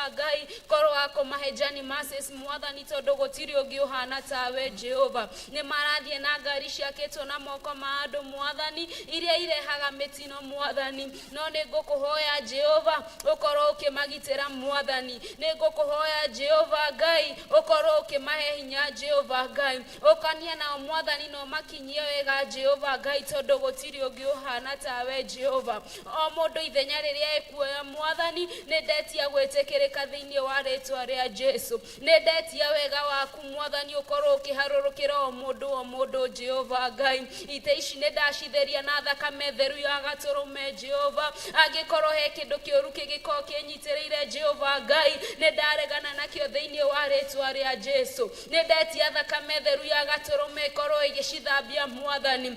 Jehova Ngai, korwo wa kũmahe journey mercies Mwathani, tondũ gũtirĩ ũngĩ ũhana tawe Jehova. Nĩ marathiĩ na ngari ciakĩtwo na moko ma andũ Mwathani, iria irehaga mĩtino Mwathani, no nĩ ngũkũhoya Jehova ũkorwo ũkĩmagitĩra Mwathani. Nĩ ngũkũhoya Jehova Ngai ũkorwo ũkĩmahe hinya Jehova Ngai, ũkanie nao Mwathani na ũmakinyie wega Jehova Ngai, tondũ gũtirĩ ũngĩ ũhana tawe Jehova. O mũndũ ithenya rĩrĩa ekuoya Mwathani, nĩ ndetia gwĩtĩkĩrĩka thĩinĩ wa rĩtwa rĩa Jesu. Nĩ ndetia wega waku Mwathani ũkorwo ũkĩharũrũkĩra o mũndũ o mũndũ Jehova Ngai. Itĩ ici nĩ ndacitheria na thakame theru ya gatũrũme Jehova. Angĩkorwo he kĩndũ kĩũru kĩngĩkorwo kĩnyitĩrĩire Jehova Ngai, nĩ ndaregana nakĩo thĩinĩ wa rĩtwa rĩa Jesu. Nĩ ndetia thakame theru ya gatũrũme ĩkorwo ĩgĩcithambia Mwathani,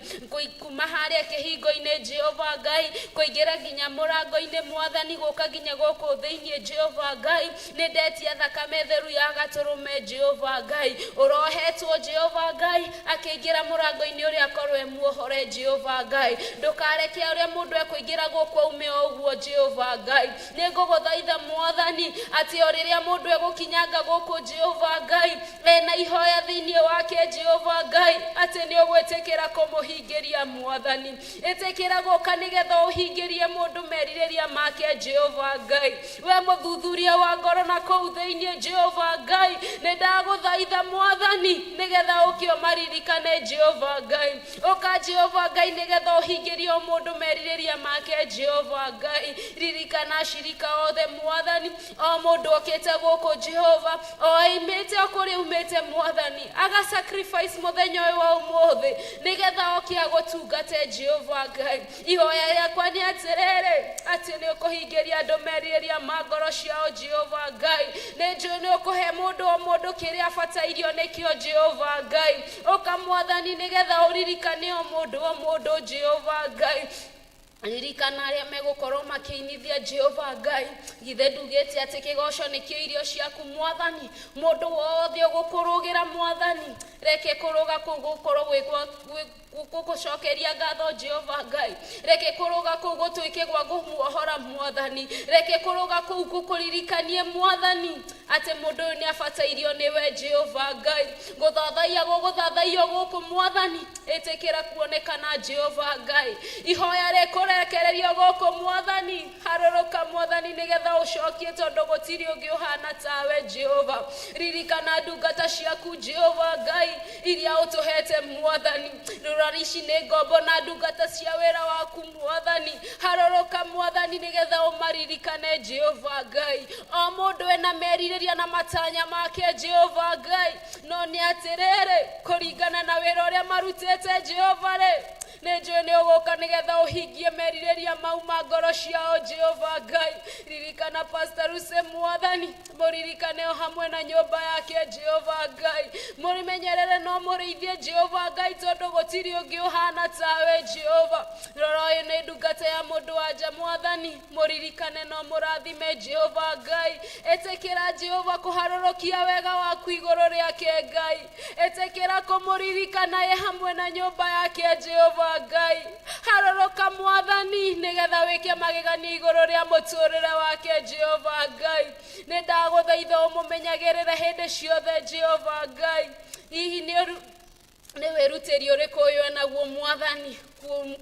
kuma harĩa kĩhingo-inĩ Jehova Ngai, kũingĩra nginya mũrango-inĩ Mwathani, gũka nginya gũkũ thĩinĩ Jehova Ngai. Nĩ ndetia thakame theru ya gatũrũme Jehova Ngai. Ũrohetwo Jehova Ngai akĩingĩra mũrango-inĩ ũrĩa akorwo e muohore Jehova Ngai. Ndũkareke ũrĩa mũndũ ekũingĩra gũkũ aume o ũguo Jehova Ngai. Nĩ ngũgũthaitha Mwathani atĩ o rĩrĩa mũndũ egũkinyanga gũkũ Jehova Ngai, ena ihoya thĩinĩ wake Jehova Ngai, atĩ nĩ ũgwĩtĩkĩra kũmũhingĩria Mwathani. Ĩtĩkĩra gũka nĩgetha ũhingĩrie mũndũ merirĩria make Jehova Ngai. We mũthuthuria wa ngoro na kũu thĩinĩ Jehova Ngai, nĩ ndagũthaitha Mwathani nĩgetha ũke ũmaririkane Jehova Ngai. Ũka Jehova Ngai nĩgetha ũhingĩrie o mũndũ merirĩria make Jehova Ngai. Ririkana ashirika othe Mwathani, o mũndũ okĩte gũkũ Jehova, o aimĩte o kũrĩa umĩte Mwathani, aga sacrifice mũthenya ũyũ wa ũmũthĩ nĩgetha oke agũtungate Jehova Ngai. Ihoya rĩakwa nĩ atĩrĩrĩ, atĩ nĩ ũkũhingĩria andũ merirĩria ma ngoro ciao Jehova Ngai. Nĩ njũĩ nĩ ũkũhe mũndũ o mũndũ kĩrĩa abatairio nĩkĩo Jehova Ngai. Ũka Mwathani nĩgetha ũririkane o mũndũ o mũndũ Jehova Ngai. Ririkana arĩa megũkorwo makĩinithia Jehova Ngai. Githĩ ndugĩte atĩ kĩgoco nĩkĩo irio ciaku Mwathani? Mũndũ wothe ũgũkũrũgĩra Mwathani, reke kũrũga kũu gũkorwo gwĩ gũgũcokeria ngatho Jehova Ngai. Reke kũrũga kũu gũtuĩke gwa kũmuohora Mwathani. Reke kũrũga kũu gũkũririkanie Mwathani atĩ mũndũ ũyũ nĩ abatairio nĩwe Jehova Ngai. Gũthathaiya gũgũthathaiyo gũkũ Mwathani, ĩtĩkĩra kuonekana Jehova Ngai. Ihoya rĩkũrekererio gũkũ Mwathani, harũrũka Mwathani nĩgetha ũcokie, tondũ gũtirĩ ũngĩ ũhana tawe Jehova. Ririkana ndungata ciaku Jehova Ngai iria ũtũhete Mwathani. Rora ici nĩ ngombo na ndungata cia wĩra waku Mwathani. Harũrũka Mwathani nĩgetha ũmaririkane Jehova Ngai. O mũndũ ena merirĩria na matanya make Jehova Ngai, no nĩ atĩrĩrĩ, kũringana na wĩra ũrĩa marutĩte Jehova rĩ, nĩ njũĩ nĩ ũgũka nĩgetha ũhingie merirĩria mau ma ngoro ciao Jehova Ngai. Ririkana Pastor Ruse Mwathani, mũririkane o hamwe na nyũmba yake Jehova Ngai. Mũmenyerere no mũrĩithie Jehova Ngai, tondũ gũtirĩ ũngĩ ũhana tawe Jehova. Rora ũyũ nĩ ndungata ya mũndũ wa nja Mwathani, mũririkane no mũrathime Jehova Ngai. Ĩtĩkĩra Jehova kũharũrũkia wega waku igũrũ rĩake Ngai. Ĩtĩkĩra kũmũririkana ye hamwe na nyũmba yake Jehova Ngai. Harũrũka Mwathani nĩgetha wĩke magegania igũrũ rĩa mũtũrĩre wake Jehova Ngai. Nĩ ndagũthaitha ũmũmenyagĩrĩre hĩndĩ ciothe Jehova Ngai. Hihi nĩ wĩrutĩri ũrĩkũ ũyũ enaguo Mwathani,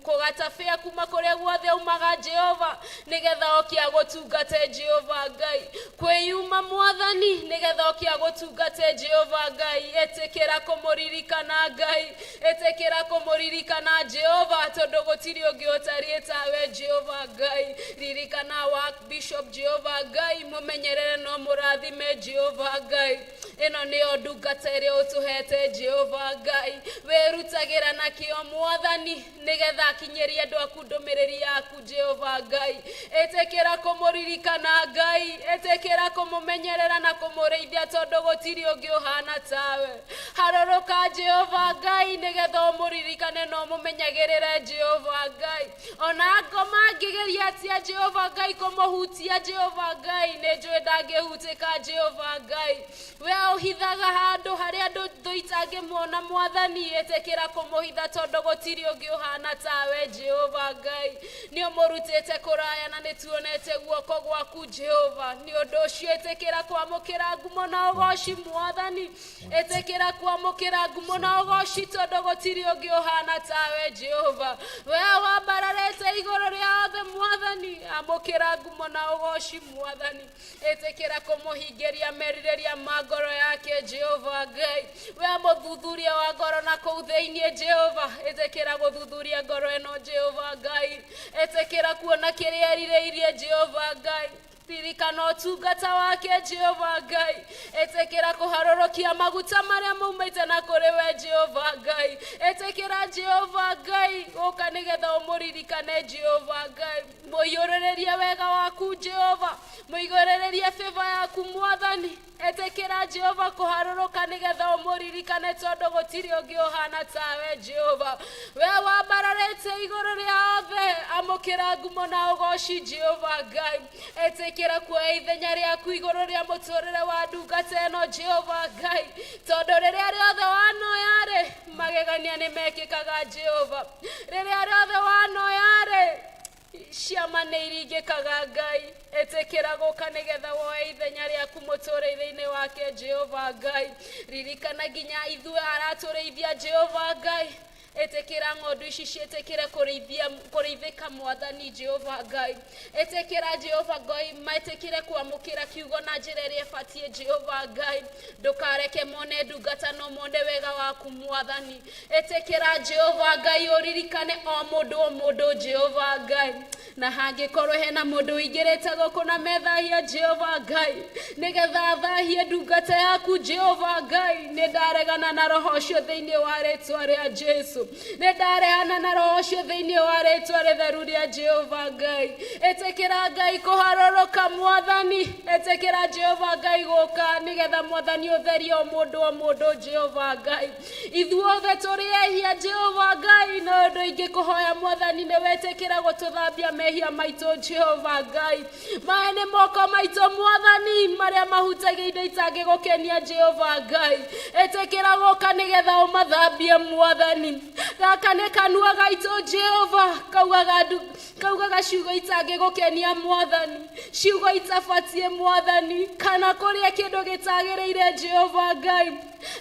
kũgata bĩa kuma kũrĩa guothe aumaga Jehova, nĩgetha oke agũtungate Jehova Ngai. Kwĩyuma Mwathani nĩgetha oke agũtungate Jehova Ngai. Ĩtĩkĩra kũmũririkana Ngai, ĩtĩkĩra kũmũririkana Jehova, tondũ gũtirĩ ũngĩ ũtariĩ tawe Jehova Ngai. Ririkana wa Bishop Jehova Ngai, mũmenyerere no mũrathime Jehova Ngai. Ĩno nĩyo ndungata ĩrĩa ũtũhete Jehova Ngai, wĩrutagĩra na kĩo Mwathani nĩgetha akinyĩrie andũ aku ndũmĩrĩri yaku Jehova Ngai. Ĩtĩkĩra kũmũririkana Ngai, ĩtĩkĩra kũmũmenyerera na kũmũrĩithia, tondũ gũtirĩ ũngĩ ũhana tawe. Harũrũka Jehova Ngai nĩgetha ũmũririkane na ũmũmenyagĩrĩre Jehova Ngai. Ona ngoma angĩgeria atĩa Jehova Ngai kũmũhutia Jehova Ngai, nĩ njũĩ ndangĩhutĩka Jehova Ngai. We Ũhithaga handũ harĩa andũ thũ itangĩmuona Mwathani. Ĩtĩkĩra kũmũhitha tondũ gũtirĩ ũngĩ ũhana tawe Jehova Ngai. Nĩ ũmũrutĩte kũraya na nĩ tuonete guoko gwaku Jehova. Nĩ ũndũ ũcio ĩtĩkĩra kwamũkĩra ngumo na ũgoci Mwathani. Ĩtĩkĩra kwamũkĩra ngumo na ũgoci tondũ gũtirĩ ũngĩ ũhana tawe Jehova. We wambararĩte igũrũ rĩa othe Mwathani, amũkĩra ngumo na ũgoci Mwathani. Ĩtĩkĩra kũmũhingĩria merirĩria ma ngoro yake Jehova Ngai. We mũthuthuria wa ngoro na kũu thĩinĩ Jehova, ĩtĩkĩra gũthuthuria ngoro ĩno Jehova Ngai. Ĩtĩkĩra kuona kĩrĩa erirĩirie Jehova Ngai. Ririkana ũtungata wake Jehova Ngai. Ĩtĩkĩra kũharũrũkia maguta marĩa maumĩte na kũrĩ we Jehova Ngai. Ĩtĩkĩra Jehova Ngai gũka nĩgetha ũmũririkane Jehova Ngai. Mũiyũrĩrĩrie wega waku Jehova, mũigũrĩrĩrie favor yaku Mwathani. Ĩtĩkĩra Jehova kũharũrũka nĩgetha ũmũririkane tondũ gũtirĩ ũngĩ ũhana tawe Jehova. We wambararĩte igũrũ rĩa othe, amũkĩra ngumo na ũgoci Jehova Ngai. Ĩtĩkĩra kuoya ithenya rĩaku igũrũ rĩa mũtũrĩre wa ndungata ĩno Jehova Ngai, tondũ rĩrĩa rĩothe wanoya-rĩ, magegania nĩ mekĩkaga Jehova. Rĩrĩa rĩothe wanoya-rĩ, ciama nĩ iringĩkaga Ngai. Ĩtĩkĩra gũka nĩgetha woe ithenya rĩaku mũtũrĩre-inĩ wake Jehova Ngai. Ririkana nginya ithuĩ aratũrĩithia Jehova Ngai. Ĩtĩkĩra ng'ondu ici ciĩtĩkĩre kũrĩithia kũrĩithĩka Mwathani Jehova Ngai. Ĩtĩkĩra Jehova Ngai metĩkĩre kwamũkĩra kiugo na njĩra ĩrĩa ĩbatiĩ Jehova Ngai. Ndũkareke mone ndungata no mone wega waku Mwathani. Ĩtĩkĩra Jehova Ngai ũririkane o mũndũ o mũndũ Jehova Ngai. Na hangĩkorwo hena mũndũ ũingĩrĩte gũkũ na methahia Jehova Ngai, nĩgetha athahie ndungata yaku Jehova Ngai, nĩ ndaregana na roho ũcio thĩinĩ wa rĩtwa rĩa Jesu. Nĩ ndaregana na roho ũcio thĩinĩ wa rĩtwa rĩtheru rĩa Jehova Ngai. Ĩtĩkĩra Ngai kũharũrũka Mwathani. Ĩtĩkĩra Jehova Ngai gũka nĩgetha Mwathani ũtherie o mũndũ o mũndũ Jehova Ngai. Ithuothe tũrĩ ehia Jehova Ngai, no ũndũ ingĩkũhoya Mwathani nĩ wetĩkĩra gũtũthambia mehia maitũ Jehova Ngai. Maya nĩ moko maitũ Mwathani marĩa mahutagia indo itangĩgũkenia Jehova Ngai. Ĩtĩkĩra gũka nĩgetha ũmathambie Mwathani. Gaka nĩ kanua gaitũ Jehova, kaugaga ciugo itangĩgũkenia Mwathani, ciugo itabatiĩ Mwathani, kana kũrĩa kĩndũ gĩtagĩrĩire Jehova Ngai.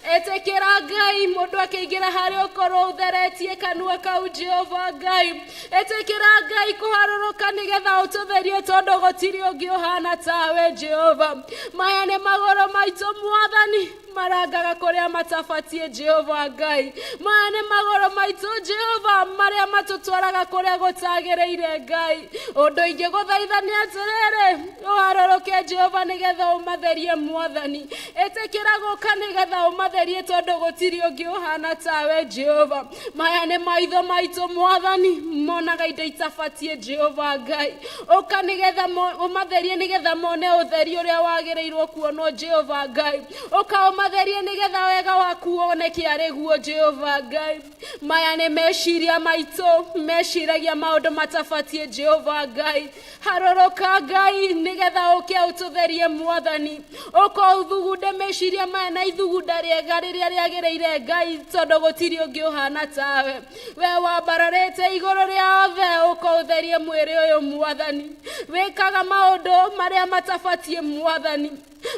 Ĩtĩkĩra Ngai mũndũ akĩingĩra harĩa ũkorwo ũtheretie kanua kau Jehova Ngai. Ĩtĩkĩra Ngai kũharũrũka nĩgetha ũtũtherie tondũ gũtirĩ ũngĩ ũhana tawe Jehova. Maya nĩ magũrũ maitũ Mwathani, marangaga kũrĩa matabatiĩ Jehova Ngai. Maya nĩ magũrũ maitũ Jehova marĩa matũtwaraga kũrĩa gũtagĩrĩire Ngai. Ũndũ ingĩgũthaitha nĩ atĩrĩrĩ, ũharũrũke Jehova nĩgetha ũmatherie Mwathani. Ĩtĩkĩra gũka nĩgetha ũmatherie tondũ gũtirĩ ũngĩ ũhana tawe Jehova. Maya nĩ maitho maitũ Mwathani, monaga indo itabatiĩ Jehova Ngai. Ũka nĩgetha ũmatherie nĩgetha mone ũtheri ũrĩa wagĩrĩirwo kuonwo Jehova Ngai. Ũka ũmatherie nĩgetha wega waku woneke arĩ guo Jehova Ngai. Maya nĩ meciria maitũ, meciragia maũndũ matabatiĩ Jehova Ngai. Harũrũka Ngai nĩgetha ũke ũtũtherie Mwathani. Ũka ũthugunde meciria maya na ithugunda rĩega rĩrĩa rĩagĩrĩire Ngai, tondũ gũtirĩ ũngĩ ũhana tawe. We wambararĩte igũrũ rĩa othe, ũka ũtherie mwĩrĩ ũyũ Mwathani. Wĩkaga maũndũ marĩa matabatiĩ Mwathani.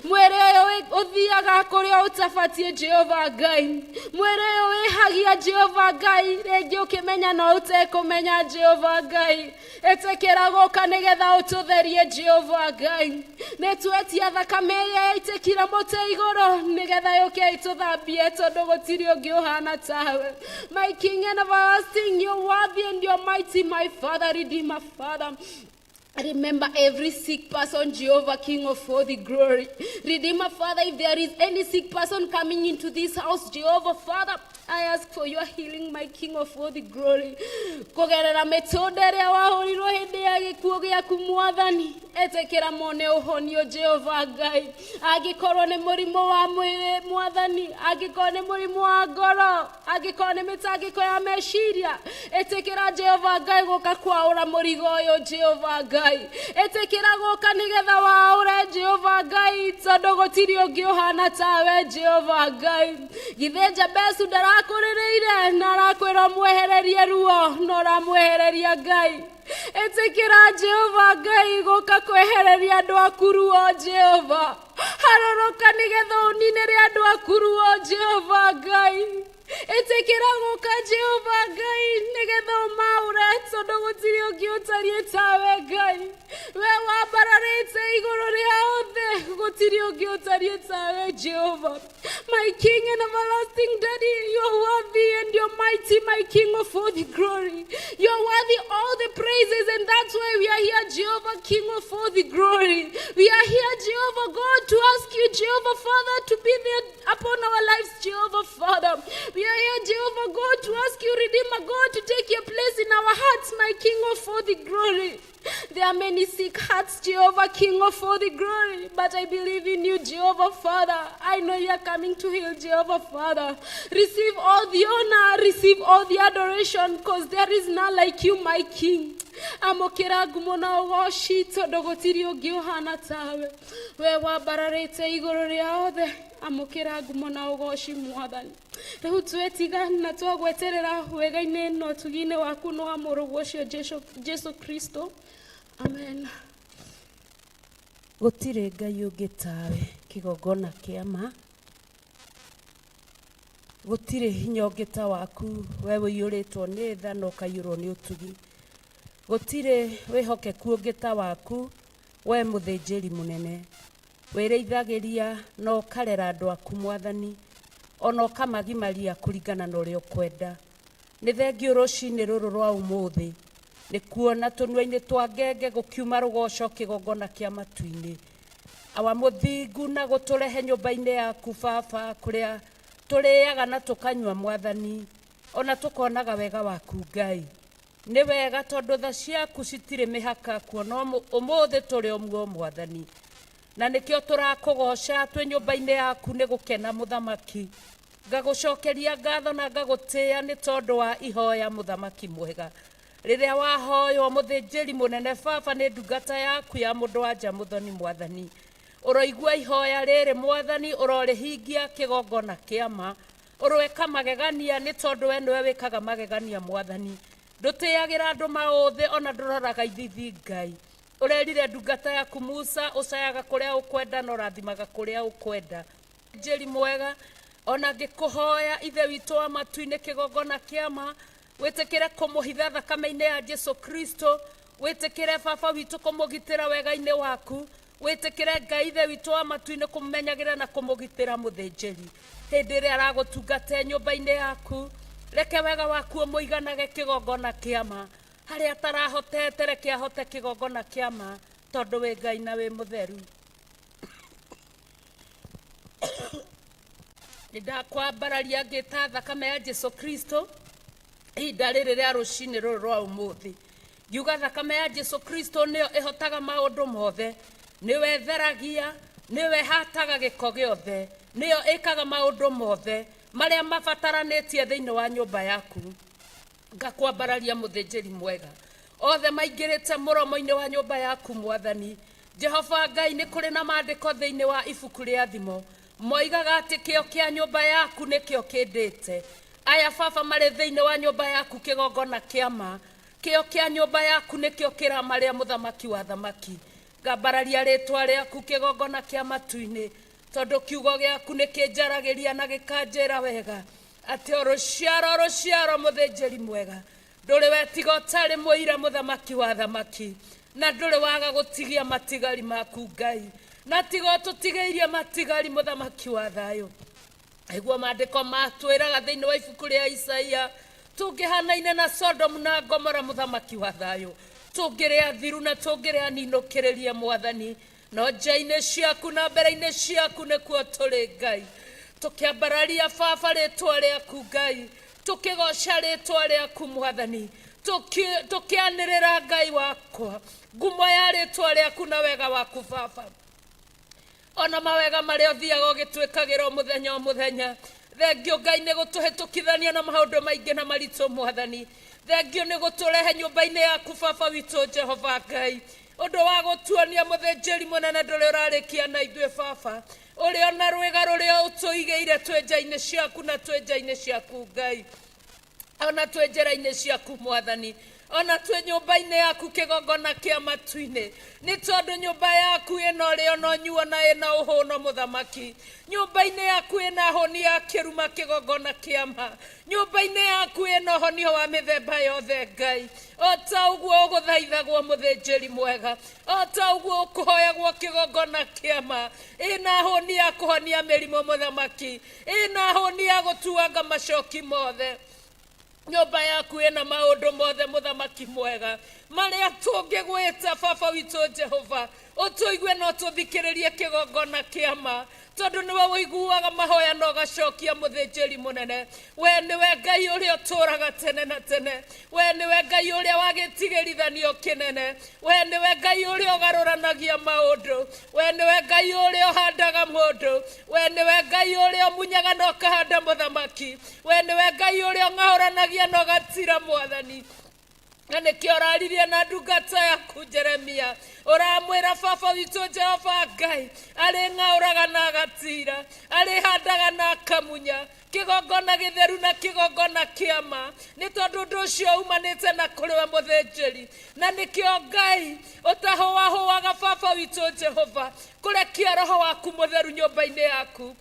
Mwĩrĩ ũyũ ũthiaga kũrĩa ũtabatiĩ Jehova Ngai. Mwĩrĩ ũyũ wĩhagia Jehova Ngai, rĩngĩ ũkĩmenya no ũtekũmenya Jehova Ngai. Ĩtĩkĩra gũka nĩgetha ũtũtherie Jehova Ngai. Nĩ twetia thakame ĩrĩa yaitĩkire mũtĩ igũrũ nĩgetha yũke ĩtũthambie tondũ gũtirĩ ũngĩ ũhana tawe. My King and everlasting, you're worthy and you're mighty, my Father, Redeemer, Father. Remember every sick person, Jehovah, King of all the glory. Redeemer, Father, if there is any sick person coming into this house, Jehovah, Father, I ask for your healing, my King of all the glory. Kũgerera mĩtũnda ĩrĩa wahũrirwo hĩndĩ ya gĩkuũ gĩaku Mwathani, ĩtĩkĩra mone ũhonio Jehova Ngai. Angĩkorwo nĩ mũrimũ wa mwĩrĩ Mwathani, angĩkorwo nĩ mũrimũ wa ngoro, angĩkorwo nĩ mĩtangĩko ya meciria, ĩtĩkĩra Jehova Ngai gũka kwaũra mũrigo ũyũ Jehova Ngai. Ĩtĩkĩra gũka nĩgetha waũre Jehova Ngai, Tondũ gũtirĩ ũngĩ ũhana tawe, Jehova Ngai. Githĩ Jabezu ndarakũrĩrĩire na arakwĩra ũmwehererie ruo, no ũramwehereria Ngai. Ĩtĩkĩra Jehova Ngai gũka kwehereria andũ aku ruo, Jehova. Harũrũka nĩgetha ũninĩre andũ aku ruo, Jehova Ngai. Ĩtĩkĩra gũka, Jehova Ngai, nĩgetha ũmaũre, tondũ gũtirĩ ũngĩ ũtariĩ tawe, Ngai. We wambararĩte igũrũ rĩa othe, gũtirĩ ũngĩ ũtariĩ tawe, Jehova. My King and everlasting Daddy, you're worthy and you're mighty, my King of all the glory. You're worthy all the praises, and that's why we are here, Jehovah, King of all the glory. We are here, Jehovah God, to ask you, Jehovah Father, to be there upon our lives, Jehovah Father. We are here, Jehovah God, to ask you, Redeemer God, to take your place in our hearts, my King of all the glory. There are many sick hearts, Jehovah, King of all the glory, but I believe in you, Jehovah Father. I know you are coming to heal, Jehovah Father. Receive all the honor, receive all the adoration, because there is none like you, my King. Amũkĩra ngumo na ũgoci, tondũ gũtirĩ ũngĩ ũhana tawe. We wambararĩte igũrũ rĩa othe, amũkĩra ngumo na ũgoci, Mwathani. Rĩu twetiga na twagweterera wega-inĩ na ũtugi-inĩ waku na wa mũrũguo ũcio Jesu Kristo, amen. Gũtirĩ Ngai ũngĩ tawe, kĩgongona kĩa ma. Gũtirĩ hinya ũngĩ ta waku, we ũiyũrĩtwo nĩ tha na ũkaiyũrwo nĩ ũtugi. Gũtirĩ wĩhokeku ũngĩ ta waku, we mũthĩnjĩri mũnene. Wĩrĩithagĩria na ũkarera andũ aku, Mwathani, ona ũkamagimaria kũringana na ũrĩa ũkwenda. Nĩ thengiũ rũcinĩ rũrũ rwa ũmũthĩ nĩ kuona tũnua-inĩ twa ngenge gũkiuma rũgoco, kĩgongona kĩa matu-inĩ. Awa mũthingu, na gũtũrehe nyũmba-inĩ yaku, Baba, kũrĩa tũrĩaga na tũkanyua, Mwathani, ona tũkonaga wega waku, Ngai. Nĩ wega tondũ tha ciaku citirĩ mĩhaka, kuona ũmũthĩ tũrĩ o muo, Mwathani, na nĩkĩo tũrakũgoca twĩ nyũmba-inĩ yaku nĩ gũkena. Mũthamaki, ngagũcokeria ngatho na ngagũtĩĩa nĩ tondũ wa ihoya, mũthamaki mwega, rĩrĩa wahoywo, mũthĩnjĩri mũnene, Baba, nĩ ndungata yaku ya mũndũ wa nja mũthoni. Mwathani, ũroigua ihoya rĩrĩ, Mwathani, ũrorĩhingia, kĩgongona kĩama. Ũroeka magegania nĩ tondũ we nĩwe wĩkaga magegania. Mwathani, ndũtĩagĩra andũ maũthĩ ona ndũroraga ithithi. Ngai, ũrerire ndungata yaku Musa, ũcayaga kũrĩa ũkwenda na ũrathimaga kũrĩa ũkwenda. Njĩri mwega, ona ngĩkũhoya, Ithe witũ wa matu-inĩ, kĩgongona kĩama, wĩtĩkĩre kũmũhitha thakame-inĩ ya Jesu Kristo. Wĩtĩkĩre, Baba witũ, kũmũgitĩra wega-inĩ waku. Wĩtĩkĩre, Ngai Ithe witũ wa matu-inĩ, kũmenyagĩra na kũmũgitĩra mũthĩnjĩri hĩndĩ ĩrĩa aragũtungata nyũmba-inĩ yaku. Reke wega waku ũmũiganage, kĩgongona kĩama. Harĩa atarahotete, reke ahote, kĩgongona kĩama, tondũ wĩ Ngai na wĩ mũtheru. Nĩ ndakwambararia ngĩta thakame ya Jesu Kristo ihinda rĩrĩ rĩa rũcinĩ rũrũ rwa ũmũthĩ, ngiuga thakame ya Jesu Kristo nĩyo ĩhotaga maũndũ mothe, nĩwe ĩtheragia, nĩwe ĩhataga gĩko gĩothe, nĩyo ĩkaga maũndũ mothe marĩa mabataranĩtie thĩinĩ wa nyũmba yaku. Ngakwambararia mũthĩnjĩri mwega, othe maingĩrĩte mũromo-inĩ wa nyũmba yaku, Mwathani Jehova Ngai. Nĩ kũrĩ na maandĩko thĩinĩ wa ibuku rĩa Thimo moigaga atĩ kĩo kĩa nyũmba yaku nĩkĩo kĩndĩte. Aya, Baba, marĩ thĩinĩ wa nyũmba yaku, kĩgongona kĩama, kĩo kĩa nyũmba yaku nĩkĩo kĩramarĩa, mũthamaki wa thamaki. Ngambararia rĩtwa rĩaku, kĩgongona kĩa matu-inĩ, tondũ kiugo gĩaku nĩ kĩnjaragĩria na gĩkanjĩra wega atĩ o rũciaro rũciaro, mũthĩnjĩri mwega, ndũrĩ wetiga ũtarĩ mũira, mũthamaki wa thamaki, na ndũrĩ waga gũtigia matigari maku, Ngai, na tiga ũtũtigĩirie matigari, mũthamaki wa thayũ. Nĩguo maandĩko matwĩraga thĩinĩ wa ibuku rĩa Isaia, tũngĩhanaine na Sodomu na Gomora, mũthamaki wa thayũ, tũngĩrĩa thiru na tũngĩrĩa ninũkĩrĩrie, Mwathani. No nja-inĩ ciaku na mbere-inĩ ciaku nĩkuo tũrĩ, Ngai, tũkĩambararia, Baba, rĩtwa rĩaku, Ngai, tũkĩgoca rĩtwa rĩaku, Mwathani, tũkĩanĩrĩra, Ngai wakwa, ngumo ya rĩtwa rĩaku na wega waku, Baba, ona mawega marĩa ũthiaga ũgĩtwĩkagĩra o mũthenya o mũthenya. Thengiũ, Ngai, nĩ gũtũhĩtũkithania na maũndũ maingĩ na maritũ. Mwathani, thengiũ nĩ gũtũrehe nyũmba-inĩ yaku, Baba witũ Jehova Ngai. Ũndũ wa gũtuonia mũthĩnjĩri mũnene ndũrĩ ũrarĩkia na ithuĩ baba, ũrĩa ona rwĩga rũrĩa ũtũigĩire twĩ nja-inĩ ciaku na twĩ nja-inĩ ciaku Ngai, ona twĩ njĩra-inĩ ciaku Mwathani, ona twĩ nyũmba-inĩ yaku kĩgongona kĩa matu-inĩ, nĩ tondũ nyũmba yaku ĩna ũrĩo na ũnyuo na ĩna ũhũno mũthamaki. Nyũmba-inĩ yaku ĩna hũni ya kĩruma kĩgongona kĩa ma. Nyũmba-inĩ yaku ĩna ũhonio wa mĩthemba yothe Ngai. O ta ũguo ũgũthaithagwo mũthĩnjĩri mwega, o ta ũguo ũkũhoyagwo kĩgongona kĩa ma, ĩna hũni ya kũhonia mĩrimũ mũthamaki, ĩna hũni ya gũtuanga macoki mothe. Nyũmba yaku ĩna maũndũ mothe mũthamaki mwega marĩa tũngĩgwĩta baba witũ Jehova, ũtũigue na ũtũthikĩrĩrie kĩgongona kĩa ma, tondũ nĩwe ũiguaga mahoya na ũgacokia mũthĩnjĩri mũnene. We nĩwe Ngai ũrĩa ũtũũraga tene na tene, we nĩwe Ngai ũrĩa wa gĩtigĩrithanio kĩnene, we nĩwe Ngai ũrĩa ũgarũranagia maũndũ, we nĩwe Ngai ũrĩa ũhandaga mũndũ, we nĩwe Ngai ũrĩa ũmunyaga na ũkahanda mũthamaki, we nĩwe Ngai ũrĩa ũng'aũranagia na ũgatira Mwathani. Na nĩkĩo ũraririe na ndungata yaku Jeremia, ũramwĩra baba witũ Jehova Ngai arĩ ng'aũraga na agatira, arĩ handaga na akamunya, kĩgongona gĩtheru na kĩgongona kĩa ma, nĩ tondũ ũndũ ũcio umanĩte na kũrĩ we mũthĩnjĩri. Na nĩkĩo Ngai ũtahũahũaga baba witũ Jehova kũrekia roho waku mũtheru nyũmba-inĩ yaku,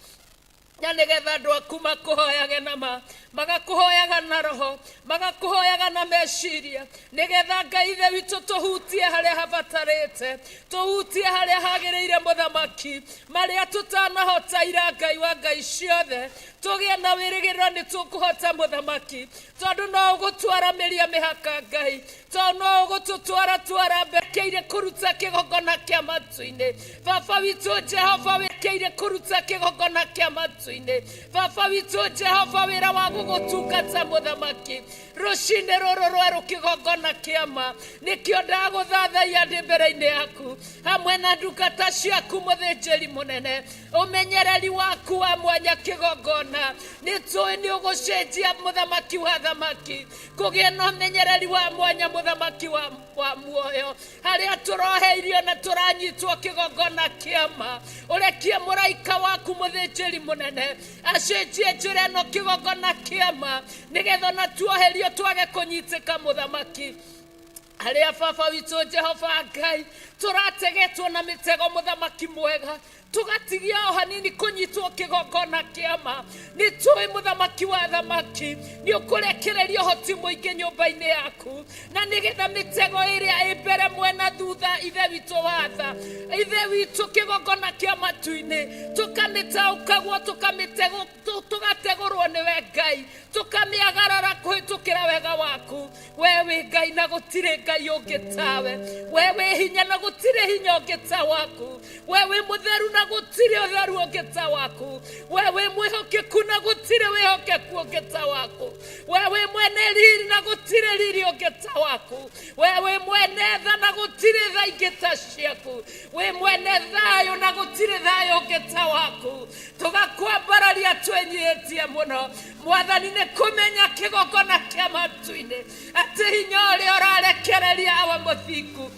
na nĩgetha andũ aku makũhoyage na ma, magakũhoyaga na roho, magakũhoyaga na meciria, nĩgetha Ngai ithe witũ tũhutie harĩa habatarĩte, tũhutie harĩa hagĩrĩire mũthamaki, marĩa tũtanahota ira Ngai wa Ngai ciothe, tũgĩe na wĩrĩgĩrĩro nĩ tũkũhota mũthamaki, tondũ no ũgũtwaramĩria mĩhaka Ngai, tondũ no ũgũtũtwara twara mbekeire kũruta kĩgongona kĩa matu-inĩ. Baba witũ Jehova wĩkeire kũruta kĩgongona kĩa matu-inĩ. Baba witũ Jehova wĩra wa gũgũtungata mũthamaki rũcinĩ rũrũ rwerũ kĩgongona kĩa ma, nĩkĩo ndagũthathaiya ndĩ mbere-inĩ yaku hamwe na ndungata ciaku mũthĩnjĩri mũnene. Ũmenyereri waku wa mwanya kĩgongona nĩ tũĩ nĩ ũgũcenjia mũthamaki wa thamaki, kũgĩe na ũmenyereri wa mwanya mũthamaki wa muoyo, harĩa tũroheirio na tũranyitwo kĩgongona kĩa ma, ũrekie mũraika waku mũthĩnjĩri mũnene acenjie njĩra ĩno kĩgongona kĩa ma, nĩgetha ona tuoherio twage kũnyitĩka mũthamaki. Harĩa baba witũ Jehova Ngai tũrategetwo na mĩtego mũthamaki mwega, tũgatigia o hanini kũnyitwo kĩgongona kĩa ma, nĩ tũĩ mũthamaki wa thamaki nĩ ũkũrekereria ũhoti mũingĩ nyũmba-inĩ yaku, na nĩgetha mĩtego ĩrĩa ĩ mbere mwena thutha ithe witũ watha ithe witũ kĩgongona kĩa matu-inĩ tũkamĩtaũkagwo, tũgategũrwo nĩwe Ngai, tũkamĩagarara kũhĩtũkĩra wega waku. We wĩ Ngai na gũtirĩ Ngai ũngĩ tawe, we wĩ hinya na gũtirĩ hinya ũngĩ ta waku, we wĩ mũtheru na gũtirĩ ũtheru ũngĩ ta waku, we wĩ mwĩhokeku na gũtirĩ wĩhokeku ũngĩ ta waku, we wĩ mwene riri na gũtirĩ riri ũngĩ ta waku, we wĩ mwene tha na gũtirĩ tha ingĩ ta ciaku, wĩ mwene thayũ na gũtirĩ thayũ ũngĩ ta waku. Tũgakwambararia twĩnyihĩtie mũno Mwathani, nĩ kũmenya kĩgongona kĩa matu-inĩ atĩ hinya ũrĩa ũrarekereria awa mũthingu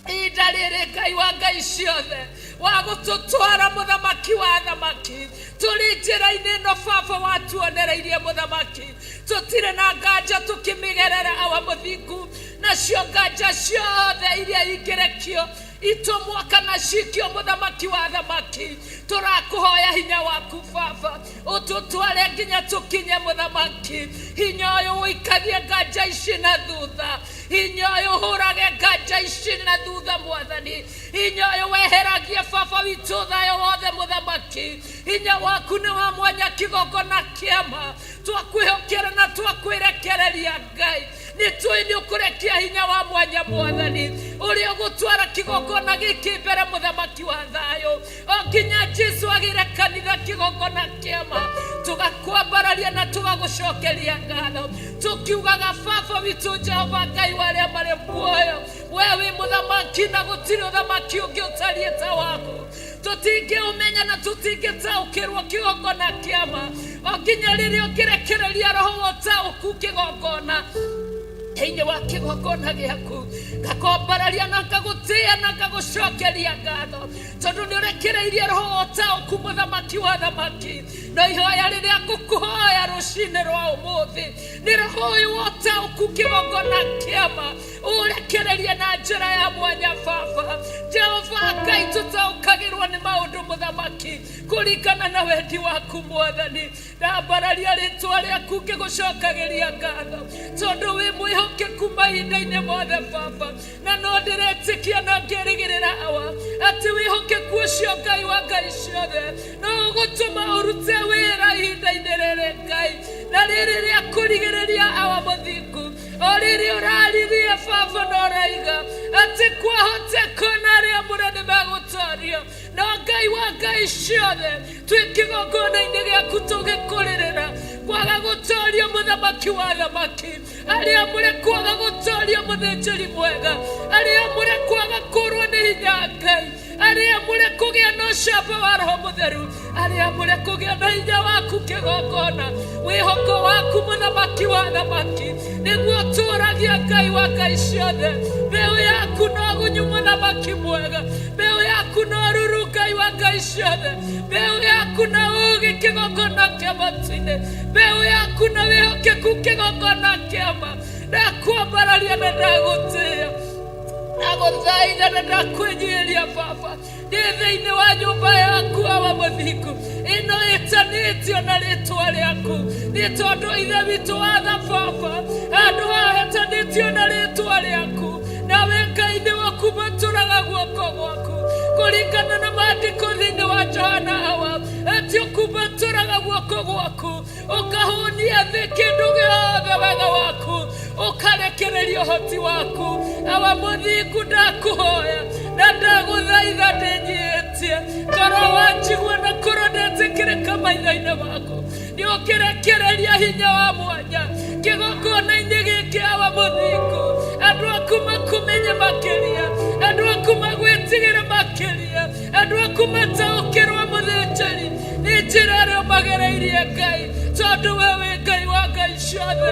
ihinda rĩrĩ Ngai wa Ngai ciothe wa gũtũtwara mũthamaki wa thamaki, tũrĩ njĩra-inĩ ĩno baba watuonereirie mũthamaki, tũtirĩ na nganja tũkĩmĩgerera awa mũthingu, nacio nganja ciothe iria ingĩrekio itũmwo kana cikio mũthamaki wa thamaki, tũrakũhoya hinya waku baba ũtũtware nginya tũkinye mũthamaki. Hinya ũyũ ũikagie nganja ici na thutha, hinya ũyũ ũhũrage nganja ici na thutha Mwathani, hinya ũyũ weheragie baba witũ thayũ wothe mũthamaki. Hinya waku nĩ wa mwanya kĩgongona kĩa ma, twakwĩhokera na twakwĩrekereria Ngai, nĩ tũĩ nĩ ũkũrekia hinya wa mwanya Mwathani ũrĩa ũgũtwara kĩgongona gĩkĩ mbere mũthamaki wa thayũ, o nginya Jesu agĩre kanitha kĩgongona kĩa ma. Tũgakwambararia na tũgagũcokeria ngatho tũkiugaga baba witũ Jehova Ngai wa arĩa marĩ muoyo, we wĩ mũthamaki na gũtirĩ ũthamaki ũngĩ ũtariĩ ta waku, tũtingĩũmenya na tũtingĩtaũkĩrwo kĩgongona kĩa ma, o nginya rĩrĩa ũngĩrekereria roho wa ũtaũku kĩgongona. Thĩinĩ wa kĩgongona gĩaku ngakwambararia na ngagũtĩĩa na ngagũcokeria ngatho, tondũ nĩ ũrekereirie roho wa ũtaũku, mũthamaki wa thamaki. No ihoya rĩrĩa ngũkũhoya rũcinĩ rwa ũmũthĩ nĩ roho ũyũ wa ũtaũku kĩgongona kĩama ũrekererie na njĩra ya mwanya. Baba Jehova Ngai, tũtaũkagĩrwo nĩ maũndũ, mũthamaki, kũringana na wendi waku. Mwathani, ndambararia rĩtwa rĩaku ngĩgũcokagĩria ngatho, tondũ wĩ mwĩhokeku mahinda-inĩ mothe, Baba. Na no ndĩretĩkia na ngĩrĩgĩrĩra, Awa, atĩ wĩhokeku ũcio, Ngai wa ngai ciothe, no ũgũtũma ũrute wĩra ihinda-inĩ rĩrĩ, Ngai, na rĩrĩ rĩa kũrigĩrĩria. Awa mũthingu, o rĩrĩ ũraririe, Baba, na ũraiga atĩ kwahoteka na arĩa mũre nĩ megũtorio, no Ngai wa ngai ciothe, twĩ kĩgongona-inĩ gĩaku tũgĩkũrĩrĩra kwaga gũtorio, mũthamaki wa thamaki, arĩa mũre kwaga gũtorio, mũthĩnjĩri mwega, arĩa mũre kwaga kũrwo nĩ hinya, Ngai, arĩa mũre kũgĩa na ũcamba wa Roho Mũtheru, arĩa mũre kũgĩa na hinya waku kĩgongona, wĩhoko waku, mũthamaki wa thamaki, nĩguo tũragia. Ngai wa ngai ciothe, mbeũ yaku no gunyu, mũthamaki mwega, mbeũ yaku no ruru, Ngai wa ngai ciothe, mbeũ yaku na ũũgĩ kĩgongona kĩa matu-inĩ, mbeũ yaku na wĩhokeku kĩgongona kĩama. Ndakwambararia na ndagũtĩĩa, ndagũthaitha na ndakwĩnyihĩria, Baba, ndĩ thĩinĩ wa nyũmba yaku, Awa mũthingu, ĩno ĩtanĩtio na rĩtwa rĩaku, nĩ tondũ Ithe witũ watha, Baba, handũ haha hetanĩtio na rĩtwa rĩaku, nawe Ngai nĩwe ũkumbatũraga guoko gwaku, kũringana na maandĩko thĩinĩ wa Johana, Awa, atĩ ũkumbatũraga guoko gwaku ũkahũnia thĩ kĩndũ gĩothe wega waku, ũkarekereria ũhoti waku. Awa mũthingu, ndakũhoya na ndagũthaitha ndĩnyihĩtie, korwo wanjigua na korwo ndetĩkĩrĩka maitho-inĩ maku, nĩ ũkĩrekereria hinya wa mwanya kĩgongona-inĩ gĩkĩ. Awa mũthingu, andũ aku makũmenye makĩria, andũ aku magwĩtigĩre makĩria, andũ aku mataũkĩrwo, mũthĩnjĩri, nĩ njĩra ĩrĩa ũmagereirie, Ngai, tondũ we wĩ Ngai wa ngai ciothe.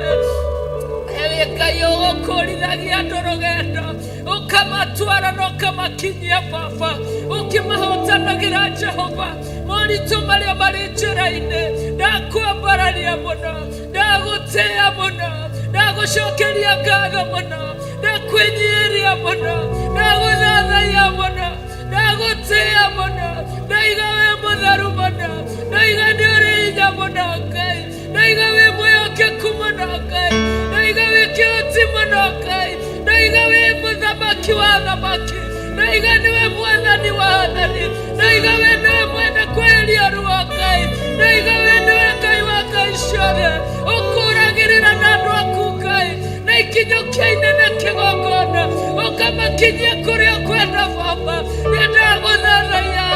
Ewe Ngai ũgũkũrithagia andũ rũgendo, ũkamatwara na ũkamakinyia, Baba, ũkĩmahotanagĩra, Jehova, moritũ marĩa marĩ njĩra-inĩ. Ndakwambararia mũno, ndagũtĩĩa mũno, ndagũcokeria ngatho mũno, ndakwĩnyihĩria mũno, ndagũthathaiya mũno, ndagũtĩĩa mũno. Ndaiga wĩ mũtheru mũno, ndaiga nĩ ũrĩ hinya mũno, Ngai, ndaiga wĩ mwĩhokeku mũno, Ngai, ndaiga wĩ kĩhoti mũno, Ngai, ndaiga wĩ mũthamaki wa thamaki, ndaiga nĩwe mwathani wa athani, ndaiga we nĩwe mwene kweheria ruo, Ngai, ndaiga we nĩwe Ngai wa ngai ciothe, ũkũragĩrĩra na andũ aku, Ngai, na ikinyũkia inene kĩgongona, ũkamakinyia kũrĩa ũkwenda. Baba, nĩ ndagũthathaiya,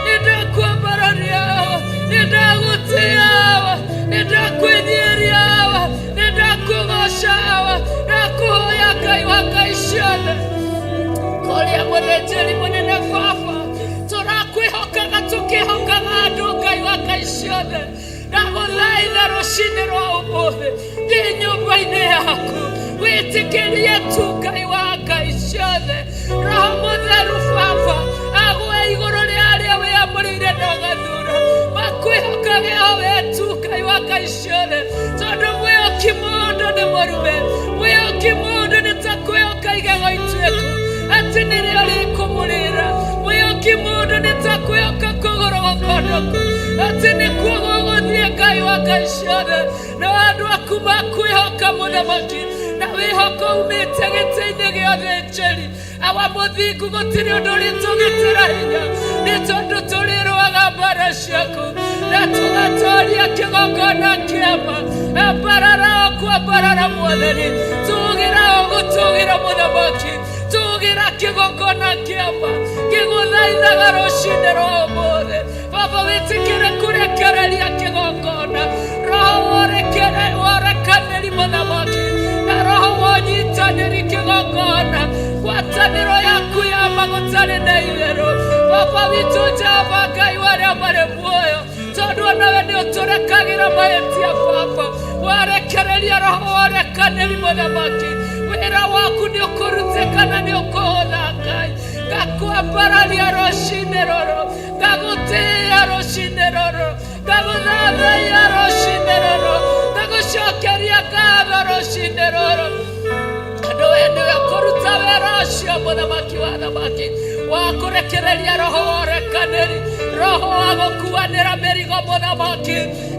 nĩ ndakwambararia, nĩ ndagũtĩĩa, nĩ ndakwĩnyihĩria, nĩ ndakũgoca. Ndakũhoya, Ngai wa ngai ciothe, kũrĩa mũthĩnjĩri mũnene, Baba, tũrakwĩhokaga tũkĩhokaga andũ, Ngai wa ngai ciothe, ndagũthaitha rũcinĩ rwa ũmũthĩ ndĩ nyũmba-inĩ yaku, wĩtĩkĩrie tu, Ngai wa ngai ciothe, Roho Mũtheru, Baba, agwe igũrũ rĩa arĩa wĩamũrĩire na ũgathura makwĩhokage o we tu, Ngai wa ngai ciothe, tondũ mwĩhoki mũndũ nĩ mũrume, mwĩhoki mũndũ nĩ ta kwĩhoka igego ituĩku atĩ nĩrĩo rĩkũmũrĩra, mwĩhoki mũndũ nĩ ta kwĩhoka kũgũrũ gũkondoku atĩ nĩkuo gũgũthiĩ. Ngai wa ngai ciothe, no andũ aku makwĩhoka, mũthamaki, na wĩhoko umĩte gĩtĩ-inĩ gĩa ũthĩnjĩri. Awa mũthingu, gũtirĩ ũndũ ũrĩtũgitĩra hinya, nĩ tondũ tũrĩrũaga mbara ciaku na tũgatoria kĩgongona kĩama. Ambarara o kwambarara, mwathani, tũgĩra o gũtũgĩra, mũthamaki, tũgĩra kĩgongona kĩama kĩgũthaithaga rũcinĩ rwa ũmũthĩ. Baba, wĩtĩkĩre kũrekereria kĩgongona roho worekanĩri, mũthamaki, na roho wonyitanĩri kĩgongona, ngwatanĩro yaku ya magũtarĩ na itherũ. Baba witũ Jehova Ngai warĩa marĩ muoyo, tondũ onawe nĩ ũtũrekagĩra mahĩtia, Baba, warekereria roho worekanĩri, mũthamaki. Wĩra waku nĩ ũkũrutĩka na nĩ ũkũhũtha Ngai. Ngakwambararia rũcinĩ rũrũ, ngagũtĩĩa rũcinĩ rũrũ, ngagũthathaiya rũcinĩ rũrũ, ngagũcokeria ngatho rũcinĩ rũrũ. Andũ we nĩwe kũruta wĩra ũcio mũthamaki wa thamaki wa kũrekereria roho wa ũrekanĩri, roho wa gũkuanĩra mĩrigo mũthamaki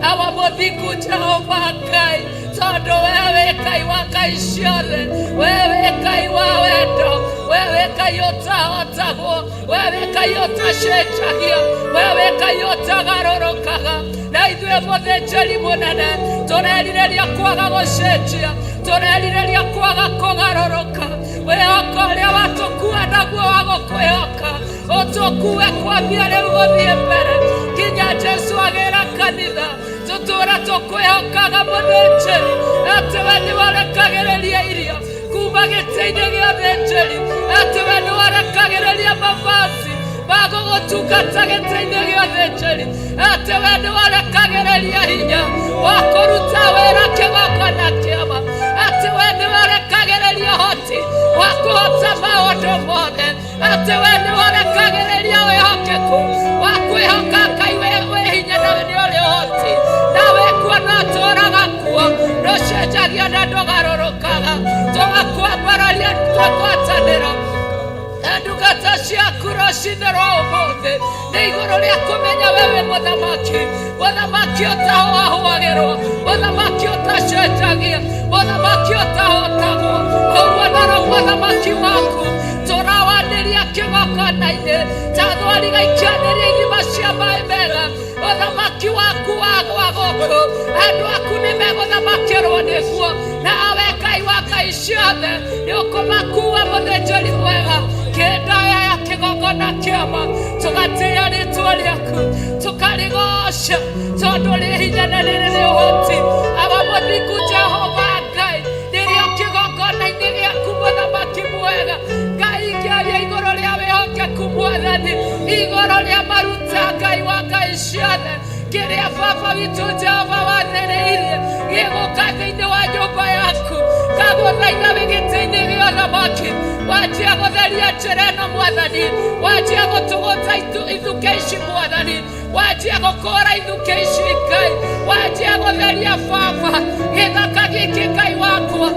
awa mũthingu Jehova Ngai, tondũ we wĩ Ngai wa ngai ciothe, we wĩ Ngai wa wendo, we wĩ Ngai ũtahotagwo, we wĩ Ngai ũtacenjagia, we wĩ Ngai ũtagarũrũkaga. Na ithuĩ mũthĩnjĩri mũnene tũrerirĩria kwaga gũcenjia, tũrerirĩria kwaga kũgarũrũka. Wĩhoko ũrĩa watũkua naguo wa gũkwĩhoka ũtũkue kwambia rĩu gũthiĩ mbere nginya Jesu agĩra kanitha. Tũtũra tũkwĩhokaga mũthĩnjĩri atĩ we nĩwe ũrekagĩrĩria irio kuma gĩtĩ-inĩ gĩa ũthĩnjĩri, atĩ we nĩwe ũrekagĩrĩria mavazi magũgũtungata gĩtĩ-inĩ gĩa ũthĩnjĩri, atĩ we nĩwe ũrekagĩrĩria hinya wa kũruta wĩra kĩgongona kĩama, atĩ we nĩwe ũrekagĩrĩria ũhoti wa kũhota maũndũ mothe, atĩ we nĩwe ũrekagĩrĩria wĩhokeku wa kwĩhoka Ngai wĩ hinya na nĩ ũrĩ ũhoti, na wĩ kuo na ũtũũraga kuo, ndũcenjagia na ndũgarũrũkaga. Tũgakwambararia twagwatanĩra na ndungata ciaku rũcinĩ rwa ũmũthĩ nĩ igũrũ rĩa kũmenya wewe mũthamaki, mũthamaki ũtahũahũagĩrwo, mũthamaki ũtacenjagia, mũthamaki ũtahotagwo. Ũguo naro mũthamaki waku tũrawanĩria kĩgongona-inĩ ta thwariga ikĩanĩria ithima cia maĩ mega. Ũthamaki waku wagwa gũkũ, andũ aku nĩ megũthamakĩrwo nĩguo, nawe Ngai wa ngai ciothe nĩ ũkũmakua mũthĩnjĩri mwega kĩndaya ya kĩgongona kĩama. Tũgatĩĩa rĩtwa rĩaku, tũkarĩgoca tondũ rĩ hinya na rĩrĩ rĩ ũhoti. Awa mũthingu Jehova Ngai, rĩrĩa kĩgongona-inĩ gĩaku mũthamaki mwega Ngai, ngĩaria igũrũ rĩa wĩhokeku mwathani, igũrũ rĩa maruta Ngai wa ngai ciothe, kĩrĩa baba witũ Jehova wathĩrĩirie gĩgũka thĩinĩ wa nyũmba yaku. Ngagũthaitha wĩ gĩtĩ-inĩ gĩa ũthamaki, wanjia gũtheria njĩra ĩno mwathani, wanjia gũtũgũta ithukĩ ici mwathani, wanjia gũkũra ithukĩ ici Ngai, wanjia gũtheria baba gĩthaka gĩkĩ Ngai wakwa.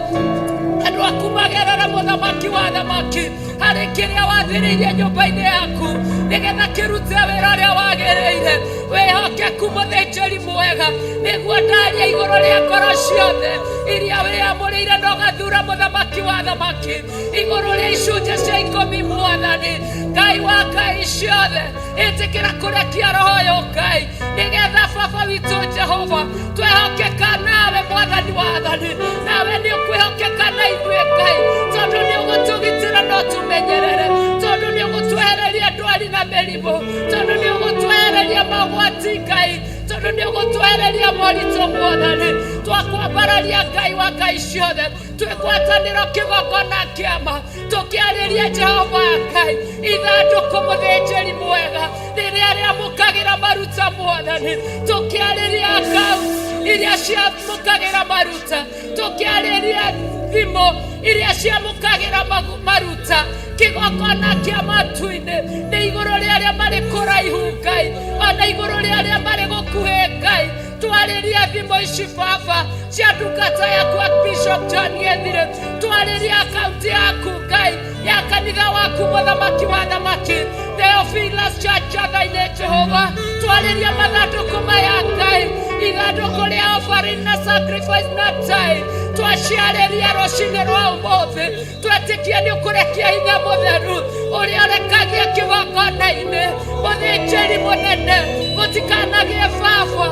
Andũ aku magerera mũthamaki wa thamaki harĩ kĩrĩa wathĩrĩirie nyũmba-inĩ yaku nĩgetha kĩrute wĩra ũrĩa wagĩrĩire. Wĩhokeku mũthĩnjĩri mwega nĩguo ndaria igũrũ rĩa ngoro ciothe iria wĩamũrĩire na ũgathura mũthamaki wa thamaki igũrũ rĩa icunjĩ cia ikũmi mwathani Ngai wa ngai ciothe. Ĩtĩkĩra kũrekia roho ũyũ Ngai nĩgetha baba witũ Jehova twehokeka nawe mwathani wa athani, nawe nĩ ũkwĩhokeka na ithuĩ Ngai, tondũ nĩ ũgũtũgitĩra na ũtũmenyerere, tondũ nĩ ũgũtwehereria ndwari na mĩrimũ, tondũ nĩ ũgũtwehereria mogwati Ngai, tondũ nĩ ũgũtwehereria moritũ mwathani. Twakwambararia Ngai wa ngai ciothe, twĩgwatanĩro kĩgongona kĩama, tũkĩarĩria Jehova Ngai ithandũkũ mũthĩnjĩri mwega rĩrĩa rĩamũkagĩra maruta mwathani, tũkĩarĩria accounts iria ciamũkagĩra maruta, tũkĩarĩria thimũ iria ciamũkagĩra maruta, kĩgongona kĩa matu-inĩ nĩ igũrũ rĩa arĩa marĩ kũraihu Ngai, ona igũrũ rĩa arĩa marĩ gũkuhĩ Ngai. Twarĩria thimũ ici baba cia ndungata yaku Bishop John Gethire, twarĩria akaunti yaku Ngai ya kanitha waku mũthamaki wa thamaki Theophilus Church Njaga-inĩ Jehova, twarĩria mathandũkũ maya Ngai, ithandũkũ rĩa offering na sacrifice na tithe, twaciarĩria rũcinĩ rwa ũmũthĩ, twetĩkia nĩ ũkũrekia hinya mũtheru ũrĩa ũrekagia kĩgongona-inĩ mũthĩnjĩri mũnene, gũtikanagĩe baba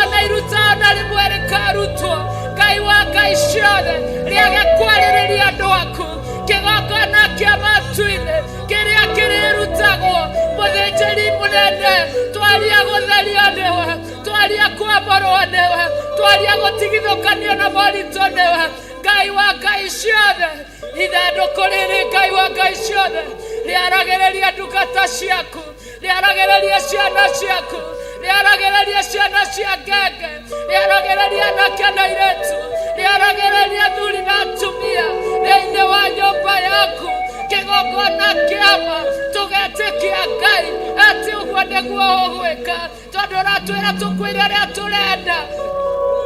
ona iruta ona rĩmwe rĩkarutwo Ngai wa ngai ciothe rĩage kwarĩrĩria andũ aku. Kĩgongona kĩa matu-inĩ kĩrĩa kĩrĩrutagwo mũthĩnjĩri mũnene, twaria gũtherio nĩwe, twaria kwamũrwo nĩwe, twaria gũtigithũkanio na moritũ nĩwe Ngai wa ngai ciothe. Ithandũkũ rĩrĩ Ngai wa ngai ciothe rĩaragĩrĩria ndungata ciaku, rĩaragĩrĩria ciana ciaku, rĩaragĩrĩria ciana cia ngenge, rĩaragĩrĩria anake na airĩtu, rĩaragĩrĩria athuri na atumia thĩinĩ Tondũ ũratwĩra tũkwĩre ũrĩa tũrenda,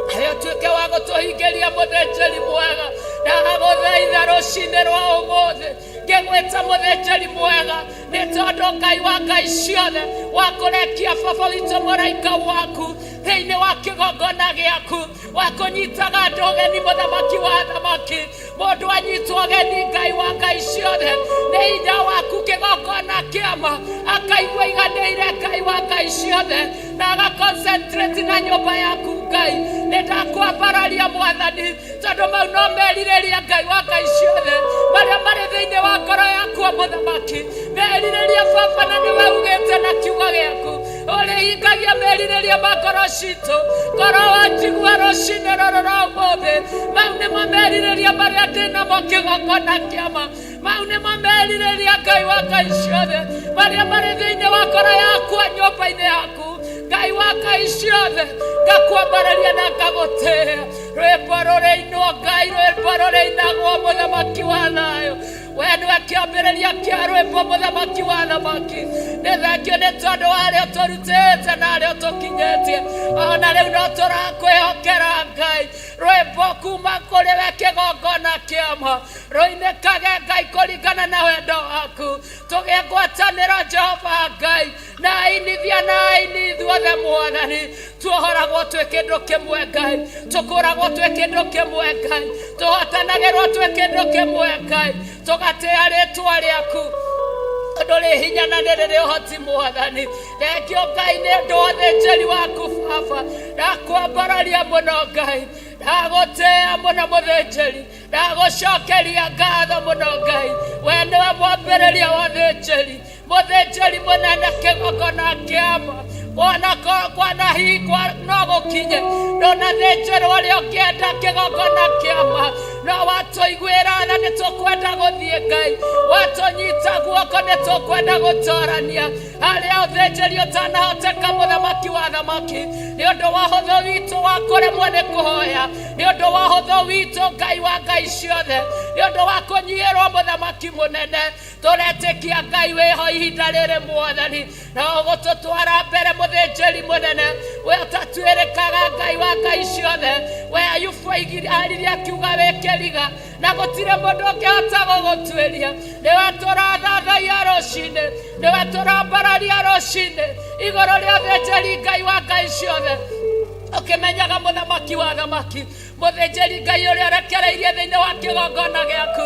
nawe ũtuĩke wa gũtũhingĩria. Mũthĩnjĩri mwega, ndagũthaitha rũcinĩ rwa ũmũthĩ ngĩgwĩta mũthĩnjĩri mwega, nĩ tondũ Ngai wa ngai ciothe wa kũrekia baba witũ mũraika waku thĩinĩ wa kĩgongona gĩaku wa kũnyitaga andũ ũgeni. Mũthamaki wa thamaki, mũndũ anyitwo ũgeni, Ngai wa ngai ciothe, nĩ hinya waku kĩgongona kĩama, akaigua iganĩire, Ngai wa ngai ciothe, na agaconcentrate na nyũmba yaku. Ngai, nĩ ndakwambararia, Mwathani, tondũ mau no merirĩria, Ngai wa ngai ciothe, marĩa marĩ thĩinĩ wa ngoro yakwa. Mũthamaki, merirĩria, baba, na nĩwe ugĩte na kiugo gĩaku ũrĩhingagia merirĩria ma ngoro citũ. Ngoro wanjigua rũcinĩ rũrũ rwa ũmũthĩ, mau nĩmo merirĩria marĩa ndĩ namo kĩgongona kĩama. Mau nĩmo merirĩria, Ngai wa ngai ciothe, marĩa marĩ thĩinĩ wa ngoro yakwa nyũmba-inĩ yaku. Ngai wa ngai ciothe, ngakwambararia na ngagũtĩĩa. Rwĩmbo rũrĩinwo, Ngai, rwĩmbo rũrĩinagwo. Mũthamaki wa thayũ, we nĩwe kĩambĩrĩria kĩa rwĩmbo. Mũthamaki wa thamaki, nĩ thengio nĩ tondũ wa arĩa ũtũrutĩte na arĩa ũtũkinyĩtie, ona rĩu no tũrakwĩhokera, Ngai. Rwĩmbo kuma kũrĩ we kĩgongona kĩama rũinĩkage, Ngai, kũringana na wendo waku. Tũgĩe ngwatanĩro, Jehova Ngai, na ainithia na aini ithuothe, Mwathani, tuohoragwo twĩ kĩndũ kĩmwe, Ngai, tũkũragwo twĩ kĩndũ kĩmwe, Ngai, tũhotanagĩrwo twĩ kĩndũ kĩmwe, Ngai, tũgatĩĩa rĩtwa rĩaku tondũ rĩ hinya na nĩ rĩrĩ ũhoti. Mwathani, thengio, Ngai, nĩ ũndũ wa ũthĩnjĩri waku. Baba, ndakwambararia mũno, Ngai, ndagũtĩĩa mũno. Mũthĩnjĩri, ndagũcokeria ngatho mũno. Ngai, we nĩwe mwambĩrĩria wa ũthĩnjĩri, mũthĩnjĩri mũnene kĩgongona kĩama. Kwana kwana hingwa no gũkinye ndũnathĩnjĩrwo ũrĩa ũngĩenda kĩgongona kĩama, no watũiguĩra tha nĩ tũkwenda gũthiĩ. Ngai, watũnyita guoko nĩ tũkwenda gũtorania harĩa ũthĩnjĩri ũtanahoteka. Mũthamaki wa thamaki, nĩ ũndũ wa ũhũthũ witũ wa kũremwo nĩ kũhoya, nĩ ũndũ wa ũhũthũ witũ, Ngai wa ngai ciothe, nĩ ũndũ wa kũnyihĩrwo, mũthamaki mũnene, tũretĩkia, Ngai, wĩho ihinda rĩrĩ, Mwathani, na ũgũtũtwara mbere. Mũthĩnjĩri mũnene, we ũtatuĩrĩkaga, Ngai wa ngai ciothe, we Ayubu aigire aririe akiuga wĩ kĩriga na gũtirĩ mũndũ ũngĩhota gũgũtuĩria, nĩwe tũrathathaia rũcinĩ, nĩwe tũrambararia rũcinĩ igũrũ rĩa ũthĩnjĩri. Ngai wa ngai ciothe, ũkĩmenyaga, mũthamaki wa thamaki, mũthĩnjĩri Ngai ũrĩa ũrekereirie thĩinĩ wa kĩgongona gĩaku,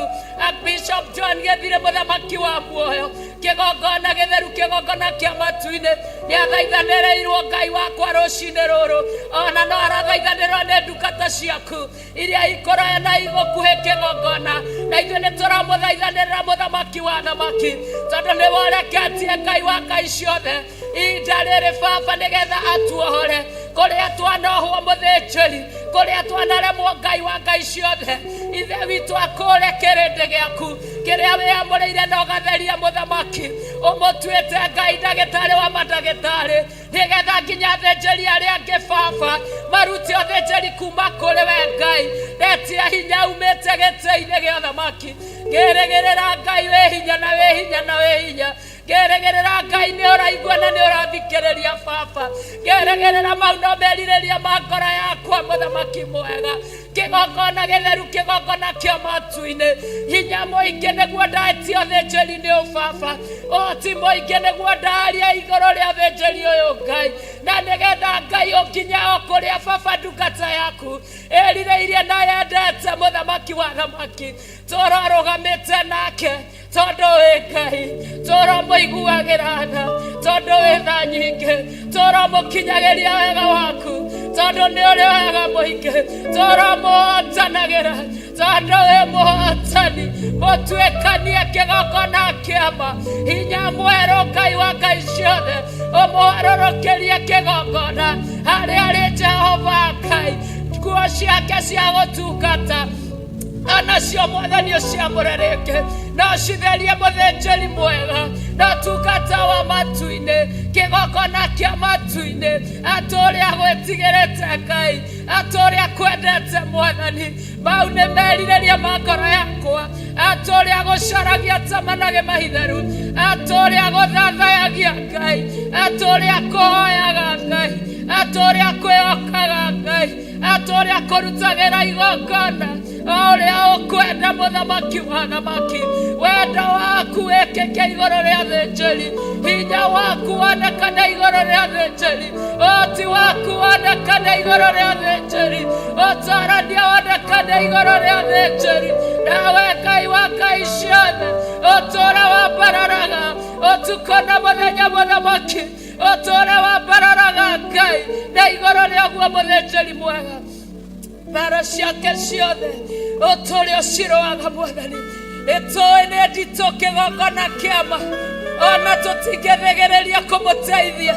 Bishop John Gĩthire, mũthamaki wa muoyo, kĩgongona gĩtheru, kĩgongona kĩa matu-inĩ, nĩ athaithanĩrĩirwo, Ngai wakwa, rũcinĩ rũrũ. Ona no arathaithanĩrwo nĩ ndungata ciaku iria ikũraya na igũkuhĩ kĩgongona, na ithuĩ nĩ tũramũthaithanĩrĩra, mũthamaki wa thamaki, tondũ nĩwe ũreketie, Ngai wa ngai ciothe, ihinda rĩrĩ, baba, nĩgetha atuohore kũrĩa twanohwo. Mũthĩnjĩri, kũrĩa twanaremwo, Ngai wa ngai ciothe, ithe witũ akũre kĩrĩndĩ gĩaku kĩrĩa wĩamũrĩire na ũgatheria. Mũthamaki, ũmũtuĩte, Ngai, ndagĩtarĩ wa mandagĩtarĩ, nĩgetha nginya athĩnjĩri arĩa angĩ, baba, marute ũthĩnjĩri kuma kũrĩ we. Ngai, ndetia hinya umĩte gĩtĩ-inĩ gĩa thamaki, ngĩrĩgĩrĩra, Ngai, wĩ hinya na wĩ hinya na wĩ hinya. Ngĩrĩgĩrĩra, Ngai, nĩ ũraigua na nĩ ũrathikĩrĩria, baba. Ngĩrĩgĩrĩra mau no merirĩria ma ngoro yakwa. Mũthamaki mwega, kĩgongona gĩtheru, kĩgongona kĩa matu-inĩ, hinya mũingĩ nĩguo ndaetia ũthĩnjĩri nĩ ũbaba, ũhoti mũingĩ nĩguo ndaria igũrũ rĩa ũthĩnjĩri ũyũ, Ngai, na nĩgetha, Ngai, ũkinye o kũrĩa, baba, ndungata yaku ĩrirĩirie na yendete. Mũthamaki wa thamaki, tũrarũgamĩte nake tondũ wĩ Ngai, tũramũiguagĩra tha tondũ wĩ tha nyingĩ, tũramũkinyagĩria wega waku tondũ nĩ ũrĩ wega mũingĩ, tũramũhotanagĩra tondũ wĩ mũhotani. Mũtuĩkanie kĩgongona kĩama, hinya mwerũ, Ngai wa ngai ciothe, ũmũharũrũkĩrie kĩgongona harĩa arĩ, Jehova Ngai. Nguo ciake cia gũtungata anacio, Mwathani, ũciamũre rĩngĩ na ũcitherie. Mũthĩnjĩri mwega, Na ũtungata wa matu-inĩ, kĩgongona kĩa matu-inĩ, atĩ ũrĩa gwĩtigĩrĩte Ngai, atĩ ũrĩa kwendete Mwathani, mau nĩ merirĩria ma ngoro yakwa, atĩ ũrĩa gũcaragia ta manage mahitheru, atĩ ũrĩa gũthathayagia Ngai, atĩ ũrĩa kũhoyaga Ngai, atĩ ũrĩa kwĩhokaga Ngai, atĩ ũrĩa kũrutagĩra igongona, o ũrĩa ũkwenda mũthamaki wa thamaki, wendo waku wĩkĩke igũrũ rĩa thĩnjĩri, hinya waku wonekane igũrũ rĩa thĩnjĩri, ũhoti waku wonekane igũrũ rĩa thĩnjĩri, ũtarania wonekane igũrũ rĩa thĩnjĩri, nawe Ngai wa ngai ciothe, ũtũũre wambararaga ũtukũ na mũthenya mũthamaki, ũtũũre wambararaga Ngai, na igũrũ rĩaguo mũthĩnjĩri mwega, mbara ciake ciothe ũtũũre ũcirũaga Mwathani. Nĩtũĩ nĩ nditũ kĩgongona kĩama, ona tũtingĩthĩgĩrĩria kũmũteithia,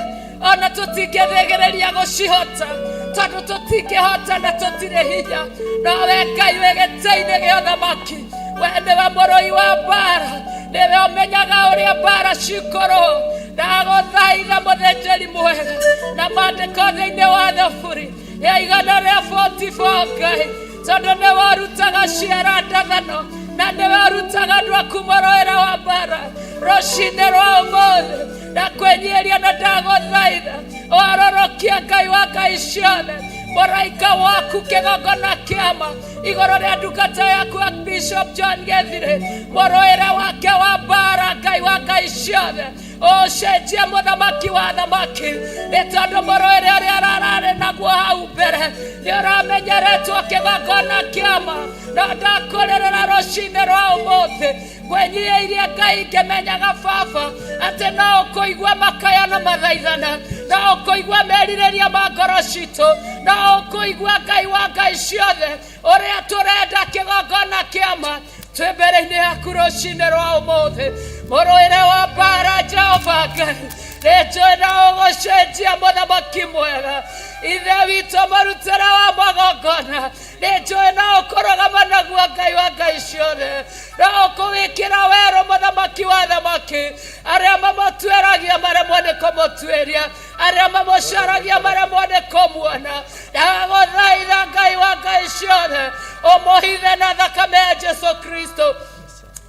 ona tũtingĩthĩgĩrĩria gũcihota, tondũ tũtingĩhota na tũtirĩ hinya, nowe Ngai wĩ gĩtĩ-inĩ gĩa ũthamaki, we nĩwe mũrũi wa mbara, nĩwe ũmenyaga ũrĩa mbara cikorwo. Ndagũthaitha mũthĩnjĩri mwega, na maandĩko thĩinĩ wa Thaburi ya igana rĩa 44 Ngai, tondũ nĩwe ũrutaga ciara ndathano na nĩwe ũrutaga andũ aku mũrũĩre wa mbara rũcinĩ rwa ũmũthĩ, ndakwĩnyihĩria na ndagũthaitha warorokia Ngai wa ngai ciothe, mũraika waku kĩgongona kĩama igũrũ rĩa ndungata yaku Bishop John Gethire, mũrũĩre wake wa mbara, Ngai wa ngai ciothe, ũcenjie mũthamaki wa thamaki, nĩ tondũ mũrũĩre ũrĩa arararĩ naguo hau mbere nĩ ũramenyeretwo kĩgongona kĩama. No ndakũrĩrĩra rũcinĩ rwa ũmũthĩ, ngwĩnyihĩirie Ngai ngĩmenyaga baba atĩ no ũkũigua makaya na mathaithana, no ũkũigua merirĩria ma ngoro citũ, no ũkũigua Ngai wa ngai ciothe ũrĩa tũrenda kĩgongona kĩama. Twĩ mbere-inĩ yaku rũcinĩ rwa ũmũthĩ, mũrũĩre wa mbara Jehova Ngai, nĩnjũĩ no ũgũcenjia mũthamaki mwega, ithe witũ mũrutĩre wa magongona, nĩnjũĩ no ũkũrũgama naguo Ngai wa ngai ciothe, no ũkũwĩkĩra werũ mũthamaki wa thamaki, arĩa mamũtuĩragia maremwo nĩ kũmũtuĩria, arĩa mamũcaragia maremwo nĩ kũmuona. Ndagũthaitha Ngai wa ngai ciothe, ũmũhithe na thakame ya Jesu Kristo,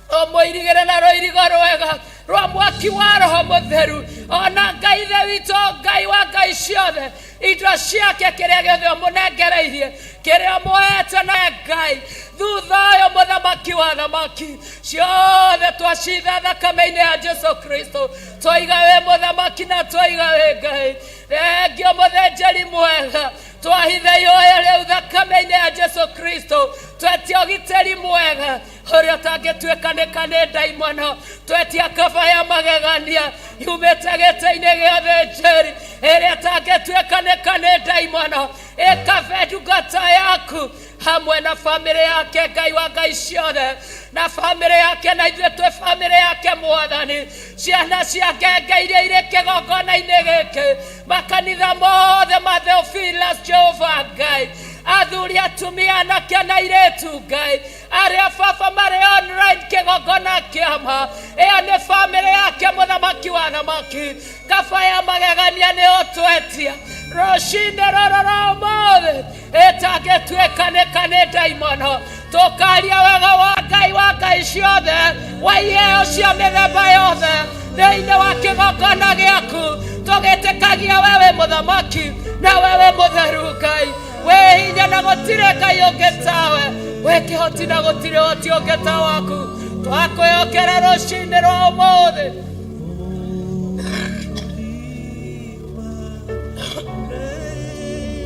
ũmũirigĩre na rũirigo rwega rwa mwaki wa Roho Mũtheru, ona Ngai ithe witũ, Ngai wa ngai ciothe, indo ciake kĩrĩa gĩothe ũmũnengereirie, kĩrĩa ũmũhete na Ngai, thutha ũyũ mũthamaki wa thamaki ciothe twacitha thakame-inĩ ya Jesu Kristo, twaiga wĩ mũthamaki na twaiga wĩ Ngai. Thengio mũthĩnjĩri mwega, twahithe ihoya rĩu thakame-inĩ ya Jesu Kristo, twetia ũgitĩri mwega ũrĩa ũtangĩtuĩkanĩka nĩ ndaimono, twetia kaba ya magegania yumĩte gĩtĩ-inĩ gĩa thĩnjĩri ĩrĩa ĩtangĩtuĩkanĩka nĩ ndaimono, ĩkabe ndungata yaku hamwe na bamĩrĩ yake, Ngai wa ngai ciothe, na bamĩrĩ yake na ithuĩ twĩ bamĩrĩ yake Mwathani, ciana ciake Ngai iria irĩ kĩgongona-inĩ gĩkĩ, makanitha mothe ma Theophilus Jehova Ngai, athuri atumia anake na airĩtu Ngai, arĩa baba marĩ online kĩgongona kĩama, ĩyo nĩ bamĩrĩ yake mũthamaki wa thamaki, kaba ya magegania nĩ ũtwetia rũcinĩ rũrũ rwa ũmũthĩ ĩtangĩtuĩkanĩka nĩ ndaimono, tũkaria wega wa Ngai wa ngai ciothe, wa iheo cia mĩthemba yothe thĩinĩ wa kĩgongona gĩaku, tũgĩtĩkagia we wĩ mũthamaki na we wĩ mũtheru Ngai, wĩ hinya na gũtirĩ Ngai ũngĩ tawe, wĩ kĩhoti na gũtirĩ ũhoti ũngĩ ta waku, twakwĩhokera rũcinĩ rwa ũmũthĩ.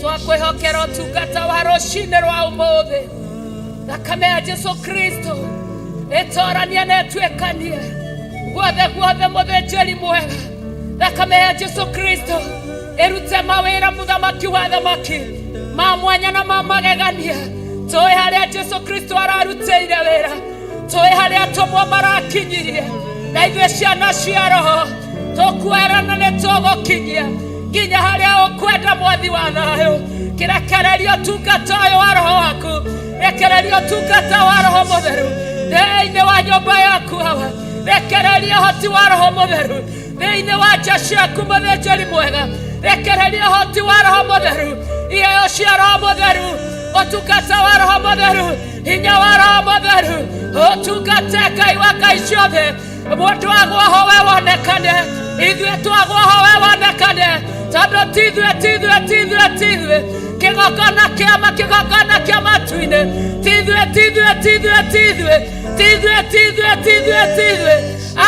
Twakwĩhokera ũtungata wa rũcinĩ rwa ũmũthĩ, thakame ya Jesu Kristo ĩtoranie na ĩtuĩkanie guothe guothe, mũthĩnjĩri mwega, thakame ya Jesu Kristo ĩrute mawĩra mũthamaki wa thamaki ma mwanya na ma magegania. Tũĩ harĩa Jesu Kristo ararutĩire wĩra, tũĩ harĩa atũmwo marakinyirie, na ithuĩ ciana cia roho tũkwerana nĩ tũgũkinyia nginya harĩa ũkwenda mwathi wa thayũ. Kĩrekereria ũtungata ũyũ wa roho waku, rekereria ũtungata wa roho mũtheru thĩinĩ wa nyũmba yaku hawa. Rekereria ũhoti wa Roho Mũtheru thĩinĩ wa nja ciaku, mũthĩnjĩri mwega. Rekereria ũhoti wa Roho Mũtheru, iheo cia Roho Mũtheru, ũtungata wa Roho Mũtheru, hinya wa Roho Mũtheru, ũtungate Ngai wa ngai ciothe. Mũndũ agwoho we wonekane, ithuĩ twagwoho we wonekane, tondũ ti ithuĩ, ti ithuĩ, ti ithuĩ, ti ithuĩ. Kĩgongona kĩama, kĩgongona kĩa matu-inĩ, ti ithuĩ, ti ithuĩ, ti ithuĩ, ti ithuĩ, ti ithuĩ, ti ithuĩ, ti ithuĩ, ti ithuĩ.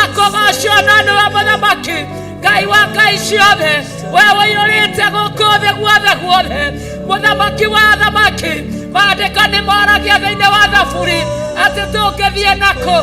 Akũgocwo na nĩwe mũthamaki, Ngai wa ngai ciothe, we ũiyũrĩte gũkũ thĩ guothe guothe, mũthamaki wa athamaki. Maandĩko nĩ moragia thĩinĩ wa Thaburi atĩ tũngĩthiĩ nakũ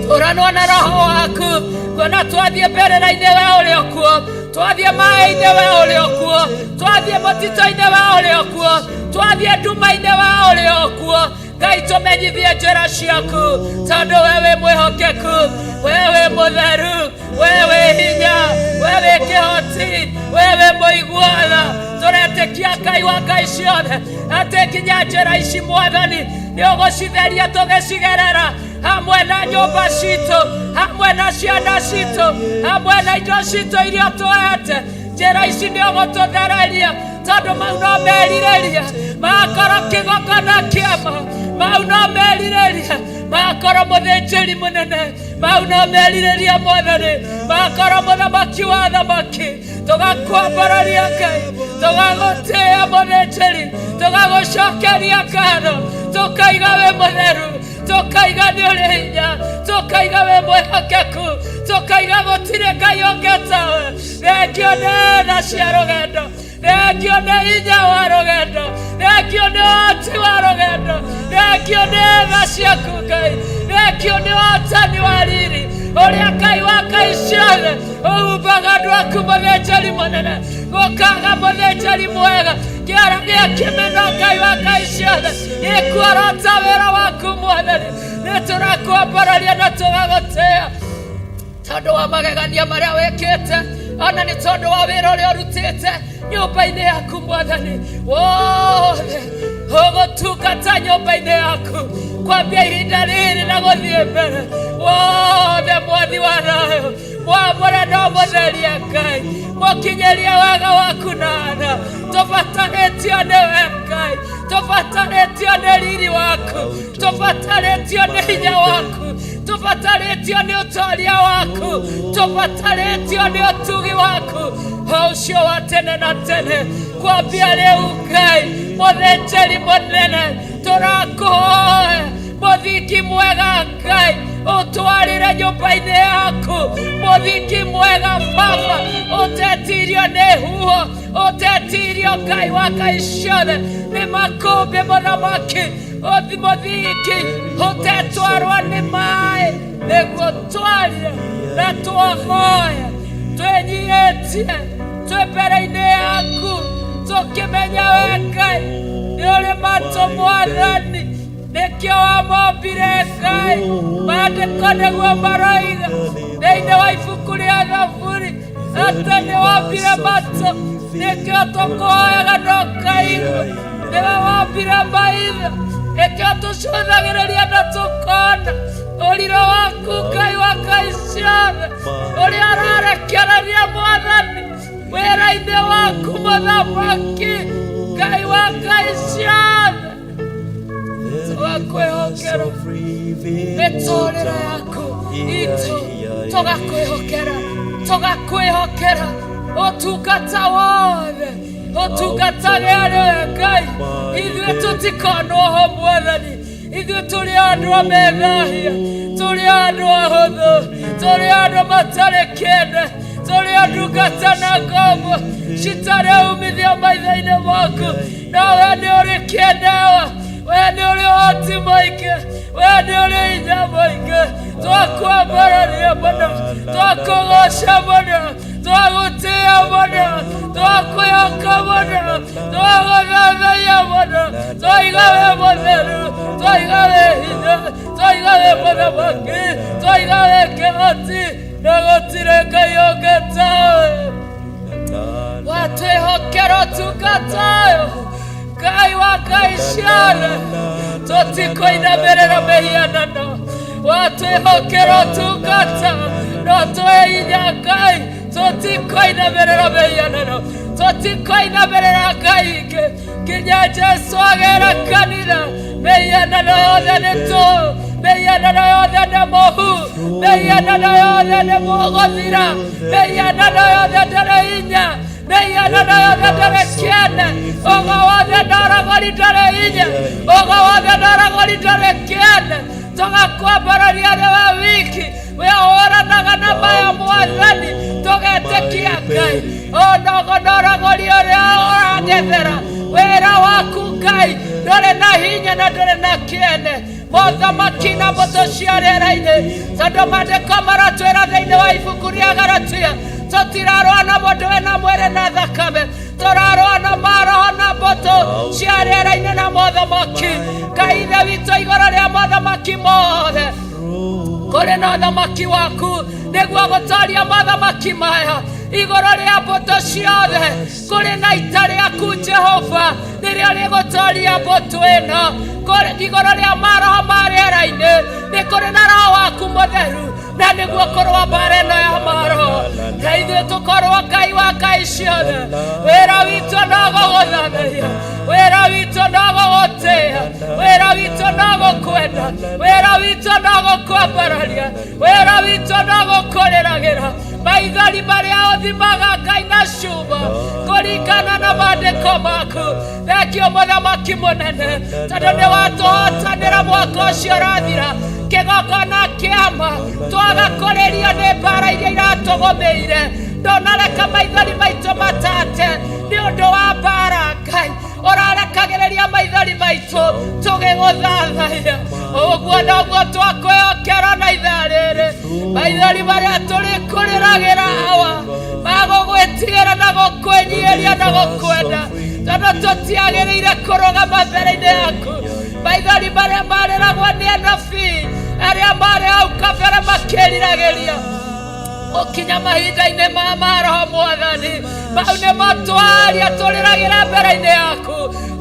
tũranwo na Roho waku, kuona twathiĩ mbĩrĩra-inĩ we ũrĩ o kuo, twathiĩ maĩ-inĩ we ũrĩ o kuo, twathiĩ mũtitũ-inĩ we ũrĩ o kuo, twathiĩ nduma-inĩ we ũrĩ o kuo. Ngai, tũmenyithie njĩra ciaku, tondũ we wĩ mwĩhokeku, we wĩ mũtheru, we wĩ hinya, we wĩ kĩhoti, we wĩ mũiguana. Tũretĩkia Ngai wa ngai ciothe atĩ nginya njĩra ici, Mwathani, nĩ ũgũcitheria tũgĩcigerera hamwe na nyũmba citũ, hamwe na ciana citũ, hamwe na indo citũ iria tũhete. Njĩra ici nĩ ũgũtũthereria, tondũ mau no merirĩria makorwo kĩgongona kĩama, mau no merirĩria makorwo mũthĩnjĩri mũnene, mau no merirĩria, Mwathani, makorwo mũthamaki wa thamaki. Tũgakwambararia Ngai, tũgagũtĩĩa mũthĩnjĩri, tũgagũcokeria ngatho, tũkaiga wĩ mũtheru, tũkaiga nĩ ũrĩ hinya, tũkaiga wĩ mwĩhokeku, tũkaiga gũtirĩ Ngai ũngĩ tawe. Thengio nĩ tha cia rũgendo, thengio nĩ hinya wa rũgendo, thengio nĩ ũhoti wa rũgendo, thengio nĩ tha ciaku Ngai, thengio nĩ ũhotani wa riri ũrĩa Ngai wa ngai ciothe ũhumbaga andũ aku. Mũthĩnjĩri mũnene, gũkaga mũthĩnjĩri mwega, kĩara gĩa kĩmeno, Ngai wa ngai ciothe gĩkuorota wĩra waku. Mwathani, nĩ tũrakwambararia na tũgagũtĩĩa tondũ wa magegania marĩa wĩkĩte, ona nĩ tondũ wa wĩra ũrĩa ũrutĩte nyũmba-inĩ yaku. Mwathani wothe ũgũtungata nyũmba-inĩ yaku kwambia ihinda rĩrĩ na gũthiĩ mbere wothe, Mwathi wa thayũ, mwamũre no mũtherie Ngai, mũkinyĩrie wega waku nana. Tũbatarĩtio nĩwe Ngai, tũbatarĩtio nĩ riri waku, tũbatarĩtio nĩ hinya waku, tũbatarĩtio nĩ ũtoria waku, tũbatarĩtio nĩ ũtugi waku ũcio wa tene na tene. Kwambia rĩu, Ngai mũthĩnjĩri mũnene, tũrakũhoya mũthingi mwega, Ngai, ũtwarĩre nyũmba-inĩ yaku, mũthingi mwega, Baba, ũtetirio nĩ huho, ũtetirio, Ngai wa ngai ciothe, nĩ makũmbĩ, mũthamaki, ũthi mũthingi ũtetwarwo nĩ maĩ, nĩguo twaria na twahoya twĩnyihĩtie twĩ mbere-inĩ yaku, tũkĩmenya we Ngai nĩ ũrĩ matũ. Mwathani, nĩkĩo wamombire Ngai. Maandĩko nĩguo maroiga thĩinĩ wa ibuku rĩa Thaburi atĩ nĩ wombire matũ, nĩkĩo tũkũhoyaga no kaigua. Nĩwe wombire maitho, nĩkĩo tũcũthagĩrĩria na tũkona ũriro waku, Ngai wa ngai ciothe, ũrĩa ũrarekereria, Mwathani, wĩra-inĩ waku, mũthamaki, Ngai wa ngai ciothe. Tũgakwĩhokera mĩtũrĩre yaku itũ, tũgakwĩhokera, tũgakwĩhokera ũtungata wothe, ũtungatage arĩ we Ngai. Ithuĩ tũtikonwo ho, Mwathani. Ithuĩ tũrĩ andũ a methahia, tũrĩ andũ ahũthũ, tũrĩ andũ matarĩ kĩene, tũrĩ andungata na ngombo citarĩ umithio maitho-inĩ maku. No we nĩ ũrĩ kĩenewa, we nĩ ũrĩ ũhoti mũingĩ, we nĩ ũrĩ hinya mũingĩ. Twakwambararia mũno, twakũgoca mũno, twagũtĩĩa mũno, twakwĩhoka mũno, twagũthathaiya mũno. Twaiga wĩ mũtheru, twaiga wĩ hinya, twaiga wĩ mũthamaki, twaiga wĩ kĩhoti, na gũtirĩ Ngai ũngĩ tawe. Watwĩhokera ũtungata ũyũ, Ngai wa ngai ciothe, tũtikũinamĩrĩra mĩhianano. Watwĩhokera ũtungata no tũhe hinya Ngai, tũtikoinamĩrĩra mĩhianano, tũtikoinamĩrĩra ngai ingĩ nginya Jesu agera kanitha. Mĩhianano yothe nĩ tũhũ, mĩhianano yothe nĩ mũhu, mĩhianano yothe nĩ mũgũthira, mĩhianano yothe ndĩrĩ hinya, mĩhianano yothe ndĩrĩ kĩene. Ũgo wothe na ũragũri ndũrĩ hinya, ũgo wothe na ũragũri ndũrĩ kĩene. Tũgakwambararia nĩwe wiki wĩhũranaga na maya Mwathani, tũgetĩkia Ngai onogo na ũragũri ũrĩa ũrang'ethera wĩra waku Ngai ndũrĩ na hinya na ndũrĩ na kĩene. Mothamaki na mbũtũ cia rĩera-inĩ, tondũ maandĩko maratwĩra thĩinĩ wa ibuku rĩa Galatia, tũtirarũa na mũndũ wĩna mwĩrĩ na thakame, tũrarũa na maroho na mbũtũ cia rĩera-inĩ na mothamaki. Ngai Ithe witũ, igũrũ rĩa mothamaki mothe kũrĩ na ũthamaki waku, nĩguo gũtoria mothamaki maya. Igũrũ rĩa mbũtũ ciothe kũrĩ na ita rĩaku Jehova, nĩrĩo rĩgũtoria mbũtũ ĩno. Igũrũ rĩa maroho ma rĩera-inĩ nĩ kũrĩ na roho waku mũtheru, na nĩguo kũrũa mbara ĩno ya maroho. Na ithuĩ tũkorwo Ngai wa ngai ciothe, wĩra witũ no gũgũthathaiya, wĩra witũ no gũgũtĩĩa, wĩra witũ no gũkwenda, wĩra witũ no gũkwambararia, wĩra witũ no gũkũrĩragĩra. Maithori marĩa ũthimaga Ngai na cuma kũringana na maandĩko maku. Thengio mũthamaki mũnene, tondũ nĩ watũhotanĩra mwaka ũcio ũrathira kĩgongona kĩama twaga kũrĩrio nĩ mbara iria iratũgũmĩire. Ndũnareka maithori maitũ matate nĩ ũndũ wa mbara Ngai, ũrarekagĩrĩria maithori maitũ tũgĩgũthathaiya. Ũguo noguo twakwĩhokera na ithaa rĩrĩ, maithori marĩa tũrĩkũrĩragĩra Awa magũgwĩtigĩra na gũkwĩnyihĩria na gũkwenda, tondũ tũtiagĩrĩire kũrũgama mbere-inĩ yaku. Maithori marĩa marĩragwo nĩ anabii arĩa marĩ hau kabere makĩriragĩria gũkinya mahinda-inĩ ma maroho Mwathani, mau nĩ matwaria tũrĩragĩra mbere-inĩ yaku,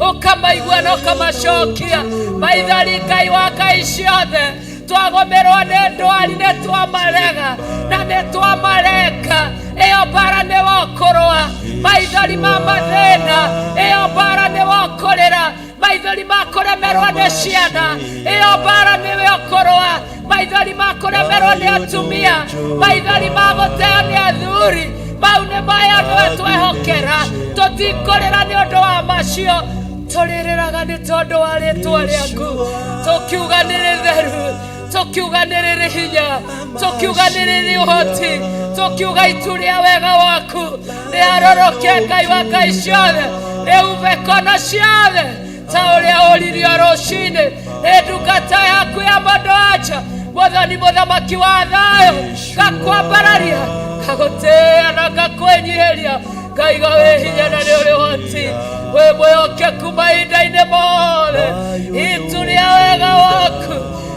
ũkamaigua na ũkamacokia. Maithori Ngai wa ngai ciothe, twagũmĩrwo nĩ ndwari nĩ twamarega na nĩ twamarenga, ĩyo mbara nĩ wokũrũa. Maithori ma mathĩna, ĩyo mbara nĩ wokũrĩra. Maithori ma kũremerwo nĩ ciana, ĩyo mbara nĩwe ũkũrũa. Maithori ma kũremerwo nĩ atumia, maithori ma gũteo nĩ athuri, mau nĩ maya nĩwe twehokera. Tũtikũrĩra nĩ ũndũ wa macio, tũrĩrĩraga nĩ tondũ wa rĩtwa rĩaku, tũkiuga nĩ rĩtheru, tũkiuga nĩ rĩrĩ hinya, tũkiuga nĩ rĩrĩ ũhoti, tũkiuga itu rĩa wega waku rĩaroroke Ngai wa ngai ciothe, rĩume kona ciothe ta ũrĩa ũririo rũcinĩ nĩ ndungata yaku ya mũndũ anja. Mwathani mũthamaki wa thayũ, ngakwambararia, ngagũtĩĩa na ngakwĩnyihĩria, ngaiga wĩ hinya na nĩ ũrĩ ũhoti, wĩ mwĩhokeku mahinda-inĩ mothe. Itu rĩa wega waku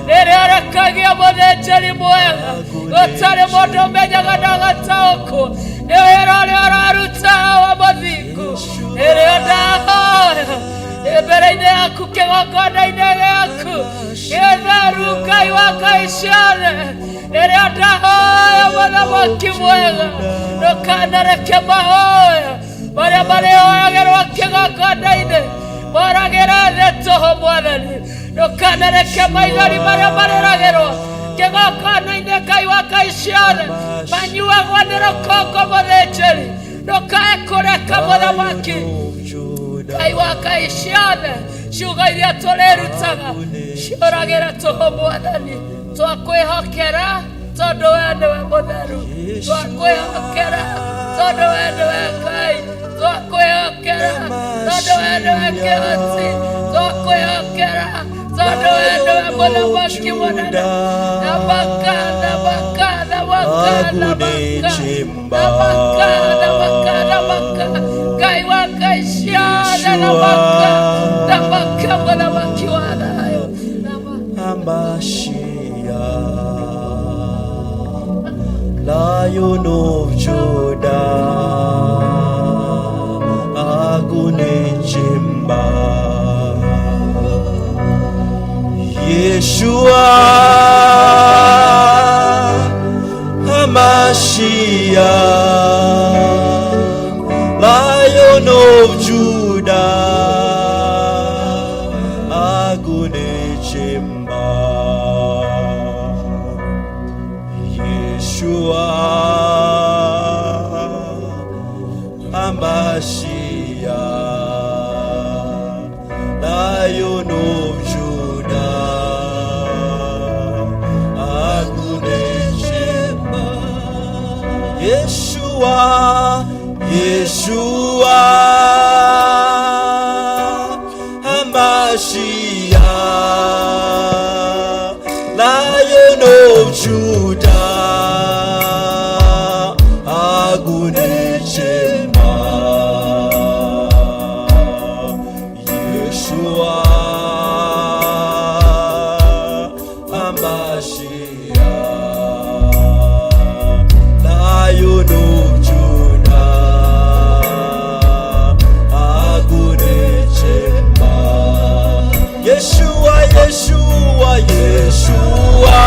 rĩrĩa rekagia mũthĩnjĩri mwega, gũtarĩ mũndũ ũmenyaga na gataũkwo nĩ wĩra ũrĩa ũraruta wa mũthingu. Rĩrĩa ndahoya ndĩ mbere-inĩ yaku kĩgongona-inĩ gĩaku gĩtheru Ngai wa ngai ciothe, rĩrĩa ndahoya mũthamaki mwega, ndũkanareke mahoya marĩa marĩhoyagĩrwo kĩgongona-inĩ moragĩre thĩ tũhũ. Mwathani, ndũkanareke maithori marĩa marĩragĩrwo kĩgongona-inĩ Ngai wa ngai ciothe manyuagwo nĩ rũkũngũ. Mũthĩnjĩri, ndũkae kũreka mũthamaki Ngai wa ngai ciothe ciugo iria tũrĩrutaga ciũragĩre tũhũ. Mwathani, twakwĩhokera tondũ we nĩwe mũtheru, twakwĩhokera tondũ we nĩwe Ngai, twakwĩhokera tondũ we nĩwe kĩhoti, twakwĩhokera tondũ we nĩwe mũthamaki mũnene. Thamaka, thamaka, thamaka, thamaka, thamaka, thamaka, thamaka, Ngai wa ngai ciothe, thamaka, thamaka, mũthamaki wa thayũ, thamaka. Amashiach, Lion of Judah, Agunechemba, Yeshua. Lion of Judah, Agunechemba. Yeshua, Hamashiach, Lion of Judah, Agunechemba. Yeshua, Yeshua, Hamashiach, Lion of Judah, Agunechemba. Yeshua, Hamashiach, Lion of Judah, Agunechemba. Yeshua, Yeshua, Yeshua,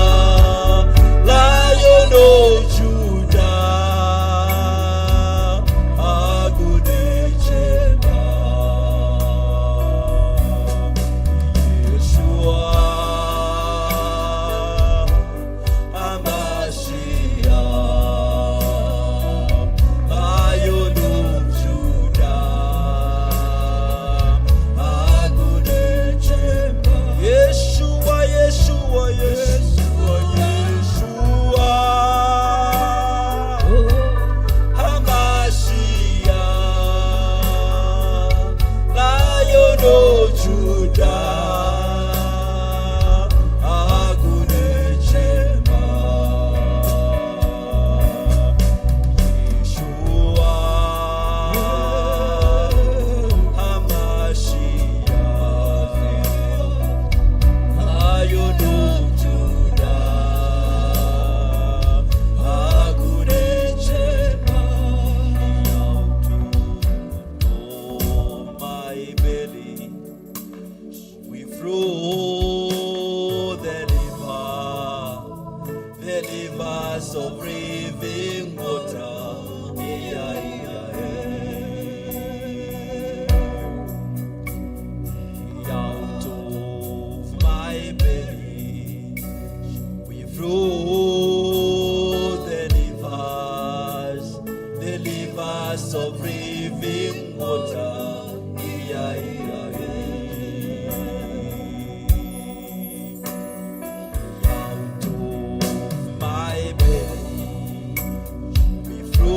Hamashiach, Lion of Judah, Agunechemba. Yeshua, Hamashiach, Lion of Judah, Agunechemba. Yeshua, Yeshua, Yeshua, Yeshua, Hamashiach, Lion of Judah, Agunechemba. Yeshua, Hamashiach, Lion of Judah, Agunechemba. Out of my belly we flow the rivers of living water. Yeah, yeah, yeah. Out of my belly we flow the rivers of living water. Yeah, yeah, yeah. Out of my belly we flow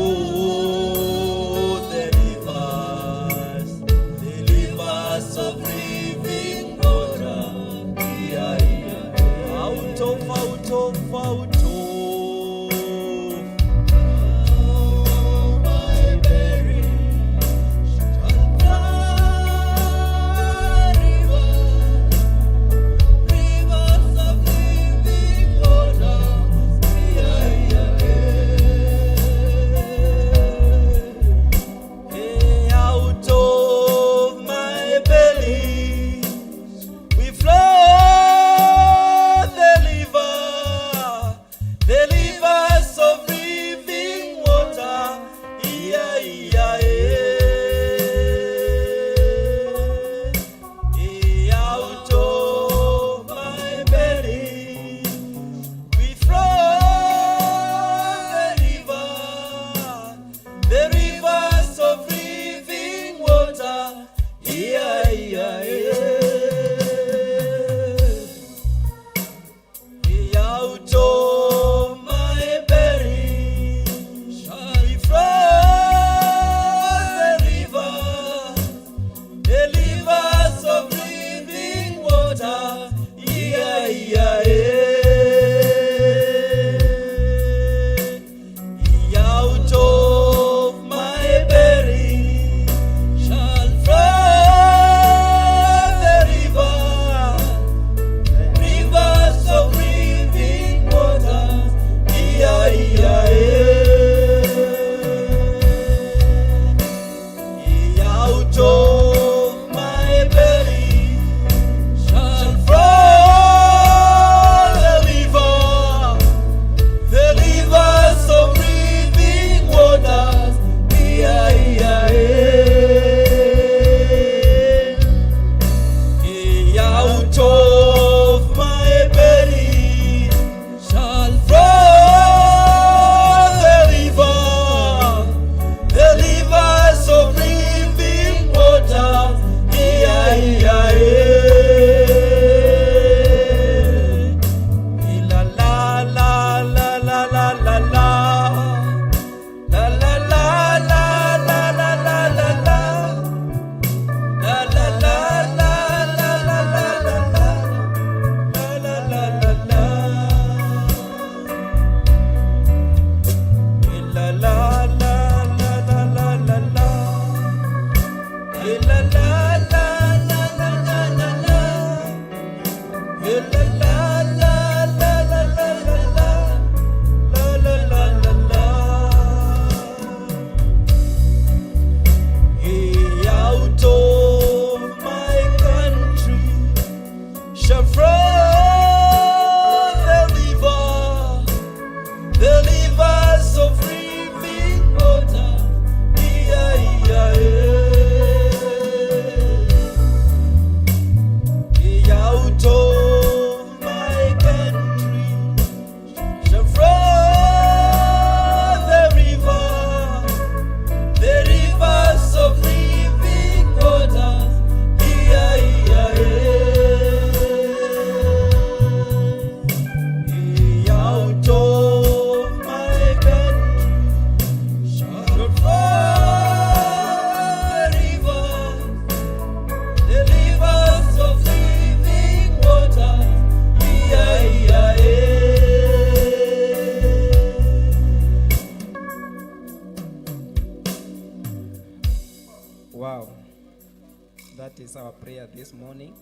is our prayer this morning.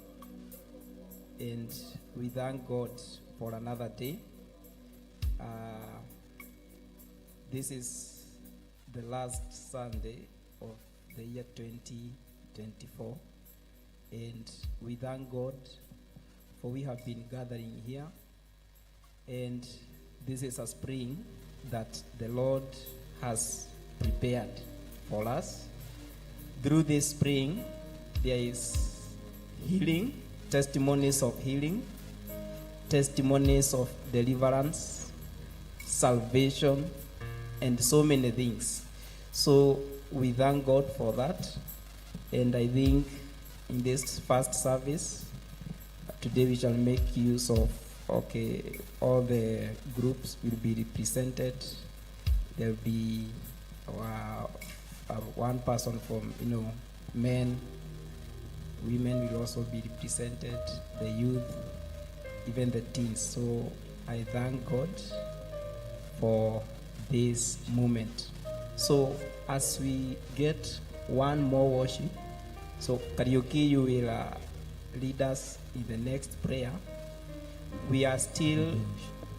And we thank God for another day. This is the last Sunday of the year 2024. And we thank God for we have been gathering here. And this is a spring that the Lord has prepared for us. Through this spring, there is healing, testimonies of healing, testimonies of deliverance, salvation, and so many things. So we thank God for that. And I think in this first service, today we shall make use of, okay, all the groups will be represented. There will be one person from, men, women will also be represented, the youth, even the teens. So I thank God for this moment. So as we get one more worship, so Kariuki, you will lead us in the next prayer. We are still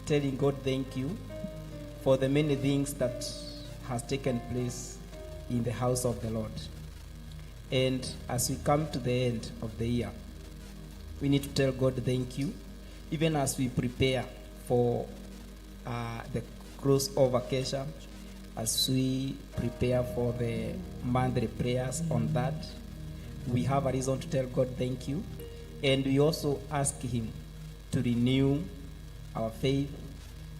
telling God thank you for the many things that has taken place in the house of the Lord. And as we come to the end of the year, we need to tell God thank you, even as we prepare for the crossover Kesha, as we prepare for the monthly prayers on that, we have a reason to tell God thank you. And we also ask Him to renew our faith,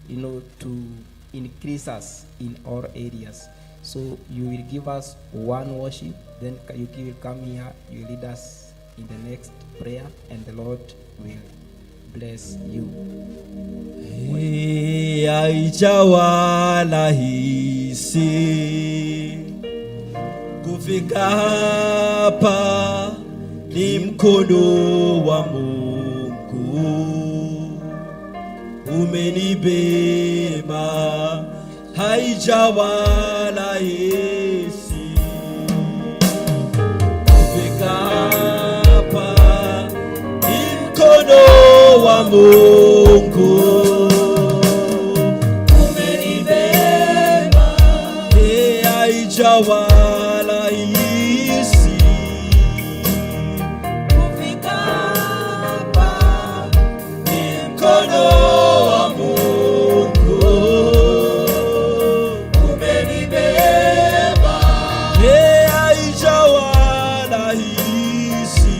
to increase us in all areas. So you will give us one worship, then Kariuki will come here, you lead us in the next prayer, and the Lord will bless you. Haijawa rahisi kufika hapa, ni mkono wa Mungu umenibeba, haijawa rahisi kufika hapa, ni mkono wa Mungu umenibeba, haijawa rahisi kufika hapa, ni mkono wa Mungu umenibeba, haijawa rahisi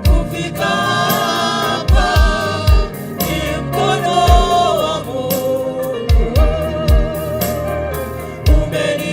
kufika hapa, ni mkono wa Mungu umenibeba.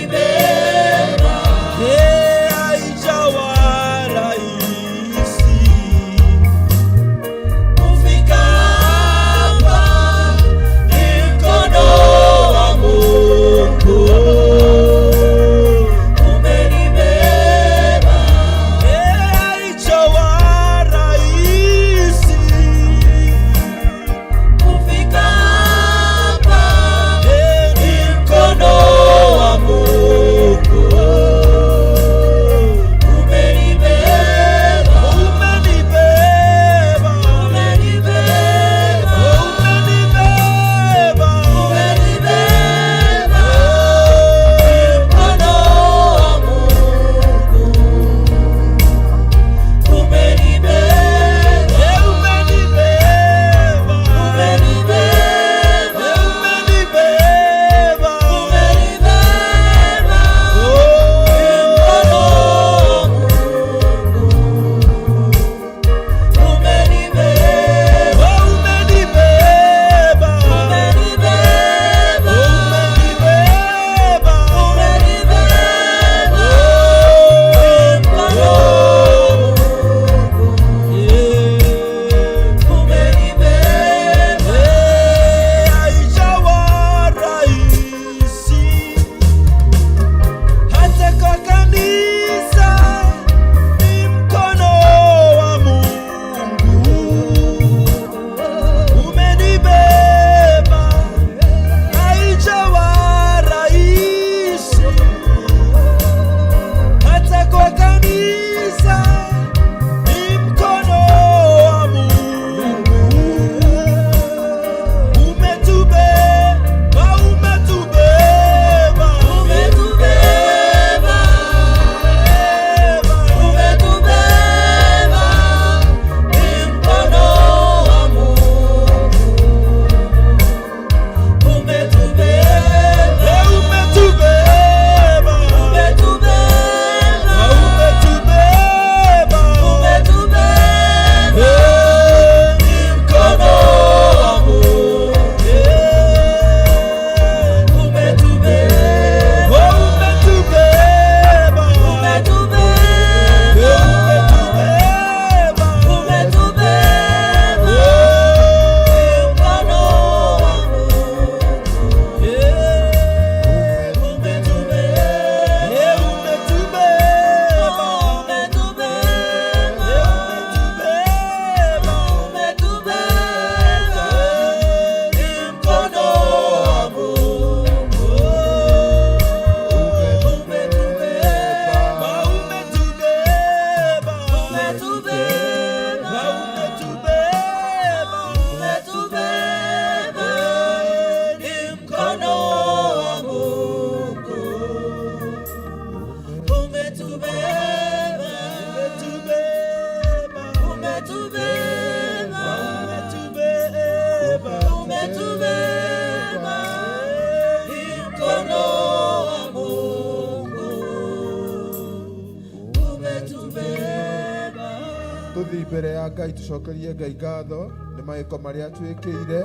Tũthiĩ mbere ya Ngai tũcokerie Ngai ngatho nĩ mawĩko marĩa twĩkĩire,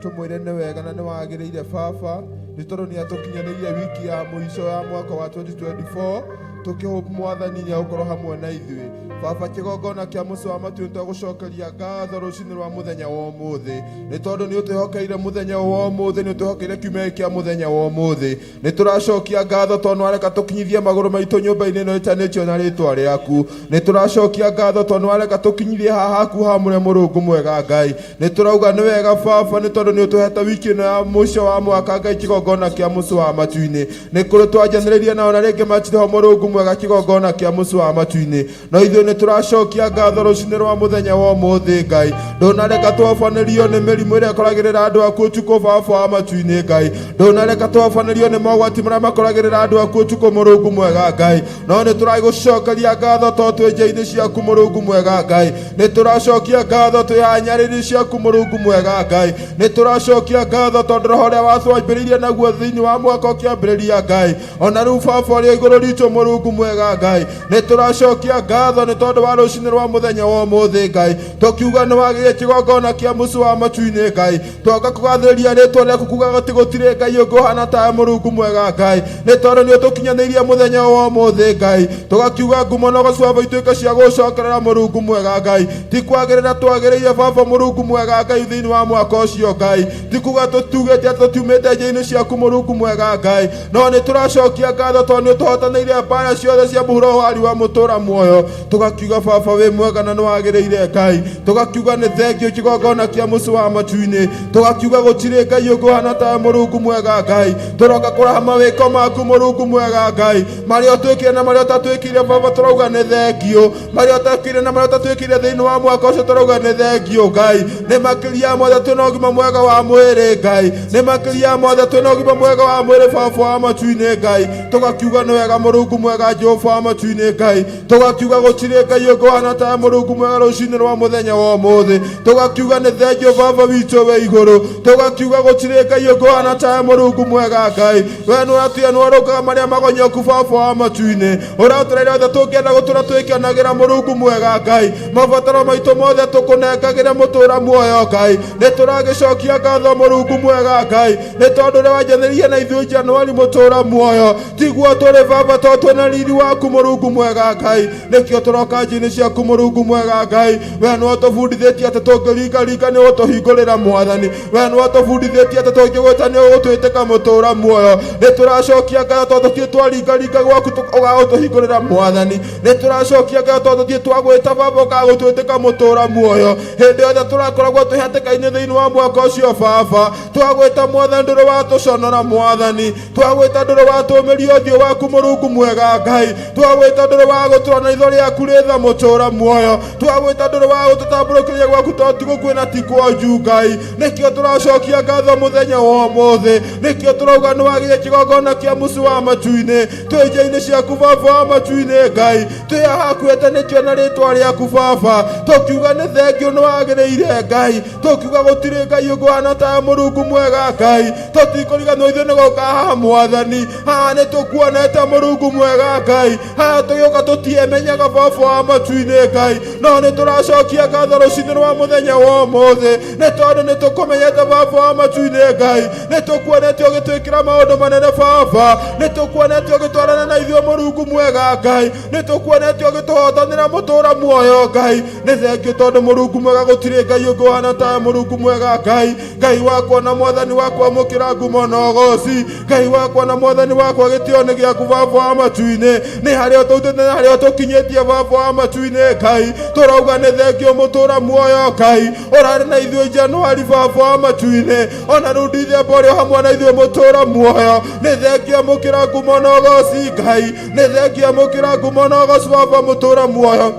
tũmwĩre nĩ wega na nĩ wagĩrĩire baba, nĩ tondũ nĩ atũkinyanĩirie wiki ya mũico ya mwaka wa 2024. Tũkĩhope Mwathani nĩ egũkorwo hamwe na ithuĩ. Baba, kĩgongona kĩa mũciĩ wa matu, nĩtwagũcokeria ngatho rũcinĩ rwa mũthenya wa ũmũthĩ, nĩ tondũ nĩ ũtwĩhokeire mũthenya wa ũmũthĩ, nĩ ũtwĩhokeire kiumia gĩkĩ kĩa mũthenya wa ũmũthĩ. Nĩ tũracokia ngatho tondũ nĩwareka tũkinyithie magũrũ maitũ nyũmba-inĩ ĩno ĩtanĩtio na rĩtwa rĩaku. Nĩ tũracokia ngatho tondũ nĩwareka tũkinyithie haha haku hamũre, Mũrungu mwega Ngai. Nĩ tũrauga nĩ wega baba, nĩ tondũ nĩ ũtũhete wiki ĩno ya mũico wa mwaka Ngai. Kĩgongona kĩa mũciĩ wa matu-inĩ, nĩ kũrĩ twanjanĩrĩria nao na rĩngĩ matirĩ ho, Mũrungu mwega. Kĩgongona kĩa mũciĩ wa matu-inĩ, no ithuĩ nĩ tũracokia ngatho rũcinĩ rwa mũthenya wa ũmũthĩ. Ngai, ndũnareka twabanĩrio nĩ mĩrimũ ĩrĩa ĩkoragĩrĩra andũ aku ũtukũ, baba wa matu-inĩ. Ngai, ndũnareka twabanĩrio nĩ mogwati marĩa makoragĩrĩra andũ aku ũtukũ, Mũrungu mwega Ngai, no nĩ tũragũcokeria ngatho to twĩ nja-inĩ ciaku, Mũrungu mwega Ngai. Nĩ tũracokia ngatho twĩ haha nyarĩrĩ ciaku, Mũrungu mwega Ngai. Nĩ tũracokia ngatho tondũ roho ũrĩa watwambĩrĩirie naguo thĩinĩ wa mwaka ũkĩambĩrĩria Ngai, ona rĩu baba ũrĩa igũrũ ritũ, Mũrungu mwega Ngai. Nĩ tũracokia ngatho nĩ tondũ wa rũcinĩ rwa mũthenya wa ũmũthĩ Ngai, tũkiuga nĩ wagĩrĩire kĩgongona kĩa mũciĩ wa matu-inĩ. Ngai, twoka kũgathĩrĩria rĩtwa rĩaku, kuga atĩ gũtirĩ Ngai ũngĩ ũhana tawe, Mũrungu mwega Ngai, nĩ tondũ nĩ ũtũkinyanĩirie mũthenya wa ũmũthĩ. Ngai, tũgakiuga ngumo na ũgoci wa ituĩke cia gũcokerera, Mũrungu mwega Ngai. Ti kwagĩrĩra twagĩrĩire baba, Mũrungu mwega Ngai, thĩinĩ wa mwaka ũcio Ngai. Ti kuga tũtugĩte atĩ tũtiumĩte nja-inĩ ciaku, Mũrungu mwega Ngai, no nĩ tũracokia ngatho tondũ nĩ ũtũhotanĩire mbara ciothe cia mũhuro wa riũa, mũtũra muoyo. Tũgakiuga baba wĩ mwega na nĩ wagĩrĩire Ngai. Tũgakiuga nĩ thengio, kĩgongona kĩa mũciĩ wa matu-inĩ. Tũgakiuga gũtirĩ Ngai ũngĩ ũhana tawe, Mũrungu mwega Ngai. Tũroka kũraha mawĩko maku, Mũrungu mwega Ngai, marĩa ũtwĩkire na marĩa ũtatwĩkire. Baba, tũrauga nĩ thengio, marĩa ũtwĩkire na marĩa ũtatwĩkire thĩinĩ wa mwaka ũcio. Tũrauga nĩ thengio Ngai. Nĩ makĩria mothe twĩna ũgima mwega wa mwĩrĩ Ngai. Nĩ makĩria mothe twĩna ũgima mwega wa mwĩrĩ, baba wa matu-inĩ Ngai. Tũgakiuga nĩ wega, Mũrungu mwega Jehova wa matu-inĩ Ngai. Tũgakiuga gũtirĩ Ngai ũngĩ ũhana tawe, Mũrungu mwega. Rũcinĩ rwa mũthenya wa ũmũthĩ tũgakiuga nĩ thengio, baba witũ wĩ igũrũ. Tũgakiuga gũtirĩ Ngai ũngĩ ũhana tawe, Mũrungu mwega Ngai. We nĩũratuya, nĩwarũngaga marĩa magonyoku, baba wa matu-inĩ. Ũratũra othe tũngĩenda gũtũra twĩkenagĩra, Mũrungu mwega Ngai. Mabataro maitũ mothe tũkũnengagĩra, mũtũra muoyo Ngai. Nĩ tũragĩcokia ngatho, Mũrungu mwega Ngai, nĩ tondũ ũrĩa wanjanĩria na ithuĩ Januari, mũtũra muoyo, tiguo tũrĩ baba to twĩna riri waku, Mũrungu mwega Ngai. Nĩkĩo tũroka njini ciaku, Mũrungu mwega Ngai. We nĩwe ũtũbundithĩtie atĩ tũngĩringaringa nĩ ũgũtũhingũrĩra, Mwathani. We nĩwe ũtũbundithĩtie atĩ tũngĩgwĩta nĩ ũgũtwĩtĩka, mũtũra muoyo. Nĩ tũracokia ngatho tondũ tũtirĩ twaringaringa gwaku ũgagũtũhingũrĩra, Mwathani. Nĩ tũracokia ngatho tondũ tũtirĩ twagwĩta baba ũgagũtwĩtĩka, mũtũra muoyo. Hĩndĩ yothe tũrakoragwo twĩ hatĩka-inĩ thĩinĩ wa mwaka ũcio baba, twagwĩta Mwathani, ndũrĩ watũconora. Mwathani, twagwĩta, ndũrĩ watũmĩria ũthiũ waku, Mũrungu mwega Ngai. Twagwĩta, ndũrĩ wagũtũra na itho rĩaku rĩtha, mũtũra muoyo. Twagwĩta, ndũrĩ wagũtũtambũrũkĩria gwaku tondũ ti gũkuĩ na ti kwonju Ngai. Nĩkĩo tũracokia ngatho mũthenya wa ũmũthĩ. Nĩkĩo tũrauga nĩ wagĩrĩire kĩgongona kĩa mũciĩ wa matu-inĩ. Twĩ nja-inĩ ciaku, baba wa matu-inĩ Ngai, twĩ haha hakuhĩtanĩtio na rĩtwa rĩaku baba, tũkiuga nĩ thengio, nĩ wagĩrĩire Ngai. Tũkiuga gũtirĩ Ngai ũngĩ ũhana tawe, Mũrungu mwega Ngai. Tũtikũriganĩrwo ithuĩ nĩ gũka haha, Mwathani. Haha nĩ tũkuonete, Mũrungu mwega Ngai. Haha tũgĩũka tũtiemenyaga, baba wa matu-inĩ Ngai, no nĩ tũracokia ngatho rũcinĩ rwa mũthenya wa ũmũthĩ, nĩ tondũ nĩ tũkũmenyete, baba wa matu-inĩ Ngai. Nĩ tũkuonete ũgĩtwĩkĩra maũndũ manene baba. Nĩ tũkuonete ũgĩtwarana na ithuĩ, Mũrungu mwega Ngai. Nĩ tũkuonete ũgĩtũhotanĩra, mũtũra muoyo Ngai. Nĩ thengio tondũ, Mũrungu mwega, gũtirĩ Ngai ũngĩ ũhana tawe, Mũrungu mwega Ngai. Ngai wakwa na Mwathani wakwa, mũkĩra ngumo na ũgoci. Ngai wakwa na Mwathani wakwa, gĩtĩo nĩ gĩaku, baba wa matu-inĩ, nĩ harĩa ũtũrutĩte na harĩa ũtũkinyĩtie, baba wa matu-inĩ Ngai. Tũrauga nĩ thengio, mũtũra muoyo Ngai. Ũrarĩ na ithuĩ Januari, baba wa matu-inĩ, ona rĩu Dithemba ũrĩ o hamwe na ithuĩ, mũtũra muoyo. Nĩ thengio, mũkĩra ngumo na ũgoci Ngai. Nĩ thengio, mũkĩra ngumo na ũgoci baba, mũtũra muoyo,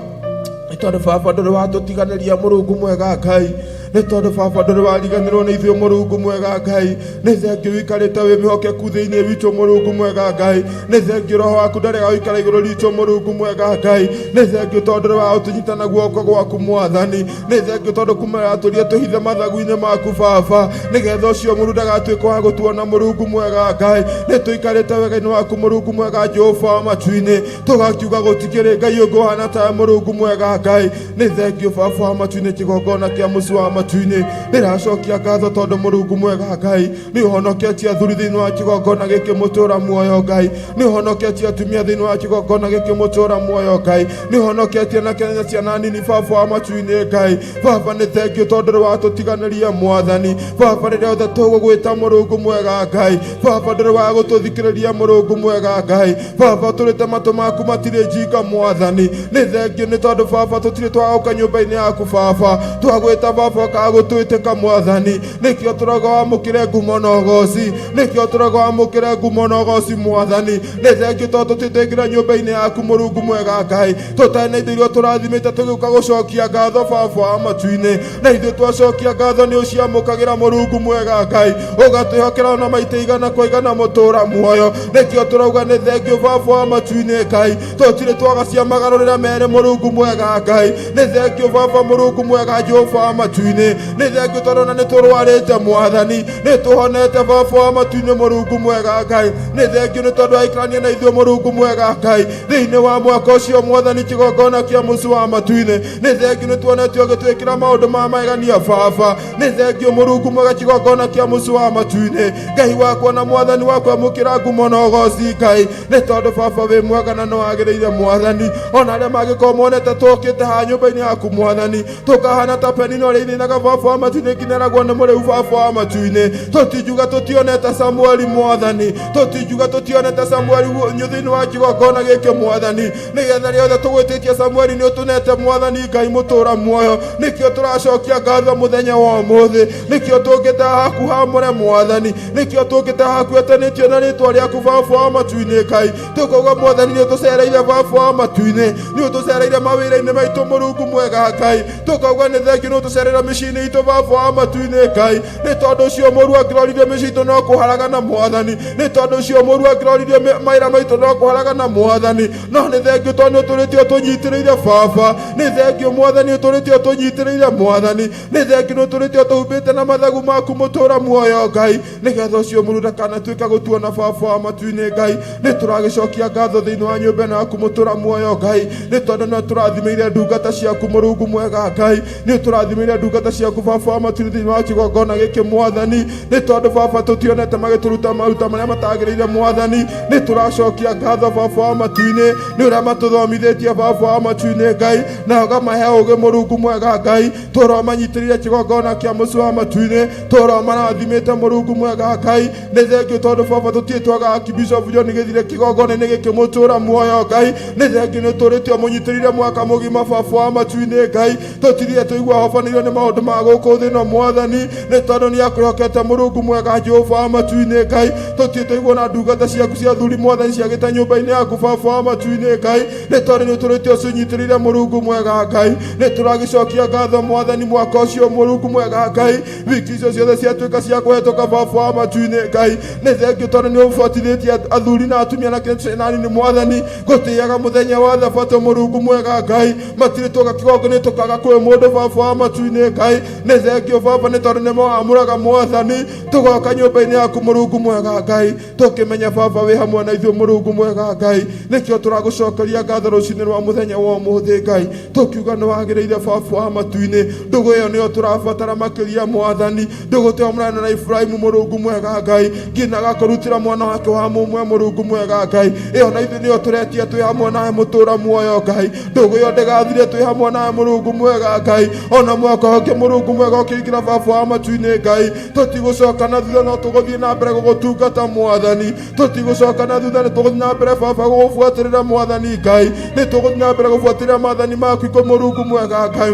nĩ tondũ baba ndũrĩ watũtiganĩria, Mũrungu mwega Ngai. Nĩ tondũ baba ndũrĩ wariganĩrwo nĩ ithuĩ Mũrungu mwega Ngai. Nĩ thengiũ wĩikarĩte wĩ mwĩhokeku thĩinĩ witũ Mũrungu mwega Ngai. Nĩ thengiũ roho waku ndarega gũikara igũrũ ritũ Mũrungu mwega Ngai. Nĩ thengiũ tondũ ndũrĩ wa gũtũnyita na guoko gwaku Mwathani. Nĩ thengiũ tondũ kuma ratũria tũhithe mathagu-inĩ maku baba, nĩgetha ũcio mũru ndagatuĩka wa gũtuona Mũrungu mwega Ngai. Nĩ tũikarĩte wega-inĩ waku Mũrungu mwega Jehova wa matu-inĩ, tũgakiuga gũtikĩrĩ Ngai ũngĩ ũhana tawe Mũrungu mwega Ngai. Nĩ thengiũ baba wa matu-inĩ, kĩgongona kĩa mũciĩ wa matu-inĩ ndĩracokia ngatho tondũ Mũrungu mwega Ngai nĩ ũhonoketie athuri thĩinĩ wa kĩgongona gĩkĩ mũtũra muoyo Ngai. Nĩ ũhonoketie atumia thĩinĩ wa kĩgongona gĩkĩ mũtũra muoyo Ngai. Nĩ ũhonoketie na kenya ciana nini baba wa matu-inĩ Ngai. Baba nĩ thengiũ tondũ ndũrĩ watũtiganĩria Mwathani. Baba rĩrĩa othe tũgũgwĩta Mũrungu mwega Ngai, baba ndũrĩ wa gũtũthikĩrĩria Mũrungu mwega Ngai. Baba tũrĩte matũ maku matirĩ njinga Mwathani. Nĩ thengiũ nĩ tondũ baba tũtirĩ twagoka nyũmba-inĩ yaku baba, twagwĩta baba ũkaga gũtwĩtĩka Mwathani. Nĩkĩo tũroga wamũkĩre ngumo na ũgoci, nĩkĩo tũroga wamũkĩre ngumo na ũgoci Mwathani. Nĩ thengiũ tondũ tũtirĩ twaingĩra nyũmba-inĩ yaku Mũrungu mwega Ngai, tũtarĩ na indo iria tũrathimĩte tũgĩũka gũcokia ngatho baba wa matu-inĩ. Na ithuĩ twacokia ngatho nĩ ũciamũkagĩra Mũrungu mwega Ngai, ũgatwĩhokera ona maita igana kwa igana mũtũra muoyo. Nĩkĩo tũrauga nĩ thengiũ baba wa matu-inĩ Ngai, tũtirĩ twaga cia magarũrĩra merĩ Mũrungu mwega Ngai. Nĩ thengiũ baba Mũrungu mwega Jehova wa matu-inĩ. Nĩ thengiũ tondũ ona nĩ tũrwarĩte Mwathani, nĩ tũhonete baba wa matu-inĩ Mũrungu mwega Ngai. Nĩ thengiũ nĩ tondũ aikarania na ithuĩ Mũrungu mwega Ngai thĩinĩ wa mwaka ũcio Mwathani, kĩgongona kĩa mũciĩ wa matu-inĩ. Nĩ thengiũ nĩ tuonetio ũgĩtwĩkĩra maũndũ ma magegania baba. Nĩ thengiũ Mũrungu mwega, kĩgongona kĩa mũciĩ wa matu-inĩ. Ngai wakwa na Mwathani wakwa, amũkĩra ngumo na ũgoci Ngai, nĩ tondũ baba wĩ mwega na nĩwagĩrĩire Mwathani. Ona arĩa mangĩkorwo monete tũkĩte haha nyũmba-inĩ yaku Mwathani, tũkahana ta Penina ũrĩa ithĩnaga baba wa matu-inĩ nginya nĩ mũrĩu baba wa matu-inĩ. Tũtingiuga tũtionete Samueli Mwathani, tũtingiuga tũtionete Samueli thĩinĩ wa kĩgongona gĩkĩ Mwathani, nĩgetha rĩothe tũgwĩtĩtie Samueli nĩ ũtũnete Mwathani Ngai mũtũra muoyo. Nĩkĩo tũracokia ngatho mũthenya wa ũmũthĩ, nĩkĩo tũngĩte haku hamũre Mwathani, nĩkĩo tũngĩte haku etanĩtio na rĩtwa rĩaku baba wa matu-inĩ Ngai. Tũkauga Mwathani nĩ ũtũcereire baba wa matu-inĩ, nĩ ũtũcereire mawĩra-inĩ maitũ Mũrungu mwega Ngai. Tũkauga nĩ thengiũ nĩ ũtũcereire mĩciĩ-inĩ itũ baba wa matu-inĩ Ngai. Nĩ tondũ ũcio mũru angĩroririe mĩciĩ itũ no kũharagana Mwathani, nĩ tondũ ũcio mũru angĩroririe mawĩra maitũ no kũharagana Mwathani. No nĩ thengiũ tondũ nĩ ũtũrĩte ũtũnyitĩrĩire baba. Nĩ thengiũ Mwathani ũtũrĩte ũtũnyitĩrĩire Mwathani. Nĩ thengiũ nĩ ũtũrĩte ũtũhumbĩte na mathagu maku mũtũra muoyo Ngai, nĩgetha ũcio mũru ndakanatuĩka gũtuona baba wa matu-inĩ Ngai. Nĩ tũragĩcokia ngatho thĩinĩ wa nyũmba ĩno yaku mũtũra muoyo Ngai, nĩ tondũ nĩ tũrathimĩire ndungata ciaku Mũrungu mwega Ngai. Nĩ tũrathimĩire ndungata ciaku baba wa matu-inĩ thĩinĩ wa kĩgongona gĩkĩ Mwathani, nĩ tondũ baba tũtionete magĩtũruta maruta marĩa matagĩrĩire Mwathani. Nĩ tũracokia ngatho baba wa matu-inĩ nĩ ũrĩa matũthomithĩtie baba wa matu-inĩ Ngai, na ũkamahe ũũgĩ Mũrungu mwega Ngai. Tũrĩa manyitĩrĩire kĩgongona kĩa mũciĩ wa matu-inĩ, tũrĩa marathimĩte Mũrungu mwega Ngai. Nĩ thengiũ tondũ baba tũtirĩ twaga Archbishop John gĩthire kĩgongona-inĩ gĩkĩ mũtũra muoyo Ngai. Nĩ thengiũ nĩ tũrĩte ũmũnyitĩrĩire mwaka mũgima baba wa matu-inĩ Ngai. Tũtirire tũigua hobanĩirio nĩ maũndũ ma gũkũ thĩ ĩno Mwathani, nĩ tondũ nĩ akwĩhokete Mũrungu mwega Jehova wa matu-inĩ Ngai. Tũtirĩ tũigua na ndungata ciaku cia athuri Mwathani ciagĩte nyũmba-inĩ yaku baba wa matu-inĩ Ngai, nĩ tondũ nĩ ũtũrĩte ũcinyitĩrĩire Mũrungu mwega Ngai. Nĩ tũragĩcokia ngatho Mwathani mwaka ũcio Mũrungu mwega Ngai, wiki icio ciothe ciatuĩka cia kũhetũka baba wa matu-inĩ Ngai. Nĩ thengiũ tondũ nĩ ũbatithĩtie athuri na atumia na kĩrĩtũ nini Mwathani gũtĩaga mũthenya wa thabatũ Mũrungu mwega Ngai. Matirĩ tũga kĩgongona tũkaga kwĩ mũndũ baba wa matu-inĩ Ngai. Nĩ thengiũ baba nĩ tondũ nĩ mawamũraga Mwathani, tũgoka nyũmba-inĩ yaku Mũrungu mwega Ngai, tũkĩmenya baba wĩ hamwe na ithuĩ Mũrungu mwega Ngai. Nĩkĩo tũragũcokeria ngatho rũcinĩ rwa mũthenya wa ũmũthĩ Ngai, tũkiuga nĩ wagĩrĩire baba wa matu-inĩ. Ndũgũ ĩyo nĩyo tũrabatara makĩria Mwathani, ndũgũ ta mũrana na Ibrahimu Mũrungu mwega Ngai, nginya agakũrutĩra mwana wake wa mũmwe Mũrungu mwega Ngai. Ĩyo na ithuĩ nĩyo tũretia twĩ hamwe nawe mũtũra muoyo Ngai. Ndũgũ ĩyo ndĩgathire twĩ hamwe nawe Mũrungu mwega Ngai. Ona mwaka ũngĩ Mũrungu mwega ũkĩingĩra baba wa matu-inĩ Ngai, tũtigũcoka na thutha no tũgũthiĩ na mbere gũgũtungata Mwathani. Tũtigũcoka na thutha, nĩ tũgũthiĩ na mbere baba gũgũbuatĩrĩra Mwathani Ngai. Nĩ tũgũthiĩ na mbere gũbuatĩrĩra maathani maku ikũ Mũrungu mwega Ngai,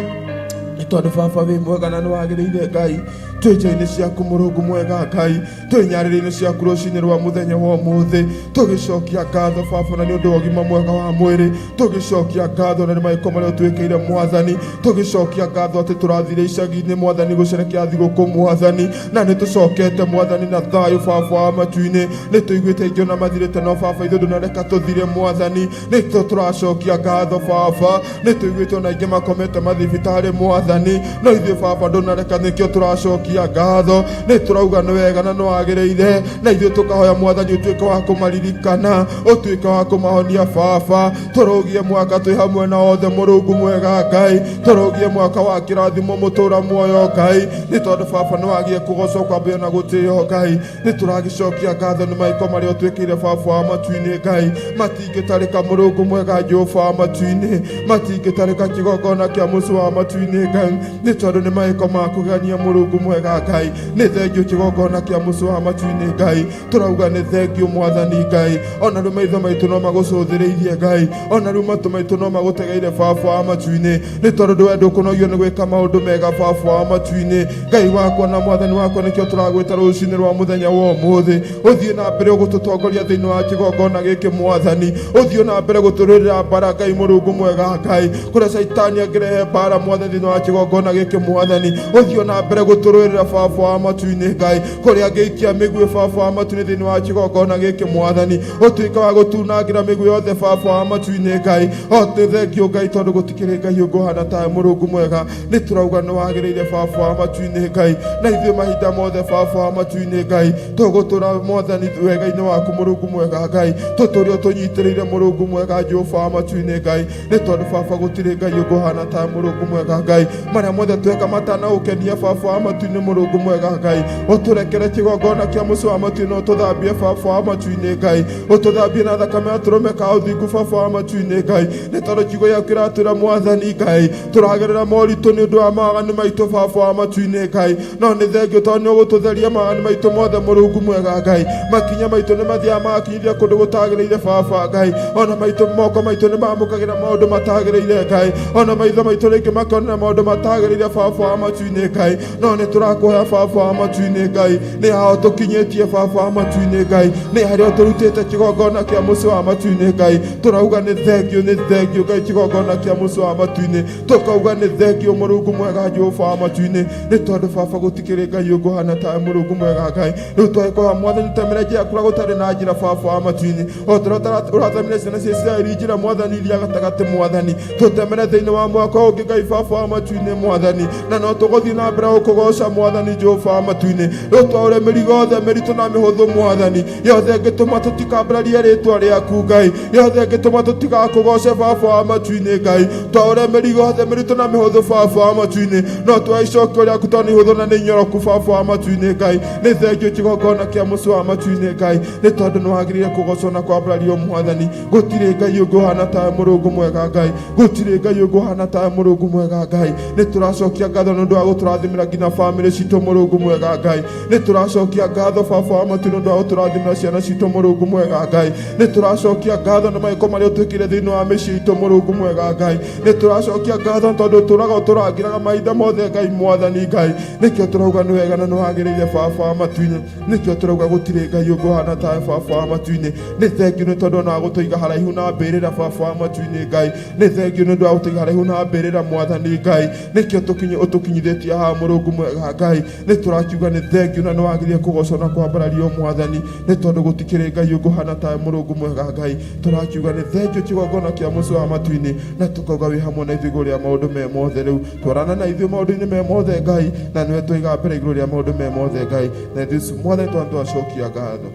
nĩ tondũ baba wĩ mwega na nĩ wagĩrĩire Ngai. Twĩ nja-inĩ ciaku Mũrungu mwega Ngai, twĩ nyarĩrĩ-inĩ ciaku rũcinĩ rwa mũthenya wa ũmũthĩ, tũgĩcokia ngatho baba na nĩ ũndũ wa ũgima mwega wa mwĩrĩ, tũgĩcokia ngatho na nĩ maĩko marĩa ũtwĩkĩire Mwathani, tũgĩcokia ngatho atĩ tũrathire icagi-inĩ Mwathani gũcerekea thigũkũ Mwathani, na nĩ tũcokete Mwathani na thayũ baba wa matu-inĩ. Nĩ tũiguĩte aingĩ ona mathirĩte, no baba ithuĩ ndũnareka tũthire Mwathani, nĩkĩo tũracokia ngatho baba. Nĩ tũiguĩte ona aingĩ makomete mathibitarĩ Mwathani, no ithuĩ baba ndũnareka, nĩkĩo tũracokia ngatho. Nĩ tũrauga nĩ wega na nĩ wagĩrĩire, na ithuĩ tũkahoya Mwathani ũtuĩke wa kũmaririkana, ũtuĩke wa kũmahonia baba. Tũrũgie mwaka twĩ hamwe na othe Mũrungu mwega Ngai, tũrũgie mwaka wa kĩrathimo mũtũra muoyo Ngai, nĩ tondũ baba nĩ wagĩe kũgocwo kwambĩo na gũtĩo Ngai. Nĩ tũragĩcokia ngatho nĩ maĩko marĩa ũtwĩkĩire baba wa matu-inĩ Ngai, matingĩtarĩka Mũrungu mwega Jehova wa matu-inĩ, matingĩtarĩka kĩgongona kĩa mũciĩ wa matu-inĩ Ngai, nĩ tondũ nĩ maĩko ma kũgegania Mũrungu mwega Ngai. Nĩ thengio kĩgongona kĩa mũciĩ wa matu-inĩ Ngai, tũrauga nĩ thengio Mwathani Ngai. Ona rĩu maitho maitũ no magũcũthĩrĩirie Ngai, ona rĩu matũ maitũ no magũtegeire baba wa matu-inĩ, nĩ tondũ ndũwe ndũkũnogio nĩ gwĩka maũndũ mega baba wa matu-inĩ Ngai wakwa na Mwathani wakwa. Nĩkĩo tũragwĩta rũcinĩ rwa mũthenya wa ũmũthĩ, ũthiĩ na mbere ũgũtũtongoria thĩinĩ wa kĩgongona gĩkĩ Mwathani, ũthiĩ na mbere gũtũrĩrĩra mbara Ngai Mũrungu mwega Ngai, kũrĩa caitani angĩrehe mbara Mwathani thĩinĩ wa kĩgongona gĩkĩ Mwathani, ũthiĩ na mbere gũtũrũĩrĩra baba wa matu-inĩ Ngai, kũrĩa angĩikia mĩguĩ baba wa matu-inĩ thĩinĩ wa kĩgongona gĩkĩ Mwathani, ũtuĩke wa gũtunangĩra mĩguĩ yothe baba wa matu-inĩ Ngai. O nĩ thengio Ngai, tondũ gũtikĩrĩ Ngai ũngũhana tawe Mũrungu mwega. Nĩ tũrauga nĩ wagĩrĩire baba wa matu-inĩ Ngai, na ithuĩ mahinda mothe baba wa matu-inĩ Ngai tũgũtũra Mwathani wega-inĩ waku Mũrungu mwega Ngai, tũtũrĩ ũtũnyitĩrĩire Mũrungu mwega Jehova wa matu-inĩ Ngai, nĩ tondũ baba gũtirĩ Ngai ũngũhana tawe Mũrungu mwega Ngai. Marĩa mothe tweka matanagũkenia baba wa matu-inĩ Mũrungu mwega Ngai, ũtũrekere kĩgongona kĩa mũciĩ wa matu-inĩ, ũtũthambie baba wa matu-inĩ Ngai, ũtũthambie na thakame ya tũrũme ka ũthingu baba wa matu-inĩ Ngai, nĩ tondũ kiugo gĩaku kĩratwĩra Mwathani Ngai, tũragerera moritũ nĩ ũndũ wa mawaganu maitũ baba wa matu-inĩ Ngai, no nĩ thengio tondũ nĩ ũgũtũtheria mawaganu maitũ mothe Mũrungu mwega Ngai. Makinya maitũ nĩ mathiaga magakinyithia kũndũ gũtagĩrĩire baba Ngai, ona maitũ moko maitũ nĩ mamũkagĩra maũndũ matagĩrĩire Ngai, ona maitho maitũ rĩngĩ makonera maũndũ matagĩrĩire baba wa matu-inĩ Ngai, no nĩ tũrakũhoya baba wa matu-inĩ Ngai, nĩ hao tũkinyĩtie baba wa matu-inĩ Ngai, nĩ harĩa ũtũrutĩte kĩgongona kĩa mũciĩ wa matu-inĩ Ngai, tũrauga nĩ thengio, nĩ thengio Ngai, kĩgongona kĩa mũciĩ wa matu-inĩ, tũkauga nĩ thengio Mũrungu mwega Jehova wa matu-inĩ, nĩ tondũ baba gũtikĩrĩ Ngai ũngũhana tawe Mũrungu mwega Ngai. Rĩu twagĩkũhoya Mwathani ũtemere njĩra kũrĩa gũtarĩ na njĩra baba wa matu-inĩ, o ta ũrĩa ũratemire ciana cia Isiraeli njĩra Mwathani iria gatagatĩ Mwathani, tũtemere thĩinĩ wa mwaka ũngĩ Ngai baba wa matu-inĩ Mwathani, na no tũgũthiĩ na mbere gũkũgoca Mwathani Jehova wa matu-inĩ. Rĩu twaũre mĩrigo yothe mĩritũ na mĩhũthũ Mwathani, yothe ĩngĩtũma tũtikambararie rĩtwa rĩaku Ngai, yothe ĩngĩtũma tũtigakũgoce baba wa matu-inĩ Ngai, twaũre mĩrigo yothe mĩritũ na mĩhũthũ baba wa matu-inĩ, no twoe icokio rĩaku tondũ nĩ ihũthũ na nĩ inyoroku baba wa matu-inĩ Ngai. Nĩ thengio kĩgongona kĩa mũciĩ wa matu-inĩ Ngai, nĩ tondũ nĩ wagĩrĩire kũgocwo na kwambarario Mwathani. Gũtirĩ Ngai ũngĩ ũhana tawe Mũrungu mwega Ngai, gũtirĩ Ngai ũngĩ ũhana tawe Mũrungu mwega Ngai. Nĩ tũracokia ngatho nĩ ũndũ wa gũtũrathimĩra nginya bamĩrĩ citũ Mũrungu mwega Ngai, nĩ tũracokia ngatho baba wa matu nĩ ũndũ wa gũtũrathimĩra ciana citũ Mũrungu mwega Ngai, nĩ tũracokia ngatho nĩ maĩko marĩa ũtwĩkĩire thĩinĩ wa mĩciĩ itũ Mũrungu mwega Ngai, nĩ tũracokia ngatho tondũ ũtũraga ũtũrangĩraga mahinda mothe Ngai Mwathani Ngai. Nĩkĩo tũrauga nĩ wega na nĩ wagĩrĩire baba wa matu-inĩ, nĩkĩo tũrauga gũtirĩ Ngai ũngĩ ũhana tawe baba wa matu-inĩ. Nĩ thengio nĩ tondũ ona wa gũtũiga haraihu na mbĩrĩra baba wa matu-inĩ Ngai, nĩ thengio nĩ ũndũ wa gũtũiga haraihu na mbĩrĩra Mwathani Ngai, nĩkĩo ũtũkinyithĩtie haha Mũrungu mwega Ngai. Nĩ tũrakiuga nĩ thengio na nĩ wagĩrĩire kũgocwo na kwambarario Mwathani, nĩ tondũ gũtikĩrĩ Ngai ũngĩ ũhana tawe Mũrungu mwega Ngai. Tũrakiuga nĩ thengio kĩgongona kĩa mũciĩ wa matu-inĩ, na tũkauga wĩ hamwe na ithuĩ igũrũ rĩa maũndũ me mothe. Rĩu twarana na ithuĩ maũndũ-inĩ me mothe Ngai, na nĩwe twaiga mbere igũrũ rĩa maũndũ me mothe Ngai, na ithuĩ Mwathani twana twacokia ngatho.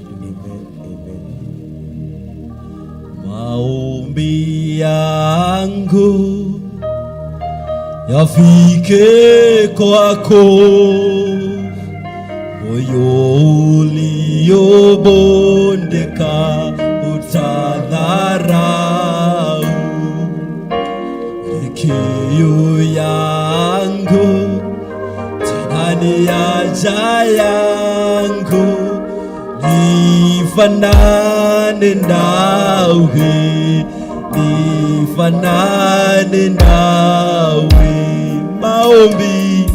Amen, amen. Maombi yangu yafike kwako, moyo uliobondeka utadharau. Ni kiu yangu tena ni haja yangu, nifanane nawe, nifanane nawe. Maombi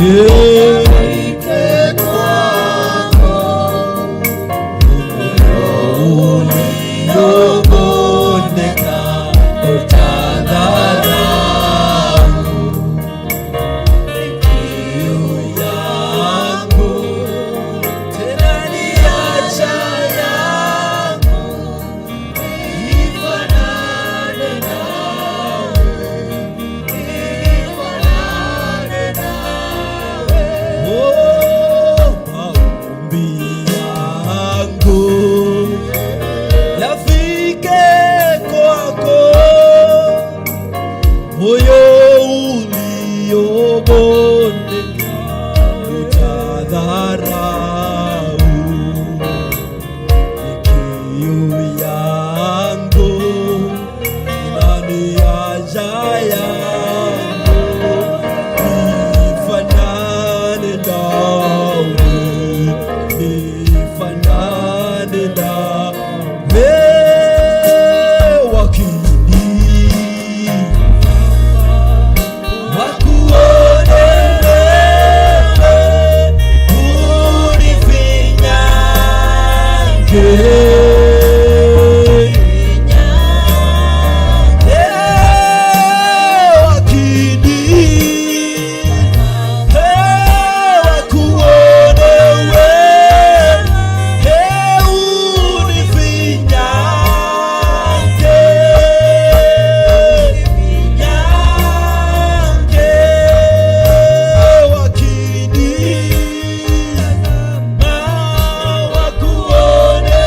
Nifike kwako, uliobondeka utadharau. Kiu yangu tena ni haja yangu, nifanane nawe, nifanane nawe. Oh, maombi yangu yafike kwako, moyo uliobondeka utadharau. Kiu yangu na ni haja yangu, nifanane nawe, nifanane nawe, wakini wakuone wewe, unifinyange. Eh, wakini eh, wakuone wewe, eh, unifinyange, nyange, wakini wakuone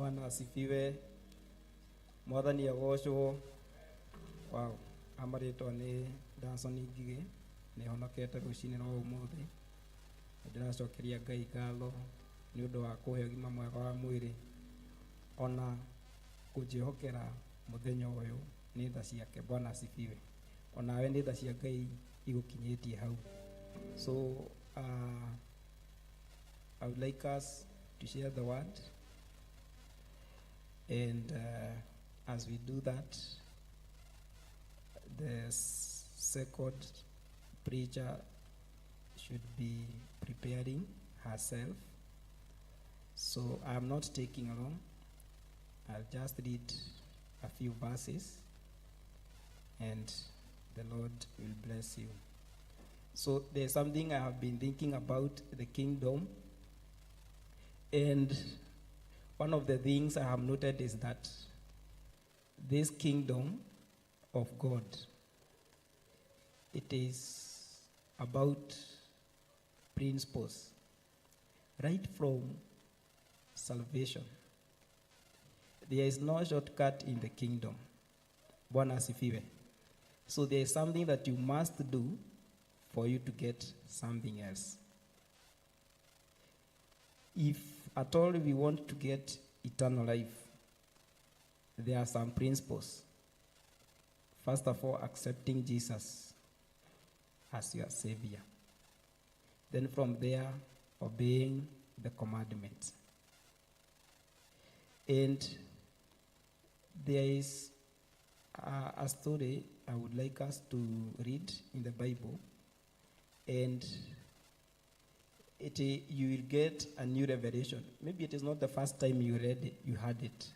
Bwana asifiwe. Mwathani agocwo. Wow, amarĩtwa nĩ Danson Ngigĩ, nĩ honokete rũcinĩ rwa ũmũthĩ. Ndĩracokeria Ngai ngatho nĩ ũndũ wa kũhe ũgima mwega wa mwĩrĩ, ona kũnjĩhokera mũthenya ũyũ nĩ tha ciake. Bwana asifiwe. Onawe nĩ tha cia Ngai igũkinyĩtie hau. So I would like us to share the word, and as we do that, the second preacher should be preparing herself. So I'm not taking long. I'll just read a few verses and the Lord will bless you. So there's something I have been thinking about the kingdom, and one of the things I have noted is that this kingdom of God, it is about principles right from salvation. There is no shortcut in the kingdom. Bwana asifiwe. So there is something that you must do for you to get something else. If at all we want to get eternal life, there are some principles. First of all, accepting Jesus as your Savior. Then from there, obeying the commandments. And there is a story I would like us to read in the Bible, and you will get a new revelation. Maybe it is not the first time you read it, you heard it,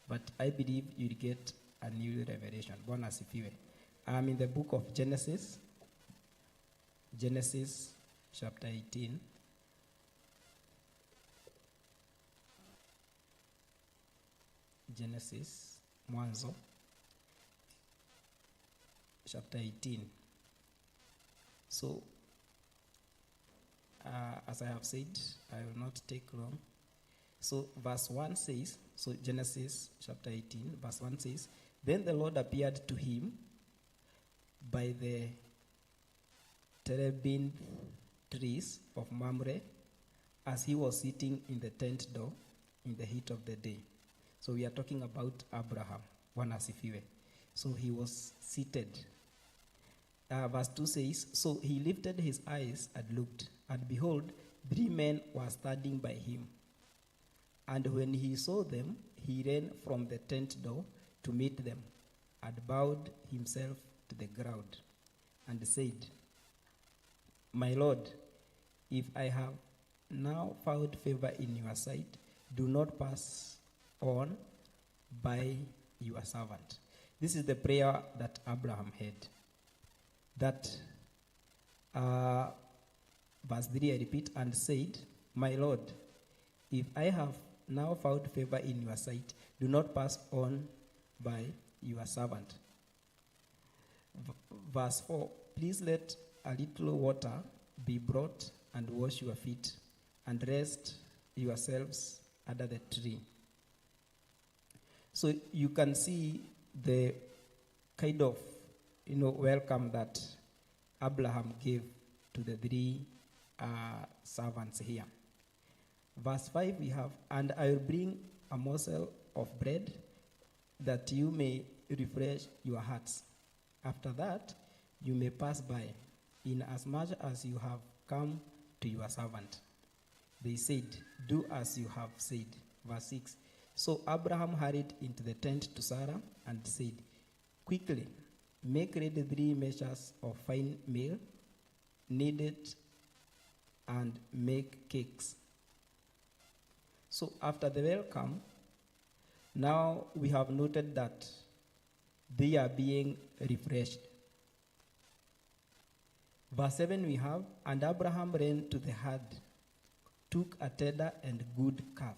but I believe you'll get a new revelation. Bwana asifiwe. I'm in the book of Genesis, Genesis chapter 18. Genesis, Mwanzo, chapter 18. So, as I have said, I will not take long. So, verse 1 says, so Genesis chapter 18, verse 1 says, Then the Lord appeared to him by the terebinth trees of Mamre as he was sitting in the tent door in the heat of the day. So we are talking about Abraham. Bwana asifiwe. So he was seated. Verse 2 says, So he lifted his eyes and looked, and behold, 3 men were standing by him. And when he saw them, he ran from the tent door to meet them, and bowed himself to the ground, and said, My Lord, if I have now found favor in your sight, do not pass on by your servant. This is the prayer that Abraham had. That, verse 3, I repeat, and said, My Lord, if I have now found favor in your sight, do not pass on by your servant. Verse 4, please let a little water be brought and wash your feet and rest yourselves under the tree. So you can see the kind of, welcome that Abraham gave to the 3 servants here. Verse 5 we have, And I will bring a morsel of bread that you may refresh your hearts. After that, you may pass by, inasmuch as you have come to your servant. They said, Do as you have said. Verse 6. So Abraham hurried into the tent to Sarah and said, Quickly, make ready 3 measures of fine meal, knead it, and make cakes. So after the welcome, now we have noted that they are being refreshed. Verse 7 we have, And Abraham ran to the herd, took a tender and good calf.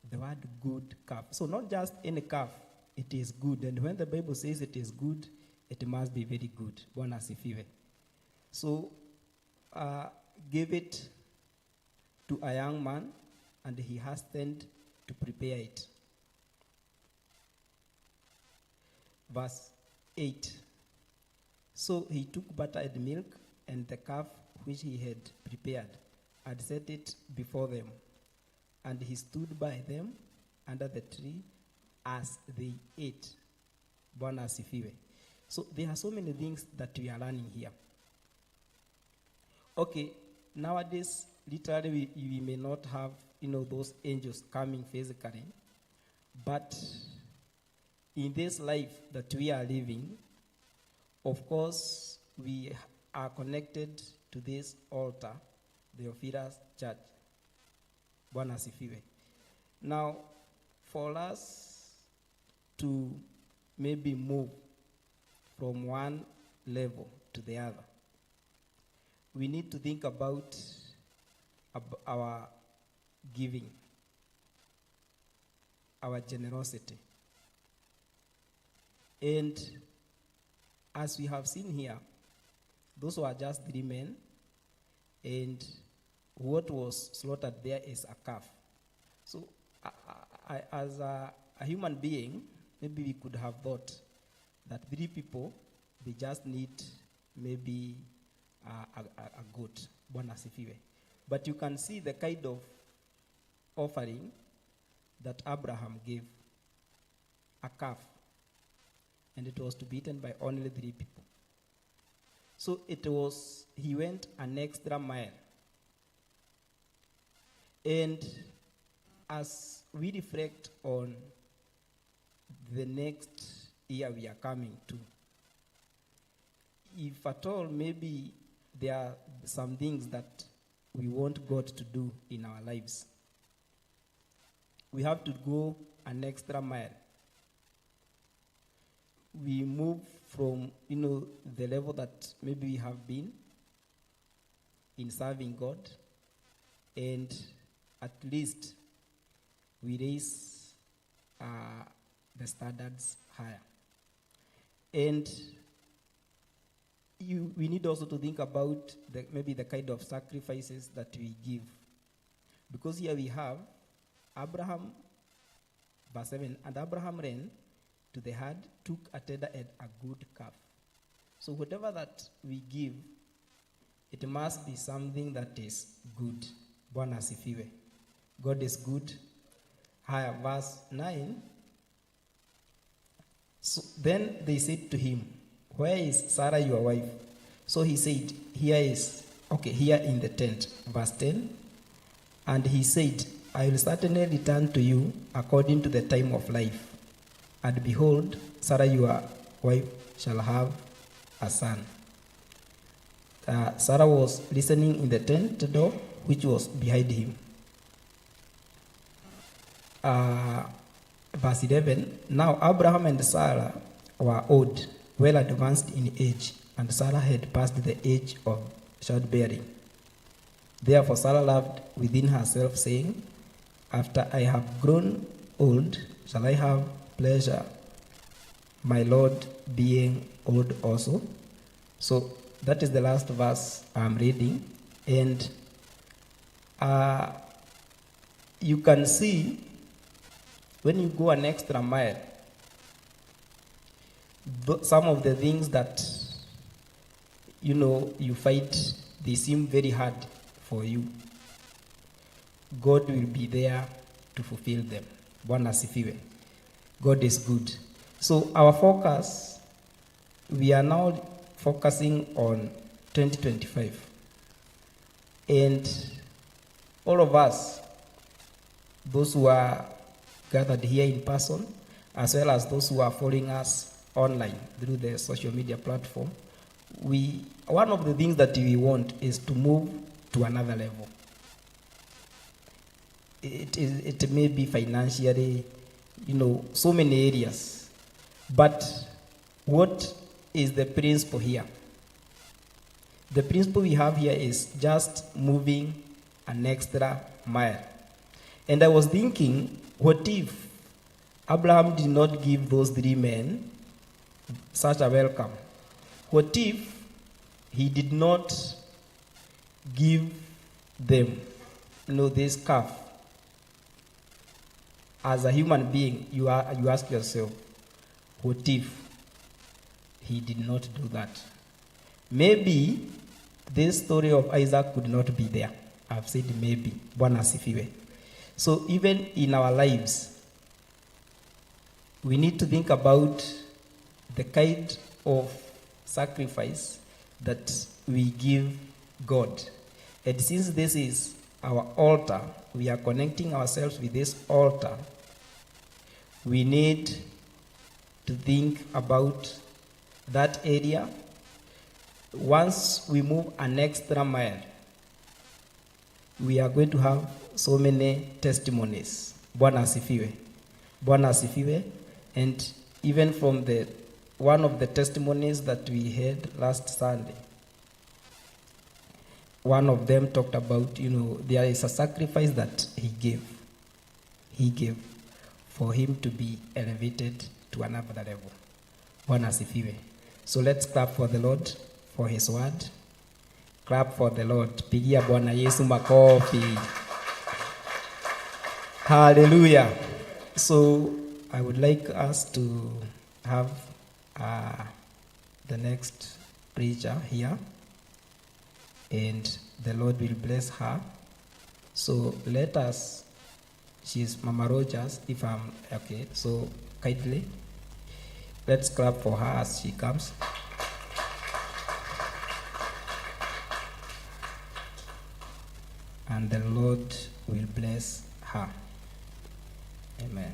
The word good calf. So not just any calf, it is good. And when the Bible says it is good, it must be very good. Bwana asifiwe. So give it to a young man, and he hastened to prepare it. Verse 8. So he took butter and milk and the calf which he had prepared and set it before them. And he stood by them under the tree as they ate. Bwana asifiwe. So there are so many things that we are learning here. Okay, nowadays, literally, we may not have, those angels coming physically, but in this life that we are living, of course, we are connected to this altar, the Ophira Church. Bwana asifiwe. Now, for us to maybe move from one level to the other, we need to think about our giving, our generosity. And as we have seen here, those were just three men, and what was slaughtered there is a calf. So as a human being, maybe we could have thought that three people, they just need maybe a goat. Bwana asifiwe. But you can see the kind of offering that Abraham gave, a calf, and it was to be eaten by only three people. So he went an extra mile. And as we reflect on the next year we are coming to, if at all maybe there are some things that we want God to do in our lives, we have to go an extra mile. We move from, the level that maybe we have been in serving God, and at least we raise the standards higher. And we need also to think about maybe the kind of sacrifices that we give. Because here we have Abraham, verse 7, and Abraham ran to the herd, took a tender and a good calf. So whatever that we give, it must be something that is good. Bwana asifiwe. God is good. Higher, verse 9. So then they said to him, where is Sarah your wife? So he said, here in the tent. Verse 10. And he said, I will certainly return to you according to the time of life. And behold, Sarah your wife shall have a son. Sarah was listening in the tent door, which was behind him. Verse 11, now Abraham and Sarah were old, well advanced in age, and Sarah had passed the age of childbearing. Therefore Sarah laughed within herself, saying, after I have grown old, shall I have pleasure, my Lord being old also? So that is the last verse I'm reading. And you can see when you go an extra mile, some of the things that, you fight, they seem very hard for you. God will be there to fulfill them. Bwana asifiwe. God is good. So our focus, we are now focusing on 2025. And all of us, those who are gathered here in person, as well as those who are following us online through the social media platform, one of the things that we want is to move to another level. It may be financially, so many areas. But what is the principle here? The principle we have here is just moving an extra mile. And I was thinking, what if Abraham did not give those three men such a welcome? What if he did not give them, this calf? As a human being, you ask yourself, what if he did not do that? Maybe this story of Isaac could not be there. I've said maybe. Bwana asifiwe. So even in our lives, we need to think about the kind of sacrifice that we give God. And since this is our altar, we are connecting ourselves with this altar, we need to think about that area. Once we move an extra mile, we are going to have so many testimonies. Bwana asifiwe. Bwana asifiwe. And even from the one of the testimonies that we had last Sunday, one of them talked about, there is a sacrifice that he gave. He gave for him to be elevated to another level. Bwana asifiwe. So let's clap for the Lord for his word. Clap for the Lord. Pigia Bwana Yesu makofi. Hallelujah. So I would like us to have the next preacher here, and the Lord will bless her. So let us, she's Mama Rogers, if I'm okay, so kindly, let's clap for her as she comes. And the Lord will bless her. Amen.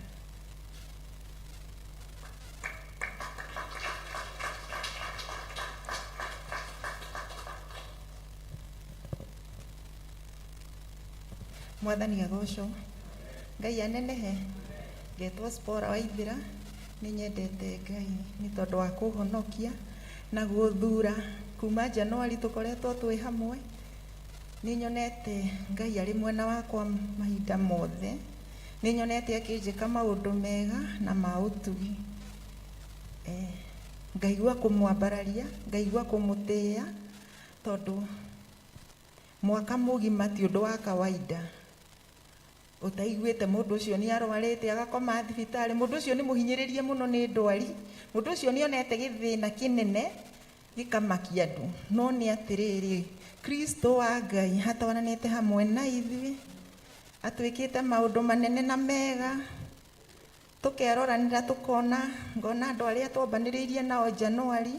Mwathani agocwo. Ngai anenehe. Ngetwo Spora Waithira. Nĩ nyendete Ngai nĩ tondũ wa kũhonokia na gũthura kuma Januari tũkoretwo twĩ hamwe. Nĩ nyonete Ngai arĩ mwena wakwa mahinda mothe. Nĩ nyonete akĩnjĩka maũndũ mega na ma ũtugi. Ngaigua kũmwambararia, ngaigua kũmũtĩĩa tondũ mwaka mũgima ti ũndũ wa kawaida. Ũtaiguĩte mũndũ ũcio nĩ arwarĩte agakoma thibitarĩ, mũndũ ũcio nĩ mũhinyĩrĩrie mũno nĩ ndwari, mũndũ ũcio nĩ onete gĩthĩna kĩnene gĩkamakia andũ. No nĩ atĩrĩrĩ, Kristo wa Ngai atwaranĩte hamwe na ithuĩ, atwĩkĩte maũndũ manene na mega, tũkeroranĩra tũkona, ngona andũ arĩa twambanĩrĩirie nao Januari,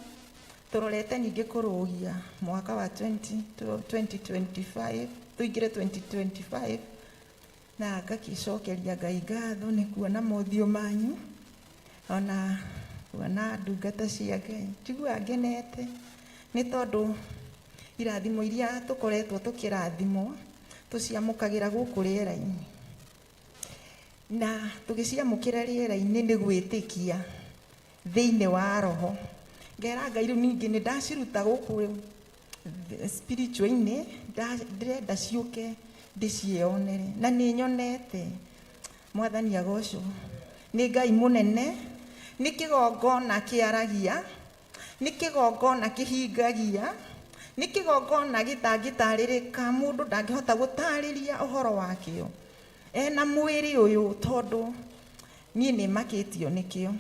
tũrorete ningĩ kũrũgia mwaka wa 2025, tũingĩre 2025, na ngakĩcokeria Ngai ngatho nĩ kuona mothiũ manyu, ona kuona ndungata cia Ngai. Njiguaga ngenete nĩ tondũ irathimo iria tũkoretwo tũkĩrathimwo tũciamũkagĩra gũkũ rĩera-inĩ, na tũgĩciamũkĩra rĩera-inĩ nĩ gwĩtĩkia thĩinĩ wa roho. Ngera Ngai rĩu ningĩ nĩ ndaciruta gũkũ spiritual-inĩ, ndĩrenda ciũke ndĩciĩonere, na nĩ nyonete. Mwathani agocwo. Nĩ Ngai mũnene, nĩ kĩgongona kĩaragia, nĩ kĩgongona kĩhingagia, nĩ kĩgongona gĩtangĩtarĩrĩka, mũndũ ndangĩhota gũtarĩria ũhoro wakĩo. Ena mwĩrĩ ũyũ tondũ niĩ nĩ makĩtio nĩkĩo.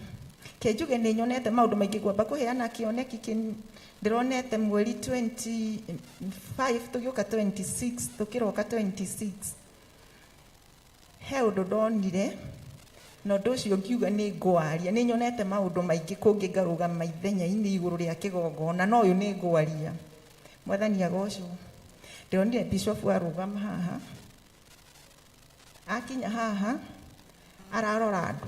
Ke njuge nĩ nyonete maũndũ maingĩ, ngwamba kũheana kĩoneki ndĩronete mweri 25 tũgĩũka 26, tũkĩroka 26. He ũndũ ndonire, na ũndũ ũcio ngiuga nĩ ngwaria. Nĩ nyonete maũndũ maingĩ kũngĩ ngarũgama ithenya-inĩ igũrũ rĩa kĩgongona, no ũyũ nĩ ngwaria. Mwathani agocwo. Ndĩronire bishop arũgama haha, akinya haha ararora andũ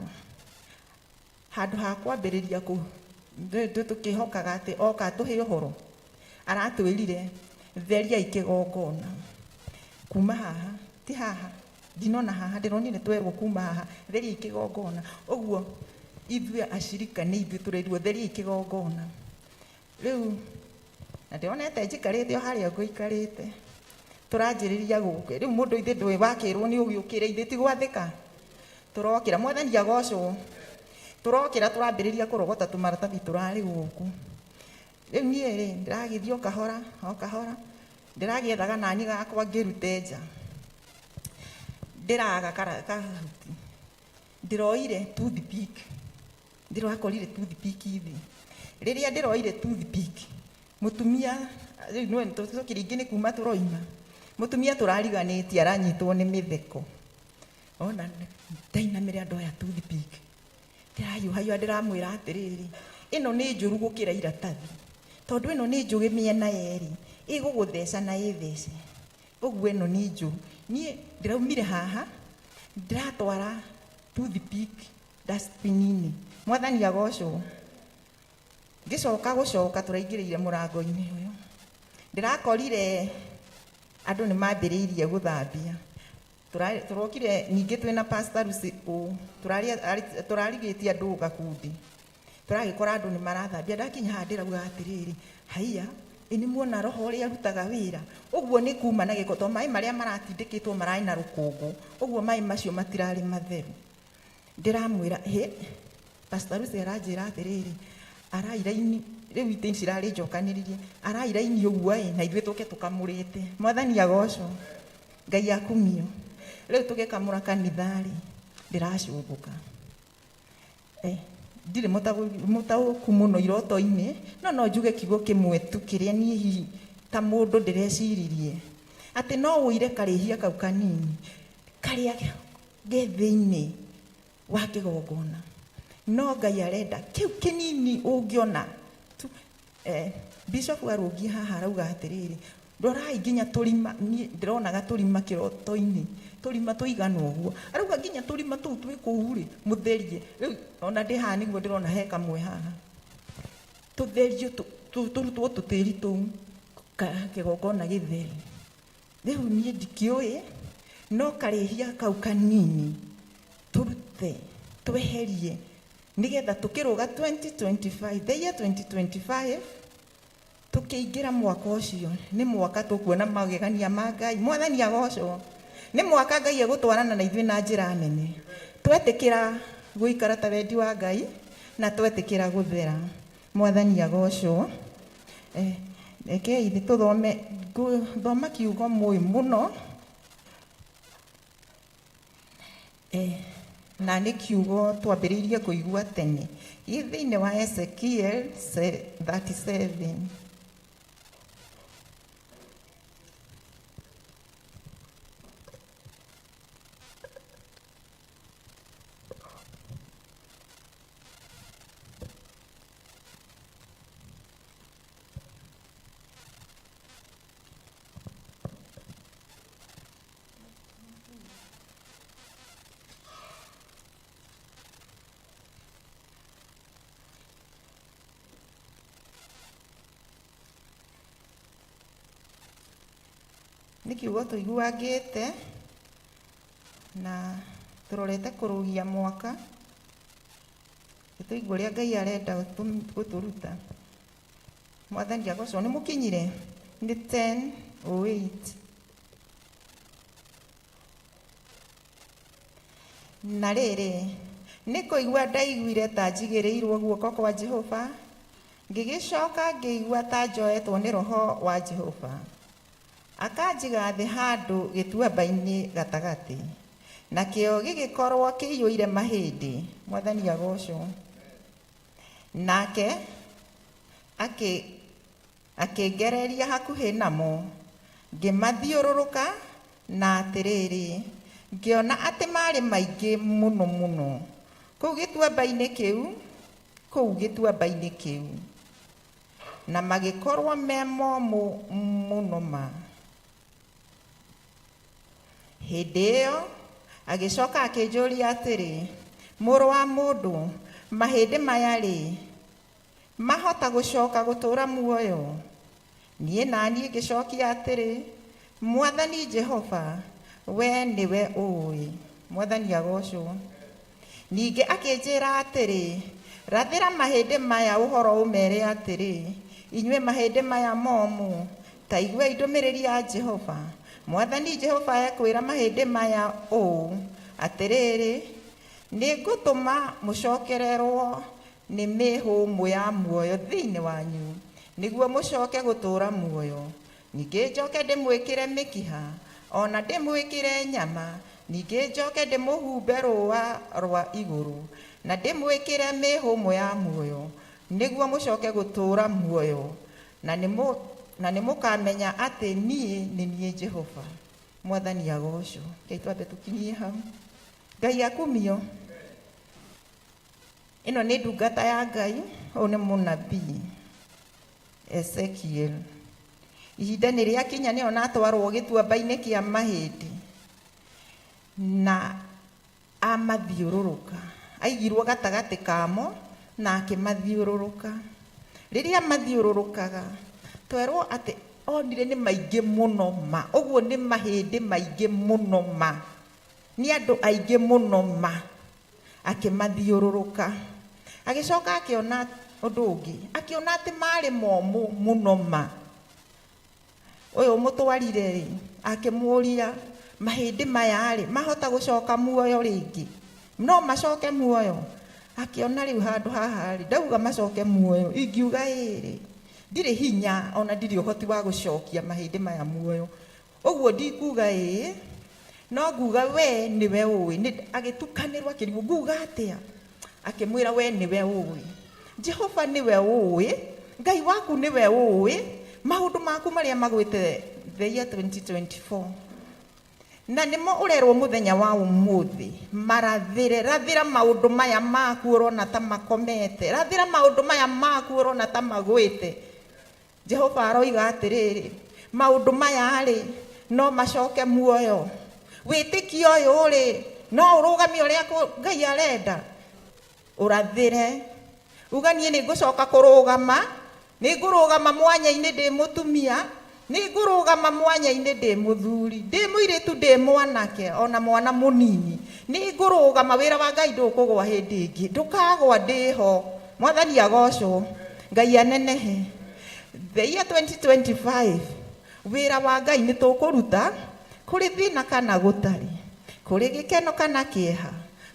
handũ ha kwambĩrĩria kũ tũkĩhokaga atĩ oka atũhe ũhoro, aratwĩrire theriai kĩgongona kuma haha, ti haha, ndinona haha, ndĩronire twerwo kuma haha, theriai kĩgongona. Ũguo ithuĩ acirika nĩ ithuĩ tũrerirwo theriai kĩgongona. Rĩu na ndĩronete njikarĩte o harĩa ngũikarĩte, tũranjĩrĩria gũkũ. Rĩu mũndũ ithe ndũĩ wakĩrwo nĩ ũgĩũkĩre, ithe ti gwathĩka, tũrokĩra. Mwathani agocwo. Tũrokĩra tũrambĩrĩria kũrogota tũmaratathi tũrarĩ gũkũ. Rĩu niĩ rĩ, ndĩragĩthiĩ o kahora o kahora, ndĩragĩethaga nani gakwa ngĩrute nja, ndĩraga kahuti. Ndĩroire toothpick, ndĩrakorire toothpick thĩ. Rĩrĩa ndĩroire toothpick, mũtumia rĩu nĩwe tũkĩringĩ nĩ kuma tũroima, mũtumia tũrariganĩtie aranyitwo nĩ mĩtheko. Ona ndainamĩrĩra ndoya toothpick, ndĩrahiũhahiũha ndĩramwĩra atĩrĩrĩ, ĩno nĩ njũru gũkĩra iratathi, tondũ ĩno nĩ njũgĩ mĩena yerĩ, ĩgũgũtheca na ĩthece. Ũguo ĩno nĩ njũru. Niĩ ndĩraumire haha, ndĩratwara toothpick dustbin-inĩ. Mwathani agocwo. Ngĩcoka gũcoka tũraingĩrĩire mũrango-inĩ ũyũ, ndĩrakorire andũ nĩ mambĩrĩirie gũthambia. Tũrokire ningĩ twĩna Pastor Lucy ũũ, tũrarigĩtie andũ gakundi, tũragĩkora andũ nĩ marathambia. Ndakinya haha ndĩrauga atĩrĩrĩ, haiya, ĩ nĩ muona roho ũrĩa arutaga wĩra? Ũguo nĩ kuma na gĩko, tondũ maĩ marĩa maratindĩkĩtwo mararĩ na rũkũngũ, ũguo maĩ macio matirarĩ matheru. Ndĩramwĩra, hĩ, Pastor Lucy aranjĩra atĩrĩrĩ, arairaini, rĩu itĩ cirarĩ njokanĩrĩrie, arairaini ũguo ĩ, na ithuĩ tũke tũkamũrĩte. Mwathani agocwo, Ngai akumio. Rĩu tũgĩkamũra kanitha rĩ, ndĩracũthũka. Ndirĩ mũtaũku mũno iroto-inĩ, no no njuge kiugo kĩmwe tu kĩrĩa niĩ hihi ta mũndũ ndĩreciririe, atĩ no ũire karĩhia kau kanini karĩa ge thĩinĩ wa kĩgongona, no Ngai arenda kĩu kĩnini ũngĩona tu. Bishop arũngiĩ haha arauga atĩrĩrĩ, rorai nginya tũrima, niĩ ndĩronaga tũrima kĩroto-inĩ, tũrima tũigana ũguo. Arauga nginya tũrima tũu twĩ kũu rĩ, mũtherie. Rĩu ona ndĩ haha nĩguo ndĩrona he kamwe haha, tũtherio, tũrutwo tũtĩri tũu, kĩgongona gĩthere. Rĩu niĩ ndikĩũĩ, no karĩhia kau kanini tũrute, tweherie, nĩgetha tũkĩrũga 2025, the year 2025, tũkĩingĩra mwaka ũcio, nĩ mwaka tũkuona magegania ma Ngai. Mwathani agocwo. Nĩ mwaka Ngai egũtwarana na ithuĩ na njĩra nene. Twetĩkĩra gũikara ta wendi wa Ngai, na twetĩkĩra gũthera. Mwathani agocwo. Rekei tũthome, ngũthoma kiugo mũĩ mũno. Na nĩ kiugo twambĩrĩirie kũigua tene. Gĩ thĩinĩ wa Ezekiel 37. Nĩ kiugo tũiguangĩte na tũrorete kũrũgia mwaka, tũigue ũrĩa Ngai arenda gũtũruta. Mwathani agocwo. Nĩ mũkinyire? Nĩ 10:08. Na rĩrĩ, nĩ kũigua ndaiguire ta njigĩrĩirwo guoko kwa Jehova, ngĩgĩcoka ngĩigua ta njoetwo nĩ roho wa Jehova, akanjiga thĩ handũ gĩtuamba-inĩ gatagatĩ, nakĩo gĩgĩkorwo kĩiyũire mahĩndĩ. Mwathani agocwo. Nake akĩngereria hakuhĩ namo, ngĩmathiũrũrũka, na atĩrĩrĩ, ngĩona atĩ marĩ maingĩ mũno mũno kũu gĩtuamba-inĩ kĩu, kũu gĩtuamba-inĩ kĩu, na magĩkorwo me momũ mũno ma. Hĩndĩ ĩyo agĩcoka akĩnjũria atĩrĩ, mũrũ wa mũndũ, mahĩndĩ maya rĩ, mahota gũcoka gũtũũra muoyo? Niĩ na niĩ ngĩcokia atĩrĩ, Mwathani Jehova, we nĩwe ũũĩ. Mwathani agocwo. Ningĩ akĩnjĩra atĩrĩ, rathĩra mahĩndĩ maya ũhoro ũmere atĩrĩ, inyuĩ mahĩndĩ maya momũ, ta iguai ndũmĩrĩri ya Jehova. Mwathani Jehova ekwĩra mahĩndĩ maya ũũ, atĩrĩrĩ, nĩngũtũma mũcokererwo nĩ mĩhũmũ ya muoyo thĩinĩ wanyu, nĩguo mũcoke gũtũũra muoyo. Ningĩ njoke ndĩmwĩkĩre mĩkiha, O na ndĩmwĩkĩre nyama, ningĩ njoke ndĩmũhumbe rũũa rwa igũrũ, na ndĩmwĩkĩre mĩhũmũ ya muoyo, nĩguo mũcoke gũtũũra muoyo, na nĩmũ- na nĩmũkamenya atĩ niĩ nĩ niĩ Jehova. Mwathani agocwo. Ngai twambe tũkinyie hau. Ngai akumio. Ĩno nĩ ndungata ya Ngai, ũyũ nĩ mũnabii Ezekiel. Ihinda nĩ rĩakinya nĩyo natwarwo gĩtuamba-inĩ kĩa mahĩndĩ na amathiũrũrũka. Aigirwo gatagatĩ kamo na akĩmathiũrũrũka. Rĩrĩa mathiũrũrũkaga, twerwo atĩ onire nĩ maingĩ mũno ma, ũguo nĩ mahĩndĩ maingĩ mũno ma, nĩ andũ aingĩ mũno ma, akĩmathiũrũrũka. Agĩcoka akĩona ũndũ ũngĩ, akĩona atĩ marĩ momũ mũno ma. Ũyũ ũmũtwarire rĩ, akĩmũria mahĩndĩ maya rĩ, mahota gũcoka muoyo rĩngĩ? No macoke muoyo? Akĩona rĩu handũ haha rĩ, ndauga macoke muoyo, ingiuga ĩrĩ, ndirĩ hinya ona ndirĩ ũhoti wa gũcokia mahĩndĩ maya muoyo. Ũguo ndikuga ĩĩ, no nguga we nĩwe ũĩ. Agĩtukanĩrwo akĩrigwo nguga atĩa? Akĩmwĩra we nĩwe ũĩ. Jehova nĩwe ũĩ, Ngai waku nĩwe ũĩ maũndũ maku marĩa magwĩte the year 2024. Na nĩmo ũrerwo mũthenya wa ũmũthĩ, marathĩre, rathĩra maũndũ maya maku ũrona ta makomete, rathĩra maũndũ maya maku ũrona ta magwĩte. Jehova aroiga atĩrĩrĩ, maũndũ maya rĩ, no macoke muoyo. Wĩtĩkio ũyũ rĩ, no ũrũgamie ũrĩa Ngai arenda. Ũrathĩre. Uga niĩ nĩ ngũcoka kũrũgama, nĩ ngũrũgama mwanya-inĩ ndĩ mũtumia, nĩ ngũrũgama mwanya-inĩ ndĩ mũthuri, ndĩ mũirĩtu, ndĩ mwanake, ona mwana mũnini. Nĩ ngũrũgama, wĩra wa Ngai ndũkũgwa hĩndĩ ĩngĩ, ndũkagwa ndĩho. Mwathani agocwo, Ngai anenehe. The year 2025, wĩra wa Ngai nĩ tũkũruta, kũrĩ thĩna kana gũtarĩ, kũrĩ gĩkeno kana kĩeha,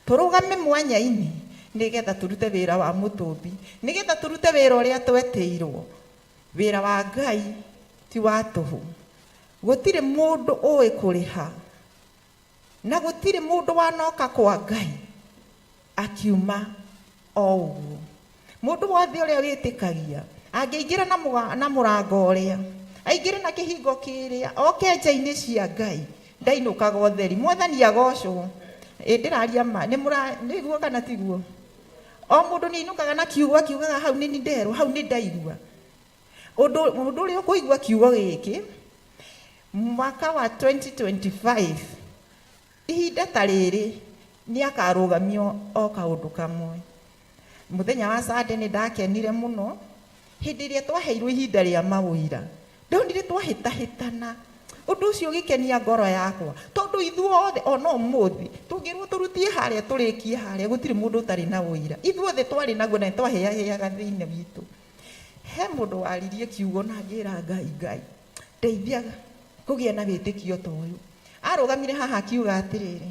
tũrũgame mwanya-inĩ nĩgetha tũrute wĩra wa mũtũmbi, nĩgetha tũrute wĩra ũrĩa twetĩirwo. Wĩra wa Ngai ti wa tũhũ. Gũtirĩ mũndũ ũĩ kũrĩha, na gũtirĩ mũndũ wanoka kwa Ngai akiuma o ũguo. Mũndũ wothe ũrĩa wĩtĩkagia angĩingĩra na mũrango ũrĩa, aingĩre na kĩhingo kĩrĩa, oke nja-inĩ cia Ngai, ndainũkaga ũtheri. Mwathani agocwo. Ĩ ndĩraria ma, nĩguo kana tiguo? O mũndũ nĩ ainũkaga na kiugo akiugaga hau nĩ nderwo, hau nĩ ndaigua. Ũndũ ũrĩa ũkũigua kiugo gĩkĩ, mwaka wa 2025, ihinda ta rĩrĩ, nĩ akarũgamio o kaũndũ kamwe. Mũthenya wa Sunday nĩ ndakenire mũno, hĩndĩ ĩrĩa twaheirwo ihinda rĩa mawĩra. Ndonire twahĩtahĩtana. Ũndũ ũcio ũgĩkenia ngoro yakwa, tondũ ithuothe ona ũmũthĩ tũngĩrwo tũrutie harĩa tũrĩkie harĩa, gũtirĩ mũndũ ũtarĩ na ũira. Ithuothe twarĩ naguo na nĩ twahĩahĩaga thĩinĩ witũ. He mũndũ waririe kiugo na ngĩra Ngai, Ngai ndeithia kũgĩa na wĩtĩkio ta ũyũ. Arũgamire haha akiuga atĩrĩrĩ,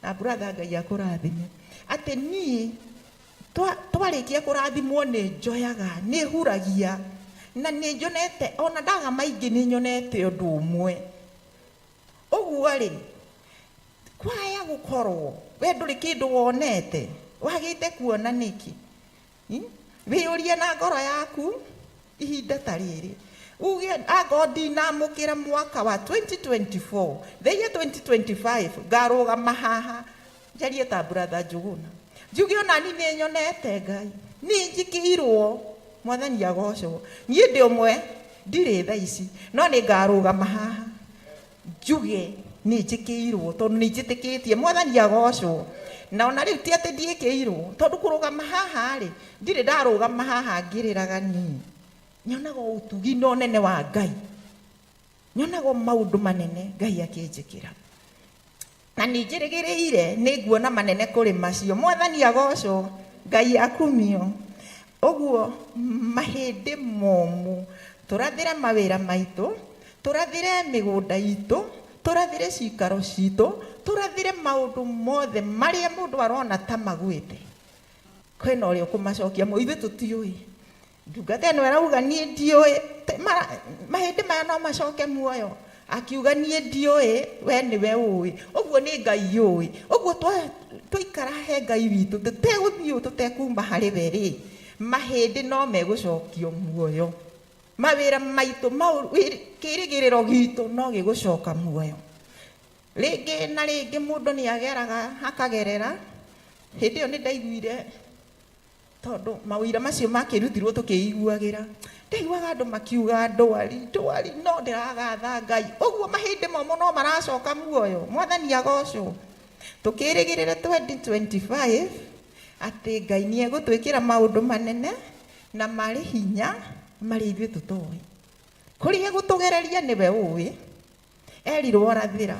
na brother Ngai akũrathime, atĩ niĩ twarĩkia kũrathimwo nĩ njoyaga, nĩ huragia, na nĩ nyonete, ona ndaga maingĩ nĩ nyonete ũndũ ũmwe. Ũguo rĩ, kwaya gũkorwo we ndũrĩ kĩndũ wonete, wagĩte kuona nĩkĩ? Wĩyũrie na ngoro yaku ihinda ta rĩrĩ, uge angorwo ndinamũkĩra mwaka wa 2024, the year 2025 ngarũgama haha njarie ta brother Njũgũna, njuge ona ni nĩ nyonete Ngai, nĩ njĩkĩirwo, Mwathani agocwo. Niĩ ndĩ ũmwe, ndirĩ thaa ici, no nĩ ngarũgama haha njuge nĩ njĩkĩirwo, tondũ nĩ njĩtĩkĩtie. Mwathani agocwo. Na ona rĩu ti atĩ ndiĩkĩirwo, tondũ kũrũgama haha rĩ, ndirĩ ndarũgama haha ngĩrĩraga niĩ. Nyonaga ũtugi na ũnene wa Ngai, nyonaga maũndũ manene Ngai akĩnjĩkĩra, na nĩ njĩrĩgĩrĩire nĩ nguona manene kũrĩ macio. Mwathani agocwo, Ngai akumio. Ũguo mahĩndĩ momũ, tũrathĩre mawĩra maitũ, tũrathĩre mĩgũnda itũ, tũrathĩre cikaro citũ, tũrathĩre maũndũ mothe marĩa mũndũ arona ta magwĩte. Kwĩna ũrĩa ũkũmacokia mo, ithuĩ tũtiũĩ. Ndungata ĩno ĩrauga niĩ ndiũĩ, mahĩndĩ maya no macoke muoyo. Akiuga niĩ ndiũĩ, we nĩwe ũĩ. Ũguo nĩ Ngai ũĩ. Ũguo twaikara he Ngai witũ tũtegũthiĩ ũũ tũtekuma harĩ we rĩ, mahĩndĩ no megũcokio muoyo. Mawĩra maitũ, kĩrĩgĩrĩro gitũ no gĩgũcoka muoyo. Rĩngĩ na rĩngĩ mũndũ nĩ ageraga akagerera. Hĩndĩ ĩyo nĩ ndaiguire tondũ mawĩra macio makĩrutirwo tũkĩiguagĩra, ndaiguaga andũ makiuga ndwari ndwari, no ndĩragatha Ngai ũguo mahĩndĩ momũ no maracoka muoyo. Mwathani agocwo. Tũkĩrĩgĩrĩre 2025 atĩ Ngai nĩ egũtwĩkĩra maũndũ manene na marĩ hinya marĩa ithuĩ tũtoĩ. Kũrĩa egũtũgereria nĩwe ũĩ. Erirwo rathĩra,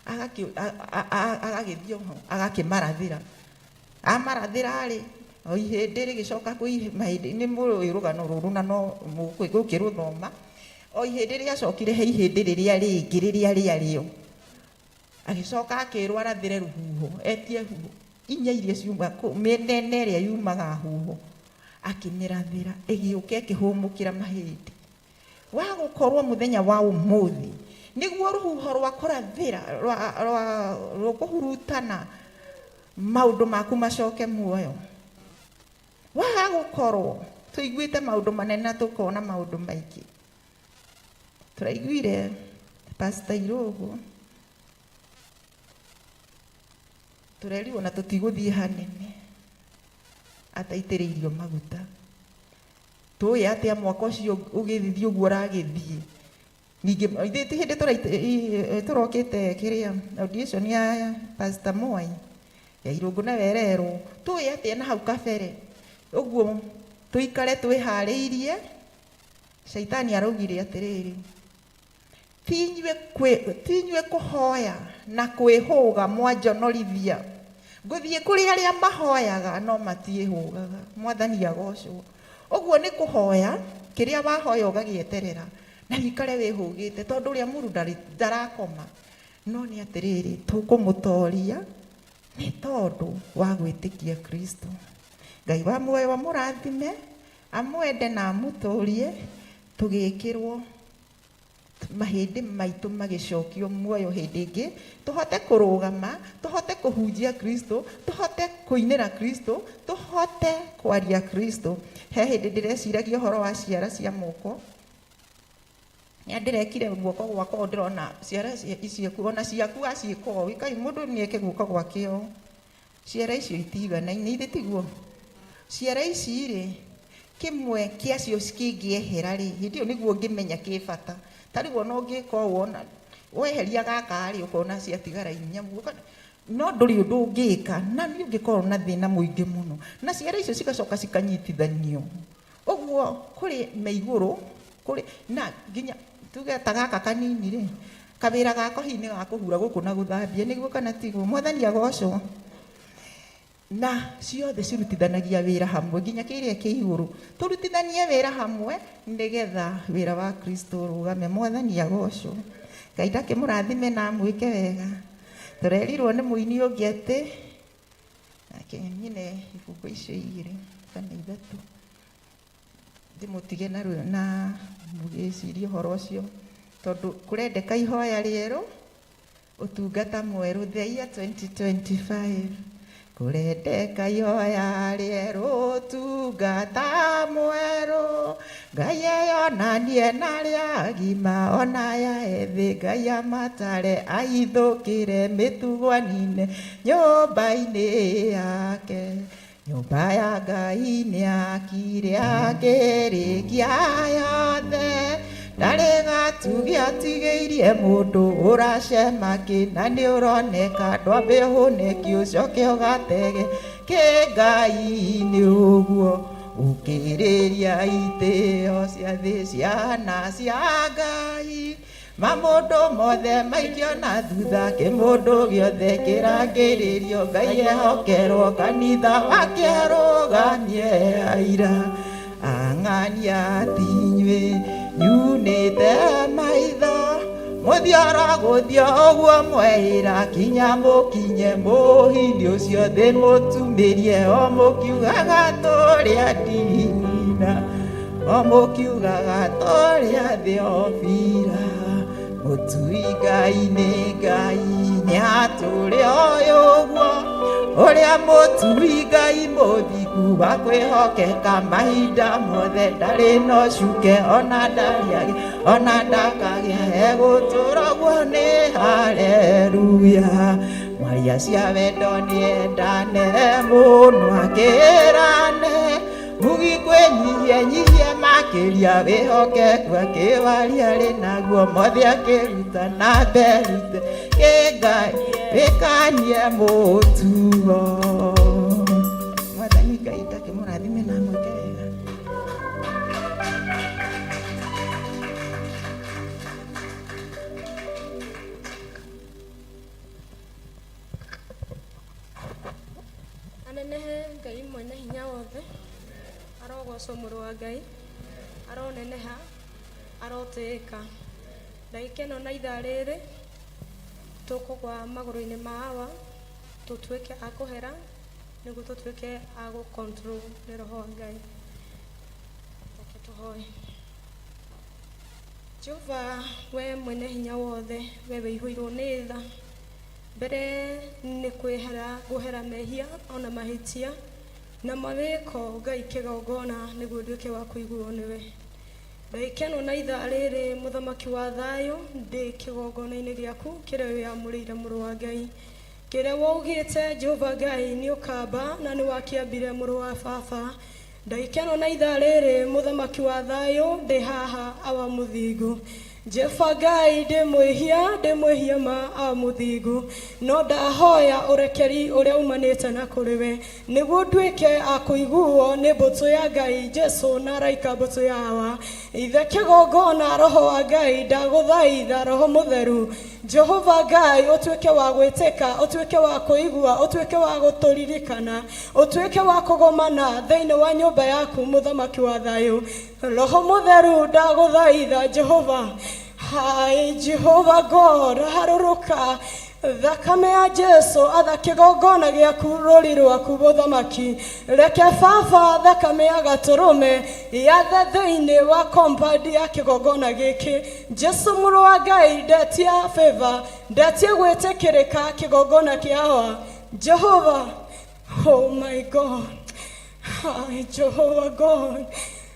agagĩthiĩ ho agakĩmarathĩra. Amarathĩra rĩ, o ihĩndĩ rĩgĩcoka kwĩ mahĩndĩ, nĩ mũĩ rũgano rũrũ na no mũgũkĩrũthoma. O ihĩndĩ rĩacokire he ihĩndĩ rĩrĩa rĩngĩ rĩrĩa rĩarĩo. Agĩcoka akĩrwo arathĩre rũhuho, etie huho inya iria ciuma mĩnene ĩrĩa yumaga huho, akĩmĩrathĩra ĩgĩũka ĩkĩhũmũkĩra mahĩndĩ. Wa gũkorwo mũthenya wa ũmũthĩ nĩguo rũhuho rwa kũrathĩra rwa rũkũhurutana maũndũ maku macoke muoyo. Waga gũkorwo tũiguĩte maũndũ manene na tũkona maũndũ maingĩ. Tũraiguire Pastor Irũngũ, tũrerirwo na tũtigũthiĩ hanene ataitĩrĩirio maguta. Tũĩ atĩa mwaka ũcio ũgĩthiĩ ũguo ũragĩthiĩ. Ningĩ ithuĩ ti hĩndĩ tũrokĩte kĩrĩa audition ya Pastor Mwai ya Irũngũ nayo ĩrerwo. Tũĩ atĩa na hau kabere ũguo tũikare twĩharĩirie. Shaitani araugire atĩrĩrĩ, ti inyuĩ kũhoya na kwĩhũga mwanjonorithia, ngũthiĩ kũrĩ arĩa mahoyaga no matiĩhũgaga. Mwathani agocwo. Ũguo nĩ kũhoya kĩrĩa wahoya ũgagĩeterera na wĩikare wĩhũgĩte, tondũ ũrĩa mũru ndarakoma. No nĩ atĩrĩrĩ, tũkũmũtoria nĩ tondũ wa gwĩtĩkia Kristo. Ngai wa muoyo amũrathime, amwende na amũtũrie, tũgĩkĩrwo mahĩndĩ maitũ magĩcokio muoyo hĩndĩ ĩngĩ, tũhote kũrũgama, tũhote kũhunjia Kristo, tũhote kũinĩra Kristo, tũhote kwaria Kristo. He hĩndĩ ndĩreciragia ũhoro wa ciara cia moko. Nĩ ndĩrekire guoko gwakwa, ndĩrona ciara icio ona ciaku waciĩka ũũ, ĩkai mũndũ nĩ eke guoko gwake ũũ. Ciara icio itiganaine, ithe tiguo? Ciara ici rĩ, kĩmwe kĩacio kĩngĩehera rĩ, hĩndĩ ĩyo nĩguo ũngĩmenya kĩ bata. Ta rĩu ona ũngĩka ũũ, ona weheria gaka rĩ, ũkona ciatigara inya, no ndũrĩ ũndũ ũngĩka, na nĩ ũngĩkorwo na thĩna mũingĩ mũno. Na ciara icio cigacoka cikanyitithanio. Ũguo kũrĩ me igũrũ, kũrĩ na nginya tuge ta gaka kanini rĩ, kawĩra gako hihi nĩ ga kũhura gũkũ na gũthambia, nĩguo kana tiguo? Mwathani agocwo. Na ciothe cirutithanagia wĩra hamwe nginya kĩrĩa kĩ igũrũ, tũrutithanie wĩra hamwe nĩgetha wĩra wa Kristo ũrũgame. Mwathani agocwo. Ngai ndakĩmũrathime na amwĩke wega. Tũrerirwo nĩ mũini ũngĩ atĩ nake nyine ibungo icio igĩrĩ kana ithatũ, ndĩmũtige na mũgĩcirie ũhoro ũcio, tondũ kũrendeka ihoya rĩerũ, ũtungata mwerũ, the year 2025. Kũrendeka ihoya rĩerũ, ũtungata mwerũ, Ngai eyonanie na arĩa agima ona aya ethĩ, Ngai amatare ahithũkĩre mĩtugo anine nyũmba-inĩ yake. Nyũmba ya Ngai nĩ akire akĩrĩkia yothe, ndarĩ gatugĩ atigĩirie mũndũ ũracema kĩna nĩ ũroneka, ndwambe ũhũne ũcoke ũgatege kĩ Ngai nĩ ũguo. Ũkĩrĩria itĩo cia thĩ ciana cia Ngai, mamũndũ mothe maikio na thutha, kĩmũndũ gĩothe kĩrangĩrĩrio, Ngai ehokerwo kanitha wake arũgamie aira. Ang'ania ti inyuĩ nyunĩte maitho, mũthioro gũthiĩ ũguo mweĩra, kinya mũkinye mũhindi ũcio thĩ mũtumĩrie, o mũkiugaga tũrĩa ndinina, o mũkiugaga tũrĩa thĩ obira. Mũtui Ngai nĩ Ngai nĩatũre ũyũ ũguo ũrĩa mũtui Ngai mũthingu wa kwĩhokeka mahinda mothe ndarĩ na ũcuke ona ndarĩ ona ndakagĩa egũtũra ũguo nĩ haleluya. Mwaria cia wendo nĩendane mũno akĩrane mugi kwĩnyihia nyihia makĩria wĩhokeku akĩwaria rĩ naguo mothe akĩruta na mberute kĩngai wĩkanie mũtugo. Mwathani Ngai ndakĩmũrathime na amwĩke wega. Anenehe Ngai mwene hinya wothe, arogocwo mũrũ wa Ngai, aroneneha, arotĩĩka. Ndagĩka ĩno na ithaa rĩrĩ tũkũgwa magũrũ-inĩ ma Awa, tũtuĩke a kũhera nĩguo tũtuĩke a gũ control nĩ roho wa Ngai. Reke tũhoe. Jehova, we mwene hinya wothe, we wĩihũirwo nĩ tha, mbere nĩ kwĩhera ngũhera mehia ona mahĩtia na mawĩko Ngai kĩgongona nĩguo nduĩke wa kũiguo nĩwe. Ndagĩka ĩno na ithaa rĩrĩ mũthamaki wa thayũ ndĩ kĩgongona-inĩ gĩaku kĩrĩa wĩyamũrĩire mũrũ wa Ngai, kĩrĩa waugĩte Jehova Ngai nĩ ũkamba na nĩ wakĩambire mũrũ wa baba. Ndagĩka ĩno na ithaa rĩrĩ mũthamaki wa thayũ ndĩ haha awa mũthingu. Jehova Ngai ndĩ mwĩhia, ndĩ mwĩhia ma awa mũthingu, no ndahoya ũrekeri ũrĩa umanĩte na kũrĩ we nĩguo nduĩke a kũiguo nĩ mbũtũ ya Ngai Jesu na araika mbũtũ ya awa. Ithe kĩgongona roho wa Ngai ndagũthaitha roho mũtheru Jehova Ngai ũtuĩke wa gwĩtĩka, ũtuĩke wa kũigua, ũtuĩke wa gũtũririkana, ũtuĩke wa kũgomana thĩinĩ wa nyũmba yaku mũthamaki wa thayũ. Roho mũtheru ndagũthaitha Jehova. Hai Jehova God harũrũka thakame ya Jesu atha kĩgongona gĩaku rũri rwaku mũthamaki. Reke baba thakame ya gatũrũme yathe thĩinĩ wa compound ya kĩgongona gĩkĩ. Jesu mũrũ wa Ngai ndetia favor, ndetia gwĩtĩkĩrĩka kĩgongona kĩa Awa. Jehova, oh my God, Hi Jehovah God,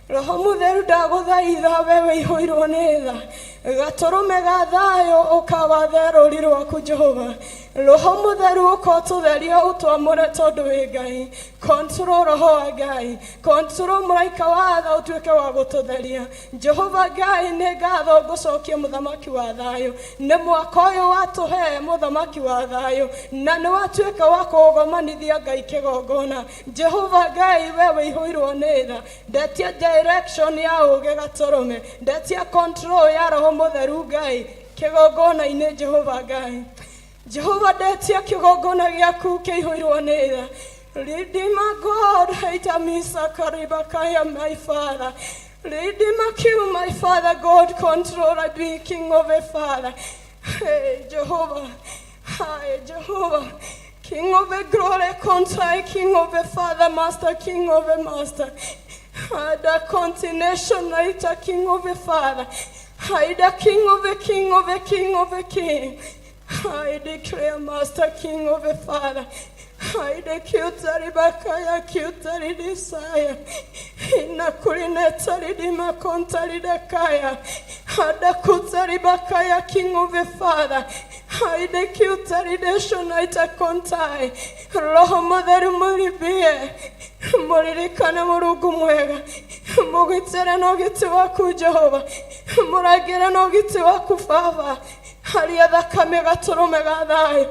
roho mũtheru ndagũthaitha we wĩihũirwo nĩ tha, gatũrũme ga thayũ ũkawathe rũri rwaku Jehova. Roho mũtheru ũka ũtũtherie ũtwamũre tondũ wĩ Ngai. Control roho wa Ngai, control mũraika wa tha ũtuĩke wa gũtũtheria. Jehova Ngai nĩ ngatho ngũcokia mũthamaki wa thayũ nĩ mwaka ũyũ watũhe mũthamaki wa thayũ na nĩ watuĩka wa kũgomanithia Ngai kĩgongona. Jehova Ngai we wĩihũirwo nĩ tha, ndetia direction ya ũũgĩ gatũrũme, ndetia control ya roho mũtheru Ngai kĩgongona-inĩ Jehova Ngai. Jehova ndetia kĩgongona gĩaku kĩihũirwo nĩ tha. Redeemer God, Haitamisa Karibakaya, my Father. Redeemer King, my Father, God, control, I be King of a Father. Hey, Jehovah, hi, Jehovah, King of the glory, control, King of the Father, Master, King of the Master. The continuation, King of the Father. I the King of the King of the King of the King. I declare, Master, King of the Father. I declare, Bakaya, Kutari desire. Inakurinetari dimakontari dakaya. Adakutari bakaya, King of the Father. I declare, Deshonita kontai. Roho mũtheru mũribie mũririkane mũrungu mwega mũgitĩre na ũgiti waku Jehova mũrangĩre na ũgiti waku Baba haria thakame gatũrũme ga thayũ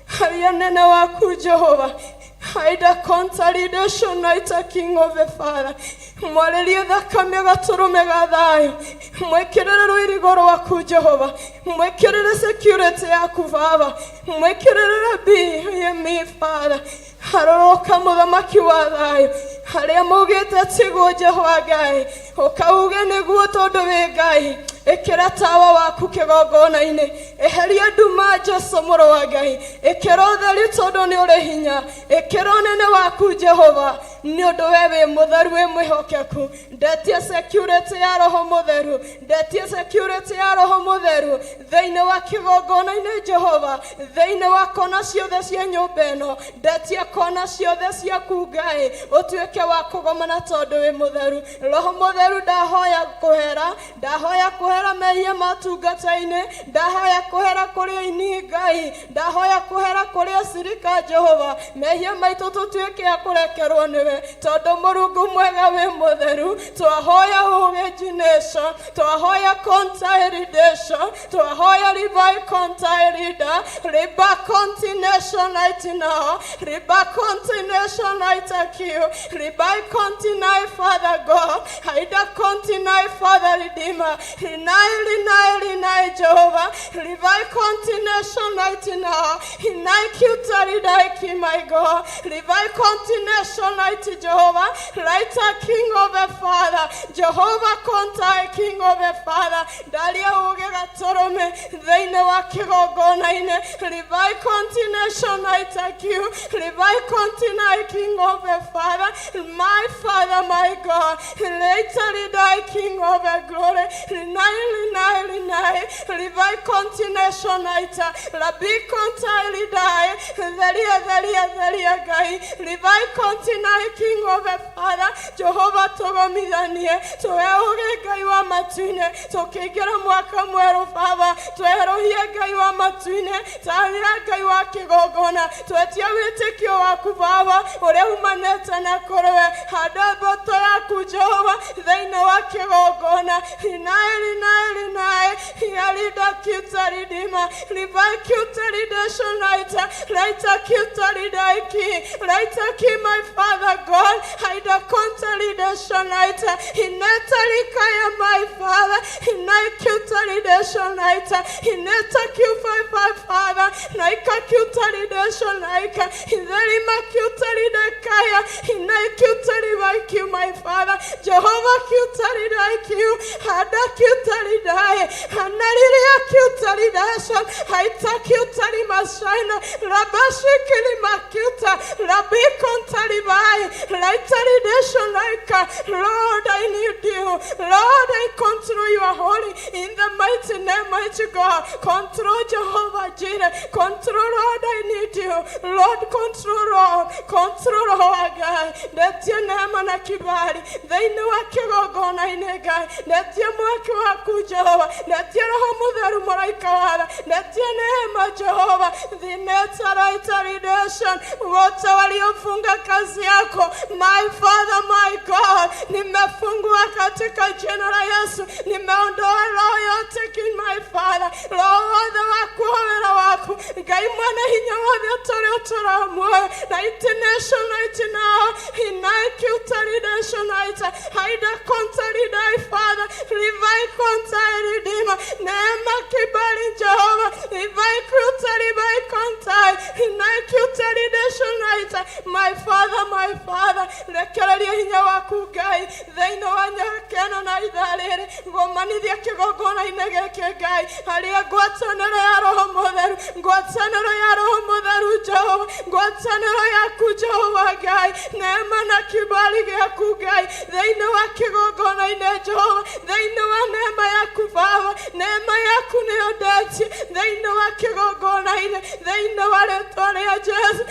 haria nene waku Jehova haida consolidation naita King of the Father mwarĩrie thakame gatũrũme ga thayũ mwĩkĩrĩre rũirigo rwaku Jehova mwĩkĩrĩre security yaku Baba mwĩkĩrĩre rabi yemi Father haroroka mũthamaki wa thayũ harĩa maugĩte tiguo Jehova Ngai ũkauge nĩguo tondũ wĩ Ngai ĩkĩra tawa waku kĩgongona-inĩ eheria nduma Jesu mũrũ wa Ngai ĩkĩra ũtheri tondũ nĩ ũrĩ hinya ĩkĩra ũnene waku Jehova. Nĩ ũndũ we wĩ mũtheru, wĩ mwĩhokeku. Ndetie security ya Roho Mũtheru, ndetie security ya Roho Mũtheru thĩinĩ wa kĩgongona-inĩ, Jehova, thĩinĩ wa kona ciothe cia nyũmba ĩno. Ndetie kona ciothe ciaku, Ngai, ũtuĩke wa kũgomana tondũ wĩ mũtheru. Roho Mũtheru, ndahoya kũhera, ndahoya kũhera mehia matungata-inĩ, ndahoya kũhera kũrĩ aini, Ngai, ndahoya kũhera kũrĩ acirika, Jehova. Mehia maitũ tũtuĩke a kũrekerwo nĩwe, tondũ Mũrungu mwega, wĩ mũtheru. Twahoya origination, twahoya consolidation, twahoya revive consolida riba continuation right now, riba continuation right you riba continue, Father God, haida continue, Father Redeemer, rinai rinai rinai, Jehovah, revive continuation right now, hinai kyutaridaiki, my God, revive continuation right, Jehovah, right, King of the Father, Jehovah kontai, King of the Father. Ndaria uge gatũrũme thĩinĩ wa kĩgongona-inĩ. Revive continuation right you revive continue, King of the Father, my Father, my God, later die, King of the glory, rinai rinai rinai, revive continuation right, rabi kontai die, theria theria theria, Ngai, revive continue, King of the Father, Jehovah. Tũgomithanie tũhe ũgĩ, Ngai wa matu-inĩ, tũkĩingĩra mwaka mwerũ, Baba, twerũhie, Ngai wa matu-inĩ, tarĩra, Ngai wa kĩgongona. Twetia wĩtĩkio waku, Baba, ũrĩa umanĩte na kũrĩwe. Handa mboto yaku, Jehova, thĩinĩ wa kĩgongona. Rinai rinai rinai, yarida kiutaridima, revive kiutaridation right, right kiutaridaiki, right ki, my Father God, haida consolidation right, hinetalikaya, my Father, hinaikiutaridation right, hineta q55, Father, naika kiutaridation like hinderima kiutaridekaya, hinaikiutarivaiki, my Father, Jehovah, kiutaridaikiu hada kiutaridai hanariria kiutaridation haita kiutarimashaina rabashikilimakiuta rabikontaribai laitaridation like. Lord, I need you. Lord, I control your holy in the mighty name, mighty God. Control, Jehovah Jireh, control. Lord, I need you. Lord, control. Lord, control our God. Ndetie neema na kibali thĩinĩ wa kĩgongona-inĩ, Ngai. Ndetie mwaki waku, Jehova. Ndetie Roho Mũtheru, mũraika watha. Ndetie neema, Jehova. Zinetaraitaridation wote waliofunga kazi yako, my Father, my God, nimefungua katika jina la Yesu. Nimeondoa roho yote king, my Father, roho wothe waku wĩra waku, Ngai mwene hinya wothe ũtũrĩ ũtũraga muoyo na itination right now hinaikiutaridation right haida kontaridai, Father, revive kontai, Redeemer, neema kibali, Jehova, revive kiutaribai kontai hinaikiutaridation right, my Father, my Father. Rekereria hinya waku, Ngai, thĩinĩ wa nyakeno na ithaa rĩrĩ. Ngomanithia kĩgongona-inĩ gĩkĩ, Ngai, harĩa ngwatanĩro ya Roho Mũtheru, ngwatanĩro ya Roho Mũtheru, Jehova, ngwatanĩro yaku, Jehova Ngai, neema na kibali gĩaku, Ngai, thĩinĩ wa kĩgongona-inĩ, Jehova, thĩinĩ wa neema yaku, Baba. Neema yaku nĩyo ndeti thĩinĩ wa kĩgongona-inĩ, thĩinĩ wa rĩtwa rĩa Jesu.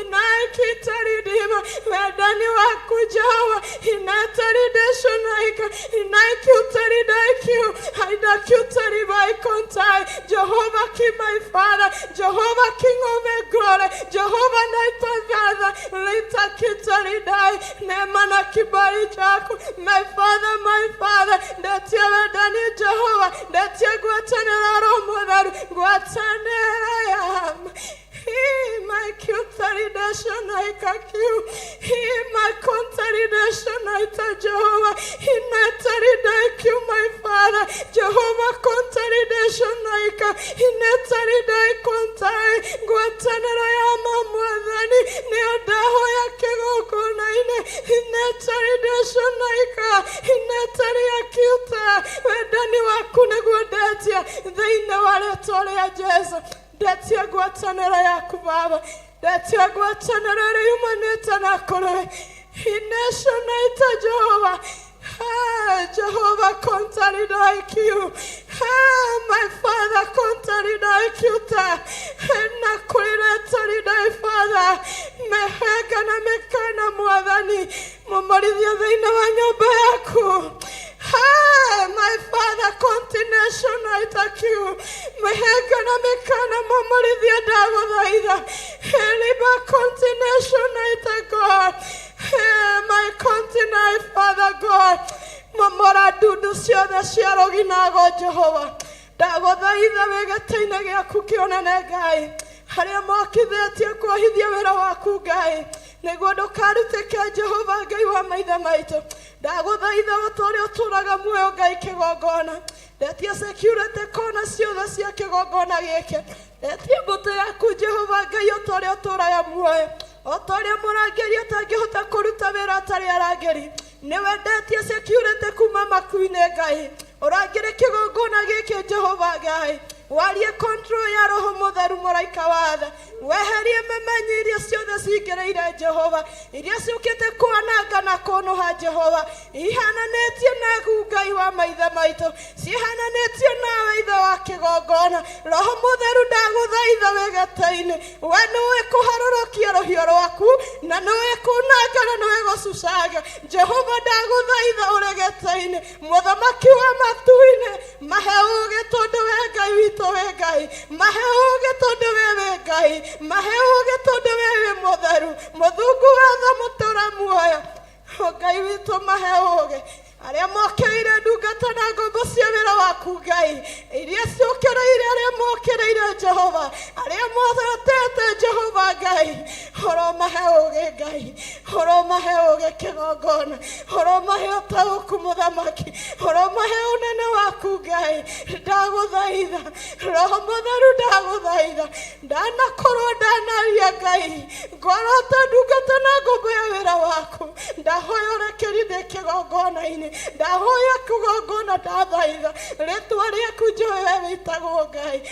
Inaikitaridima wendani waku, Jehova, inatarideshonaika inaikiutaridaikiu haidakiutaribaikontai, Jehova King, my Father, Jehovah, King of the glory, Jehovah, naitwa litakitaridai neema na kibali chako, my Father, my Father. Ndetie wendani, Jehova. Ndetie ngwatanĩro Roho Mũtheru, ngwatanĩro ya He my consolidation I you. He my consolidation I Jehovah. He thank you, my Father. Jehovah consolidation I He netari kontai ngwatanĩro ya mamwathani nĩ ndahoya kĩgongona-inĩ inetarideshonaika inetariakiuta wendani waku nĩguo ndetia thĩinĩ wa rĩtwa rĩa Jesu. Ndetia ngwatanĩro yaku, Baba. Ndetia ngwatanĩro ĩrĩa yumanĩte na kũrĩ Nationite Jehovah. Ah, Jehovah contrary like you. Ah, my Father contrary like you. Na kulireta thy Father. Mehega na mekana mwathani mumorithia thĩinĩ wa nyũmba yaku. Ah, my Father continuation like you. Mehega na mekana mumorithia ndagũthaitha. Heliba continuation like God. Hey, my continent, Father God. Momora ndundu ciothe cia rũginago Jehova. Ndagũthaitha wĩ gĩtĩ-inĩ gĩaku kĩonene Ngai. Harĩa mokithĩtie kuohithia wĩra waku Ngai. Nĩguo ndũkarutĩke Jehova Ngai wa maithe maitũ. Ndagũthaitha o ta ũrĩa ũtũũraga muoyo Ngai kĩgongona. Ndetia security kona ciothe cia kĩgongona gĩkĩ. Ndetia mbũtũ yaku Jehova Ngai o ta ũrĩa ũtũũraga muoyo. O ta ũrĩa mũrangĩri atangĩhota kũruta wĩra atarĩ arangĩri. Nĩwe ndetie security kuma maku-inĩ Ngai. Ũrangĩre kĩgongona gĩkĩ Jehova Ngai. Warie control ya roho mũtheru mũraika wa tha. Weherie memenyi iria ciothe cingĩrĩire Jehova. Iria ciũkĩte kwananga na kũnũha Jehova. Ihananĩtie nagu Ngai wa maithe maitũ. Cihananĩtio nawe ithe wa kĩgongona. Roho mũtheru ndagũthaitha wĩ gĩtĩ-inĩ. We nĩũĩ kũharũrũkia rũhiũ rwaku na nĩũĩ kunanga na nĩũĩ gũcucanga. Jehova ndagũthaitha ũrĩ gĩtĩ-inĩ. Mũthamaki wa matu-inĩ mahe ũũgĩ tondũ we Ngai witũ wĩ Ngai. Mahe ũũgĩ tondũ we wĩ Ngai. Mahe ũũgĩ tondũ we wĩ mũtheru. Mũthungu wa tha mũtũra muoyo. O Ngai witũ mahe ũũgĩ. Arĩa mokĩrĩire ndungata na ngombo cia wĩra waku Ngai, iria ciũkĩrĩire arĩa mokĩrĩire Jehova, arĩa mothotete Jehova Ngai, ũromahe ũũgĩ Ngai, ũromahe ũũgĩ kĩgongona, ũromahe ũtaũku mũthamaki, ũromahe ũnene waku Ngai. Ndagũthaitha Roho Mũtheru, ndagũthaitha, ndanakorwo ndanaria Ngai, ngorwo ta ndungata na ngombo ya wĩra waku, ndahoya ũrekeri ndĩ kĩgongona-inĩ, ndahoya kĩgongona, ndathaitha rĩtwa rĩaku Jehova wĩtagwo Ngai.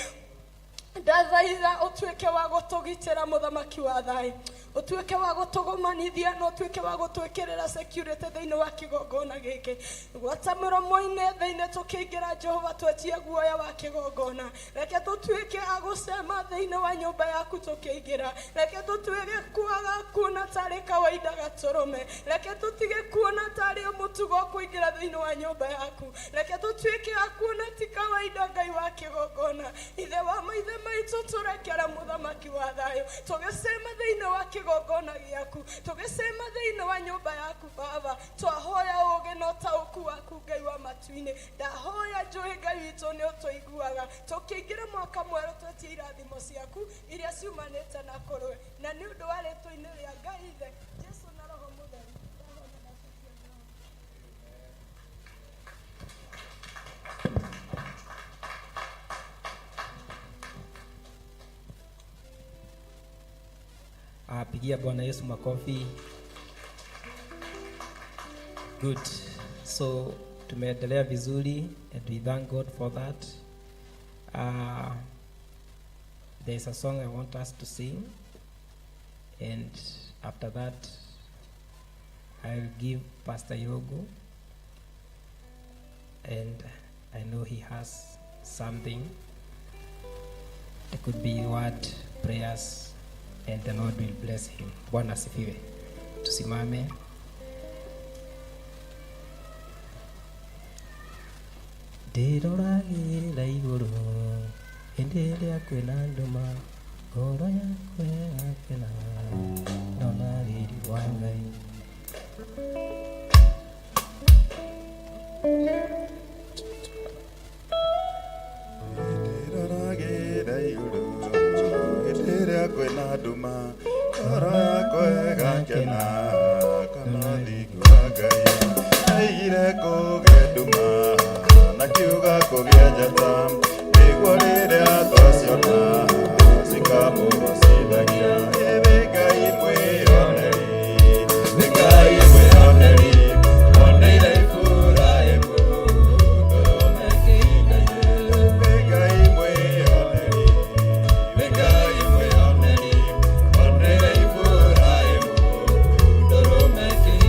Ndathaitha ũtuĩke wa gũtũgitĩra mũthamaki wa thayũ, ũtuĩke wa gũtũgũmanithia na ũtuĩke wa gũtwĩkĩrĩra security thĩinĩ wa kĩgongona gĩkĩ. Gwata mĩromo-inĩ thĩinĩ tũkĩingĩra Jehova, twetie guoya wa kĩgongona. Reke tũtuĩke a gũcema thĩinĩ wa nyũmba yaku tũkĩingĩra. Reke tũtuĩke kwaga kuona tarĩ kawaida gatũrũme. Reke tũtige kuona tarĩ mũtugo kũingĩra thĩinĩ wa nyũmba yaku. Reke tũtuĩke a kuona ti kawaida Ngai wa kĩgongona. Ithe wa maithe maitũ tũrekera mũthamaki wa thayũ, tũgĩcema thĩinĩ wa kĩgongona gĩaku, tũgĩcema thĩinĩ wa nyũmba yaku Baba. Twahoya ũũgĩ na ũtaũku waku Ngai wa matu-inĩ. Ndahoya njũĩ Ngai witũ nĩ ũtũiguaga. Tũkĩingĩra mwaka mwerũ twetie irathimo ciaku iria ciumanĩte na kũrĩwe, na nĩ ũndũ wa rĩtwa-inĩ rĩa Ngai Ithe, Jesũ na Roho Mũtheru. Ndahoya na ndacokia ngatho. Pigia Bwana Yesu makofi. Good. So tumeendelea vizuri and we thank God for that. There is a song I want us to sing, and after that I will give Pastor Yogo, and I know he has something. It could be word, prayers, and the Lord will bless him. Bwana asifiwe. Tusimame. Ndĩroragĩra igũrũ hĩndĩ ĩrĩa kwĩna nduma, ngoro yakwa ĩgakena ndona riri wa Ngai. Ndĩroragĩra igũrũ hĩndĩ ĩrĩa kwĩna nduma, ngoro yakwa ĩgakena kana thingu wa Ngai. Aigire kũgĩe nduma na kiuga kũgĩe njata, nĩguo rĩrĩa twaciona cikamũgocithagia. Ĩĩ Ngai mwĩoneri, nĩ Ngai mwĩoneri, oneire Iburahĩmu ndũrũme kĩingainĩ. Nĩ Ngai mwĩoneri, nĩ Ngai mwĩoneri, oneire Iburahĩmu ndũrũme kĩingainĩ.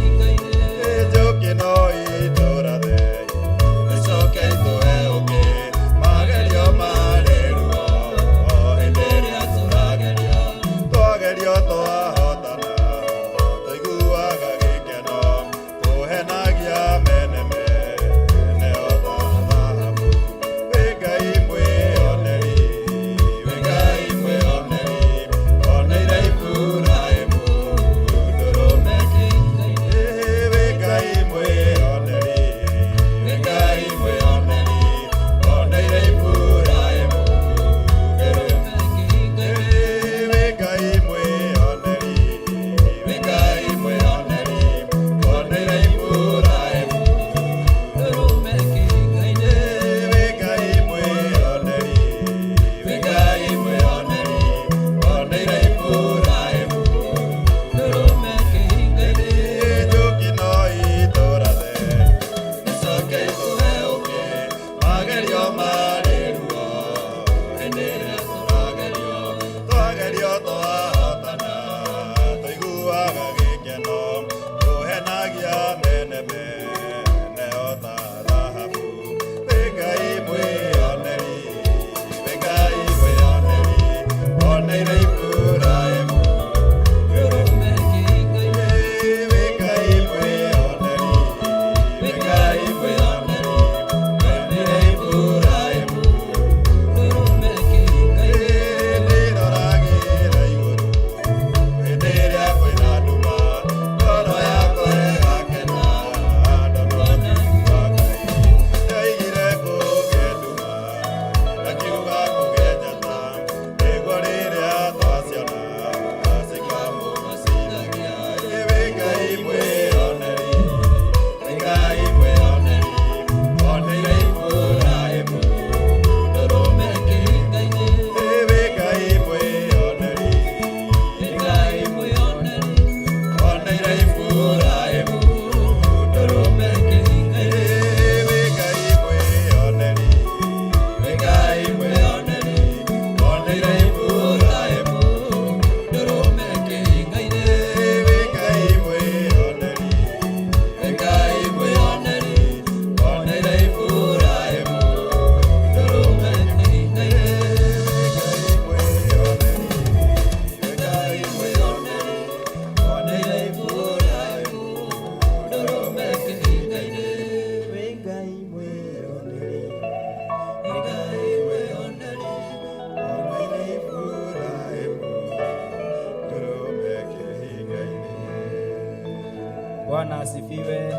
Bwana asifiwe.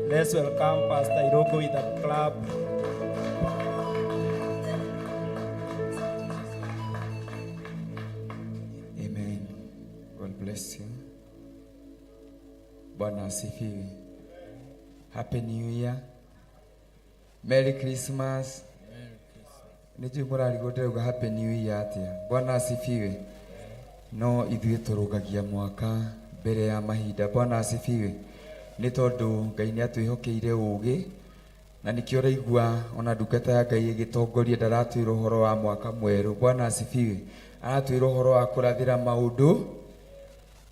Let's welcome Pastor Iroko with a clap. Amen. God bless you. Bwana asifiwe. Happy New Year. Merry Christmas. Nĩ mũrarigwo ndĩrauga Happy New Year atĩa. Bwana asifiwe. No ithuĩ tũrũgagia mwaka mbere ya mahinda. Bwana asifiwe. Nĩ tondũ Ngai nĩ atwĩhokeire ũũgĩ na nĩkĩo ũraigua ona ndungata ya Ngai ĩgĩtongoria ndaratwĩra ũhoro wa mwaka mwerũ. Bwana asifiwe. Aratwĩra ũhoro wa kũrathĩra maũndũ.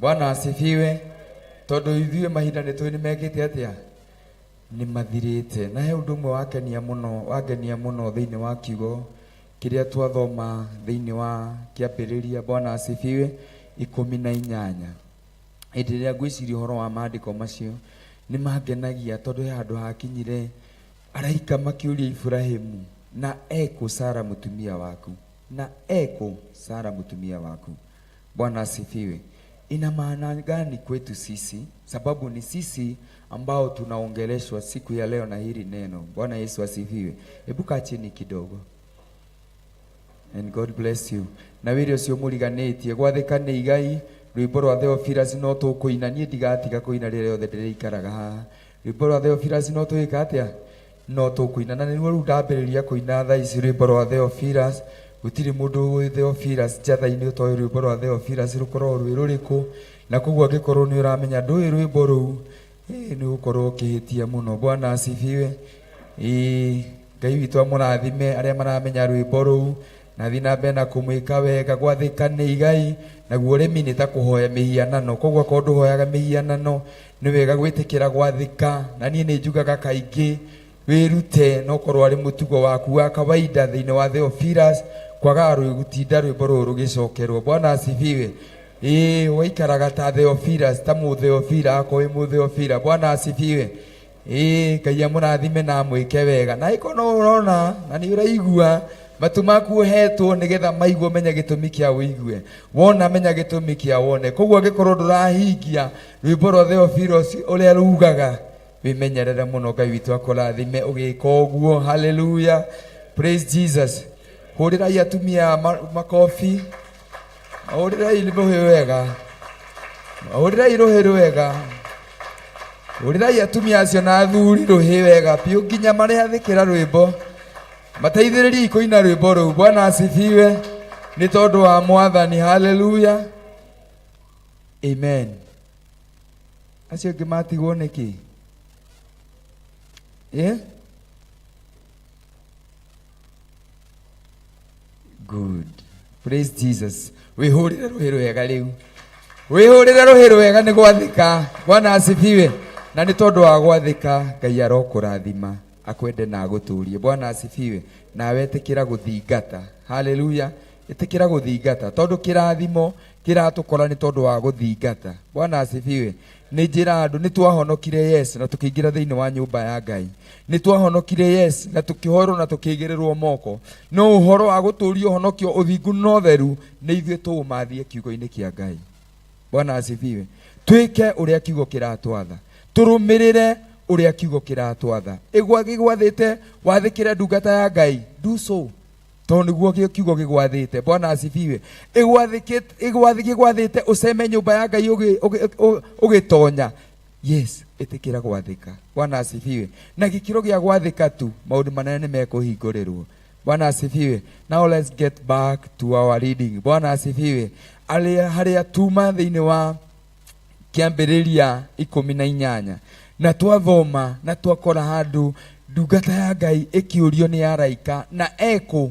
Bwana asifiwe. Tondũ ithuĩ mahinda nĩ tũĩ nĩ mekĩte atĩa, nĩ mathirĩte. Na he ũndũ ũmwe wakenia mũno, wangenia mũno thĩinĩ wa kiugo kĩrĩa twathoma thĩinĩ wa kĩambĩrĩria. Bwana asifiwe. 18. Hĩndĩ ĩrĩa ngwĩciria ũhoro wa maandĩko macio nĩ mangenagia, tondũ he handũ hakinyire araika makĩũria Iburahĩmu, na ekũ Sara mũtumia waku, na ekũ Sara mũtumia waku. Bwana asifiwe. Ina maana gani kwetu sisi? Sababu ni sisi ambao tunaongeleshwa siku ya leo na hili neno. Bwana Yesu asifiwe. Hebu kaa chini kidogo. And God bless you. Na wĩra ũcio mũriganĩtie gwathĩka nĩ igai. Rwĩmbo rwa Theophilus no tũkũina, niĩ ndigatiga kũina rĩrĩa rĩothe ndĩrĩikaraga haha. Rwĩmbo rwa Theophilus no tũgĩka atĩa, no tũkũina, na nĩruo rĩu ndambĩrĩria kũina thaa ici rwĩmbo rwa Theophilus. Gũtirĩ mũndũ ũĩ Theophilus njatha-inĩ ũtoĩ rwĩmbo rwa Theophilus rũkoragwo rwĩ rũrĩkũ, na koguo angĩkorwo nĩ ũramenya ndũĩ rwĩmbo rũu, nĩ ũgũkorwo ũkĩhĩtia mũno. Bwana asifiwe. Ĩĩ, Ngai witũ amũrathime arĩa maramenya rwĩmbo rũu, na thiĩ na mbere na kũmwĩka wega. Gwathĩka nĩ igai, naguo ũrĩmi nĩ ta kũhoya mĩhianano. Koguo akorwo ndũhoyaga mĩhianano, nĩ wega gwĩtĩkĩra gwathĩka. Na niĩ nĩ njugaga kaingĩ wĩrute, no korwo arĩ mũtugo waku wa kawaida thĩinĩ wa Theophilus kwagaga gũtinda rwĩmbo rũrũ rũgĩcokerwo. Bwana asifiwe. Ĩĩ, waikaraga ta Theophilus, ta mũtheophila, akorwo wĩ mũtheophila. Bwana asifiwe. Ĩĩ, Ngai amũrathime na amwĩke wega. Na angĩkorwo no ũrona na nĩ ũraigua matu maku ũhetwo nĩgetha maigue, menya gĩtũmi kĩa ũigue, wona menya gĩtũmi kĩa wone. Koguo angĩkorwo ndũrahingia rwĩmbo rwa Theophilus ũrĩa rugaga, wĩmenyerere mũno. Ngai witũ akũrathime ũgĩka ũguo. Hallelujah, praise Jesus. Hũrĩrai atumia makobi, hũrĩrai rũhĩ wega, hũrĩrai rũhĩ rwega, hũrĩrai atumia acio na athuri rũhĩ wega biũ nginya marĩathĩkĩra rwĩmbo, mateithĩrĩriei kũina rwĩmbo rũu. Bwana asifiwe. Nĩ tondũ wa Mwathani. Haleluya, amen. Acio angĩ matigwo nĩkĩ? Eh? Good, praise Jesus. Wĩhũrĩre rũhĩ rwega rĩu, wĩhũrĩre rũhĩ rwega nĩ gwathĩka. Bwana asifiwe. Na nĩ tondũ wa gwathĩka, Ngai arokũrathima, akwende na agũtũrie. Bwana asifiwe. Nawe ĩtĩkĩra gũthingata. Haleluya, ĩtĩkĩra gũthingata, tondũ kĩrathimo kĩratũkora nĩ tondũ wa gũthingata. Bwana asifiwe. Nĩ njĩra andũ nĩ twahonokire, yes, na tũkĩingĩra thĩinĩ wa nyũmba ya Ngai. Nĩ twahonokire, yes, na tũkĩhorwo na tũkĩigĩrĩrwo moko, no ũhoro wa gũtũria ũhonokio, ũthingu na ũtheru nĩ ithuĩ tũũmathie kiugo-inĩ kĩa Ngai. Bwana asifiwe. Twĩke ũrĩa kiugo kĩratwatha, tũrũmĩrĩre ũrĩa kiugo kĩratwatha. Ĩgwa gĩgwathĩte wathĩkĩre ndungata ya Ngai, do so, tondũ nĩguo kiugo gĩgwathĩte. Bwana asifiwe. Gĩgwathĩte ũceme nyũmba ya Ngai ũgĩtonya, yes, ĩtĩkĩra gwathĩka. Bwana asifiwe. Na gĩkĩro gĩa gwathĩka tu, maũndũ manene nĩ mekũhingũrĩrwo. Bwana asifiwe. Now let's get back to our reading. Bwana asifiwe. Arĩa harĩa tuma thĩinĩ wa kĩambĩrĩria 18, na twathoma na twakora handũ ndungata ya Ngai ĩkĩũrio nĩ araika, na ekũ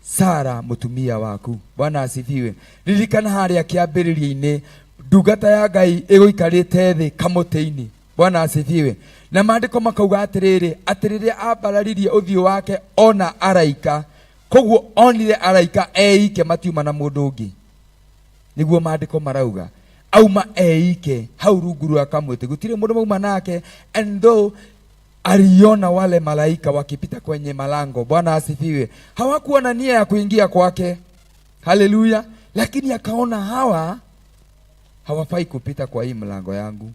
Sara mũtumia waku? Bwana asifiwe. Ririkana harĩa kĩambĩrĩria-inĩ ndungata ya Ngai ĩgũikarĩte thĩ kamũtĩ-inĩ. Bwana asifiwe. Na maandĩko makauga atĩrĩrĩ, atĩ rĩrĩa ambararirie ũthiũ wake ona araika, koguo onire araika eike, matiuma na mũndũ ũngĩ, nĩguo maandĩko marauga auma eike hau rungu rwa kamũtĩ, gũtirĩ mũndũ mauma nake. And though aliona wale malaika wakipita kwenye malango, Bwana asifiwe, hawakuwa na nia ya kuingia kwake. Haleluya. Lakini akaona hawa hawafai kupita kwa hii mlango yangu.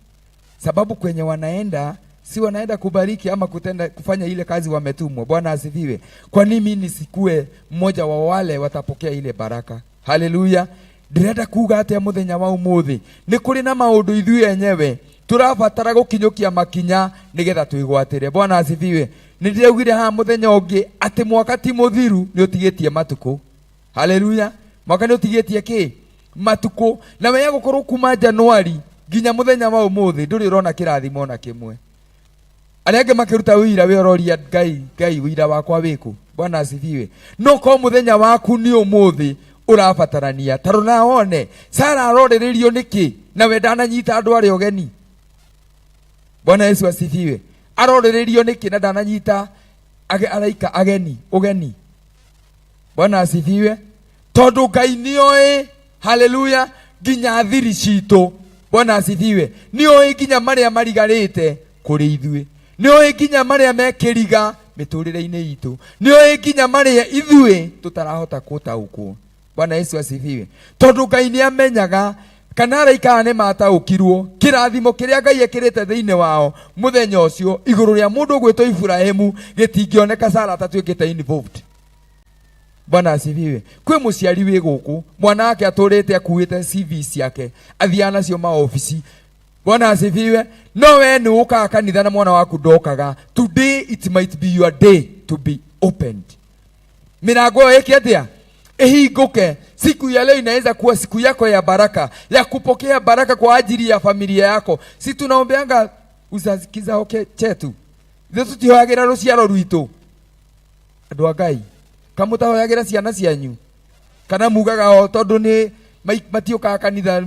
Sababu kwenye wanaenda si wanaenda kubariki ama kutenda, kufanya ile kazi wametumwa. Bwana asifiwe. Kwa nini mimi nisikue mmoja wa wale watapokea ile baraka? Haleluya. Ndĩrenda kuga atĩa mũthenya wa ũmũthĩ, nĩ kũrĩ na maũndũ ithuĩ enyewe tũrabatara gũkinyũkia makinya nĩgetha twĩgwatĩre. Bwana asifiwe. Nĩ ndĩraugire haha mũthenya ũngĩ atĩ mwaka ti mũthiru, nĩ ũtigĩtie matukũ. Haleluya. Mwaka nĩ ũtigĩtie kĩ? Matukũ. Na we gũkorwo kuma Januari nginya mũthenya wa ũmũthĩ ndũrĩ ũrona kĩrathimo ona kĩmwe. Arĩa angĩ makĩruta wĩira, we ũroria Ngai, Ngai wĩira wakwa wĩkũ? Bwana asifiwe. No korwo mũthenya waku nĩ ũmũthĩ ũrabatarania, ta rora wone Sara arorĩrĩrio nĩkĩ na we ndananyita andũ arĩa ũgeni. Bwana Yesu asifiwe. Arorĩrĩrio nĩkĩ na ndananyita araika ageni ũgeni. Bwana asifiwe. Tondũ Ngai nĩoĩ, haleluya, nginya thiri citũ. Bwana asifiwe. Nĩoĩ nginya marĩa marigarĩte kũrĩ ithuĩ, nĩoĩ nginya marĩa mekĩriga mĩtũrĩre-inĩ itũ, nĩoĩ nginya marĩa ithuĩ tũtarahota gũtaũkwo. Bwana Yesu asifiwe. Tondũ Ngai nĩamenyaga kana araika aya nĩmataũkirwo kĩrathimo kĩrĩa Ngai ekĩrĩte thĩinĩ wao mũthenya ũcio igũrũ rĩa mũndũ ũgwĩtwo Iburahĩmu gĩtingĩoneka Sara atatuĩkĩte involved. Bwana asifiwe. Kwĩ mũciari wĩ gũkũ, mwana wake atũrĩte akuĩte CV ciake, athiaga nacio maobici. Bwana asifiwe. No we nĩ ũkaga kanitha na mwana waku ndokaga. Today it might be your day to be opened. Milango ĩyo ĩke atĩa? Ihingũke. Siku ya leo inaweza kuwa siku yako ya baraka, ya kupokea baraka kwa ajili ya familia yako. Si tunaombeanga uzazi kizao chetu? Ithuĩ tũtihoyagĩra rũciaro rwitũ. Andũ a Ngai, kamũtahoyagĩra ciana cianyu? Kana mugaga o tondũ nĩ matiũkaga kanitha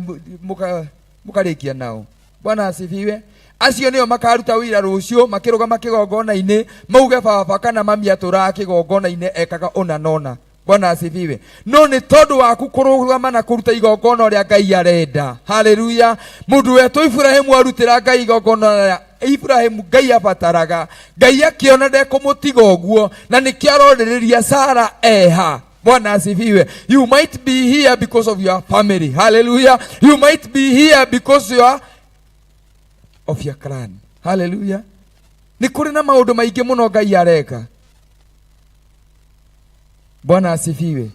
mũkarĩkia nao. Bwana asifiwe. Acio nĩo makaruta wĩra rũciũ makĩrũgama kĩgongona-inĩ mauge baba kana mami atũraga kĩgongona-inĩ ekaga ũna na ũna. Bwana asifiwe. No nĩ tondũ waku kũrũgama na kũruta igongona ũrĩa Ngai arenda. Haleluya. Mũndũ wetwo Iburahĩmu arutĩra Ngai igongona rĩa Iburahĩmu Ngai abataraga. Ngai akĩona ndekũmũtiga ũguo na nĩkĩo arorĩrĩria Sara eha. Bwana asifiwe. You might be here because of your family. Hallelujah. You might be here because you are of your clan. Hallelujah. Nĩ kũrĩ na maũndũ maingĩ mũno Ngai areka. Bwana asifiwe.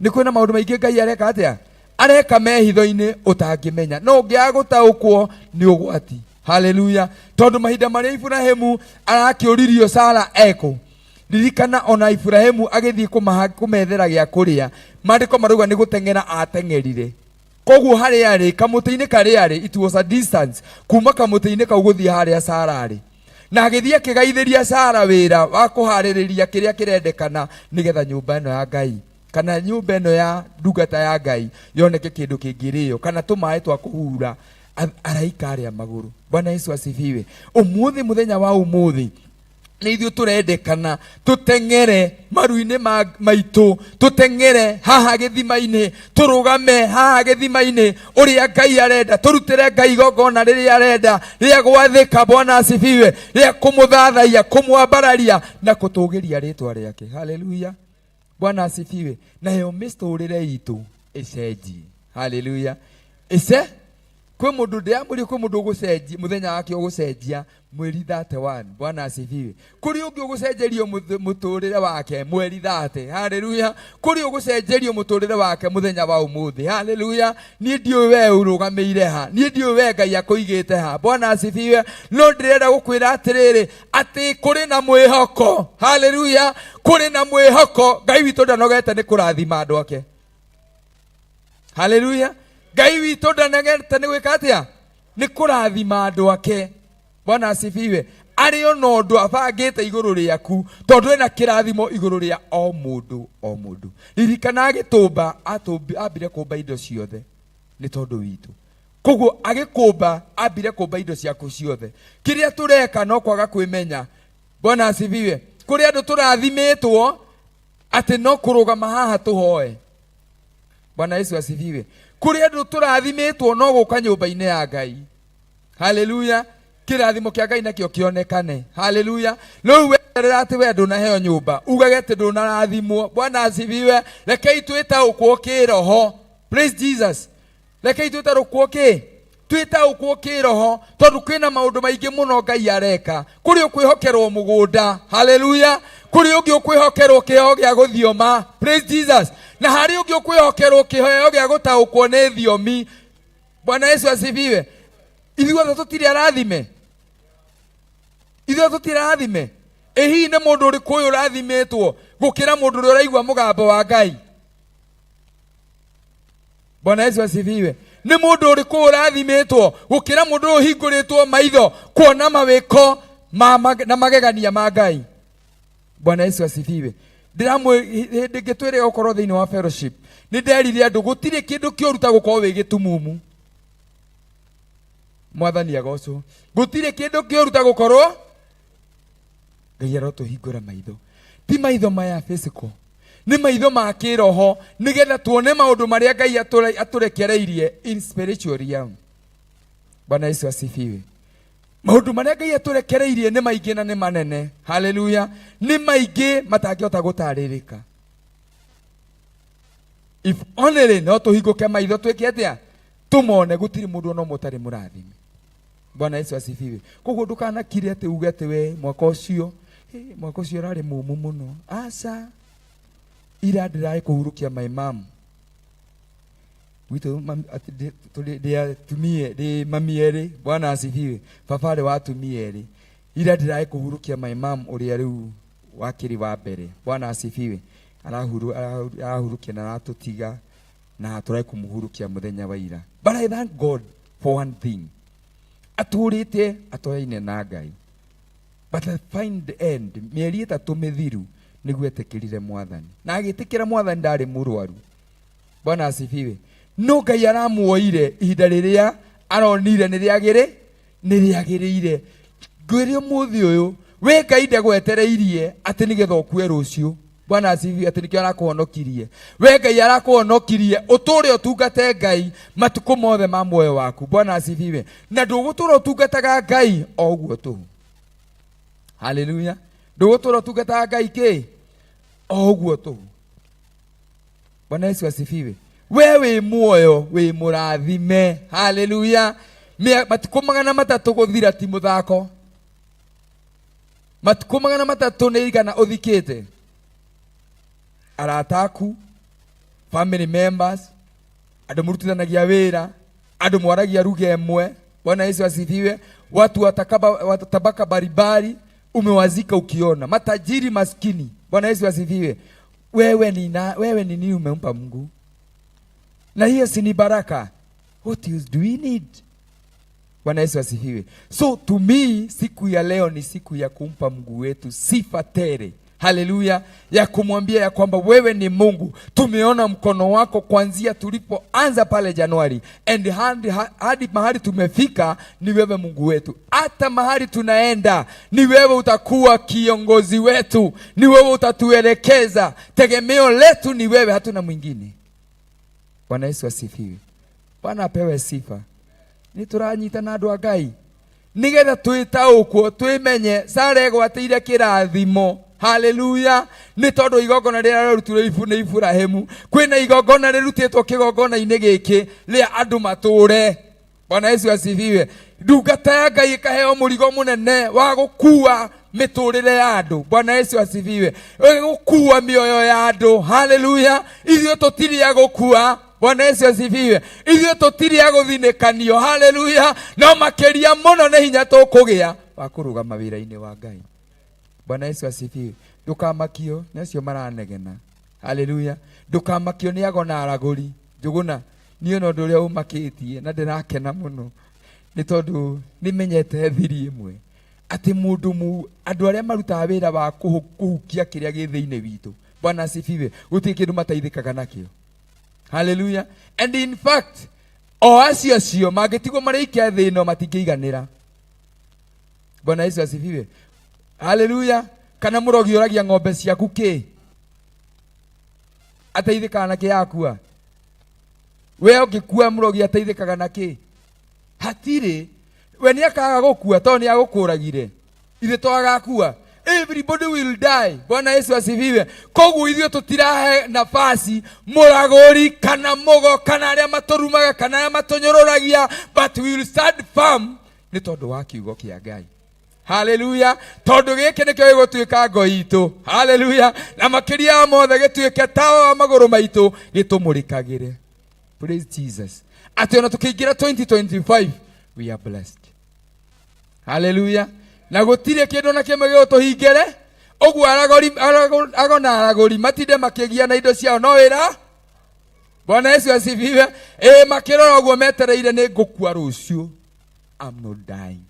Nĩ kũrĩ na maũndũ maingĩ Ngai areka atĩa? Areka mehitho-inĩ ũtangĩmenya. No ũngĩaga gũtaũkwo nĩ ũgwati. Hallelujah. Tondũ mahinda marĩa Iburahĩmu arakĩũririo Sara ekũ, ririkana ona Iburahĩmu agĩthiĩ kũmethera gĩa kũrĩa, maandĩko marauga nĩ gũteng'era ateng'erire. Koguo harĩa arĩ, kamũtĩ-inĩ karĩa arĩ, it was a distance kuma kamũtĩ-inĩ kau gũthiĩ harĩa Sara arĩ. Na agĩthiĩ akĩgaithĩria Sara wĩra wa kũharĩrĩria kĩrĩa kĩrendekana nĩgetha nyũmba ĩno ya Ngai kana nyũmba ĩno ya ndungata ya Ngai yoneke kĩndũ kĩngĩrĩo kana tũmaĩ twa kũhura araika arĩa magũrũ. Bwana Yesu asifiwe. Ũmũthĩ, mũthenya wa ũmũthĩ, nĩ ithuĩ tũrendekana tũteng'ere maru-inĩ maitũ, tũteng'ere haha gĩthima-inĩ, tũrũgame haha gĩthima-inĩ ũrĩa Ngai arenda, tũrutĩre Ngai igongona rĩrĩa arenda rĩa gwathĩka. Bwana asifiwe. Rĩa kũmũthathaiya, kũmwambararia na kũtũgĩria rĩtwa rĩake. Haleluya. Bwana asifiwe. Nayo mĩtũrĩre itũ ĩcenjie. Haleluya. Ĩce kwĩ mũndũ ndĩramũria, kwĩ mũndũ ũgũcenjia mũthenya wake ũgũcenjia mweri 31. Bwana asifiwe. Kũrĩ ũngĩ ũgũcenjerio mũtũrĩre wake mweri 30. Haleluya. Kũrĩ ũgũcenjerio mũtũrĩre wake mũthenya wa ũmũthĩ. Haleluya. Niĩ ndiũĩ we ũrũgamĩire ha, niĩ ndiũĩ we Ngai akũigĩte ha. Bwana asifiwe. No ndĩrenda gũkwĩra atĩrĩrĩ, atĩ kũrĩ na mwĩhoko. Haleluya. Kũrĩ na mwĩhoko. Ngai witũ ndanogete nĩ kũrathima andũ ake. Haleluya. Ngai witũ ndanogete nĩ gwĩka atĩa? Nĩ kũrathima andũ ake. Bwana asifiwe. Arĩ ona ũndũ abangĩte igũrũ rĩaku, tondũ ena kĩrathimo igũrũ rĩa o mũndũ o mũndũ. Ririkana agĩtũmba, ambire kũmba indo ciothe nĩ tondũ witũ. Koguo agĩkũmba, ambire kũmba indo ciaku ciothe. Kĩrĩa tũreka no kwaga kwĩmenya. Bwana asifiwe. Kũrĩ andũ tũrathimĩtwo atĩ no kũrũgama haha tũhoe. Bwana Yesu asifiwe. Kũrĩ andũ tũrathimĩtwo no gũka nyũmba-inĩ ya Ngai. Haleluya. Kĩrathimo kĩa Ngai nakĩo kĩonekane. Haleluya. Rĩu weterera atĩ we ndũnaheo nyũmba, ugage atĩ ndũnarathimwo. Bwana asifiwe. Rekei twĩtaũkwo kĩroho. Praise Jesus. Rekei twĩtaũkwo kĩ? Twĩtaũkwo kĩroho tondũ kwĩna maũndũ maingĩ mũno Ngai areka. Kũrĩ ũkwĩhokerwo mũgũnda, haleluya. Kũrĩ ũngĩ ũkwĩhokerwo kĩheo gĩa gũthioma, praise Jesus. Na harĩ ũngĩ ũkwĩhokerwo kĩheo gĩa gũtaũkwo nĩ thiomi. Bwana Yesu asifiwe. Ithuothe tũtirĩ arathime, ithuothe tũtirĩ arathime. Ĩ hihi nĩ mũndũ ũrĩkũ ũyũ ũrathimĩtwo gũkĩra mũndũ ũrĩa ũraigua mũgambo wa Ngai? Bwana Yesu asifiwe. Nĩ mũndũ ũrĩkũ ũrathimĩtwo gũkĩra mũndũ ũyũ ũhingũrĩtwo maitho kuona mawĩko ma na magegania ma Ngai? Bwana Yesu asifiwe. Ndĩramwĩ hĩndĩ ĩngĩ twĩrĩga gũkorwo thĩinĩ wa fellowship, nĩ nderire andũ gũtirĩ kĩndũ kĩũru ta gũkorwo wĩ gĩtumumu. Mwathani agocwo. Gũtirĩ kĩndũ kĩũru ta gũkorwo. Ngai arotũhingũra maitho, ti maitho maya physical, nĩ maitho ma kĩroho, nĩgetha tuone maũndũ marĩa Ngai atũrekereirie in spiritual realm. Bwana Yesu asifiwe. Maũndũ marĩa Ngai atũrekereirie nĩ maingĩ na nĩ manene, haleluya, nĩ maingĩ matangĩhota gũtarĩrĩka. If only no tũhingũke maitho twĩke atĩa? Tũmone. Gũtirĩ mũndũ ona ũmwe ũtarĩ mũrathime. Bwana Yesu asifiwe. Koguo ndũkanakire atĩ uge atĩ we mwaka ũcio, "Hĩ, mwaka ũcio ũrarĩ mũmũ mũno." Aca, ira ndĩrarĩ kũhurũkia my mom gwitũ, atĩ ndĩ atumia, ndĩ mami erĩ. Bwana asifiwe. Baba arĩ wa atumia erĩ. Ira ndĩrarĩ kũhurũkia my mom ũrĩa rĩu wakĩrĩ wa mbere. Bwana asifiwe. Arahurũkia na aratũtiga na tũrarĩ kũmũhurũkia mũthenya wa ira. But I thank God for one thing, atũrĩte atoyaine na Ngai, but I find the end mĩeri 3 mĩthiru nĩguo etĩkĩrire Mwathani, na agĩtĩkĩra Mwathani ndarĩ mũrwaru. Bwana asifiwe. No Ngai aramuoire ihinda rĩrĩa aronire nĩ rĩagĩrĩ nĩ rĩagĩrĩire. Ngwĩre ũmũthĩ ũyũ, we Ngai ndagwetereirie atĩ nĩgetha ũkue rũciũ. Bwana asifiwe. Atĩ nĩkĩo arakũhonokirie. We Ngai arakũhonokirie ũtũre ũtungate Ngai matukũ mothe ma muoyo waku. Bwana asifiwe. Na ndũgũtũra ũtungataga Ngai o ũguo tũhũ. Haleluya. Ndũgũtũra ũtungataga Ngai kĩ o ũguo tũhũ. Bwana Yesu asifiwe. We wĩ muoyo, wĩ mũrathime. Haleluya. Matukũ 300 gũthira ti mũthako. Matukũ 300 nĩ igana ũthikĩte arata aku, family members, andũ mũrutithanagia wĩra, andũ mwaragia lugha ĩmwe. Bwana Yesu asifiwe. Watu wa tabaka mbalimbali umewazika ukiona, matajiri, maskini. Bwana Yesu asifiwe. Wewe ni nini umempa Mungu? Na hiyo si ni baraka? What else do we need? Bwana Yesu asifiwe. So to me, siku ya leo ni siku ya kumpa Mungu wetu sifa tele. Haleluya, ya kumwambia ya kwamba wewe ni Mungu. Tumeona mkono wako kuanzia tulipoanza pale Januari and hadi mahali tumefika, ni wewe Mungu wetu. Hata mahali tunaenda, ni wewe utakuwa kiongozi wetu, ni wewe utatuelekeza. Tegemeo letu ni wewe, hatuna mwingine. Bwana Yesu asifiwe. Bwana apewe sifa. Nĩ tũranyitana andũ a Ngai, nĩgetha twĩtaũkwo twĩmenye Sara egwatĩire kĩrathimo. Haleluya. Nĩ tondũ igongona rĩrĩa rĩarutirwo nĩ Iburahĩmu, kwĩna igongona rĩrutĩtwo kĩgongona-inĩ gĩkĩ rĩa andũ matũre. Bwana Yesu asifiwe. Ndungata ya Ngai ĩkaheo mũrigo mũnene wa gũkua mĩtũrĩre ya andũ. Bwana Yesu asifiwe. Gũkua mĩoyo ya andũ. Haleluya. Ithuĩ tũtirĩ a gũkua. Bwana Yesu asifiwe. Ithuĩ tũtirĩ a gũthinĩkanio. Haleluya. No makĩria mũno nĩ hinya tũkũgĩa wa kũrũgama wĩra-inĩ wa Ngai. Bwana Yesu asifiwe. Ndũkamakio nĩ acio maranegena. Haleluya. Ndũkamakio nĩ ago na aragũri. Njũgũna, niĩ ona ũndũ ũrĩa ũmakĩtie na ndĩrakena mũno nĩ tondũ nĩmenyete thiri ĩmwe atĩ andũ arĩa marutaga wĩra wa kũhukia kĩrĩa gĩ thĩinĩ witũ. Bwana asifiwe. Gũtirĩ kĩndũ mateithĩkaga nakĩo. Haleluya. And in fact, o acio acio mangĩtigwo marĩ ike thĩ ĩno matingĩiganĩra. Bwana Yesu asifiwe. Haleluya. Kana mũrogi ũragia ng'ombe ciaku kĩ? Ateithĩkaga na kĩ yakua? We ũngĩkua mũrogi ateithĩkaga na kĩ? Hatirĩ. We nĩ akaga gũkua tondũ nĩ agũkũragire. Ithe to agakua. Everybody will die. Bwana Yesu asifiwe. Koguo ithuĩ tũtirahe nafasi mũragũri kana mũgo kana arĩa matũrumaga kana arĩa matũnyũrũragia, but we will stand firm nĩ tondũ wa kiugo kĩa Ngai. Haleluya. Tondũ gĩkĩ nĩkĩo gĩgũtuĩka ngo itũ. Haleluya. Na makĩria ya mothe gĩtuĩke tawa wa magũrũ maitũ, gĩtũmũrĩkagĩre. Praise Jesus. Atĩ ona tũkĩingĩra 2025 we are blessed. Haleluya. Na gũtirĩ kĩndũ na kĩmwe gĩgũtũhingĩre. Ũguo aragũri, ago na aragũri matinde makĩgia na indo ciao no wĩra. Bwana Yesu asifiwe. Ĩ makĩrora ũguo metereire nĩ ngũkua rũciũ. I'm not dying.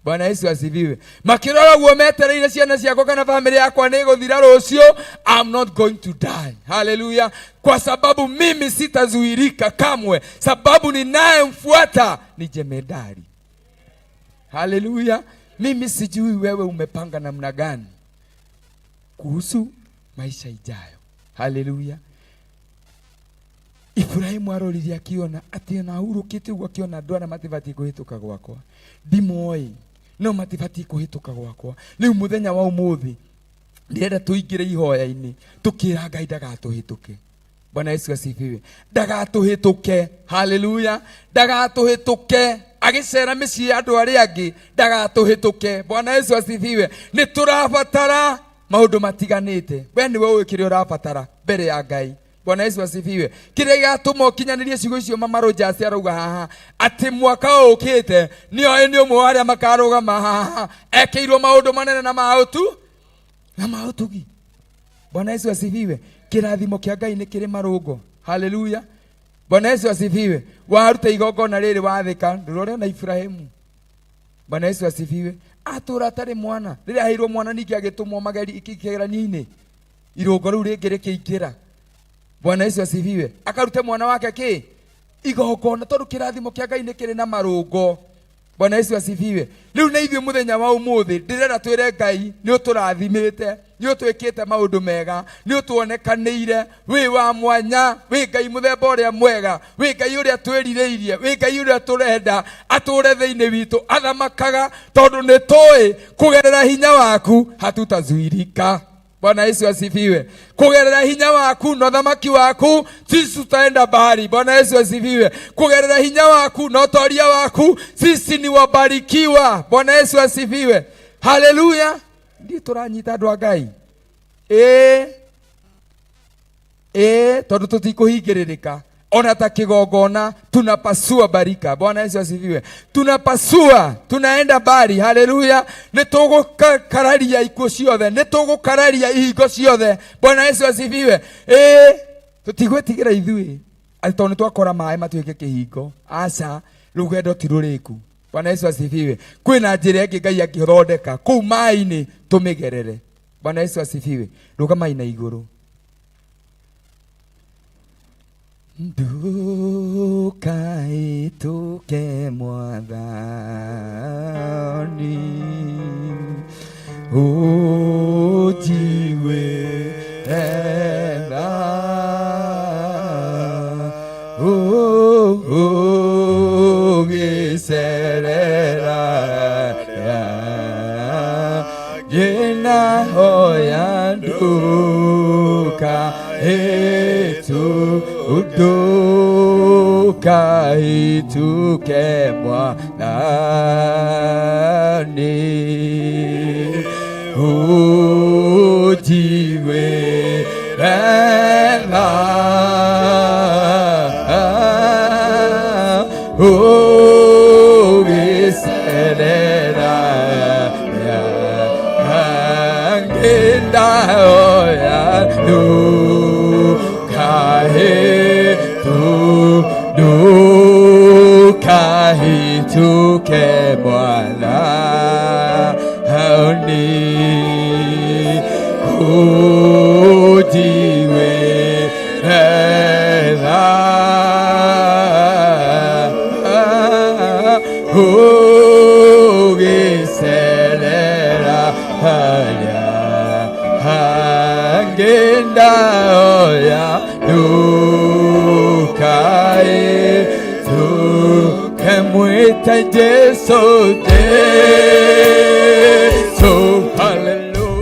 Bwana Yesu asifiwe. Makĩrora ũguo metereire ciana ciakwa kana famĩlĩ yakwa nĩ ĩgũthira rũciũ. I'm not going to die. Haleluya. Kwa sababu mimi sitazuirika kamwe, sababu ninayemfuata ni jemedari. Haleluya. Mimi sijui wewe umepanga namna gani kuhusu maisha ijayo. Haleluya. Ibrahimu arorire akiona atĩ ona ahurũkĩte ũguo akĩona andũ arĩa matibatiĩ kũhĩtũka gwakwa, ndimoĩ no matibatiĩ kũhĩtũka gwakwa. Rĩu mũthenya wa ũmũthĩ ndĩrenda tũingĩre ihoya-inĩ tũkĩra Ngai ndagatũhĩtũke. Bwana Yesu asifiwe. Ndagatũhĩtũke. Haleluya. Ndagatũhĩtũke agĩcera mĩciĩ ya andũ arĩa angĩ, ndagatũhĩtũke. Bwana Yesu asifiwe. Nĩ tũrabatara maũndũ matiganĩte. We nĩwe ũĩ kĩrĩa ũrabatara mbere ya Ngai. Bwana Yesu asifiwe. Kĩrĩa gĩgatũma ũkinyanĩrie ciugo icio Mama Rogers arauga haha atĩ mwaka ũkĩte nĩoĩ nĩ ũmwe wa arĩa makarũgama haha ekĩirwo maũndũ manene na maũtu na maũtugi. Bwana Yesu asifiwe. Kĩrathimo kĩa Ngai nĩ kĩrĩ marũngo. Haleluya. Bwana Yesu asifiwe. Waruta igongona rĩrĩ wathĩka, ndũrore na Ibrahimu. Bwana Yesu asifiwe. Atũra atarĩ mwana, rĩrĩa aheirwo mwana ningĩ agĩtũmwo mageri kĩgeranio-inĩ, irũngo rĩu rĩngĩ rĩkĩingĩra. Bwana Yesu asifiwe. Akarute mwana wake kĩ igongona, tondũ kĩrathimo kĩa Ngai nĩ kĩrĩ na marũngo. Bwana Yesu asifiwe. Rĩu na ithuĩ mũthenya wa ũmũthĩ ndĩrenda twĩre Ngai nĩ ũtũrathimĩte, nĩ ũtwĩkĩte maũndũ mega, nĩ ũtuonekanĩire, wĩ wa mwanya, wĩ Ngai mũthemba ũrĩa mwega, wĩ Ngai ũrĩa twĩrirĩirie, wĩ Ngai ũrĩa tũrenda atũre thĩinĩ witũ, athamakaga, tondũ nĩ tũĩ kũgerera hinya waku hatutazuirika. Bwana Yesu asifiwe. Kugerera hinya waku na ũthamaki waku sisi tutaenda mbali. Bwana Yesu asifiwe. Kugerera hinya waku na ũtoria waku sisi ni wabarikiwa. Bwana Yesu asifiwe. Haleluya. Ndiĩ tũranyita andũ a Ngai. Ĩĩ. Ĩĩ, tondũ tũtikũhingĩrĩrĩka ona ta kĩgongona, tunapasua barika. Bwana Yesu asifiwe. Tunapasua, tunaenda mbali. Haleluya. Nĩ tũgũkararia ikuũ ciothe, nĩ tũgũkararia ihingo ciothe. Bwana Yesu asifiwe. Ĩĩ, tũtigwĩtigĩra ithuĩ atĩ tondũ nĩ twakora maĩ matuĩke kĩhingo. Aca, rũgendo ti rũrĩku. Bwana Yesu asifiwe. Kwĩna njĩra ĩngĩ Ngai angĩthondeka kũu maĩ-inĩ tũmĩgerere. Bwana Yesu asifiwe. Rũgamai na igũrũ. Ndũkaĩtũke Mwathani, ũnjiguĩre tha, ũgĩcerera ngĩnahoya ndũkaĩtũke Mwathani, ũnjiguĩre tha, ũgĩcerera ngĩndahoya ndũkahĩtũke Mwathani, ũnjiguĩre tha, ũgĩcerera harĩa hangĩndahoya ndũkaĩtũke, mwĩte Jesu, Jesu, haleluya.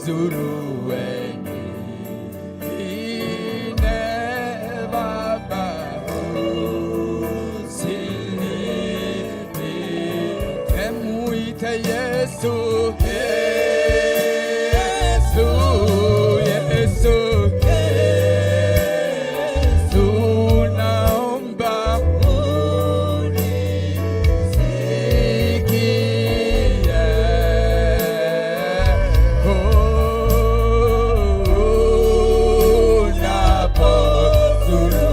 Napozuru wengine Baba usinipe, muite Yesu, Yesu, Yesu, Yesu, naomba unisikie. Oh, napozuru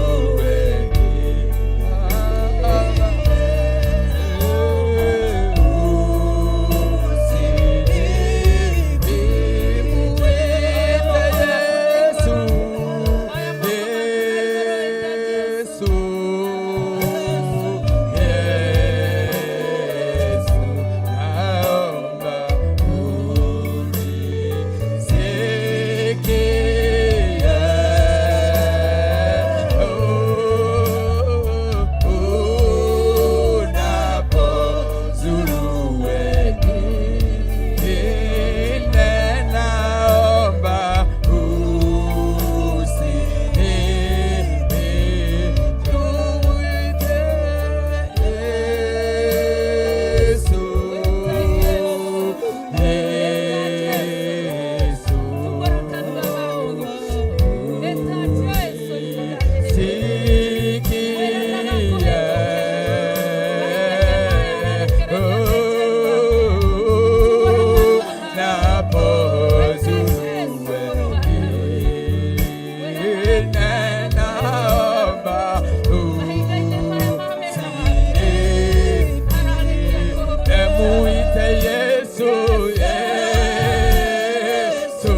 Yesu, Yesu, Yesu,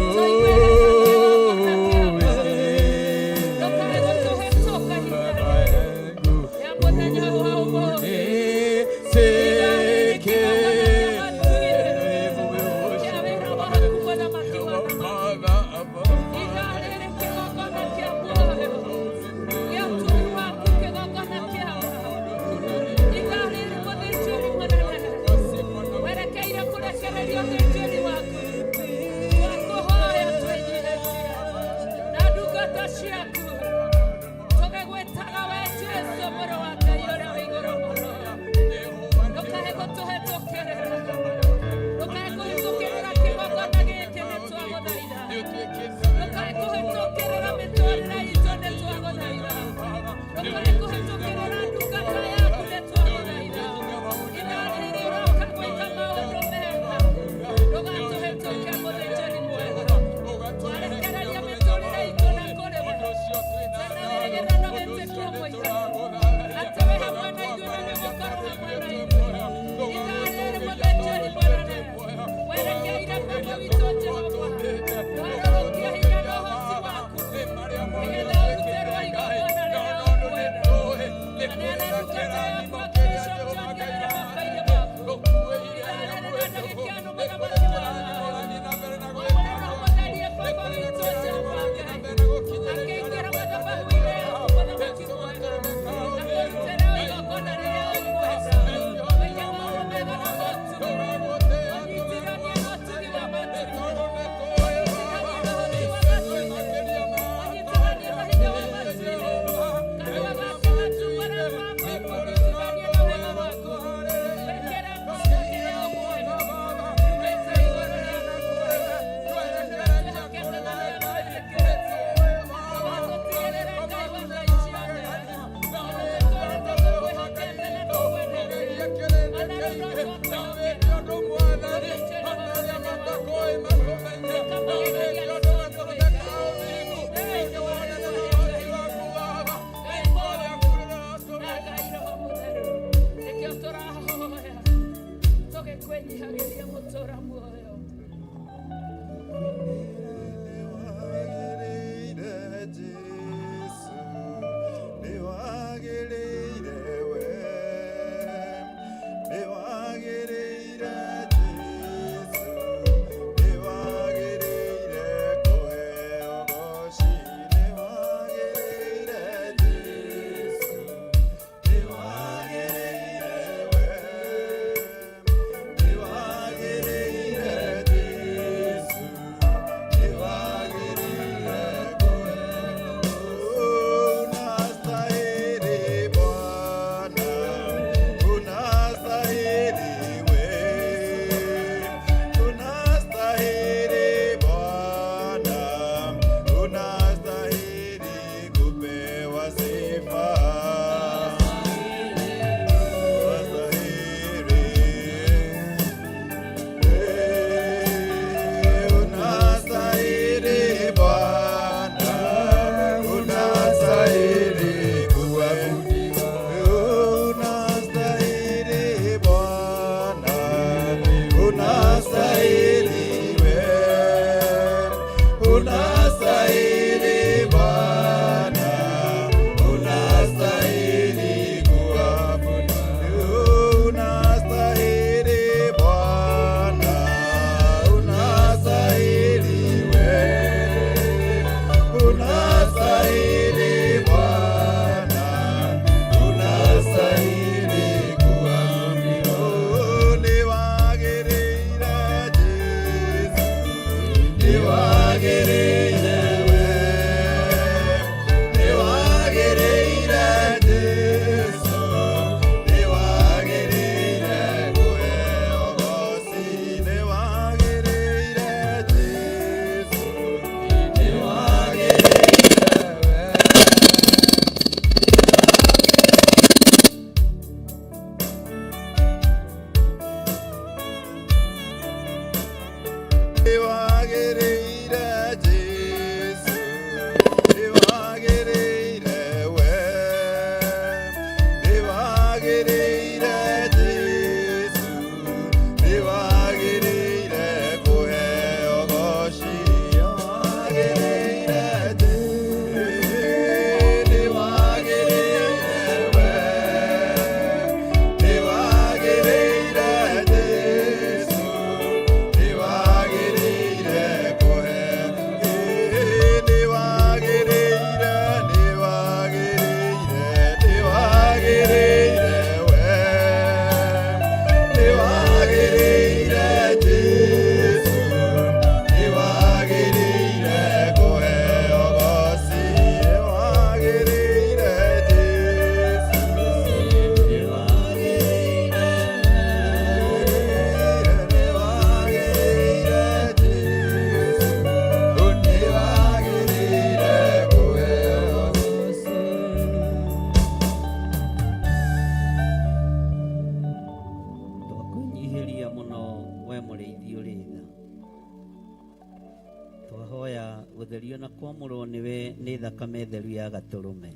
Twahoya gũtherio na kwamũrwo nĩwe nĩ thakame theru ya gatũrũme.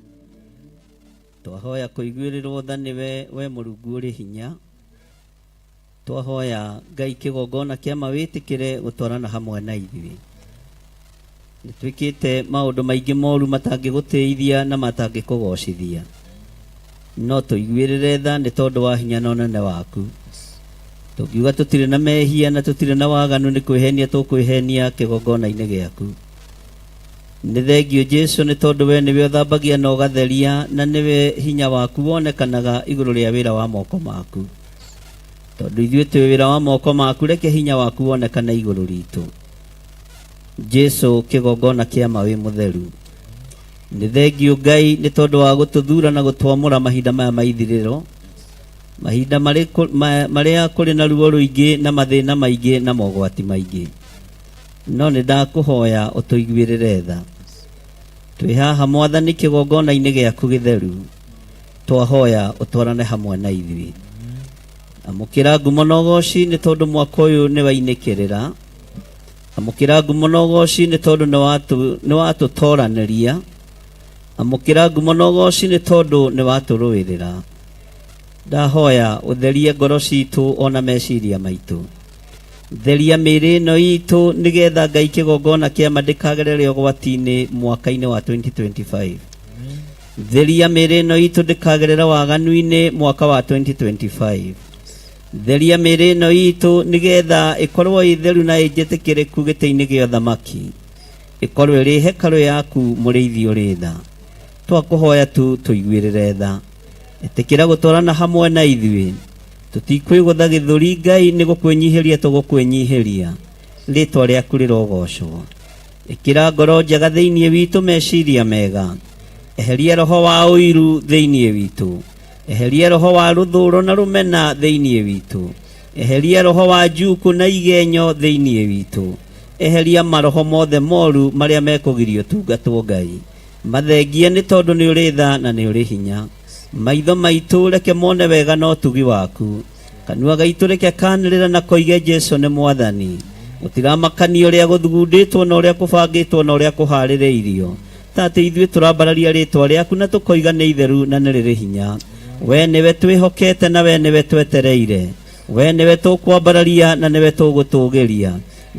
Twahoya kũiguĩrĩrwo tha nĩwe we Mũrungu ũrĩ hinya. Twahoya Ngai kĩgongona kĩa ma wĩtĩkĩre gũtwarana hamwe na ithuĩ. Nĩ twĩkĩte maũndũ maingĩ moru matangĩgũtĩithia na matangĩkũgocithia, no tũiguĩrĩre tha nĩ tondũ wa hinya na ũnene waku. Tũngiuga tũtirĩ na mehia na tũtirĩ na waganu nĩ kwĩhenia tũkwĩhenia kĩgongona-inĩ gĩaku. Nĩ thengio Jesu nĩ tondũ we nĩwe ũthambagia na ũgatheria, na nĩwe hinya waku wonekanaga igũrũ rĩa wĩra wa moko maku. Tondũ ithuĩ twĩ wĩra wa moko maku, reke hinya waku wonekane igũrũ ritũ. Jesu kĩgongona kĩa ma wĩ mũtheru. Nĩ thengio Ngai nĩ tondũ wa gũtũthura na gũtwamũra mahinda maya ma ithirĩro, mahinda marĩa kũrĩ na ruo rũingĩ na mathĩna maingĩ na mogwati maingĩ. No nĩ ndakũhoya ũtũiguĩrĩre tha. Twĩ haha Mwathani kĩgongona-inĩ gĩaku gĩtheru, twahoya ũtwarane hamwe na ithuĩ. Amũkĩra ngumo na ũgoci nĩ tondũ mwaka ũyũ nĩ wainĩkĩrĩra. Amũkĩra ngumo na ũgoci nĩ tondũ nĩ watũtoranĩria. Amũkĩra ngumo na ũgoci nĩ tondũ nĩ watũrũĩrĩra. Ndahoya ũtherie ngoro citũ ona meciria maitũ. Theria mĩĩrĩ ĩno itũ nĩgetha Ngai kĩgongona kĩa ma ndĩkagerere ũgwati-inĩ mwaka-inĩ wa 2025. Theria mĩĩrĩ ĩno itũ ndĩkagerere waganu-inĩ mwaka wa 2025. Theria mĩĩrĩ ĩno itũ nĩgetha ĩkorwo ĩ theru na ĩnjĩtĩkĩrĩku gĩtĩ-inĩ gĩa ũthamaki, ĩkorwo ĩrĩ hekarũ yaku mũrĩithi ũrĩ tha. Twakũhoya tu tũiguĩrĩre tha. Ĩtĩkĩra gũtwarana hamwe na ithuĩ. Tũtikwĩgũtha gĩthũri Ngai nĩ gũkwĩnyihĩria tũgũkwĩnyihĩria. Rĩtwa rĩaku rĩrogocwo. Ĩkĩra ngoro njega thĩinĩ witũ, meciria mega. Eheria roho wa ũiru thĩinĩ witũ. Eheria roho wa rũthũro na rũmena thĩinĩ witũ. Eheria roho wa njuku na igenyo thĩinĩ witũ. Eheria maroho mothe moru marĩa mekũgiria ũtungatwo Ngai. Mathengie nĩ tondũ nĩ ũrĩ tha na nĩ ũrĩ hinya. Maitho maitũ reke mone wega na ũtugi waku. Kanua gaitũ reke kanĩrĩra na koige Jesu nĩ Mwathani. Gũtiramakania ũrĩa gũthugundĩtwo na ũrĩa kũbangĩtwo na ũrĩa kũharĩrĩirio. Ta atĩ ithuĩ tũrambararia rĩtwa rĩaku na tũkoiga nĩ itheru na nĩ rĩrĩ hinya. We nĩwe twĩhokete na we nĩwe twetereire. We nĩwe tũkwambararia na nĩwe tũgũtũgĩria.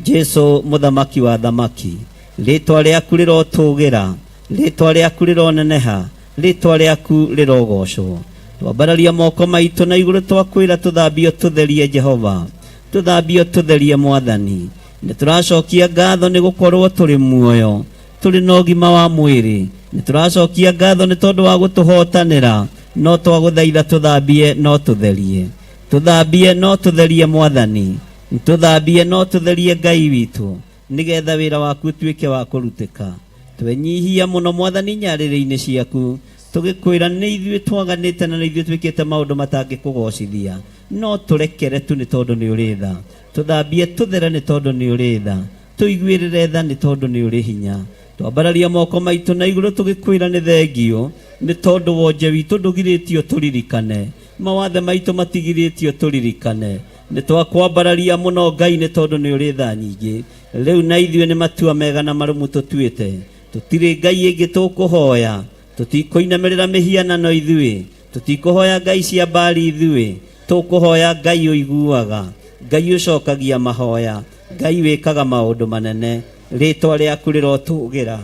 Jesu mũthamaki wa thamaki. Rĩtwa rĩaku rĩrotũgĩra, rĩtwa rĩaku rĩroneneha, rĩtwa rĩaku rĩrogocwo. Twambararia moko maitũ na igũrũ twakwĩra tũthambio tũtherie Jehova, tũthambio tũtherie Mwathani. Nĩ tũracokia ngatho nĩ gũkorwo tũrĩ muoyo, tũrĩ na ũgima wa mwĩrĩ. Nĩ tũracokia ngatho nĩ tondũ wa gũtũhotanĩra, no twagũthaitha tũthambie no tũtherie. Tũthambie no tũtherie Mwathani. Tũthambie no tũtherie Ngai witũ, nĩgetha wĩra waku ũtuĩke wa kũrutĩka. Twenyihia mũno Mwathani nyarĩrĩ-inĩ ciaku, tũgĩkwĩra nĩ ithuĩ twaganĩte na nĩ ithuĩ twĩkĩte maũndũ matangĩkũgocithia. No tũrekere tu nĩ tondũ nĩ ũrĩ tha. Tũthambie tũthere nĩ tondũ nĩ ũrĩ tha. Tũiguĩrĩre tha nĩ tondũ nĩ ũrĩ hinya. Twambararia moko maitũ na igũrũ tũgĩkwĩra nĩ thengio nĩ tondũ wonje witũ ndũgirĩtio tũririkane. Mawathe maitũ matigirĩtio tũririkane. Nĩ twakwambararia mũno Ngai nĩ tondũ nĩ ũrĩ tha nyingĩ. Rĩu na ithuĩ nĩ matua mega na marũmu tũtuĩte. Tũtirĩ Ngai ĩngĩ tũkũhoya. Tũtikũinamĩrĩra mĩhianano ithuĩ. Tũtikũhoya Ngai cia Baali ithuĩ. Tũkũhoya Ngai ũiguaga, Ngai ũcokagia mahoya, Ngai wĩkaga maũndũ manene. Rĩtwa rĩaku rĩrotũgĩra,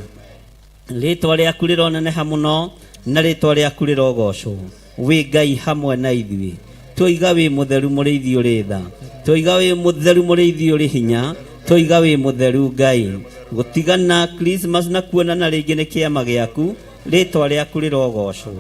rĩtwa rĩaku rĩroneneha mũno, na rĩtwa rĩaku rĩrogocwo. Wĩ Ngai hamwe na ithuĩ. Twoiga wĩ mũtheru mũrĩithi ũrĩ tha. Twoiga wĩ mũtheru mũrĩithi ũrĩ hinya. Twoiga wĩ mũtheru Ngai. Gũtigana Christmas na kuonana rĩngĩ nĩ kĩama gĩaku. Rĩtwa rĩaku rĩrogocwo.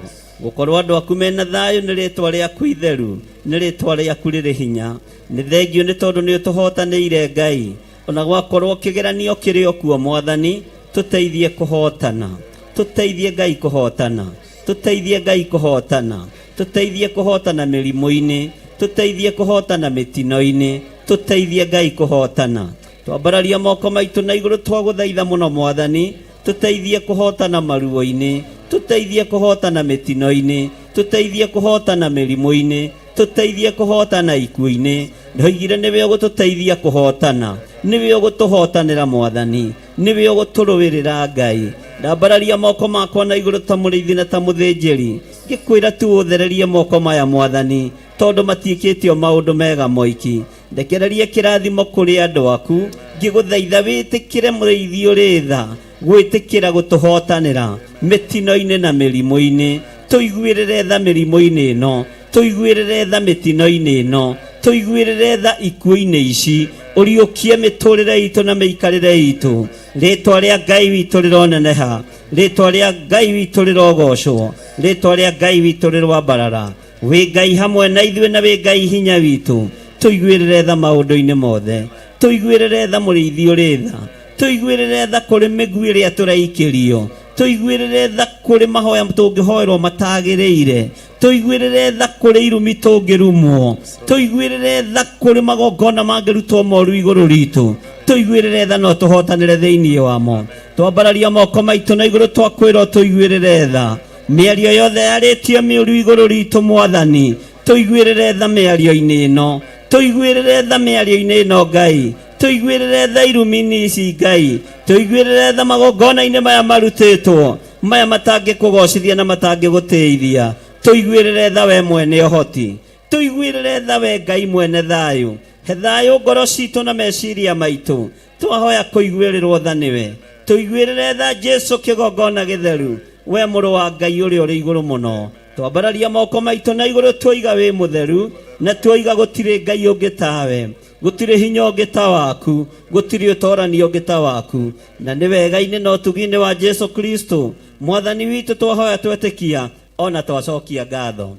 Gũkorwo andũ aku mena thayũ nĩ rĩtwa rĩaku itheru, nĩ rĩtwa rĩaku rĩrĩ hinya. Nĩ thengio nĩ tondũ nĩ ũtũhotanĩire Ngai. Ona gwakorwo kĩgeranio kĩrĩ o kuo Mwathani, tũteithie kũhotana. Tũteithie Ngai kũhotana. Tũteithie Ngai kũhotana. Tũteithie kũhotana mĩrimũ-inĩ. Tũteithie kũhotana mĩtino-inĩ. Tũteithie Ngai kũhotana. Twambararia moko maitũ na igũrũ twagũthaitha mũno Mwathani, tũteithie kũhotana maruo-inĩ, tũteithie kũhotana mĩtino-inĩ, tũteithie kũhotana mĩrimũ-inĩ, tũteithie kũhotana ikuũ-inĩ. Ndoigire nĩwe ũgũtũteithia kũhotana, nĩwe ũgũtũhotanĩra Mwathani, nĩwe ũgũtũrũĩrĩra Ngai. Ndambararia moko makwa na igũrũ ta mũrĩithi na ta mũthĩnjĩri, ngĩkwĩra tu ũthererie moko maya Mwathani, tondũ matiĩkĩte o maũndũ mega moiki. Ndekererie kĩrathimo kũrĩ andũ aku, ngĩgũthaitha wĩtĩkĩre mũrĩithi ũrĩ tha, gwĩtĩkĩra gũtũhotanĩra mĩtino-inĩ na mĩrimũ-inĩ. Tũiguĩrĩre tha mĩrimũ-inĩ ĩno, tũiguĩrĩre tha mĩtino-inĩ ĩno, tũiguĩrĩre tha ikuũ-inĩ ici, ũriũkie mĩtũrĩre itũ na mĩikarĩre itũ. Rĩtwa rĩa Ngai witũ rĩroneneha, rĩtwa rĩa Ngai witũ rĩrogocwo, rĩtwa rĩa Ngai witũ rĩroambarara. Wĩ Ngai hamwe na ithuĩ na wĩ Ngai hinya witũ. Tũiguĩrĩre tha maũndũ-inĩ mothe, tũiguĩrĩre tha mũrĩithi ũrĩ tha, tũiguĩrĩre tha kũrĩ mĩguĩ ĩrĩa tũraikĩrio, tũiguĩrĩre tha kũrĩ mahoya tũngĩhoerwo matagĩrĩire, tũiguĩrĩre tha kũrĩ irumi tũngĩrumwo, tũiguĩrĩre tha kũrĩ magongona mangĩrutwo moru igũrũ ritũ, tũiguĩrĩre tha no tũhotanĩre thĩinĩ wamo. Twambararia moko maitũ na igũrũ twakwĩrwo tũiguĩrĩre tha. Mĩario yothe yarĩtio mĩũru igũrũ ritũ Mwathani, tũiguĩrĩre tha mĩario-inĩ ĩno, tũiguĩrĩre tha mĩario-inĩ ĩno Ngai, tũiguĩrĩre tha irumi-inĩ ici Ngai, tũiguĩrĩre tha magongona-inĩ maya marutĩtwo, maya matangĩkũgocithia na matangĩgũtĩithia. Tũiguĩrĩre tha we mwene ũhoti, tũiguĩrĩre tha we Ngai mwene thayũ. He thayũ ngoro citũ na meciria maitũ, twahoya kũiguĩrĩrwo tha nĩwe. Tũiguĩrĩre tha Jesu kĩgongona gĩtheru, we mũrũ wa Ngai ũrĩa ũrĩ igũrũ mũno. Twambararia moko maitũ na igũrũ tuoiga wĩ mũtheru, na tuoiga gũtirĩ Ngai ũngĩ tawe, gũtirĩ hinya ũngĩ ta waku, gũtirĩ ũtorani ũngĩ ta waku. Na nĩ wega-inĩ na ũtugi-inĩ wa Jesu Kristo Mwathani witũ twahoya twetĩkia ona twacokia ngatho.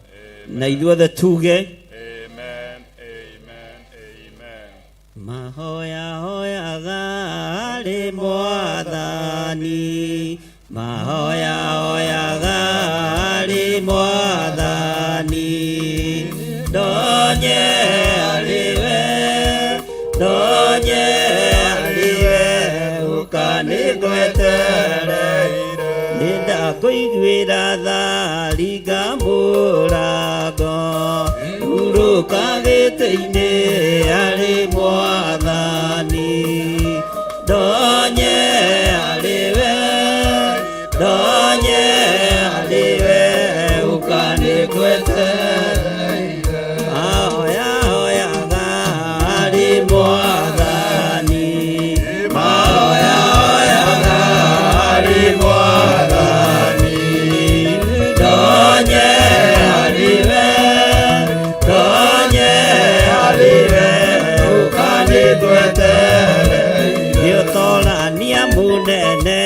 Na ithuothe tuge mahoya hoyaga harĩ Mwathani, mahoya hoyaga harĩ Mwathani, ndonye harĩ we, ndonye harĩ we, ũkanĩgwetereire. Nĩndakũiguĩra tha, ringa mũrango, hurũka gĩtĩ-inĩ harĩ Mwathani, ndonye harĩ we, ndonye harĩ we, ũkanĩgwetereire. Mahoya hoyaga harĩ Mwathani, mahoya hoyaga harĩ Mwathani, ndonye harĩ we, ndonye harĩ we, ũkanĩgwetereire. Nĩ ũtorania mũnene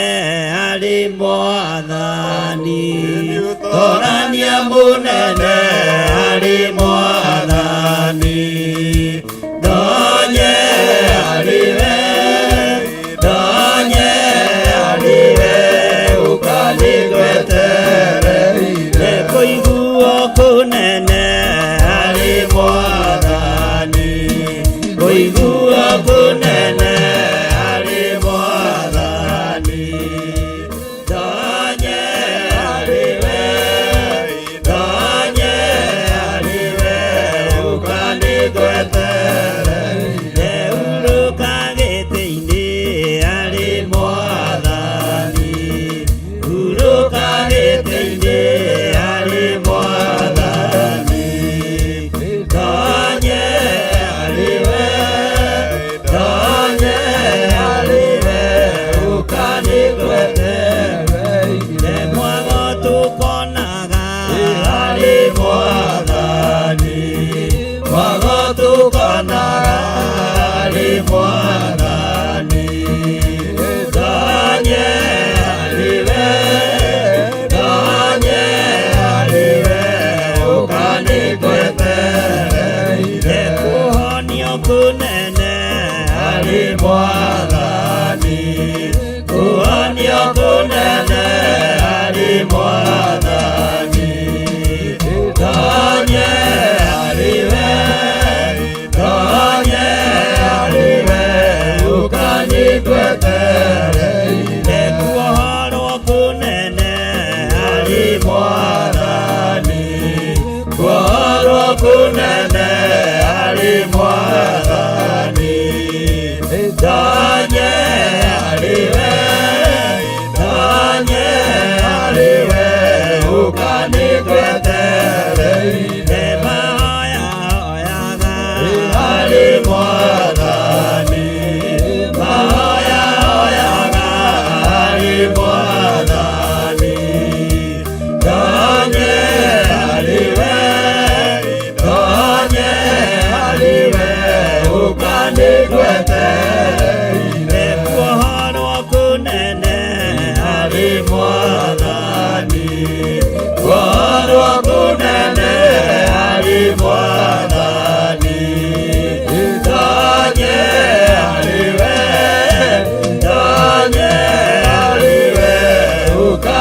harĩ Mwathani, ũtorania mũnene harĩ Mwathani, ndonye harĩ we, ndonye harĩ we, ũkanĩgwetereire. Kũiguo kũnene harĩ Mwathani, kũiguo kũnene harĩ Mwathani, ndonye harĩ we, ndonye harĩ we, ũkanĩgwetereire. Hurũka gĩtĩ-inĩ harĩ Mwathani, hurũka gĩtĩ-inĩ harĩ Mwathani, ndonye harĩ we, ndonye harĩ we, ũkanĩgwetereire. Mwago tũkonaga harĩ Mwathani, mwago tũkonaga harĩ Mwathani, ndonye harĩ we, ndonye harĩ we, ũkanĩgwetereire. Kũhonio kũnene harĩ Mwathani, kũhonio kũnene harĩ Mwathani, ndonye harĩ we, ndonye harĩ we, ũkanĩgwetereire. Kuohorwo kũnene harĩ Mwathani, kuohorwo kũnene harĩ Mwathani.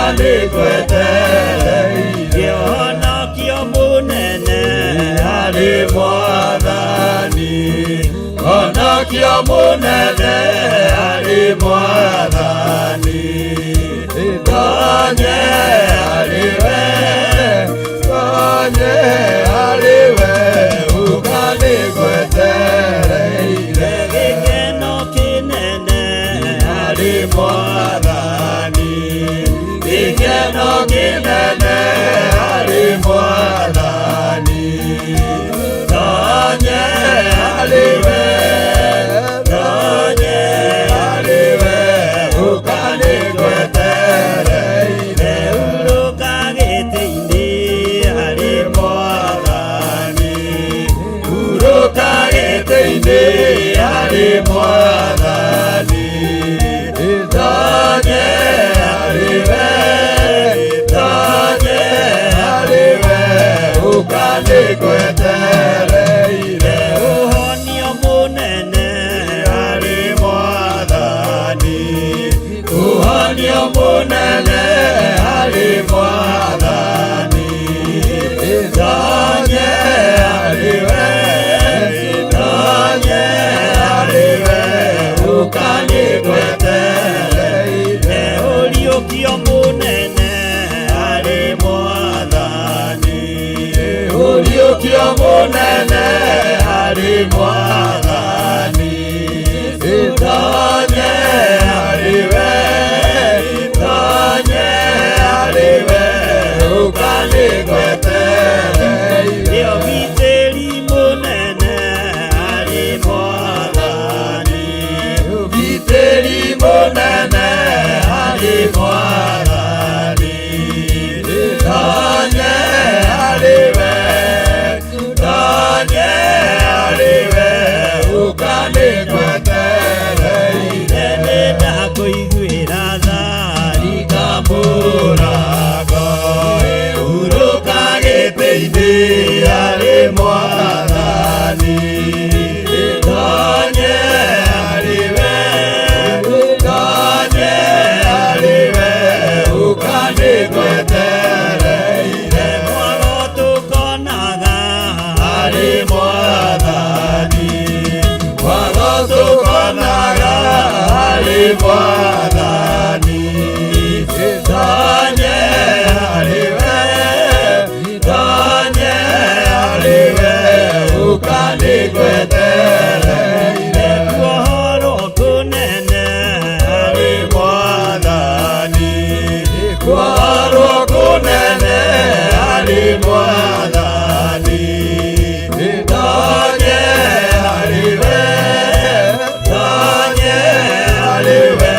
Ũkanĩgwetereire Ũhonokio mũnene harĩ Mwathani, honokio mũnene harĩ Mwathani. Tonye harĩ we, tonye harĩ we, ũkanĩgwetereire. Gĩkeno kĩnene Harĩ Mwathani, gĩkeno kĩnene harĩ Mwathani. Tonye harĩ we, tonye harĩ we, ũkanĩgwetereire. Hurũka gĩtĩ-inĩ harĩ Mwathani, hurũka gĩtĩ-inĩ harĩ Mwathani. Tonye harĩ we, tonye harĩ we, ũkanĩgwetereire. Ũhonio mũnene Harĩ Mwathani, ũhonio mũnene harĩ Mwathani. Tonye harĩ we, tonye harĩ we, ũkanĩgwetereire. Ũriũkio mũnene Harĩ Mwathani, ũriũkio mũnene harĩ Mwathani. Tonye harĩ we, tonye harĩ we, ũkanĩgwetereire. Ũgitĩri mũnene harĩ Mwathani, Ũgitĩri mũnene harĩ Mwathani. Tonye harĩ we, tonye harĩ we, ũkanĩgwetereire. Nĩndakũiguĩra tha Rikamũrago, hurũka gĩtĩ-inĩ harĩ Mwathani. Tonye harĩ we, tonye harĩ we, ũkanĩgwetereire. Mwago tũkonaga Harĩ Mwathani, mwago tũkonaga harĩ Mwathani. Tonye harĩ we, tonye harĩ we, ũkanĩgwetereire. Kuohorwo kũnene Harĩ Mwathani, kuohorwo kũnene harĩ Mwathani. Tonye harĩ we, tonye harĩ we,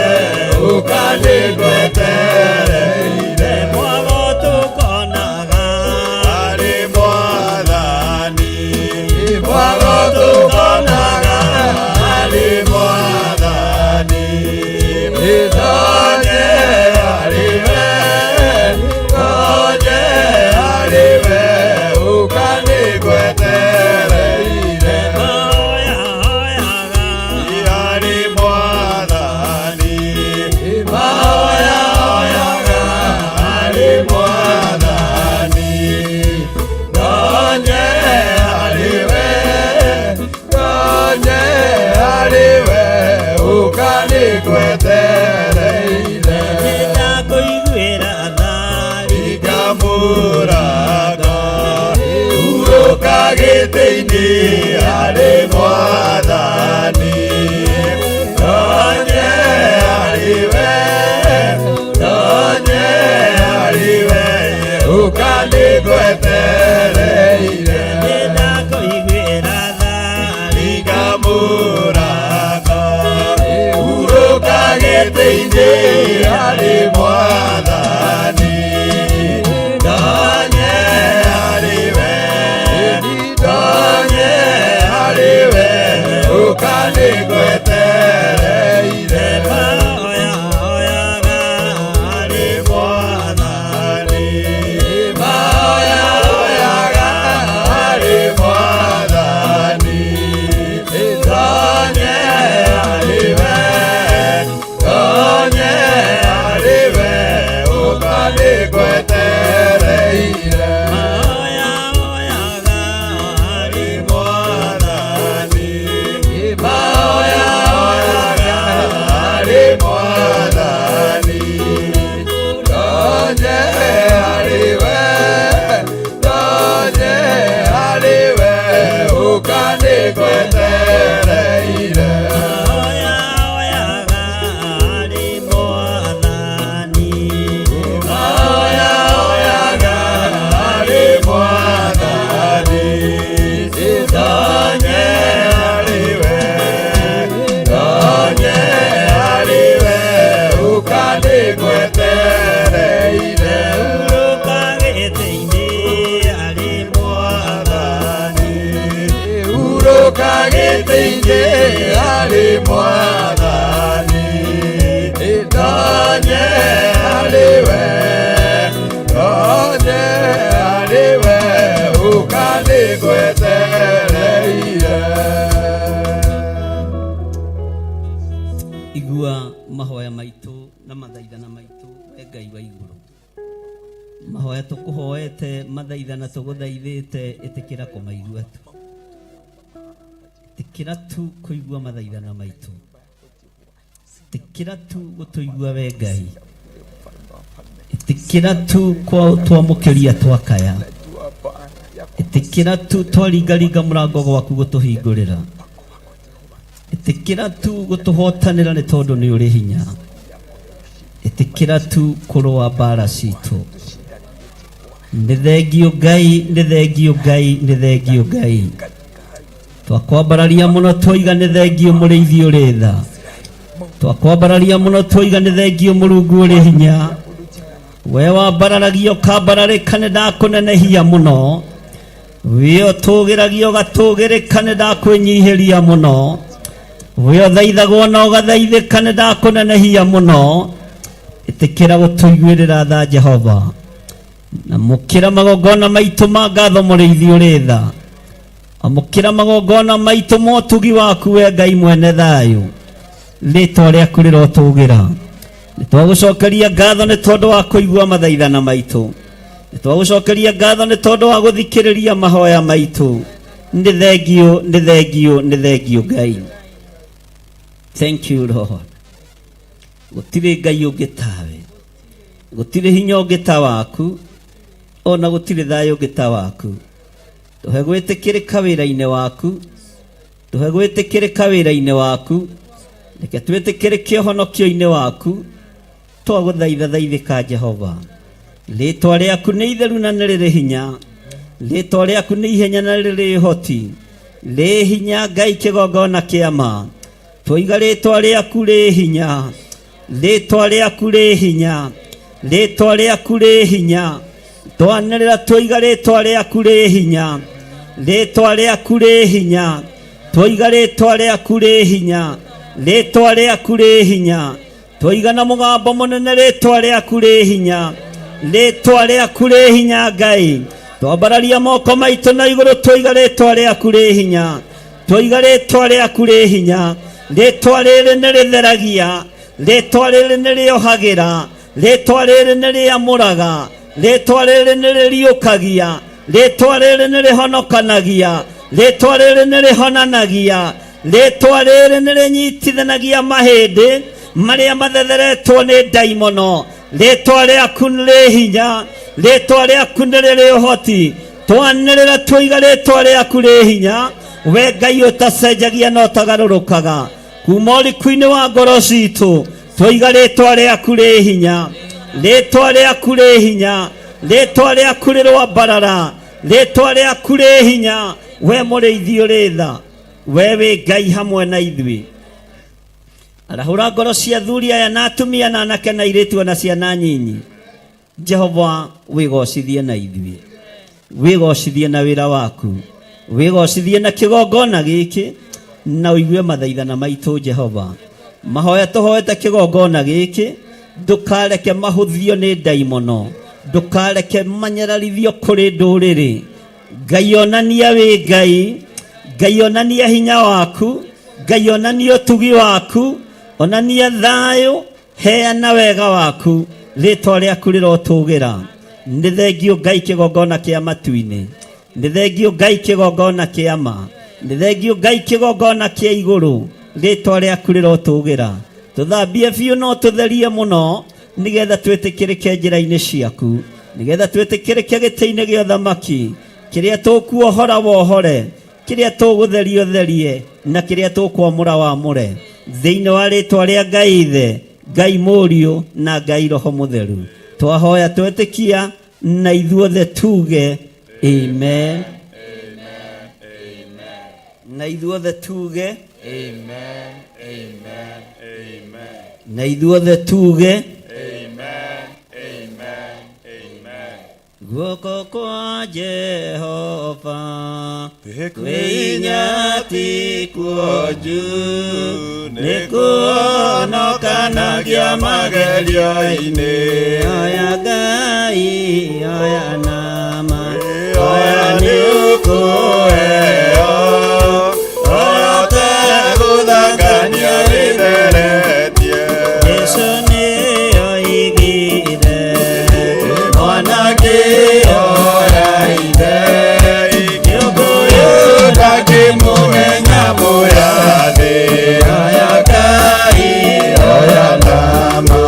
ũkanĩgwetereire. Mwago tũkonaga Harĩ Mwathani, mwago tũkonaga harĩ Mwathani. Tonye harĩ we, tonye harĩ we, ũkanĩgwetereire. Mahoya hoyaga Harĩ Mwathani, mahoya hoyaga harĩ Mwathani. Tonye harĩ we, tonye harĩ we, ũkanĩgwetereire. Nĩndakũiguĩra tha Rikamũrago, hurũka gĩtĩ-inĩ harĩ Mwathani. Tonye harĩ we, tonye harĩ we, ũkanĩgwetereire. Nĩndakũiguĩra tha Rikamũrago, hurũka gĩtĩ-inĩ harĩ Mwathani. Tonye harĩ we, tonye harĩ we, Mwathani, ndonye harĩ we, ndonye harĩ we, ũka nĩngwetereire. Igua mahoya maitũ na mathaithana maitũ, we Ngai wa igũrũ. Mahoya tũkũhoete, mathaithana tũgũthaithĩte, ĩtĩkĩra kũmaigua tu, ĩtĩkĩra tu kũigua mathaithana maitũ, ĩtĩkĩra tu gũtũigua we Ngai, ĩtĩkĩra tu twamũkĩria twakaya, ĩtĩkĩra tu twaringaringa mũrango gwaku gũtũhingũrĩra, ĩtĩkĩra tu gũtũhotanĩra nĩ tondũ nĩ ũrĩ hinya, ĩtĩkĩra tu kũrũa mbara citũ. Nĩ thengio Ngai, nĩ thengio Ngai, nĩ thengio Ngai. Twakwambararia mũno twoiga nĩ thengio mũrĩithi ũrĩ tha, twakwambararia mũno twoiga nĩ thengio mũrungu ũrĩ hinya. We wambararagia ũkambararĩka, nĩ ndakũnenehia mũno. We ũtũgĩragia ũgatũgĩrĩka, nĩ ndakwĩnyihĩria mũno. We ũthaithagwo na ũgathaithĩka, nĩ ndakũnenehia mũno. Ĩtĩkĩra gũtũiguĩrĩra tha Jehova, na mũkĩra magongona maitũ ma ngatho mũrĩithi ũrĩ tha. Amũkĩra magongona maitũ motugi waku we Ngai mwene thayũ, rĩtwa rĩaku rĩrotũgĩra. Nĩ twagũcokeria ngatho nĩ tondũ wa kũigua mathaithana maitũ, nĩ twagũcokeria ngatho nĩ tondũ wa gũthikĩrĩria mahoya maitũ. Nĩ thengio, nĩ thengio, nĩ thengio Ngai. Thank you Lord. Gũtirĩ Ngai ũngĩ tawe, gũtirĩ hinya ũngĩ ta waku, ona gũtirĩ thayũ ũngĩ ta waku. Tũhe gwĩtĩkĩrĩka wĩra-inĩ waku, tũhe gwĩtĩkĩrĩka wĩra-inĩ waku, reke twĩtĩkĩrĩke ũhonokio-inĩ waku. Twagũthaitha thaithĩka Jehova. Rĩtwa rĩaku nĩ itheru na nĩ rĩrĩ hinya, rĩtwa rĩaku nĩ ihenya na rĩrĩ ũhoti, rĩ hinya Ngai kĩgongona kĩa ma. Twoiga rĩtwa rĩaku rĩ hinya, rĩtwa rĩaku rĩ hinya, rĩtwa rĩaku rĩ hinya. Twanĩrĩra twoiga rĩtwa rĩaku rĩ hinya, rĩtwa rĩaku rĩ hinya. Twoiga rĩtwa rĩaku rĩ hinya, rĩtwa rĩaku rĩ hinya. Twoiga na mũgambo mũnene rĩtwa rĩaku rĩ hinya, rĩtwa rĩaku rĩ hinya Ngai. Twambararia moko maitũ na igũrũ twoiga rĩtwa rĩaku rĩ hinya, twoiga rĩtwa rĩaku rĩ hinya. Rĩtwa rĩrĩ nĩ rĩtheragia, rĩtwa rĩrĩ nĩ rĩohagĩra, rĩtwa rĩrĩ nĩ rĩamũraga, rĩtwa rĩrĩ nĩ rĩriũkagia, rĩtwa rĩrĩ nĩ rĩhonokanagia, rĩtwa rĩrĩ nĩ rĩhonanagia, rĩtwa rĩrĩ nĩ rĩnyitithanagia mahĩndĩ marĩa mathetheretwo nĩ ndaimono. Rĩtwa rĩaku nĩ rĩ hinya, rĩtwa rĩaku nĩ rĩrĩ ũhoti. Twanĩrĩra twoiga rĩtwa rĩaku rĩ hinya, we Ngai ũtacenjagia na ũtagarũrũkaga. Kuma ũriku-inĩ wa ngoro citũ twoiga rĩtwa rĩaku rĩ hinya, rĩtwa rĩaku rĩ hinya, rĩtwa rĩaku rĩrwambarara, rĩtwa rĩaku rĩ hinya, we mũrĩithi ũrĩ tha, we wĩ Ngai hamwe na ithuĩ. Arahũra ngoro cia athuri aya na atumia na anake na airĩtu ona ciana nyinyi. Jehova wĩgocithie na ithuĩ, wĩgocithie na wĩra waku, wĩgocithie na kĩgongona gĩkĩ, na ũigue mathaithana maitũ Jehova. Mahoya tũhoete kĩgongona gĩkĩ, ndũkareke mahũthio nĩ ndaimono, ndũkareke manyararithio kũrĩ ndũrĩrĩ. Ngai onania wĩ Ngai, Ngai onania hinya waku, Ngai onania ũtugi waku, onania thayũ, heana wega waku, rĩtwa rĩaku rĩrotũgĩra. Nĩ thengio Ngai kĩgongona kĩa matu-inĩ, nĩ thengio Ngai kĩgongona kĩa ma, nĩ thengio Ngai kĩgongona kĩa igũrũ, rĩtwa rĩaku rĩrotũgĩra. Tũthambie biũ no tũtherie mũno, nĩgetha twĩtĩkĩrĩke njĩra-inĩ ciaku, nĩgetha twĩtĩkĩrĩke gĩtĩ-inĩ gĩa ũthamaki, kĩrĩa tũkuohora wohore, kĩrĩa tũgũtheria ũtherie, na kĩrĩa tũkwamũra wamũre, thĩinĩ wa rĩtwa rĩa Ngai Ithe, Ngai Mũriũ na Ngai Roho Mũtheru. Twahoya twetĩkia na ithuothe tuge amen. Na ithuothe tuge Amen, amen, amen. Na ithuothe tuge Amen, amen, amen. Guoko kwa Jehova kwĩ hinya ti kuonju nĩ kuhonokanagia magerio-inĩ. Oya Ngai, oya nama, oya nĩ ũkũheo, oya ũtegũthangania wĩtheretie. Jesu nĩ oigire mwanake oya ithe, ũyũ ndangĩmũhe nyamũ ya thĩ. Oya Ngai, oya nama,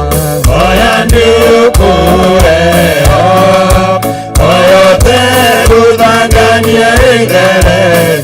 oya nĩ ũkũheo, oya ũtegũthangania wĩtheretie.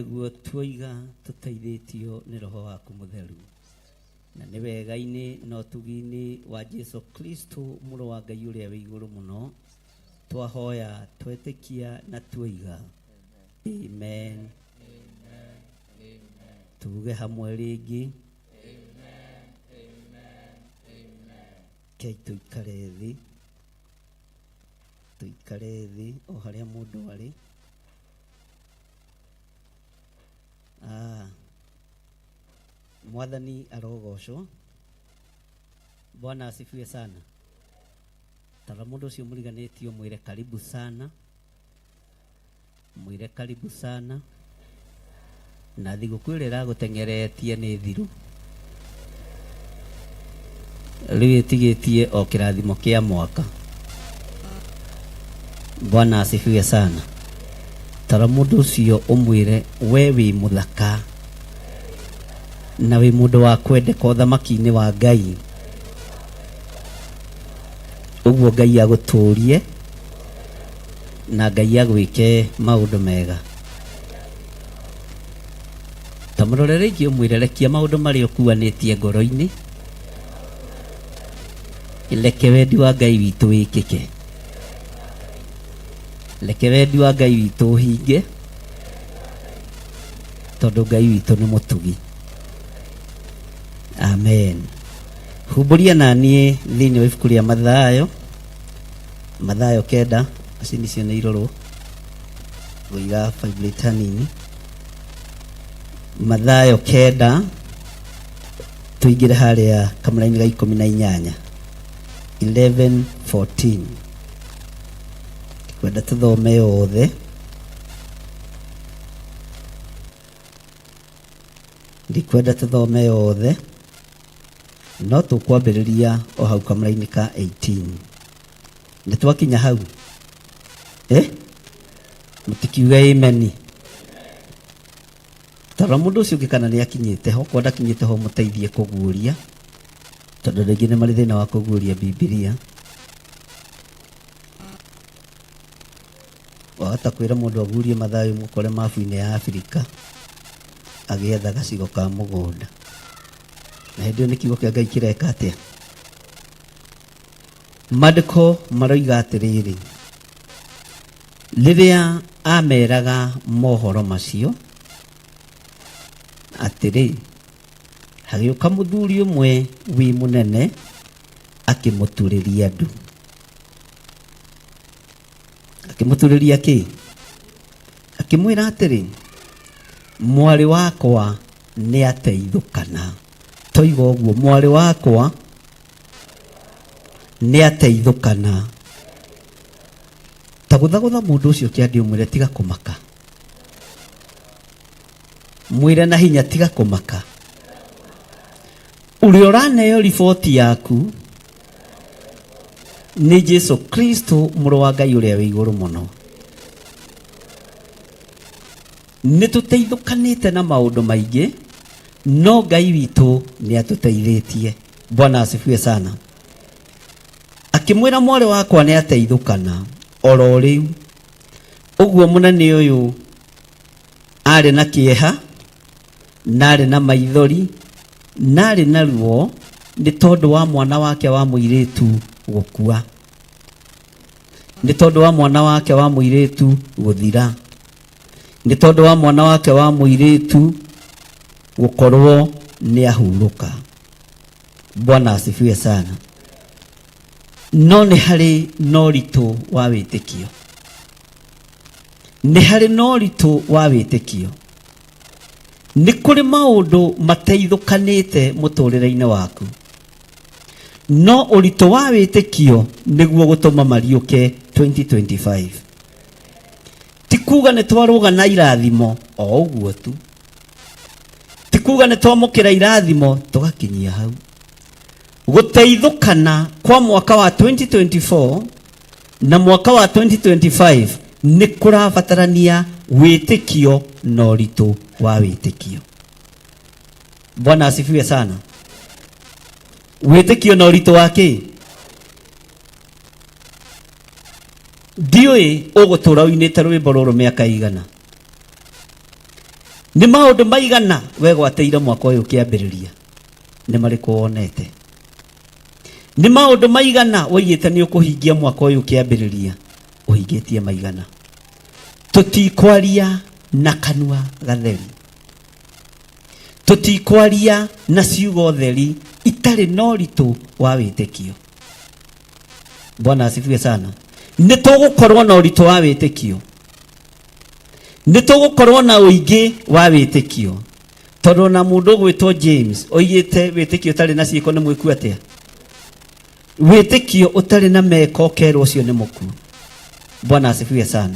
Nĩguo tuoiga tũteithĩtio nĩ Roho waku Mũtheru, na nĩ wega-inĩ na ũtugi-inĩ wa Jesu Kristo mũrũ wa Ngai ũrĩa wĩ igũrũ mũno, twahoya, twetĩkia na tuoiga amen. Tuge hamwe rĩngĩ. Kei tũikare thĩ, tũikare thĩ o harĩa mũndũ arĩ. Ah, Mwathani arogocwo. Bwana asifiwe sana. Tara mũndũ ũcio mũriganĩtio mwĩre karibu sana, mwĩre karibu sana. Na thigũkũ ĩrĩa ĩragũteng'eretie nĩ thiru, rĩu ĩtigĩtie o kĩrathimo kĩa mwaka. Bwana asifiwe sana. Tara mũndũ ũcio ũmwĩre we wĩ mũthaka na wĩ mũndũ wa kwendeka ũthamaki-inĩ wa Ngai. Ũguo Ngai agũtũrie na Ngai agwĩke maũndũ mega. Ta mũrore rĩngĩ ũmwĩre rekia maũndũ marĩa ũkuanĩtie ngoro-inĩ, reke wendi wa Ngai witũ wĩkĩke, reke wendi wa Ngai witũ ũhinge, tondũ Ngai witũ nĩ mũtugi. Amen. Humbũria na niĩ thĩinĩ wa ibuku rĩa Mathayo, Mathayo 9, macini icio nĩ irorwo gũiga vibrate hanini. Mathayo 9, tũingĩre harĩa kamũraini ga 18, 11:14. Kwenda tũthome yothe. Ndikwenda tũthome yothe, no tũkwambĩrĩria o hau kamũraini ka 18. Nĩ twakinya hau? Eh? Mũtikiuge ameni. Tarora mũndũ ũcio ũngĩ kana nĩ akinyĩte ho, kwa ndakinyĩte ho mũteithie kũguũria, tondũ andũ aingĩ nĩ marĩ thĩna wa kũguũria Bibilia. Wahota kwĩra mũndũ aguũrie Mathayo mũkore mabu-inĩ ya Afrika agĩetha gacigo ka mũgũnda, na hĩndĩ ĩyo nĩ kiugo kĩa Ngai kĩreka atĩa? Maandĩko maroiga atĩrĩrĩ, rĩrĩa ameraga mohoro macio, atĩrĩ, hagĩũka mũthuri ũmwe wĩ mũnene akĩmũturĩria ndu. Akĩmũturĩria kĩ? Akĩmwĩra atĩrĩ, mwarĩ wakwa nĩ ateithũkana. Toiga ũguo, mwarĩ wakwa nĩ ateithũkana. Ta gũthagũtha mũndũ ũcio kĩande ũmwĩre tiga kũmaka. Mwĩre na hinya tiga kũmaka. Ũrĩa ũraneo riboti yaku nĩ Jesu Kristo mũrũ wa Ngai ũrĩa wĩ igũrũ mũno. Nĩ tũteithũkanĩte na maũndũ maingĩ, no Ngai witũ nĩ atũteithĩtie. Bwana asifiwe sana. Akĩmwĩra mwarĩ wakwa nĩ ateithũkana oro rĩu. Ũguo mũnene ũyũ arĩ na kĩeha, na arĩ na maithori, na arĩ na ruo nĩ tondũ wa mwana wake wa mũirĩtu gũkua, nĩ tondũ wa mwana wake wa mũirĩtu gũthira, nĩ tondũ wa mwana wake wa mũirĩtu gũkorwo nĩ ahurũka. Bwana asifiwe sana. No nĩ harĩ na ũritũ wa wĩtĩkio, nĩ harĩ na ũritũ wa wĩtĩkio. Nĩ kũrĩ maũndũ mateithũkanĩte mũtũrĩre-inĩ waku, no ũritũ wa wĩtĩkio nĩguo gũtũma mariũke 2025. Ti kuga nĩ twarũga na irathimo o ũguo tu, ti kuga nĩ twamũkĩra irathimo tũgakinyia hau. Gũteithũkana kwa mwaka wa 2024 na mwaka wa 2025 nĩ kũrabatarania wĩtĩkio na ũritũ wa wĩtĩkio. Bwana asifiwe sana. Wĩtĩkio na ũritũ wa kĩ? Ndiũĩ ũgũtũra ũinĩte rwĩmbo rũrũ mĩaka igana. Nĩ maũndũ maigana wegwatĩire mwaka ũyũ ũkĩambĩrĩria? Nĩ marĩkũ wonete? Nĩ maũndũ maigana woigĩte nĩ ũkũhingia mwaka ũyũ ũkĩambĩrĩria? Ũhingĩtie maigana? Tũtikwaria na kanua gatheri, tũtikwaria na ciugo theri itarĩ na ũritũ wa wĩtĩkio. Bwana asifiwe sana. Nĩ tũgũkorwo na ũritũ wa wĩtĩkio, nĩ tũgũkorwo na ũingĩ wa wĩtĩkio, tondũ ona mũndũ ũgwĩtwo James oigĩte wĩtĩkio ũtarĩ na ciĩko nĩ mwĩku atĩa? Wĩtĩkio ũtarĩ na meko ũkerwo ũcio nĩ mũkuũ. Bwana asifiwe sana.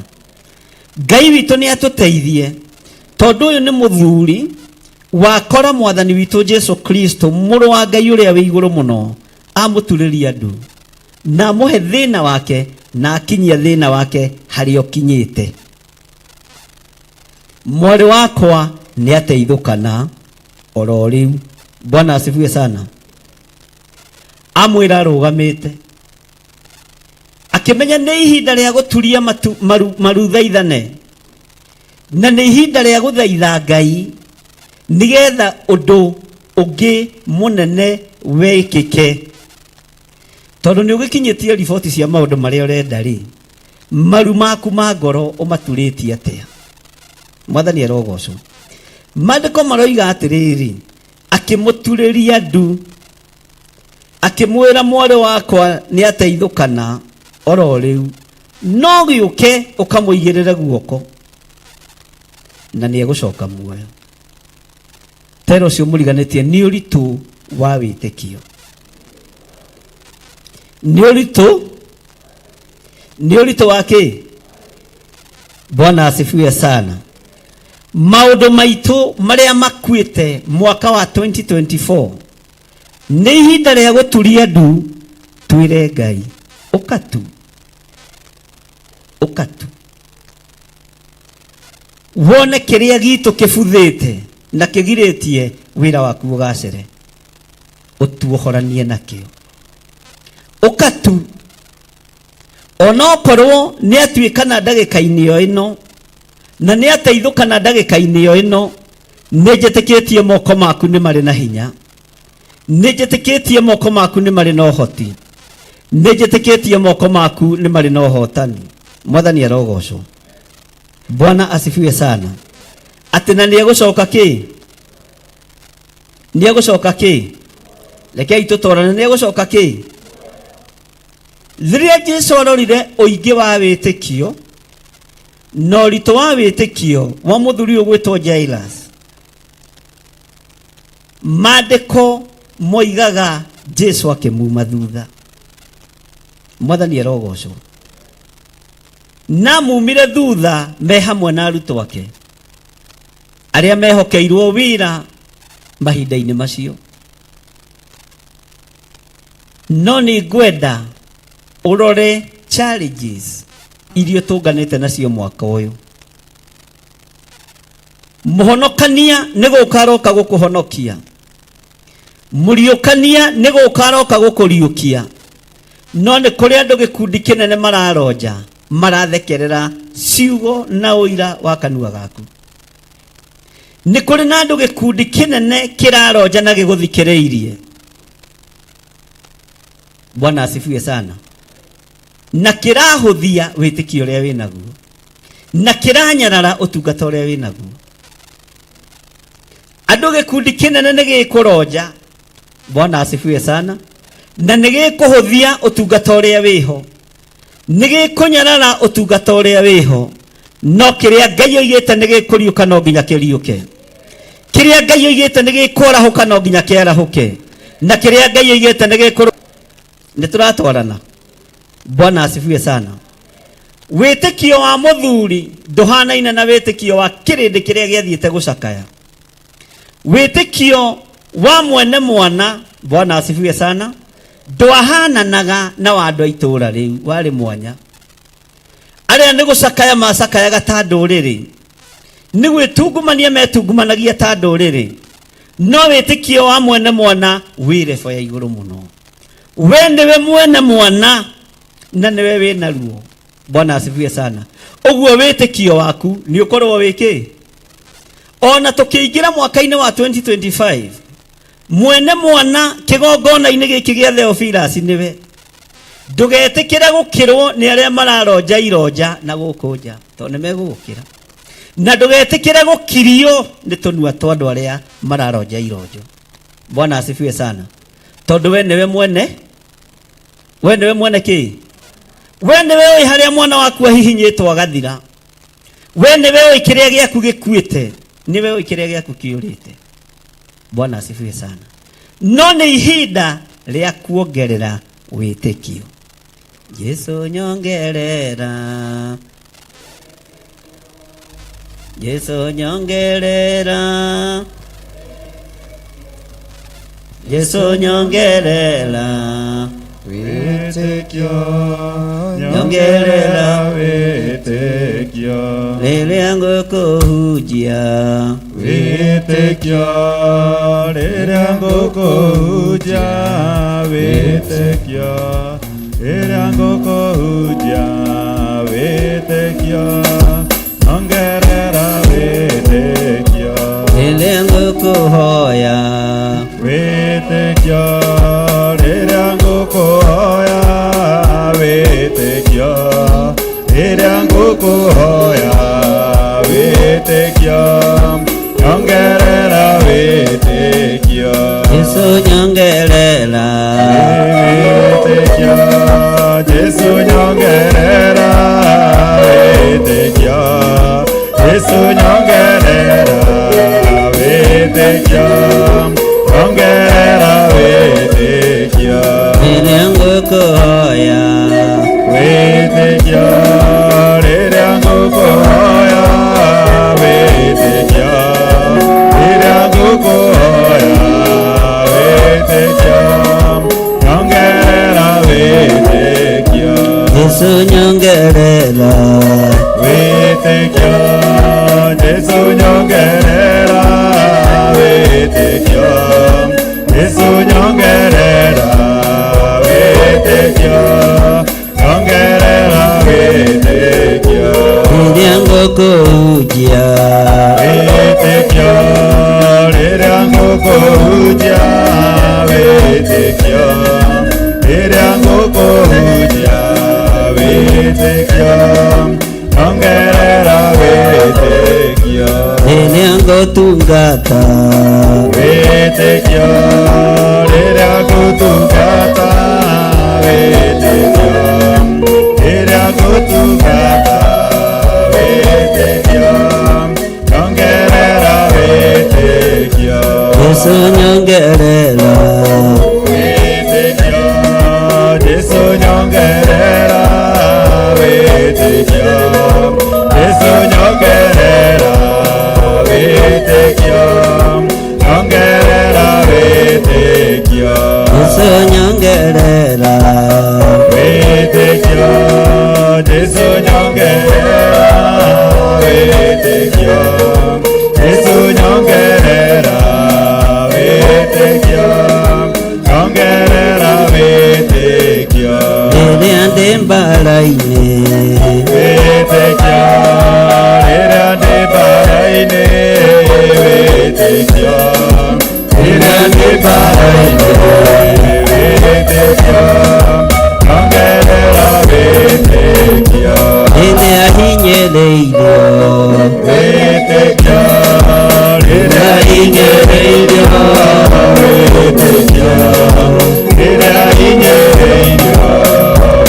Ngai witũ nĩ atũteithie, tondũ ũyũ nĩ mũthuri wakora mwathani witũ Jesu Kristo, mũrũ wa Ngai ũrĩa wĩ igũrũ mũno, amũturĩria ndu na amũhe thĩna wake na akinyia thĩna wake harĩa ũkinyĩte. Mwarĩ wakwa nĩ ateithũkana oro rĩu. Bwana asifiwe sana. Amwĩra arũgamĩte akĩmenya nĩ ihinda rĩa gũturia matu, maru, maru thaithane, na nĩ ihinda rĩa gũthaitha Ngai nĩgetha ũndũ ũngĩ mũnene wĩkĩke. Tondũ nĩ ũgĩkinyĩtie riboti cia maũndũ marĩa ũrenda rĩ, maru maku ma ngoro ũmaturĩtie atĩa? Mwathani arogocwo. Maandĩko maroiga atĩrĩrĩ, akĩmũturĩria ndu, akĩmwĩra mwarĩ wakwa nĩ ateithũkana oro rĩu, no gĩũke ũkamũigĩrĩre guoko na nĩ egũcoka muoyo. Tera ũcio mũriganĩtie nĩ ũritũ wa wĩtĩkio, nĩ ũritũ, nĩ ũritũ wa kĩ? Bwana asifiwe sana. Maũndũ maitũ marĩa makuĩte mwaka wa 2024, nĩ ihinda rĩa gũturia ndu twĩre Ngai ũkatu, ũkatu wone kĩrĩa gitũ kĩbuthĩte na kĩgirĩtie wĩra waku ũgacĩre, ũtuohoranie nakĩo ũkatu. Onokorwo nĩ atuĩkana ndagĩka-inĩ o ĩno na nĩ ateithũkana ndagĩka-inĩ o ĩno, nĩ njĩtĩkĩtie moko maku nĩ marĩ na hinya, nĩ njĩtĩkĩtie moko maku nĩ marĩ na ũhoti, nĩ njĩtĩkĩtie moko maku nĩ marĩ na ũhotani. Mwathani arogocwo. Bwana asifiwe sana. Atĩ na nĩ egũcoka kĩ? Nĩ egũcoka kĩ? Rekei tũtwarane, nĩ egũcoka kĩ? Rĩrĩa Jesu arorire ũingĩ wa wĩtĩkio na ũritũ wa wĩtĩkio wa mũthuri ũyũ gwĩtwo Jairus, maandĩko moigaga Jesu akĩmuma thutha. Mwathani arogocwo. Na mumire thutha me hamwe na arutwo ake arĩa mehokeirwo wĩra mahinda-inĩ macio. No nĩ ngwenda ũrore challenges iria ũtũnganĩte nacio mwaka ũyũ. Mũhonokania nĩ gũka aroka gũkũhonokia, mũriũkania nĩ gũka aroka gũkũriũkia, no nĩ kũrĩ andũ gĩkundi kĩnene mararonja, marathekerera ciugo na ũira wa kanua gaku. Nĩ kũrĩ na andũ gĩkundi kĩnene kĩraronja na gĩgũthikĩrĩirie. Bwana asifiwe sana. Na kĩrahũthia wĩtĩkio ũrĩa wĩ naguo, na kĩranyarara ũtungata ũrĩa wĩ naguo. Andũ gĩkundi kĩnene nĩ gĩkũronja. Bwana asifiwe sana. Na nĩ gĩkũhũthia ũtungata ũrĩa wĩho, nĩ gĩkũnyarara ũtungata ũrĩa wĩho, no kĩrĩa Ngai oigĩte nĩ gĩkũriũka no nginya kĩriũke. Kĩrĩa Ngai oigĩte nĩ gĩkwarahũka no nginya kĩarahũke. Na kĩrĩa Ngai oigĩte nĩ gĩkũrũ. Nĩ tũratwarana. Bwana asifiwe sana. Wĩtĩkio wa mũthuri ndũhanaine na wĩtĩkio wa kĩrĩndĩ kĩrĩa gĩathiĩte gũcakaya. Wĩtĩkio wa mwene mwana, Bwana asifiwe sana, ndwahananaga na wa andũ a itũũra rĩu, warĩ mwanya. Arĩa nĩ gũcakaya macakayaga ta ndũrĩrĩ, nĩ gwĩtungumania metungumanagia ta ndũrĩrĩ, no wĩtĩkio wa mwene mwana wĩ rebo ya igũrũ mũno. We nĩwe mwene mwana na nĩwe wĩ na ruo. Bwana asifiwe sana. Ũguo wĩtĩkio waku nĩ ũkorwo wĩ kĩ? Ona tũkĩingĩra mwaka-inĩ wa 2025, mwene mwana kĩgongona-inĩ gĩkĩ gĩa Theophilus nĩwe. Ndũgetĩkĩre gũkĩrwo nĩ arĩa mararonja ironja na gũkũ nja, tondũ nĩ megũgũkĩra. Na ndũgetĩkĩre gũkirio nĩ tũnua twa andũ arĩa mararonja ironjo. Bwana asifiwe sana. Tondũ we nĩwe mwene, we nĩwe mwene kĩ? We nĩwe ũĩ harĩa mwana waku ahihinyĩtwo agathira. We nĩwe ũĩ kĩrĩa gĩaku gĩkuĩte, nĩwe ũĩ kĩrĩa gĩaku kĩũrĩte. Bwana asifiwe sana. No nĩ ihinda rĩa kuongerera wĩtĩkio. Jesu nyongerera, Jesu nyongerera, Jesu nyongerera, Wĩtĩkio, nyongerera wĩtĩkio, rĩrĩa ngũkũhunjia, wĩtĩkio, rĩrĩa ngũkũhunjia, wĩtĩkio, rĩrĩa ngũkũhunjia, wĩtĩkio, nyongerera wĩtĩkio, rĩrĩa ngũkũhoya, wĩtĩkio, rĩrĩa ngũkũhoya, wĩtĩkio, rĩrĩa ngũkũhoya, wĩtĩkio, nyongerera wĩtĩkio, Jesu nyongerera, wĩtĩkio, Jesu nyongerera, wĩtĩkio, Jesu nyongerera, wĩtĩkio, nyongerera wĩtĩkio, rĩrĩa ngũkũhoya, wĩtĩkio, rĩrĩa ngũkũhoya, wĩtĩkio, rĩrĩa ngũkũhoya, wĩtĩkio, nyongerera wĩtĩkio, Jesu nyongerera, wĩtĩkio, Jesu nyongerera, wĩtĩkio, Jesu nyongerera, wĩtĩkio, nyongerera wĩtĩkio, rĩrĩa ngũkũhunjia, wĩtĩkio, rĩrĩa ngũkũhunjia, wĩtĩkio, rĩrĩa ngũkũhunjia, wĩtĩkio, nyongerera wĩtĩkio, rĩrĩa ngũtungata, wĩtĩkio, rĩrĩa ngũtungata, wĩtĩkio, rĩrĩa ngũtungata, wĩtĩkio, nyongerera wĩtĩkio, Jesu nyongerera, wĩtĩkio, Jesu nyongerera, wĩtĩkio, Jesu nyongerera, wĩtĩkio, nyongerera wĩtĩkio, Jesu nyongerera, wĩtĩkio, Jesu nyongerera, wĩtĩkio, Jesu nyongerera, wĩtĩkio, nyongerera wĩtĩkio, rĩrĩa ndĩ mbara-inĩ, wĩtĩkio, rĩrĩa ndĩ mbara-inĩ, wĩtĩkio, rĩrĩa ndĩ mbara-inĩ, wĩtĩkio, nyongerera wĩtĩkio, rĩrĩa hinyĩrĩirio, wĩtĩkio, rĩrĩa hinyĩrĩirio, wĩtĩkio, rĩrĩa hinyĩrĩirio,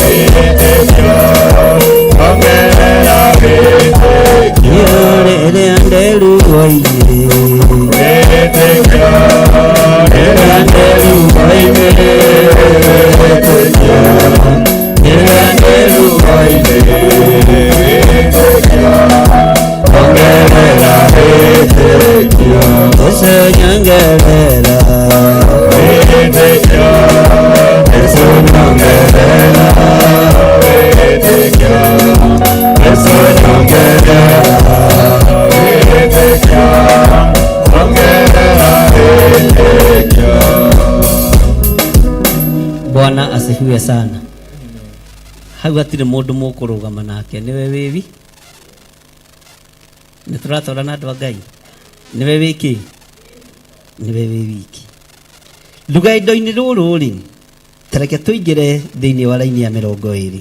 wĩtĩkio, nyongerera wĩtĩkio, rĩrĩa ndĩ ruo-inĩ, wĩtĩkio, rĩrĩa ndĩ ruo-inĩ, wĩtĩkio, rĩrĩa ndĩ ruo-inĩ, wĩtĩkio, nyongerera wĩtĩkio, Jesu nyongerera, wĩtĩkio, Jesu nyongerera, wĩtĩkio, Jesu nyongerera, wĩtĩkio, nyongerera wĩtĩkio. Bwana asifiwe sana. Hau hatirĩ mũndũ mũkũrũgama nake, nĩwe wĩwi. Nĩ tũratwarana andũ a Ngai. Nĩwe wĩ kĩ? Nĩwe wĩ wiki. Rũgendo-inĩ rũrũ rĩ, ta reke tũingĩre thĩinĩ wa raini ya 20.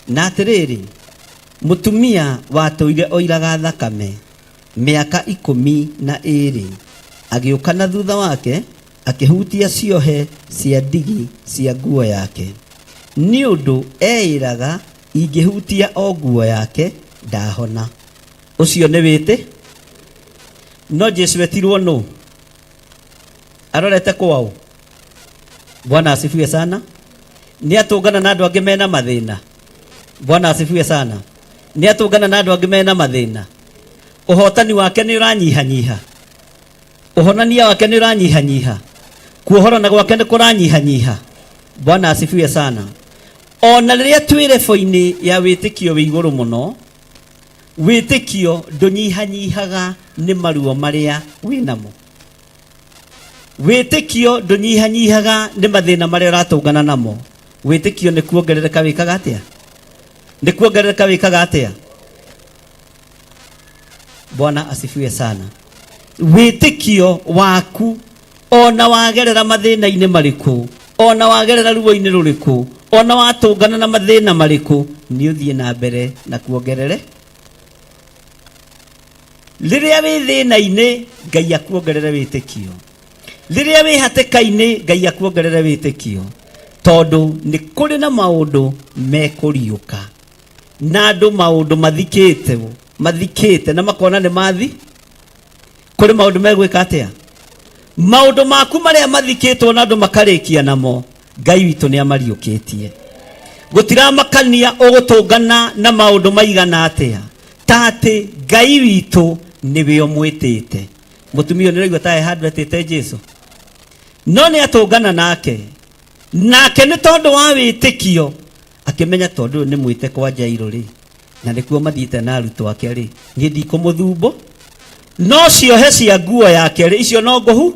Na atĩrĩrĩ, mũtumia watũire oiraga thakame mĩaka 12 agĩũka na thutha wake akĩhutia ciohe cia ndigi cia nguo yake, nĩ ũndũ eĩraga, ingĩhutia o nguo yake ndahona. Ũcio nĩ wĩtĩ. No Jesu etirwo nũ? Arorete kwao. Bwana asifiwe sana. Nĩ atũngana na andũ angĩ mena mathĩna. Bwana asifiwe sana. Nĩ atũngana na andũ angĩ mena mathĩna. Ũhotani wake nĩ ũranyihanyiha. Ũhonania wake nĩ ũranyihanyiha. Kuohorana gwake nĩ kũranyihanyiha. Bwana asifiwe sana. Ona rĩrĩa twĩ rebo-inĩ ya wĩtĩkio wĩ igũrũ mũno, wĩtĩkio ndũnyihanyihaga nĩ maruo marĩa wĩnamo. Wĩtĩkio ndũnyihanyihaga nĩ mathĩna marĩa ũratũngana namo. Wĩtĩkio nĩ kuongerereka wĩkaga atĩa? Nĩ kuongerereka wĩkaga atĩa? Bwana asifiwe sana. Wĩtĩkio waku ona wagerera mathĩna-inĩ marĩkũ, ona wagerera ruo-inĩ rũrĩkũ, ona watũngana na mathĩna marĩkũ, nĩ ũthiĩ na mbere na kuongerere. Rĩrĩa wĩ thĩna-inĩ, Ngai akuongerere wĩtĩkio. Rĩrĩa wĩ hatĩka-inĩ, Ngai akuongerere wĩtĩkio. Tondũ nĩ kũrĩ na maũndũ mekũriũka. Na andũ maũndũ mathikĩte, mathikĩte na makona nĩ mathi. Kũrĩ maũndũ megwĩka atĩa? Maũndũ maku marĩa mathikĩtwo na andũ makarĩkia namo, Ngai witũ nĩ amariũkĩtie. Gũtiramakania ũgũtũngana na maũndũ maigana atĩa, ta atĩ Ngai witũ nĩwe ũmwĩtĩte. Mũtumia ũyũ nĩũraigua ta e handũ etĩte Jesu, no nĩ atũngana nake. Nake nĩ tondũ wa wĩtĩkio akĩmenya tondũ ũyũ nĩ mwĩte kwa Jairũ rĩ, na nĩkuo mathiĩte na arutwo ake rĩ, niĩ ndikũmũthumbo, no ciohe cia nguo yake rĩ, icio no ngũhu.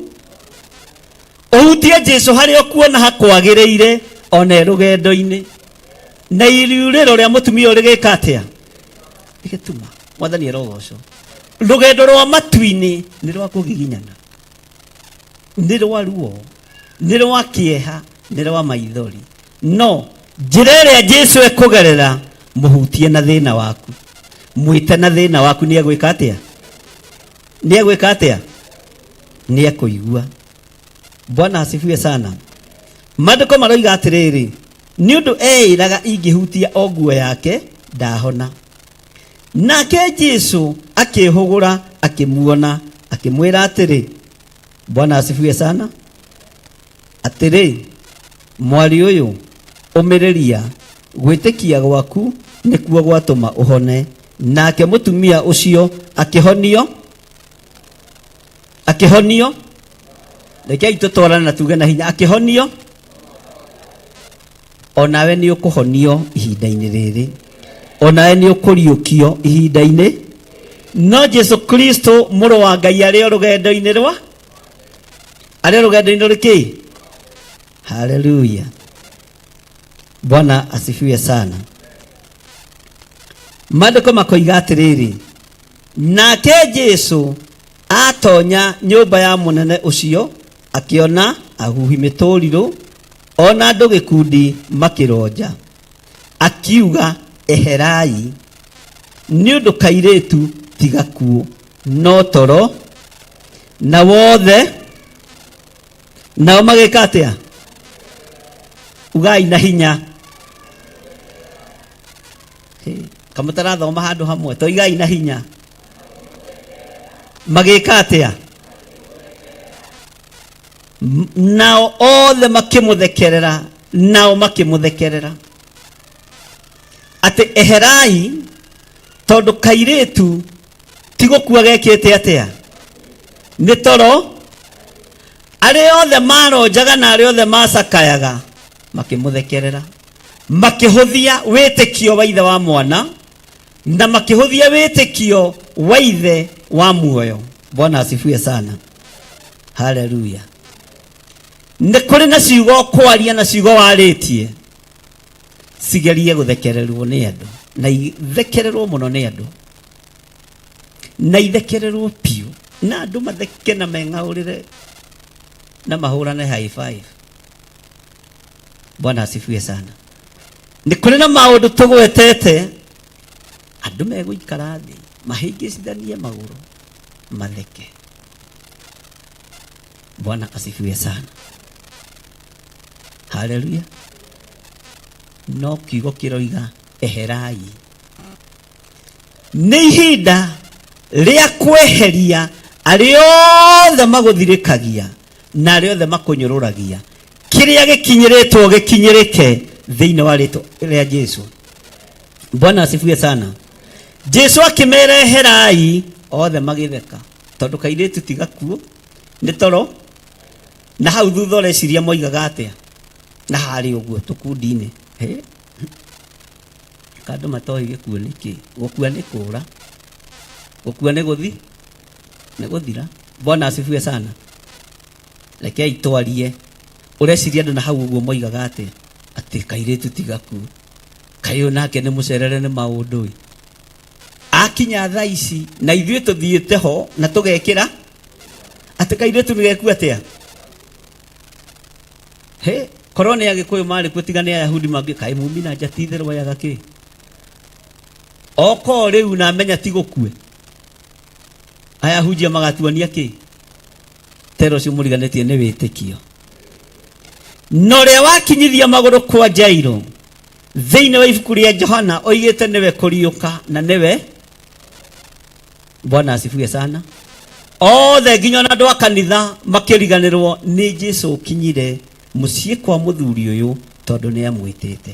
Ũhutie Jesu harĩa ũkuona hakwagĩrĩire ona e rũgendo-inĩ. Na iriurĩro rĩa mũtumia ũyũ rĩgĩka atĩa? Rĩgĩtuma. Mwathani arogocwo. Rũgendo rwa matu-inĩ nĩ rwa kũgiginyana, nĩ rwa ruo, nĩ rwa kĩeha, nĩ rwa maithori. No njĩra ĩrĩa Jesu ekũgerera, mũhutie na thĩna waku, mwĩte na thĩna waku, nĩ egwĩka atĩa? Nĩ egwĩka atĩa? Nĩ ekũigua. Bwana asifiwe sana. Maandĩko maroiga atĩrĩrĩ, nĩ ũndũ eĩraga ingĩhutia o nguo yake ndahona. Nake Jesu akĩhũgũra akĩmuona akĩmwĩra atĩrĩ, Bwana asifiwe sana, atĩrĩ, mwarĩ ũyũ, ũmĩrĩria, gwĩtĩkia gwaku nĩkuo gwatũma ũhone. Nake mũtumia ũcio akĩhonio, akĩhonio. Rekei tũtwarane na tuge na hinya, akĩhonio. Onawe nĩ ũkũhonio ihinda-inĩ rĩrĩ, onawe nĩ ũkũriũkio ihinda-inĩ. No Jesu Kristo mũrũ wa Ngai arĩ o rũgendo-inĩ rwa, arĩ o rũgendo-inĩ rũkĩ. Haleluya, Bwana asifiwe sana. Maandĩko makoiga atĩrĩrĩ, nake Jesu atonya nyũmba ya mũnene ũcio akĩona ahuhi mĩtũrirũ ona andũ gĩkundi makĩronja, akiuga, eherai, nĩ ũndũ kairĩtu ti gakuũ no toro. Na wothe nao magĩka atĩa? Ugai na hinya. Kamũtarathoma handũ hamwe, toigai na hinya. Magĩka atĩa? Nao othe makĩmũthekerera, nao makĩmũthekerera atĩ eherai, tondũ kairĩtu ti gũkua gekĩte atĩa? Nĩ toro. Arĩa othe maronjaga na arĩa othe macakayaga makĩmũthekerera, makĩhũthia wĩtĩkio wa ithe wa mwana na makĩhũthia wĩtĩkio wa ithe wa muoyo. Bwana asifiwe sana. Haleluya. Nĩ kũrĩ na ciugo kwaria na ciugo warĩtie cigerie gũthekererwo nĩ andũ, na ithekererwo mũno nĩ andũ, na ithekererwo biũ. Na andũ matheke na meng'aũrĩre na mahũrane high five. Bwana asifiwe sana. Nĩ kũrĩ na maũndũ tũgwetete andũ megũikara thĩ mahĩngĩcithanie magũrũ matheke. Bwana asifiwe sana. Haleluya. No kiugo kĩroiga eherai. Nĩ ihinda rĩa kweheria arĩa othe magũthirĩkagia na arĩa othe makũnyũrũragia. Kĩrĩa gĩkinyĩrĩtwo gĩkinyĩrĩke thĩinĩ wa rĩtwa rĩa Jesu. Bwana asifiwe sana. Jesu akĩmera eherai, othe magĩtheka tondũ kairĩtu ti gakuũ nĩ toro. Na hau thutha ũreciria moigaga atĩa? Na harĩ ũguo tũkundi-inĩ. Hĩ? Kandũ matoĩ gĩkuũ nĩ kĩ? Gũkua nĩ kũra. Gũkua nĩ gũthi? Nĩ gũthira. Bwana asifiwe sana. Rekei twarie. Ũreciria andũ na hau ũguo moigaga atĩa? Atĩ kairĩtu ti gakuũ. Kaĩ ũyũ nake nĩ mũcerere nĩ maũndũ ĩ. Akinya thaa ici na ithuĩ tũthiĩte ho na tũgekĩra atĩ kairĩtu nĩ gekua atĩa? He, korwo nĩ Agĩkũyũ marĩ kuo tiga nĩ Ayahudi mangĩ kaĩ mumi na njati itherũ oyaga kĩ? Oko rĩu na menya ti gũkue. Ayahunjia magatuonia kĩ? Tero ũcio mũriganĩtie nĩ wĩtĩkio. Na ũrĩa wakinyithia magũrũ kwa Jairo thĩinĩ wa ibuku rĩa Johana oigĩte nĩwe kũriũka na nĩwe. Bwana asifiwe sana. Othe nginya ona andũ a kanitha makĩriganĩrwo nĩ Jesu ũkinyire mũciĩ kwa mũthuri ũyũ tondũ nĩ amwĩtĩte.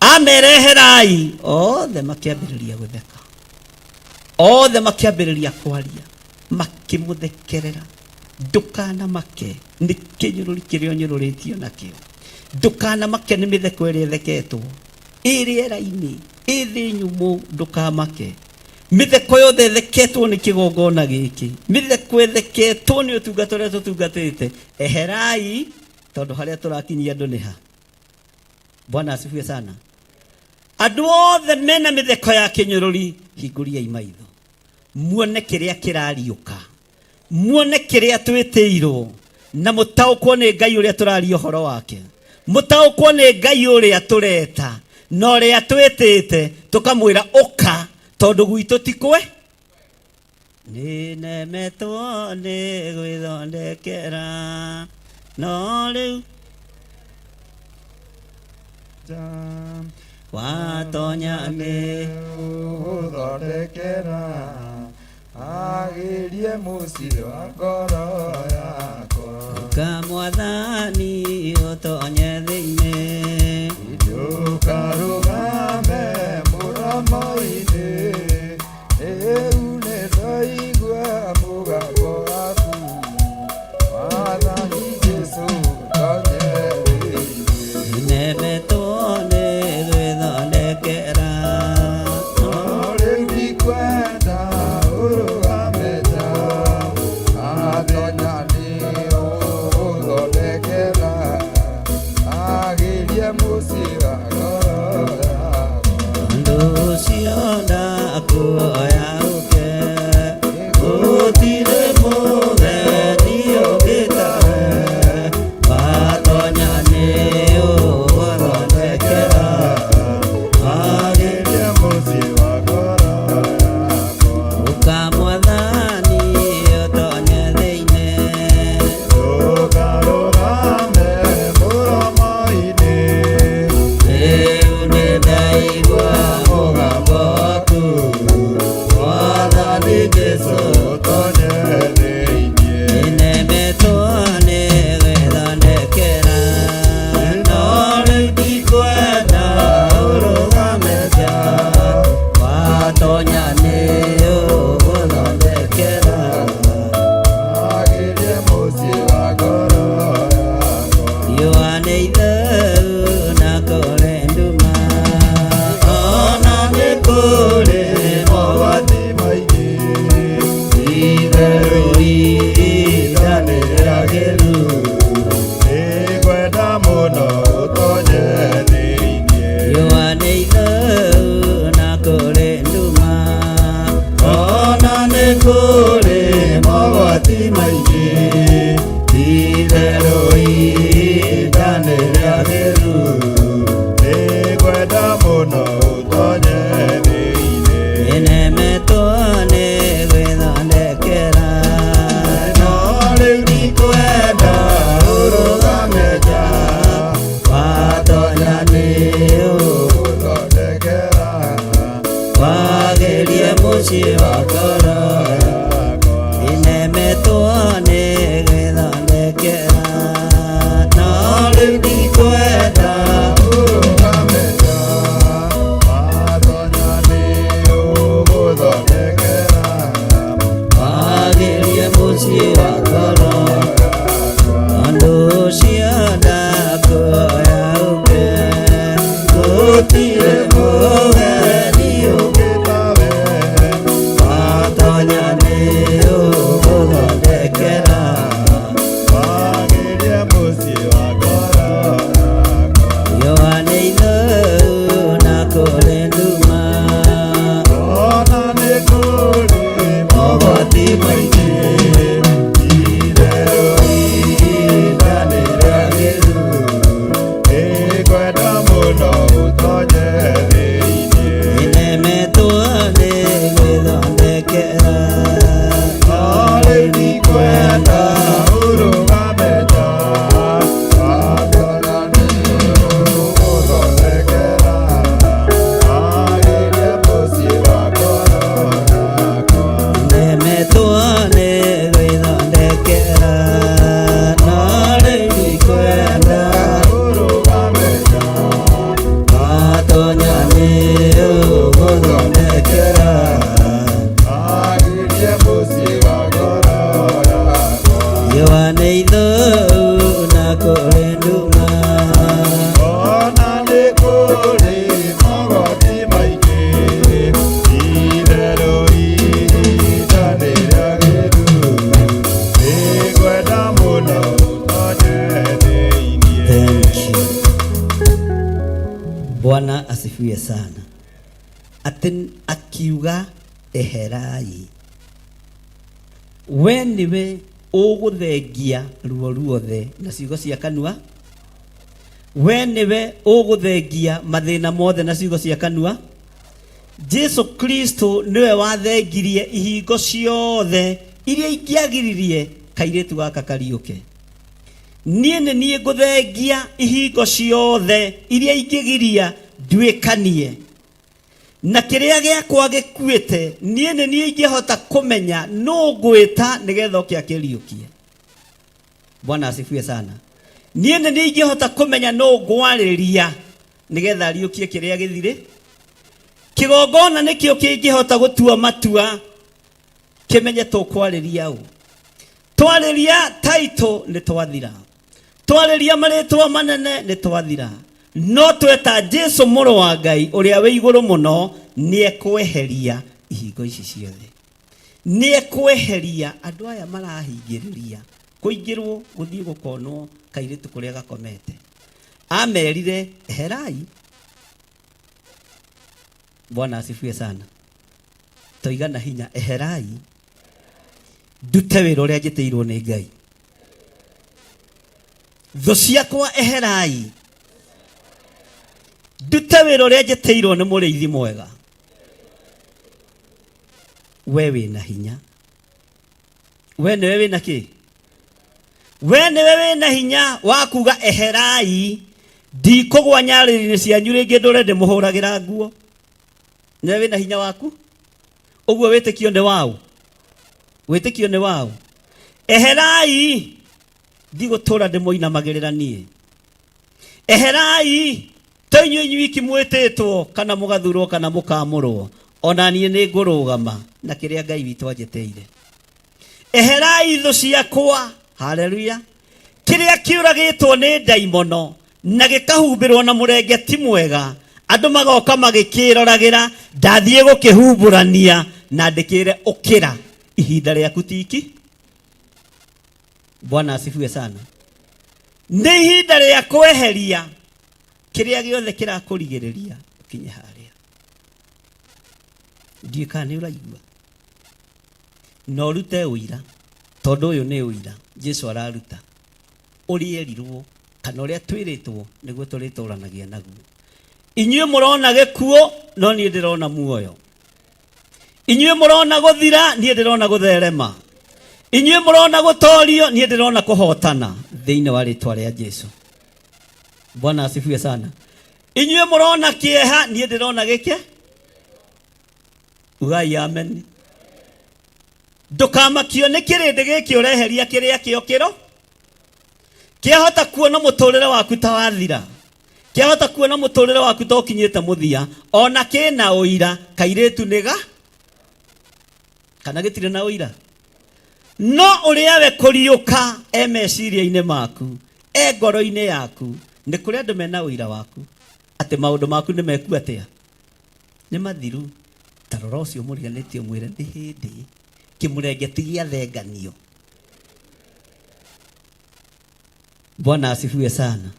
Amereherai, othe makĩambĩrĩria gũtheka, othe makĩambĩrĩria kwaria, makĩmũthekerera. Ndũkanamake nĩ kĩnyũrũri kĩrĩa ũnyũrũrĩtio nakĩo, ndũkanamake nĩ mĩtheko ĩrĩa ĩtheketwo ĩ rĩera-inĩ ĩ thĩ nyũmũ, ndũkamake mĩtheko yothe ĩtheketwo nĩ kĩgongona gĩkĩ, mĩtheko ĩtheketwo nĩ ũtungata ũrĩa tũtungatĩte. Eherai, tondũ harĩa tũrakinyia andũ nĩ ha. Bwana asifiwe sana. Andũ othe mena mĩtheko ya kĩnyũrũri, hingũriai maitho muone kĩrĩa kĩrariũka, muone kĩrĩa twĩtĩirwo, na mũtaũkwo nĩ Ngai ũrĩa tũraria ũhoro wake, mũtaũkwo nĩ Ngai ũrĩa tũreta na ũrĩa twĩtĩte tũkamwĩra ũka, tondũ gwitũ ti kwe. Nĩnemetwo nĩ gwĩthondekera no rĩu watonya nĩ gũthondekera agirie mũciĩ wa ngoro yakwa. Ũka mwathani ũtonye thĩinĩ, ndũkarũgame mũromo-inĩ, rĩu nĩndaigua mũgambo waku, Mwathani Jesũ tonye thĩinĩ. Nĩnemetwo nĩ gwĩthondekera no rĩu ndikwenda ũrũgame nja, atonya nĩ ũgũthondekera Wagerie mũciĩ wa ngoro Nĩnemetwo nĩ gwĩthondekera No rĩu ndikwenda Ũrũgame nja, watonya nĩ ũgũthondekera. Wagerie mũciĩ wa ngoro Andũ ũcio ndakuoya ũke Gũtirĩ mũgeni Ũngĩ tawe, Watonya nĩ ũgũthondekera wagerie mũciĩ wa ngoro yakwa. Riũa nĩ ithũu na kũrĩ nduma Ona nĩ kũrĩ mogwati maingĩ, itherũ ihinda nĩ rĩagĩru, nĩngwenda mũno ũtonye thĩinĩ. Nĩnemetwo nĩ gwĩthondekera No rĩu ndikwenda ũrũgame nja, watonya nĩ ũgũthondekera. Wagĩrie mũciĩ wa ngoro yakwa. Nĩnemetwo nĩ gwĩthondekera No rĩu ndikwenda Ũrũgame nja, Watonya nĩ ũgũthondekera wagĩrie mũciĩ wa ngoro yakwa. Riũa nĩ ithũu na kũrĩ nduma Ona nĩ kũrĩ mogwati maingĩ, itherũ ihinda nĩ rĩagĩru, nĩngwenda mũno ũtonye thĩinĩ. Thank you. Bwana asifiwe sana. Atĩ akiuga eherai. We nĩwe ũgũthengia ruo ruothe na ciugo cia kanua. We nĩwe ũgũthengia mathĩna mothe na ciugo cia kanua. Jesu Kristo nĩwe wathengirie ihingo ciothe iria ingĩagiririe kairĩtu gaka kariũke. Niĩ nĩ niĩ ngũthengia ihingo ciothe iria ingĩgiria nduĩkanie na kĩrĩa gĩakwa gĩkuĩte niĩ nĩ niĩ ingĩhota kũmenya nũ ngwĩta nĩgetha oke akĩriũkie. Bwana asifiwe sana. Niĩ nĩ niĩ ingĩhota kũmenya nũ ngwarĩria nĩgetha ariũkie kĩrĩa gĩthirĩ. Kĩgongona nĩkĩo kĩngĩhota gũtua matua kĩmenye tũkwarĩria ũ. Twarĩria taitũ nĩ twathira, twarĩria marĩtwa manene nĩ twathira, no tweta Jesu mũrũ wa Ngai ũrĩa wĩ igũrũ mũno nĩ ekweheria ihingo ici ciothe, nĩ ekweheria andũ aya marahingĩrĩria kũingĩrwo gũthiĩ gũkonwo kairĩtu kũrĩa gakomete. Amerire eherai. Bwana asifiwe sana. Toigana hinya eherai ndute wĩra ũrĩa njĩtĩirwo nĩ Ngai. Thũ ciakwa eherai ndute wĩra ũrĩa njĩtĩirwo nĩ mũrĩithi mwega. We wĩna hinya, we nĩwe wĩna kĩ? We nĩwe wĩna hinya wa kuga eherai, ndikũgwa nyarĩrĩ-inĩ cianyu rĩngĩ ndũre ndĩmũhũragĩra nguo. Nĩwe wĩna hinya waku. Ũguo wĩtĩkio nĩ waũ? Wĩtĩkio nĩ waũ? Eherai, ndigũtũra ndĩmũinamagĩrĩra niĩ. Eherai, to inyuĩ inyuiki mwĩtĩtwo kana mũgathurwo kana mũkamũrwo, ona niĩ nĩ ngũrũgama na kĩrĩa Ngai witũ anjĩtĩire. Eherai thũ ciakwa, haleluya, kĩrĩa kĩũragĩtwo nĩ ndaimono na gĩkahumbĩrwo na mũrengeti mwega, andũ magoka magĩkĩroragĩra, ndathiĩ gũkĩhumbũrania na ndĩkĩre ũkĩra, ihinda rĩaku tiki. Bwana asifiwe sana. Nĩ ihinda rĩa kweheria kĩrĩa gĩothe kĩrakũrigĩrĩria ũkinye harĩa. Ndiũĩ kana nĩ ũraigua. Na ũrute ũira, tondũ ũyũ nĩ ũira Jesu araruta ũrĩa erirwo kana ũrĩa twĩrĩtwo nĩguo tũrĩtũranagia naguo. Inyuĩ mũrona gĩkuũ no niĩ ndĩrona muoyo. Inyuĩ mũrona gũthira niĩ ndĩrona gũtherema. Inyuĩ mũrona gũtorio niĩ ndĩrona kũhotana thĩinĩ wa rĩtwa rĩa Jesu. Bwana asifiwe sana. Inyuĩ mũrona kĩeha niĩ ndĩrona gĩke. Ugai amen. Ndũkamakio nĩ kĩrĩndĩ gĩkĩ ũreheria kĩrĩa kĩo kĩro kĩahota kuona mũtũrĩre waku ta wathira, kĩahota kuona mũtũrĩre waku ta ũkinyĩte mũthia, ona kĩna ũira kairĩtu nĩga kana gĩtirĩ na ũira, no ũrĩa we kũriũka e meciria-inĩ maku, e ngoro-inĩ yaku, nĩ kũrĩ andũ mena ũira waku atĩ maũndũ maku nĩ meku atĩa, nĩ mathiru. Ta rora ũcio mũriganĩtie mwĩre nĩ hĩndĩ kĩmũrenge ti gĩathenganio. Bwana asifiwe sana.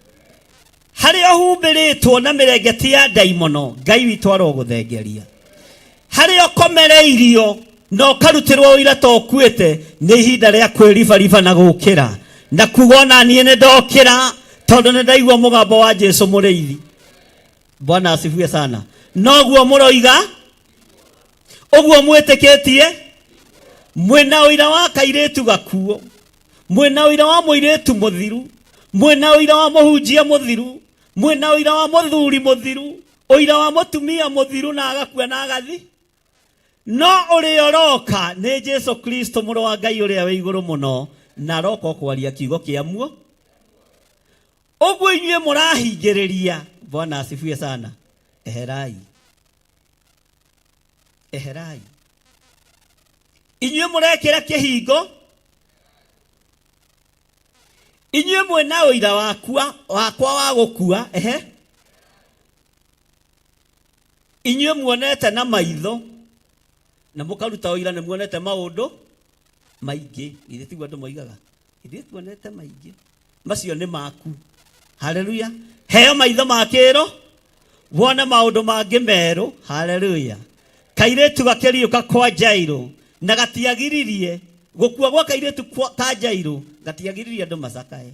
Harĩa ũhumbĩrĩtwo na mĩrengeti ya ndaimono, Ngai witũ arogũthengeria. Harĩa ũkomereirio na ũkarutĩrwo ũira ta ũkuĩte, nĩ ihinda rĩa kwĩribariba na gũkĩra na kuga ona niĩ nĩ ndokĩra, tondũ nĩ ndaigua mũgambo wa Jesu mũrĩithi. Bwana asifiwe sana. Noguo mũroiga, ũguo mwĩtĩkĩtie, mwĩna ũira wa kairĩtu gakuo, mwĩna ũira wa mũirĩtu mũthiru, mwĩna ũira wa mũhunjia mũthiru, mwĩna ũira wa mũthuri mũthiru, ũira wa mũtumia mũthiru na agakua na agathi. No ũrĩa ũroka nĩ Jesu Kristo mũrũ wa Ngai ũrĩa wĩ igũrũ mũno, na aroka kwaria kiugo kĩa muo. Ũguo inyuĩ mũrahingĩrĩria. Bwana asifiwe sana. Eherai, eherai. Inyuĩ mũrekĩra kĩhingo, inyuĩ mwĩna ũira wakwa wakwa wa gũkua, ehe. Inyuĩ muonete na maitho na mũkaruta ũira, nĩ muonete maũndũ maingĩ. Githĩ tiguo andũ moigaga? Ithuĩ tuonete maingĩ, macio nĩ maku. Haleluya. Heo maitho ma kĩro wone maũndũ mangĩ merũ. Haleluya. Kairĩtu gakĩriũka kwa Jairũ na gatiagiririe gũkua gwa kairĩtu ka Jairũ, gatiagiririe andũ macakae.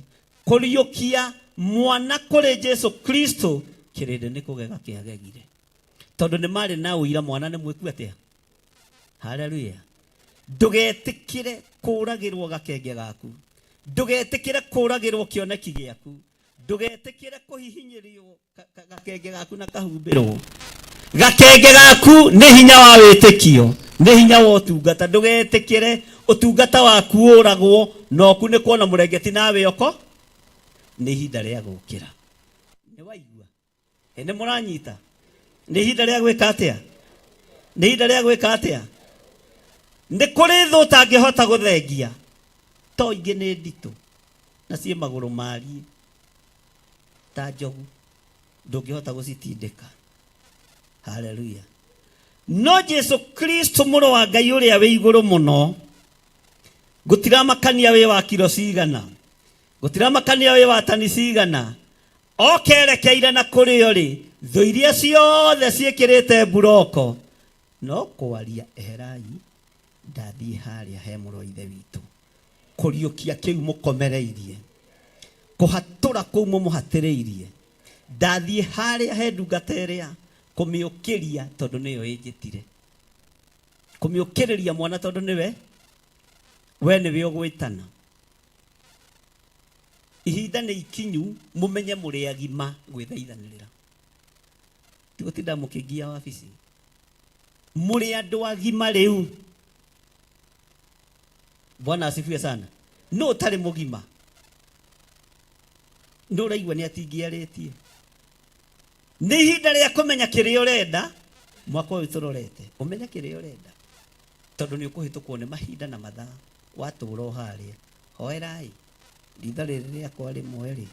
Kũriũkia mwana kũrĩ Jesu Kristo, kĩrĩndĩ nĩ kũgega kĩagegire, tondũ nĩ marĩ na ũira mwana nĩ mwĩku atĩa. Haleluya. Ndũgetĩkĩre kũragĩrwo gakenge gaku, ndũgetĩkĩre kũragĩrwo kĩoneki gĩaku, ndũgetĩkĩre kũhihinyĩrio gakenge gaku na kahumbĩrwo. Gakenge gaku nĩ hinya wa wĩtĩkio, nĩ hinya wa ũtungata. Ndũgetĩkĩre ũtungata waku ũragwo na ũkunĩkwo na mũrengeti nawe ũko. Nĩ ihinda rĩa gũkĩra. Nĩ waigua? Nĩ mũranyita? Nĩ ihinda rĩa gwĩka atĩa? Nĩ ihinda rĩa gwĩka atĩa? Nĩ kũrĩ thũ ũtangĩhota gũthengia, to ingĩ nĩ nditũ na ciĩ magũrũ mariĩ ta njogu, ndũngĩhota gũcitindĩka. Haleluya. No Jesu Kristo mũrũ wa Ngai ũrĩa wĩ igũrũ mũno, gũtiramakania wĩ wa kiro cigana, gũtiramakania wĩ wa tani cigana, okerekeire na kũrĩo rĩ, thũ iria ciothe ciĩkĩrĩte mburoko no kwaria, eherai, ndathiĩ harĩa he mũrũ wa ithe witũ kũriũkia kĩu mũkomereirie, kũhatũra kũu mũmũhatĩrĩirie, ndathiĩ harĩa he ndungata ĩrĩa kũmĩũkĩria tondũ nĩyo ĩnjĩtire, kũmĩũkĩrĩria mwana tondũ nĩwe we nĩwe ũgwĩtana. Ihinda nĩ ikinyu mũmenye mũrĩ agima gwĩthaithanĩrĩra, ti gũtinda mũkĩngia wabici. Mũrĩ andũ agima rĩu. Bwana asifiwe sana. No ũtarĩ mũgima nĩ ũraigua nĩ atingĩarĩtie. Nĩ ihinda rĩa kũmenya kĩrĩa ũrenda. Mwaka ũyũ tũrorete, ũmenye kĩrĩa ũrenda, tondũ nĩ ũkũhĩtũkwo nĩ mahinda na mathaa watũra o harĩa. Hoerai ritho rĩrĩ rĩakwa rĩmwe rĩ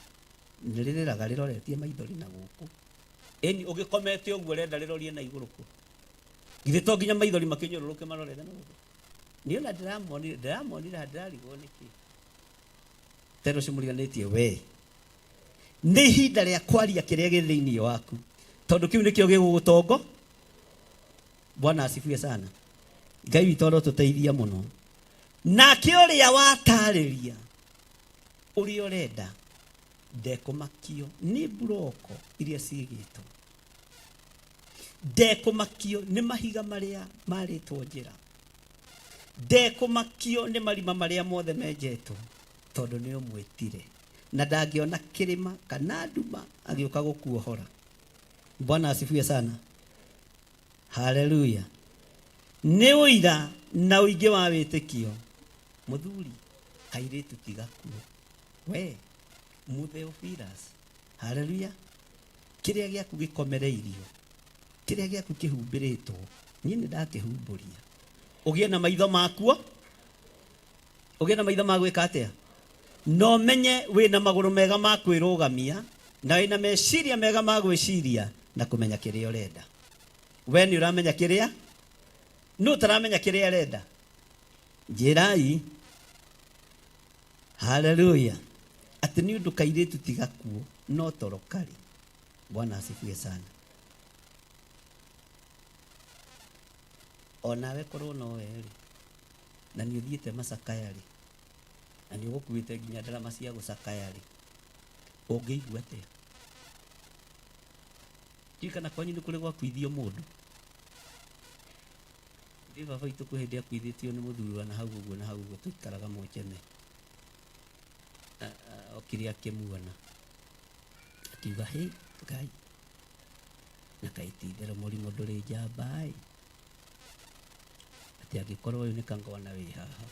nĩ rĩrĩraga rĩroretie maithori na gũkũ. Ĩni ũgĩkomete ũguo ũrenda rĩrorie na igũrũ kũ? Githĩ to nginya maithori makĩnyũrũrũke marorete na gũkũ? Niĩ ona ndĩramonire, ndĩramonire ndĩrarigwo nĩkĩ. Tero ũcio mũriganĩtie we. Nĩ ihinda rĩa kwaria kĩrĩa gĩ thĩinĩ waku, tondũ kĩu nĩkĩo gĩgũgũtongo. Bwana asifiwe sana. Ngai witũ arotũteithia mũno. Nake ũrĩa watarĩria ũrĩa ũrenda ndekũmakio nĩ mburoko iria ciigĩtwo, ndekũmakio nĩ mahiga marĩa marĩtwo njĩra, ndekũmakio nĩ marima marĩa mothe menjetwo, tondũ nĩ ũmwĩtire, na ndangĩona kĩrĩma kana nduma agĩũka gũkuohora. Bwana asifiwe sana. Haleluya. Nĩ ũira na ũingĩ wa wĩtĩkio. Mũthuri, kairĩtu ti gakuũ. We, Mũtheophilus, haleluya, kĩrĩa gĩaku gĩkomereirio, kĩrĩa gĩaku kĩhumbĩrĩtwo, niĩ nĩ ndakĩhumbũria. Ũgĩe na maitho makuo, ũgĩe na maitho ma gwĩka atĩa? Na ũmenye wĩna magũrũ mega ma kwĩrũgamia, na wĩna meciria mega ma gwĩciria na kũmenya kĩrĩa ũrenda. We nĩ ũramenya kĩrĩa? Nũ ũtaramenya kĩrĩa arenda? Njĩrai. Haleluya. Atĩ nĩ ũndũ kairĩtu ti gakuũ, no toro karĩ. Bwana asifiwe sana. Onawe korwo nowe rĩ, na nĩ ũthiĩte macakaya rĩ, na nĩ ũgũkuĩte nginya ndarama cia gũcakaya rĩ, ũngĩigua atĩa? Ndiũĩ kana kwanyu nĩ kũrĩ gwakuithio mũndũ. Ithuĩ baba witũ kwĩ hĩndĩ akuithĩtio nĩ mũthuri wa na hau ũguo na hau ũguo tũikaraga Mwecheme. Okire akĩmuona akiuga hĩ Ngai na kaĩ ti itherũ mũrimũ ndũrĩ njamba ĩ, atĩ angĩkorwo ũyũ nĩ kangwana wĩ haha.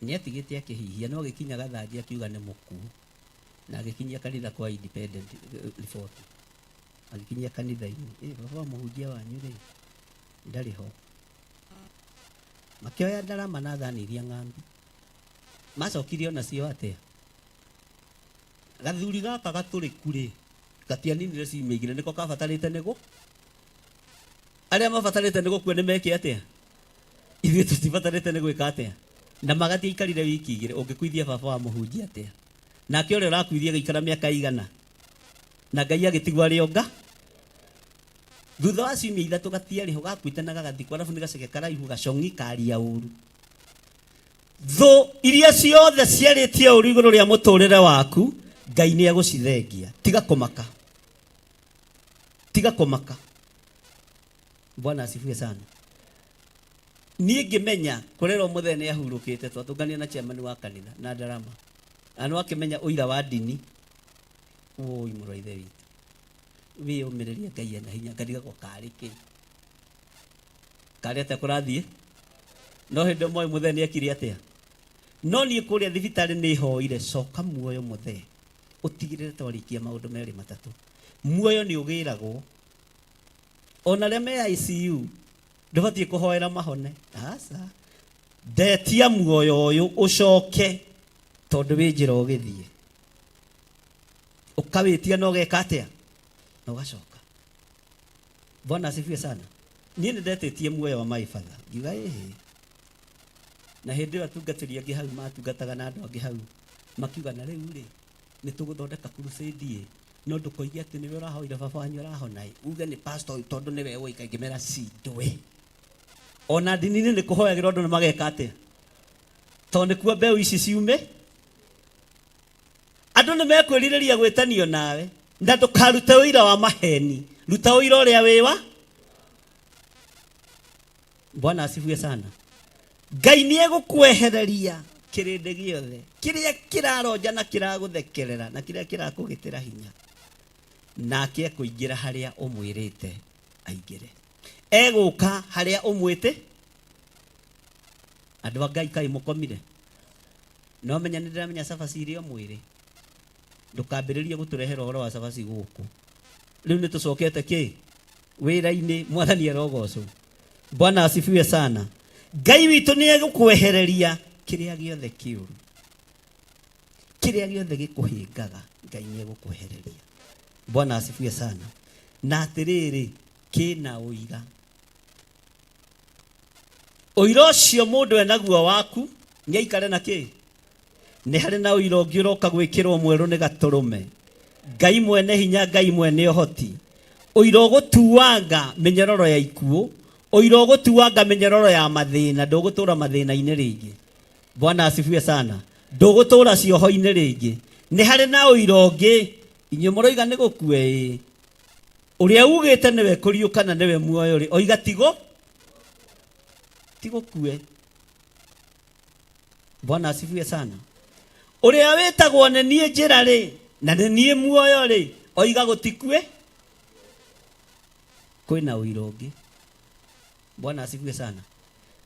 Nĩ atigĩte akĩhihia no agĩkinya gathanjĩ akiuga nĩ mũkuũ na agĩkinyia kanitha kwa independent riboti. Agĩkinyia kanitha-inĩ, ĩ baba wa mũhunjia wanyu rĩ ndarĩ ho. Makĩoya ndarama na thani iria ng'ambi. Macokire onacio atĩa? Gathuri gaka gatũrĩku rĩ, gatianinire ciumia igĩrĩ nĩko kabatarĩte nĩgũ arĩa mabatarĩte nĩ gũkua nĩ meke atĩa? Ithuĩ tũtibatarĩte nĩ gwĩka atĩa? Na magatiaikarire wiki igĩrĩ, ũngĩkuithia baba wa mũhunjia atĩa? Nake ũrĩa ũrakuithia agĩikara mĩaka igana na Ngai agĩtigwo arĩ onga. Thutha wa ciumia ithatũ gatiarĩ ho, gakuĩte na gagathikwo, arabu nĩ gaceke karaihu gacong'i karia ũru. Thũ iria ciothe ciarĩtie ũru igũrũ rĩa mũtũrĩre waku, Ngai nĩ egũcithengia. Tiga kũmaka, tiga kũmaka. Bwana asifiwe sana. Niĩ ngĩmenya kũrerwo mũthee nĩ ahurũkĩte, twatũngania na chairman wa kanitha na ndarama, na no akĩmenya ũira wa ndini. Woi mũrũ wa ithe witũ, wĩyũmĩrĩrie, Ngai ena hinya. Ngarigagwo karĩ kĩ, karĩ atĩa kũrathiĩ. No hĩndĩ ĩmwe mũthee nĩ ekire atĩa? No niĩ kũrĩa thibitarĩ nĩ hoire, coka muoyo mũthee, ũtigĩrĩre twarĩkia maũndũ merĩ matatũ. Muoyo nĩ ũgĩragwo, ona arĩa me ICU ndũbatiĩ kũhoera mahone. Aca, ndetia muoyo ũyũ ũcoke, tondũ wĩ njĩra ũgĩthiĩ. Ũkawĩtia na ũgeka atĩa? Na ũgacoka. Bwana asifiwe sana. Niĩ nĩ ndetĩtie muoyo wa my father, ngiuga ĩhĩ. Na hĩndĩ ĩyo atungatĩri angĩ hau matungataga na andũ angĩ hau makiuga, na rĩu rĩ nĩ tũgũthondeka crusade ĩ, no ndũkoige atĩ nĩwe ũrahoire baba wanyu arahona ĩ, uge nĩ pastor ũyũ tondũ nĩwe ũĩka. Ngĩmera cindwe, ona ndini-inĩ nĩ kũhoyagĩrwo andũ nĩ mageka atĩa, tondũ nĩkuo mbeũ ici ciume. Andũ nĩ mekwĩrirĩria gwĩtanio nawe, na ndũkarute ũira wa maheni, ruta ũira ũrĩa wĩwa. Bwana asifiwe sana. Ngai nĩ egũkwehereria kĩrĩndĩ gĩothe kĩrĩa kĩraronja na kĩragũthekerera na kĩrĩa kĩrakũgĩtĩra hinya, nake ekũingĩra harĩa ũmwĩrĩte aingĩre, egũka harĩa ũmwĩte. Andũ a Ngai, kaĩ mũkomire? No menya nĩ ndĩramenya cabaci irĩ o mwĩrĩ. Ndũkambĩrĩrie gũtũrehera ũhoro wa cabaci gũkũ. Rĩu nĩ tũcokete kĩ wĩra-inĩ. Mwathani arogocwo. Bwana asifiwe sana. Ngai witũ nĩ egũkwehereria kĩrĩa gĩothe kĩũru, kĩrĩa gĩothe gĩkũhĩngaga, Ngai nĩ egũkwehereria. Bwana asifiwe sana. Na atĩrĩrĩ, kĩna ũira, ũira ũcio mũndũ enaguo waku nĩ aikare na kĩ. Nĩ harĩ na ũira ũngĩ ũroka gwĩkĩrwo mwerũ nĩ gatũrũme. Ngai mwene hinya, Ngai mwene ũhoti, ũira ũgũtuanga mĩnyororo ya ikuũ, ũira ũgũtuanga mĩnyororo ya mathĩna. Ndũgũtũra mathĩna-inĩ rĩngĩ. Bwana asifiwe sana. Ndũgũtũra cioho-inĩ rĩngĩ. Nĩ harĩ na ũira ũngĩ. Inyuĩ mũroiga nĩ gũkue ĩĩ, ũrĩa ugĩte nĩwe kũriũka na nĩwe muoyo rĩ, oiga tigo tigũkue. Bwana asifiwe sana. Ũrĩa wĩtagwo nĩ niĩ njĩra rĩ na nĩ niĩ muoyo rĩ, oiga gũtikue. Kwĩna ũira ũngĩ. Bwana asifiwe sana.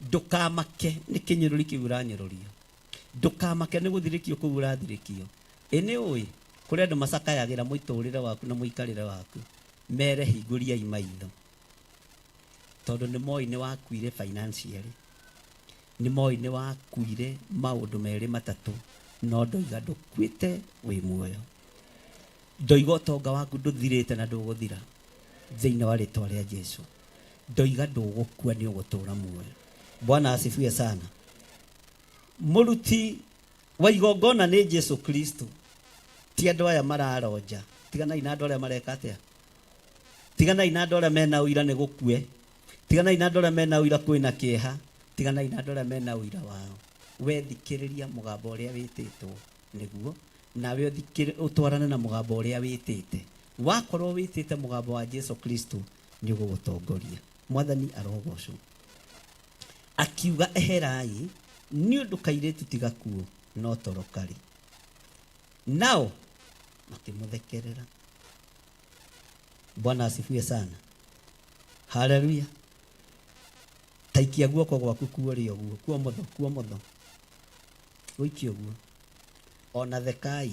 Ndũkamake nĩ kĩnyũrũri kĩu ũranyũrũrio, ndũkamake nĩ gũthirĩkio kũu ũrathirĩkio. Ĩ nĩ ũĩ kũrĩ andũ macakayagĩra mũitũrĩre waku na mũikarĩre waku, mere hingũriai maitho, tondũ nĩ moĩ nĩ wakuire financially, nĩ moĩ nĩ wakuire maũndũ merĩ matatũ, no ndoiga ndũkuĩte, wĩ muoyo. Ndoiga ũtonga waku ndũthirĩte na ndũgũthira thĩinĩ wa rĩtwa rĩa Jesu. Ndoiga ndũgũkua, nĩ ũgũtũra muoyo. Bwana asifiwe sana. Mũruti wa igongona nĩ Jesu Kristo, ti andũ aya mararonja. Tiganai na andũ arĩa mareka atĩa, tiganai na andũ arĩa mena ũira nĩ gũkue, tiganai na andũ arĩa mena ũira kwĩna kĩeha, tiganai na andũ arĩa mena ũira wao. We thikĩrĩria mũgambo ũrĩa wĩtĩtwo nĩguo, nawe ũtwarane na mũgambo ũrĩa wĩtĩte. Wakorwo wĩtĩte mũgambo wa Jesu Kristo, nĩ ũgũgũtongoria. Mwathani arogocwo. Akiuga eherai, nĩ ũndũ kairĩtu ti gakuũ no toro karĩ. Nao makĩmũthekerera. Bwana asifiwe sana. Haleluya. Taikia guoko gwaku kuo rĩ ũguo, kuo motho, kuo motho, gũikie ũguo. Ona thekai,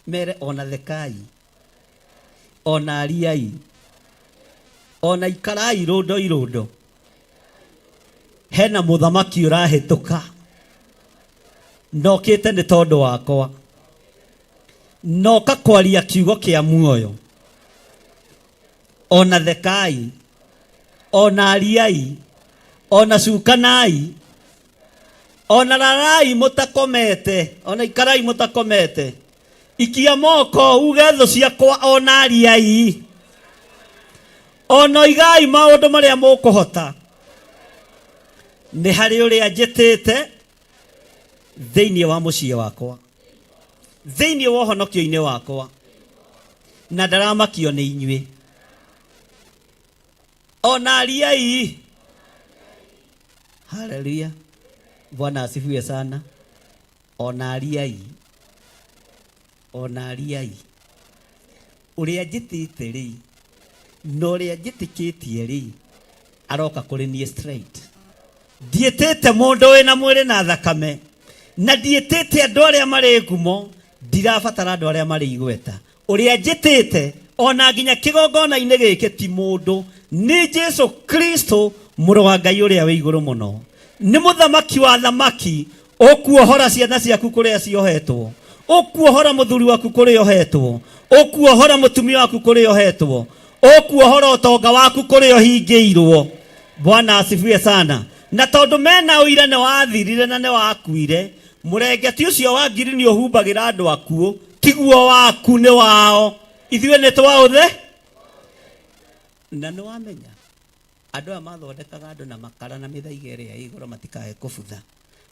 mere ona thekai, ona ariai, ona ikarai irũndo irũndo, hena mũthamaki ũrahĩtũka nokĩte nĩ tondũ wakwa, noka kwaria kiugo kĩa muoyo. Ona thekai, ona ariai, ona cukanai, ona rarai mũtakomete, ona ikarai mũtakomete. Ikia moko uge thũ ciakwa, ona ariai, ona igai maũndũ marĩa mũkũhota. Nĩ harĩ ũrĩa njĩtĩte thĩinĩ wa mũciĩ wakwa, thĩinĩ wa ũhonokio-inĩ wakwa, na ndaramakio nĩ inyuĩ. Ona ariai. Haleluya. Bwana asifiwe sana. Ona ariai, ona ariai, ũrĩa njĩtĩte rĩ na ũrĩa njĩtĩkĩtie rĩ aroka kũrĩ niĩ straight. Ndiĩtĩte mũndũ wĩna mwĩrĩ na thakame, na ndiĩtĩte andũ arĩa marĩ ngumo, ndirabatara andũ arĩa marĩ igweta. Ũrĩa njĩtĩte ona nginya kĩgongona-inĩ gĩkĩ ti mũndũ, nĩ Jesu Kristo, mũrũ wa Ngai ũrĩa wĩ igũrũ mũno, nĩ mũthamaki wa thamaki. Ũkuohora ciana ciaku kũrĩa ciohetwo, ũkuohora mũthuri waku kũrĩa ohetwo, ũkuohora mũtumia waku kũrĩa ohetwo, ũkuohora ũtonga waku kũrĩa ũhingĩirwo. Bwana asifiwe sana. Na tondũ mena ũira nĩ wathirire na nĩ wakuire, mũrengeti ũcio wa ngiri nĩ ũhumbagĩra andũ akuũ, tiguo waku, nĩ wao. Ithuĩ nĩ twaũthe na nĩ wamenya andũ aya mathondekaga andũ na makara na mĩthaiga ĩrĩa ĩ igũrũ matikae kũbutha.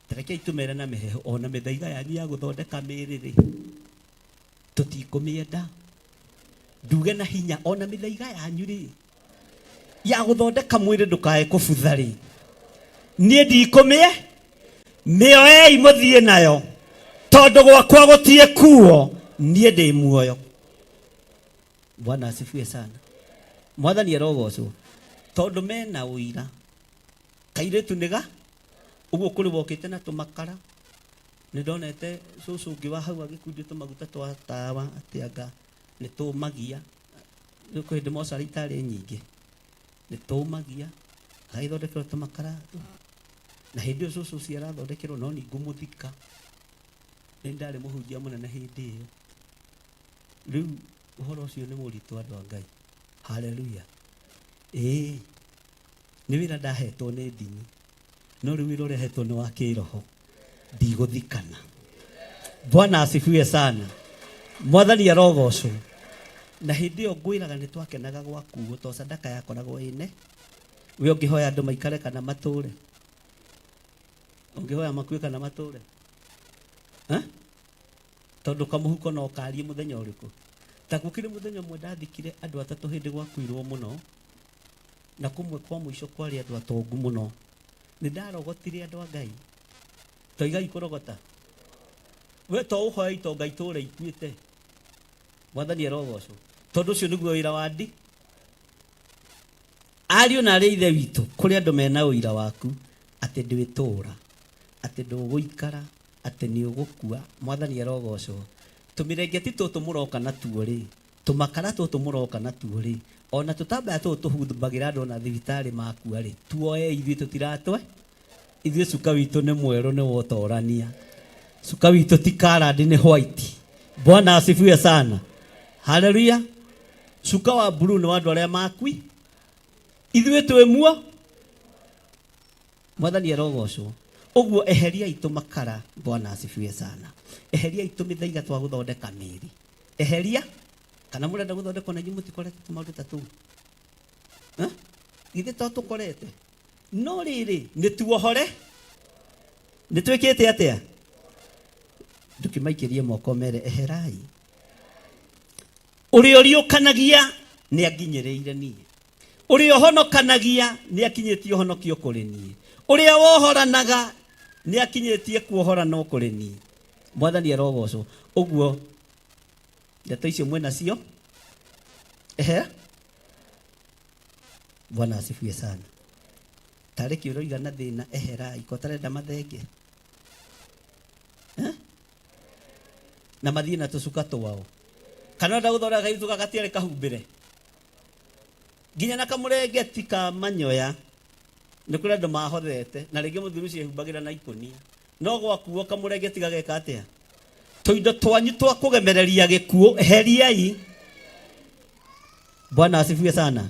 Tarekei tũmere na mĩheho, ona mĩthaiga yanyu ya gũthondeka mĩĩrĩ rĩ, tũtikũmĩenda. Nduge na hinya, ona mĩthaiga yanyu rĩ ya gũthondeka mwĩrĩ ndũkae kũbutha rĩ, niĩ ndikũmĩe. Mĩoei mũthiĩ nayo, tondũ gwakwa gũtiĩ kuo, niĩ ndĩ muoyo. Bwana asifiwe sana. Mwathani arogocwo. Tondũ mena ũira kairĩtu nĩga ũguo kũrĩ wokĩte na tũmakara. Nĩ ndonete cũcũ ũngĩ wa hau agĩkundia tũmaguta twa tawa, atĩ anga nĩ tũmagia. Rĩu kwĩ hĩndĩ mocarĩ itarĩ nyingĩ, nĩ tũmagia, agagĩthondekerwo tũmakara. Na hĩndĩ ĩyo cũcũ ũcio arathondekerwo, no nĩ ngũmũthika, nĩ ndarĩ mũhunjia mũnene hĩndĩ ĩyo. Rĩu ũhoro ũcio nĩ mũritũ, andũ a Ngai. Haleluya. Ĩĩ nĩ wĩra ndahetwo nĩ ndini, no rĩu wĩra ũrĩa hetwo nĩ wa kĩroho, ndigũthikana. Bwana asifiwe sana. Mwathani arogocwo. Na hĩndĩ ĩyo ngwĩraga nĩ twakenaga gwakuo, to sadaka yakoragwo ĩne. We ũngĩhoya andũ maikare kana matũre? Ũngĩhoya makue kana matũre? Eh? Tondũ kamũhuko no karie mũthenya ũrĩkũ. Ta gũkĩrĩ mũthenya ũmwe ndathikire andũ atatũ hĩndĩ gwakuirwo mũno, na kũmwe kwa mũico kwarĩ andũ atongu mũno. Nĩ ndarogotire, andũ a Ngai. Toigai kũrogota. We to ũhoya itonga itũre ikuĩte. Mwathani arogocwo. Tondũ ũcio nĩguo wĩra wa ndi. Ariũ na arĩ ithe witũ, kũrĩ andũ mena ũira waku atĩ ndwĩtũũra, atĩ ndũgũikara, atĩ nĩ ũgũkua. Mwathani arogocwo. Tũmĩrengeti tũtũ mũroka natuo rĩ, tũmakara tũtũ mũroka natuo rĩ, ona tũtambaya tũtũ tũhumbagĩra andũ ona thibitarĩ makua rĩ, tuoe ithuĩ tũtiratwe. Ithuĩ cuka witũ nĩ mwerũ nĩ wotorania. Cuka witũ ti colored nĩ white. Bwana asifiwe sana. Haleluya. Cuka wa blue nĩ wa andũ arĩa makui. Ithuĩ twĩ muo. Mwathani arogocwo. Ũguo eheriai tũmakara. Bwana asifiwe sana. Eheriai tũmĩthaiga twa gũthondeka mĩĩrĩ. Eheria kana mũrenda gũthondekwo na inyuĩ mũtikorete tũmaũndũ ta tũu. Eh? Githĩ to tũkorete? No rĩrĩ nĩ tuohore. Nĩ twĩkĩte atĩa? Ndũkĩmaikĩrie moko mere eherai. Ũrĩa ũriũkanagia nĩ anginyĩrĩire niĩ. Ũrĩa ũhonokanagia nĩ akinyĩtie ũhonokio kũrĩ niĩ. Ũrĩa wohoranaga nĩ akinyĩtie kuohoranwo kũrĩ niĩ. Mwathani arogocwo. Ũguo ndeto icio mwĩ nacio. Ehe. Bwana asifiwe sana. Tarĩ kĩ ũroiga na thĩna eherai ko tarenda mathenge. Eh? Na mathiĩ na tũcuka twao. Kana ũrenda gũthondeka kairĩtu gatiarĩ kahumbĩre. Nginya na kamũrengeti ka manyoya nĩ kũrĩ andũ mahothete na rĩngĩ mũthuri ũcio ehumbagĩra na ikũnia. No gwakuo kamũrengeti gageka atĩa? Tũindo twanyu twa kũgemereria gĩkuũ eheriai. Bwana asifiwe sana.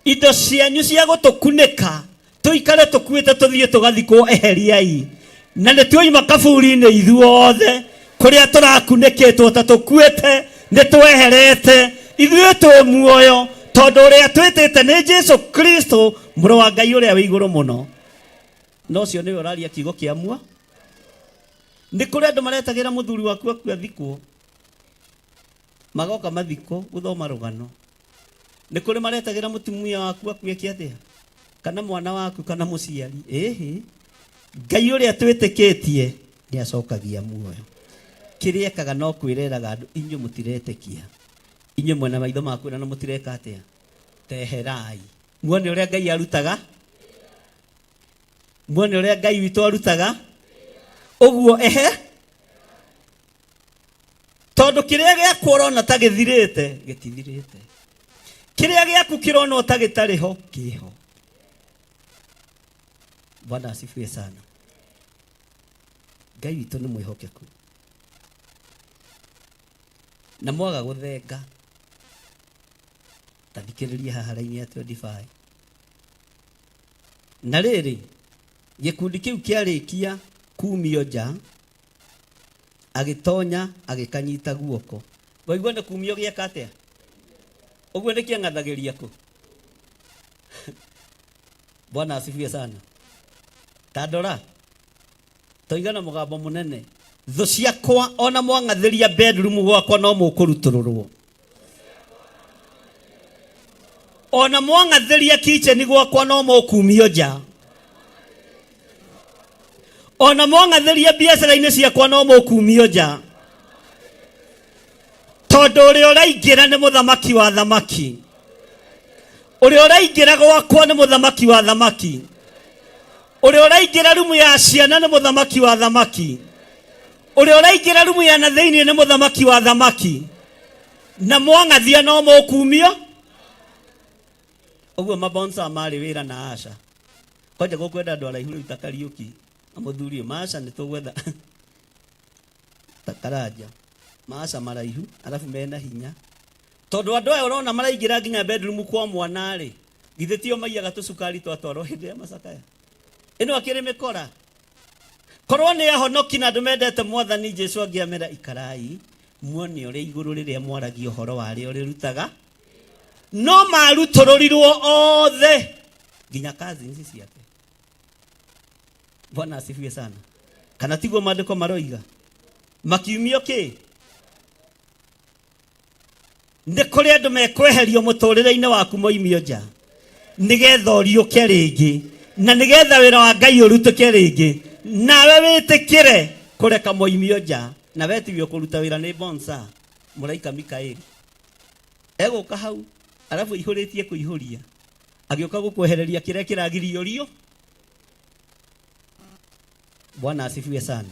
Indo cianyu cia gũtũkunĩka tũikare tũkuĩte tũthiĩ tũgathikwo eheriai. Na nĩ tuoima kaburi-inĩ ithuothe kũrĩa tũrakunĩkĩtwo ta tũkuĩte nĩ tweherete ithuĩ twĩ muoyo tondũ ũrĩa twĩtĩte nĩ Jesu Kristo mũrũ wa Ngai ũrĩa wĩ igũrũ mũno. Na ũcio nĩwe ũraria kiugo kĩa muo. Nĩ kũrĩ andũ maretagĩra mũthuri waku akue athikwo magoka mathiko gũthoma rũgano. Nĩ kũrĩ maretagĩra mũtumia waku akue kĩ atĩa kana mwana waku kana mũciari. Ĩhĩ, Ngai ũrĩa twĩtĩkĩtie nĩ acokagia muoyo. Kĩrĩa ekaga no kwĩreraga andũ inyuĩ mũtiretĩkia. Inyuĩ mwena maitho ma kwĩra na mũtireka atĩa? Teherai. Muone ũrĩa Ngai arutaga. Muone ũrĩa Ngai witũ arutaga. Ũguo ehe. Tondũ kĩrĩa gĩaku ũrona ta gĩthirĩte, gĩtithirĩte. Kĩrĩa gĩaku kĩronwo ta gĩtarĩ ho, kĩho. Bwana asifiwe sana. Ngai witũ nĩ mwĩhokeku. Na mwaga gũthenga, ta thikĩrĩria haha raini ya 25. Na rĩrĩ, gĩkundi kĩu kĩarĩkia kumio nja, agĩtonya agĩkanyita guoko. Waigua nĩ kumio gĩeka atĩa? Ũguo nĩ kĩang'athagĩria kũ? Bwana asifiwe sana. Ta ndora, toiga na mũgambo mũnene, thũ ciakwa ona mwang'athĩria bedroom gwakwa no mũkũrutũrũrwo. Ona mwang'athĩria kitchen gwakwa no mũkumio nja. Ona mwang'athĩria biacara-inĩ ciakwa no mũkumio nja. Tondũ ũrĩa ũraingĩra nĩ mũthamaki wa thamaki. Ũrĩa ũraingĩra gwakwa nĩ mũthamaki wa thamaki. Ũrĩa ũraingĩra rumu ya ciana nĩ mũthamaki wa thamaki. Ũrĩa ũraingĩra rumu ya na thĩinĩ nĩ mũthamaki wa thamaki. Na mwang'athia no mũkumio. Ũguo mabonsa marĩ wĩra na Asha. Kwanja gũkwenda andũ araihu rĩu ta Kariũki na mũthuri ũyũ. Maasha nĩ tũgwetha ta Karanja. Maasha maraihu arabu mena hinya. Tondũ andũ aya ũrona maraingĩra nginya bedroom kwa mwana rĩ, githĩ tio maiyaga tũcukari twatwarwo hĩndĩ ya macakaya? Ĩno akĩrĩ mĩkora. Korwo nĩ ahonoki na andũ mendete mwathani Jesu angĩamera ikarai muone ũrĩa igũrũ rĩrĩa mwaragia ũhoro warĩo rĩrutaga. No marutũrũrirwo othe nginya cousins ciake. Bwana asifiwe sana. Kana tiguo maandĩko maroiga? Makiumio kĩ? Nĩ kũrĩ andũ mekweherio mũtũrĩre-inĩ waku moimio nja nĩgetha ũriũke rĩngĩ na nĩgetha wĩra wa Ngai ũrutĩke rĩngĩ, nawe wĩtĩkĩre kũreka moimio nja, na we tiwe ũkũruta wĩra, nĩ bonsa mũraika Mikaeli egũka hau arabu aihũrĩtie kũihũria. Agĩũka gũkwehereria kĩrĩa kĩragirio rio. Bwana asifiwe sana.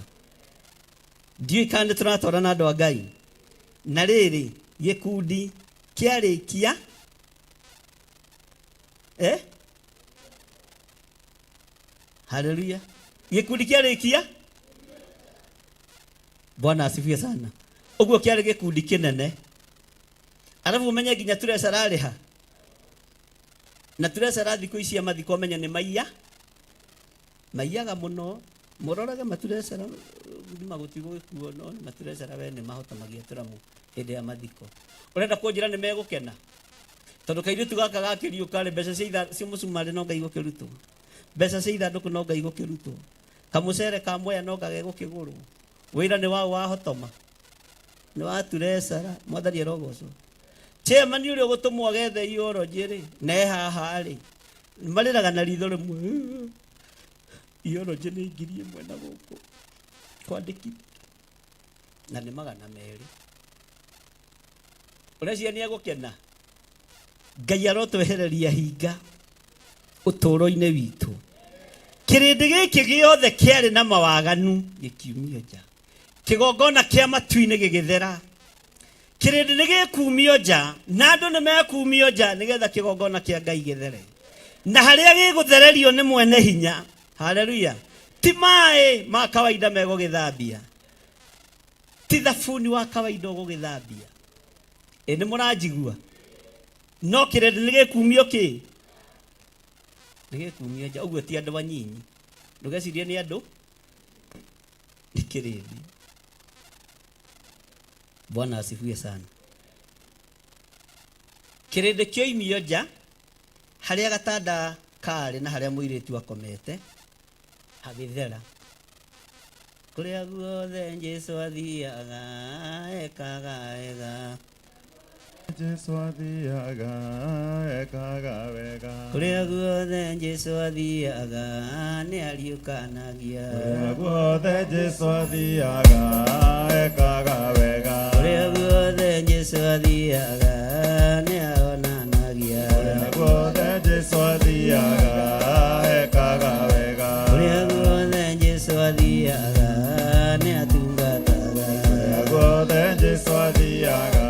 Ndiũĩ kana nĩ tũratwarana andũ a Ngai. Na rĩrĩ, gĩkundi kĩarĩkia eh? Haleluya. Gĩkundi kĩarĩkia Bwana asifiwe sana. Ũguo kĩarĩ gĩkundi kĩnene. Arabu ũmenye nginya tureca rarĩha. Na tureca thikũ ici cia mathiko ũmenye nĩ maiya. Maiyaga mũno. Mũrorage maturecera ngima gũtigũgĩkuo no nĩ maturecera we nĩ mahotomagia tũramu hĩndĩ ya mathiko. Ũrenda kũnjĩra nĩ megũkena? Tondũ kairĩtu gaka gakĩriũka rĩ, mbeca cia itha cia mũcumarĩ no ngai gũkĩrutwo. Mbeca cia ithandũkũ no ngai gũkĩrutwo. Kamũcere ka mwea no nga gegũkĩgũrwo. Wĩra nĩ waũ wahotoma. Nĩ waturecara. Mwathani arogocwo. Chairman ũrĩa ũgũtũmwo agethe iorojĩ rĩ, na e haha rĩ, marĩraga na ritho rĩmwe. Iorojĩ nĩ 1000 na gũkũ kwandĩkithia. Na nĩ 200. Ũreciria nĩ egũkena? Ngai arotwehereria hinga ũtũũro-inĩ witũ. Kĩrĩndĩ gĩkĩ gĩothe kĩarĩ na mawaganu gĩkiumio nja. Kĩgongona kĩa matu-inĩ gĩgĩthera. Kĩrĩndĩ nĩ gĩkumio nja na andũ nĩ mekumio nja nĩgetha kĩgongona kĩa Ngai gĩthere. Na harĩa gĩgũthererio nĩ mwene hinya. Haleluya. Ti maĩ ma kawaida megũgĩthambia. Ti thabuni wa kawaida ũgũgĩthambia. Ĩ nĩ mũranjigua? No kĩrĩndĩ nĩ gĩkumio kĩ? Nĩ gĩkumio nja. Ũguo ti andũ anyinyi. Ndũgecirie nĩ andũ, nĩ kĩrĩndĩ. Bwana asifiwe sana. Kĩrĩndĩ kĩoimio nja harĩa gatanda karĩ na harĩa mũirĩtu akomete hagĩthera. Kũrĩa guothe Jesu athiaga ekaga wega. Jesu athiaga ekaga wega. Kũrĩa guothe Jesu athiaga nĩ ariũkanagia. Kũrĩa guothe Jesu athiaga ekaga wega. Kũrĩa guothe Jesu athiaga nĩ ahonanagia. Kũrĩa guothe Jesu athiaga ekaga wega. Kũrĩa guothe Jesu athiaga nĩ atungataga. Kũrĩa guothe Jesu athiaga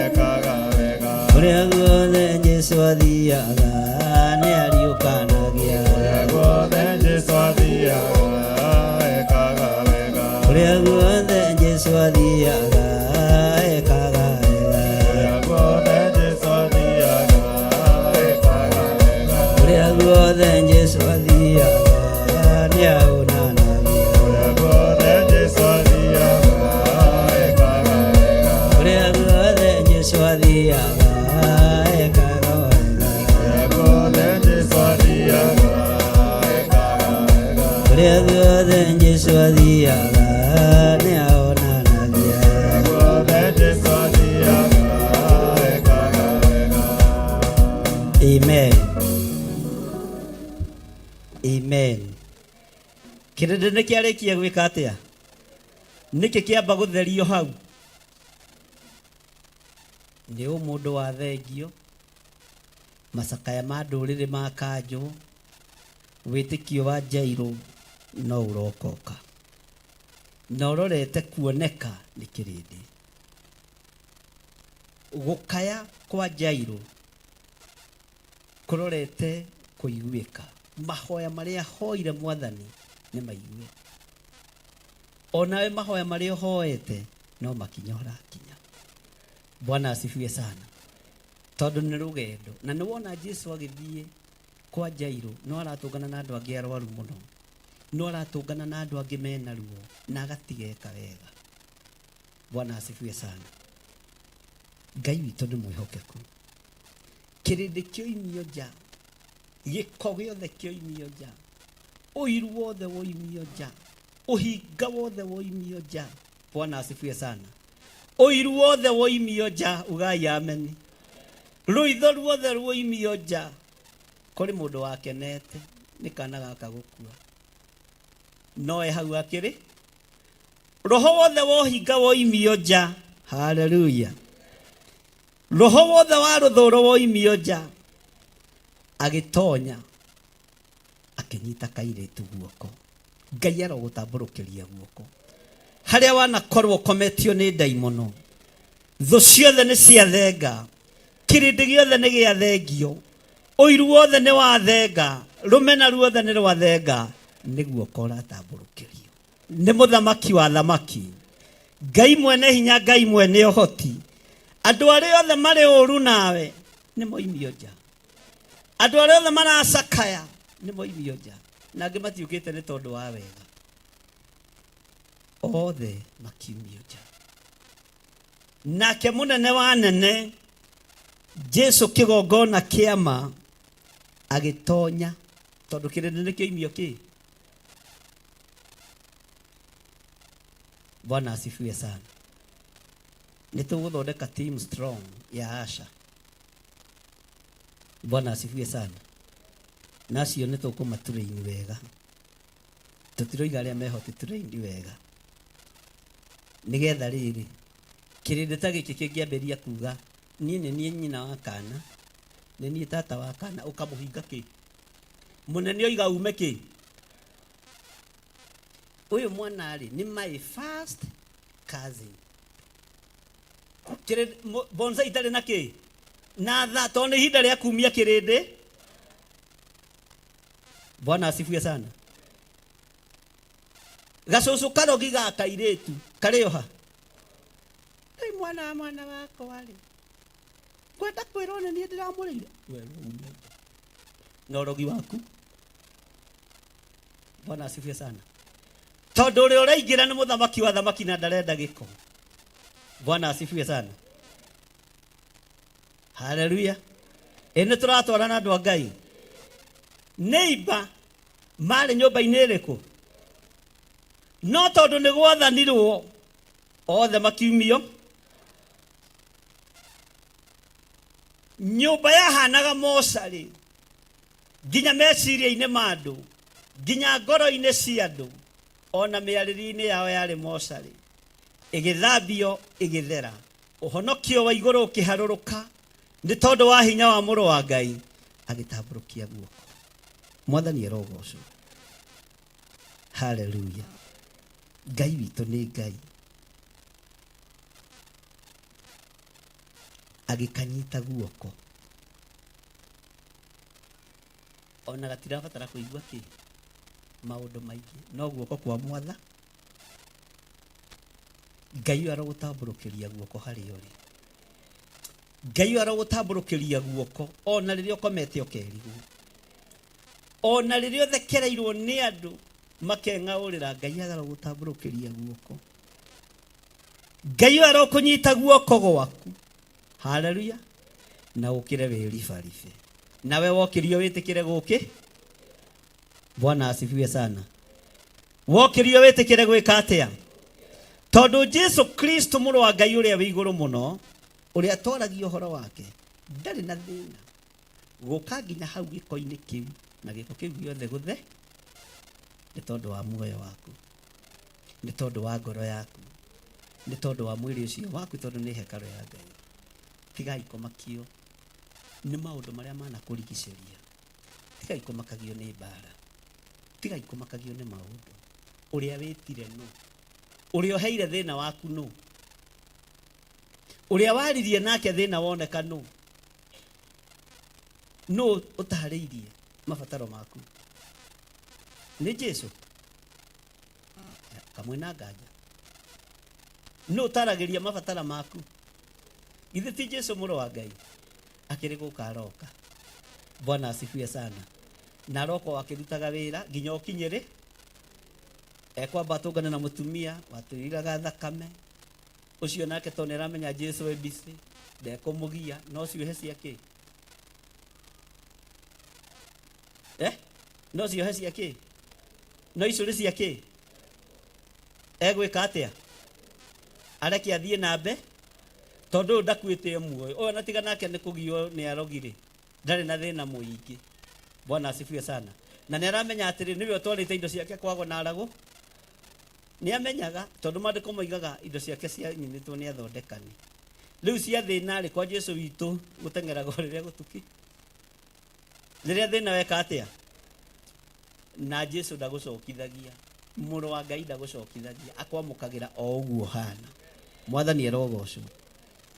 ekaga wega. Kũrĩa guothe Jesu athiaga nĩ ariũkanagia. Kũrĩa guothe Jesu athiaga ekaga wega. Kũrĩa guothe Jesu athiaga ekaga wega. Kũrĩa guothe Jesu athiaga ekaga wega. Kũrĩa guothe Jesu athiaga nĩ ahonanagia. Kũrĩa guothe Jesu athiaga ekaga wega. Kũrĩa guothe Jesu athiaga ekaga wega. Kũrĩa guothe Jesu athiaga ekaga wega. Kũrĩa guothe Jesu athiaga nĩ ahonanagia. Kũrĩa guothe Jesu athiaga ekaga wega. Amen. Amen. Kĩrĩndĩ nĩ kĩarĩkia gwĩka atĩa? Nĩkĩ kĩamba gũtherio hau? Nĩ ũmũndũ wa thengio, macakaya ma ndũrĩrĩ ma kanjũ, wĩtĩkio wa Jairũ no ũrokoka. Na ũrorete kuoneka nĩ kĩrĩndĩ. Gũkaya kwa Jairũ kũrorete kũiguĩka. Mahoya marĩa hoire mwathani nĩ maigue. Onawe mahoya marĩa ũhoete no makinya ũrakinya. Bwana asifiwe sana. Tondũ nĩ rũgendo. Na nĩ wona Jesu agĩthiĩ kwa Jairũ no aratũngana na andũ angĩ arwaru mũno. No aratũngana na andũ angĩ mena ruo na agatigeka wega. Bwana asifiwe sana. Ngai witũ nĩ mwĩhokeku. Kĩrĩndĩ kĩoimio nja, gĩko gĩothe kĩoimio nja, ũiru wothe woimio nja, ũhinga wothe woimio nja. Bwana asifiwe sana. Ũiru wothe woimio nja, ugai amen. Rũitho ruothe ruoimio nja. Kũrĩ mũndũ wakenete nĩ kana gaka gũkua. No e hau akĩrĩ roho wothe wohinga woimio nja. Haleluya. Roho wothe wa rũthũũro woimio nja. Agĩtonya akĩnyita kairĩtu guoko. Ngai arogũtambũrũkĩria guoko harĩa wanakorwo ũkometio nĩ ndaimono. Thũ ciothe nĩ ciathenga, kĩrĩndĩ gĩothe nĩ gĩathengio, ũiru wothe nĩ wathenga, rũmena ruothe nĩ rwathenga, nĩ guoko ũratambũrũkĩrio nĩ mũthamaki wa thamaki, Ngai mwene hinya, Ngai mwene ũhoti. Andũ arĩa othe marĩ ũru nawe nĩ moimio nja, andũ arĩa othe maracakaya nĩ moimio nja, na angĩ matiũkĩte nĩ tondũ wa wega, othe makiumio nja. Nake mũnene wa nene Jesu kĩgongona kĩama agĩtonya, tondũ kĩrĩndĩ nĩ kĩoimio kĩ. Bwana asifiwe sana. Nĩ tũgũthondeka team strong ya Asha. Bwana asifiwe sana. Na acio nĩ tũkũmaturaini wega, tũtiroiga arĩa meho tũturaini wega, nĩgetha rĩrĩ kĩrĩndĩ ta gĩkĩ kĩngĩambĩrĩria kuga niĩ nĩ niĩ nyina wa kana, nĩ niĩ tata wa kana, ũkamũhinga kĩ mũnene oiga ume kĩ. Ũyũ mwana rĩ nĩ my first cousin. Bonsai itarĩ na kĩ na tha, tondũ nĩ ihinda rĩa kumia kĩrĩndĩ. Bwana asifiwe sana. Gacũcũ karogi ga kairĩtu karĩ oha ĩ mwana wa mwana wakwa rĩ, ngwenda kwĩrwo nĩ niĩ ndĩramũrĩire werwo ume nja na ũrogi waku. Bwana asifiwe sana. Tondũ ũrĩa ũraingĩra nĩ mũthamaki wa thamaki na ndarenda gĩko. Bwana asifiwe sana. Haleluya. Ĩ nĩ tũratwarana andũ a Ngai. Neighbor marĩ nyũmba-inĩ ĩrĩkũ? No tondũ nĩ gwathanirwo othe makiumio, nyũmba yahanaga mocarĩ nginya meciria-inĩ ma andũ, nginya ngoro-inĩ cia andũ, ona mĩarĩrie-inĩ yao yarĩ mocarĩ. Ĩgĩthambio ĩgĩthera, ũhonokio wa igũrũ ũkĩharũrũka nĩ tondũ wa hinya wa mũrũ wa Ngai agĩtambũrũkia guoko. Mwathani arogocwo. Haleluya. Ngai witũ nĩ Ngai. Agĩkanyita guoko, ona gatirabatara kũigua kĩ maũndũ maingĩ, no guoko kwa mwatha Ngai ũyũ arogũtambũrũkĩria guoko harĩa ũrĩ. Ngai ũyũ arogũtambũrũkĩria guoko ona rĩrĩa ũkomete ũkerigwo, ona rĩrĩa ũthekereirwo nĩ andũ makeng'aũrĩra, Ngai arogũtambũrũkĩria guoko. Ngai ũyũ arokũnyita guoko gwaku. Haleluya. Na ũkĩre wĩribaribe, nawe wokĩrio wĩtĩkĩre gũkĩ. Bwana asifiwe sana. Wokĩrio wĩtĩkĩre gwĩka atĩa? Tondũ Jesu Kristo mũrũ wa Ngai ũrĩa wĩ igũrũ mũno, ũrĩa twaragia ũhoro wake, ndarĩ na thĩna gũka nginya hau gĩko-inĩ kĩu na gĩko kĩu gĩothe gũthe, nĩ tondũ wa muoyo waku, nĩ tondũ wa ngoro yaku, nĩ tondũ wa mwĩrĩ ũcio waku, tondũ nĩ hekarũ ya Ngai. Tigai kũmakio nĩ maũndũ marĩa manakũrigicĩria, tigai kũmakagio nĩ mbara, tigai kũmakagio nĩ maũndũ. Ũrĩa wĩtire nũ? Ũrĩa ũheire thĩna waku nũ? Ũrĩa waririe nake thĩna woneka nũ? Nũ ũtarĩirie mabataro maku? Nĩ Jesu kamwe na nganja. Nũ ũtaragĩria mabatara maku? Githĩ ti Jesu mũrũ wa Ngai? Akĩrĩ gũka aroka. Bwana asifiwe sana. Na aroka o akĩrutaga wĩra nginya ũkinyĩrĩ ekwamba atũngane na mũtumia watũriraga thakame ũcio, nake tondũ nĩ aramenya Jesu e busy ndekũmũgia, no ciohe cia kĩ no ciohe cia kĩ, no icũrĩ cia kĩ, egwĩka atĩa? Areke athiĩ na mbe, tondũ ũyũ ndakuĩte muoyo ũyũ, na tiga nake nĩ kũgio nĩ arogirĩ, ndarĩ na thĩna mũingĩ. Bwana asifiwe sana. Na nĩ aramenya atĩrĩ, nĩwe ũtwarĩte indo ciake kwago na aragũ, nĩ amenyaga tondũ maandĩko moigaga indo ciake cianyinĩtwo nĩ athondekani. Rĩu cia thĩna rĩ, kwa Jesu witũ gũteng'eraga o rĩrĩa gũtuki. Rĩrĩa thĩna weka atĩa? Na Jesu ndagũcokithagia, mũrũ wa Ngai ndagũcokithagia, akwamũkagĩra o ũguo hana. Mwathani arogocwo.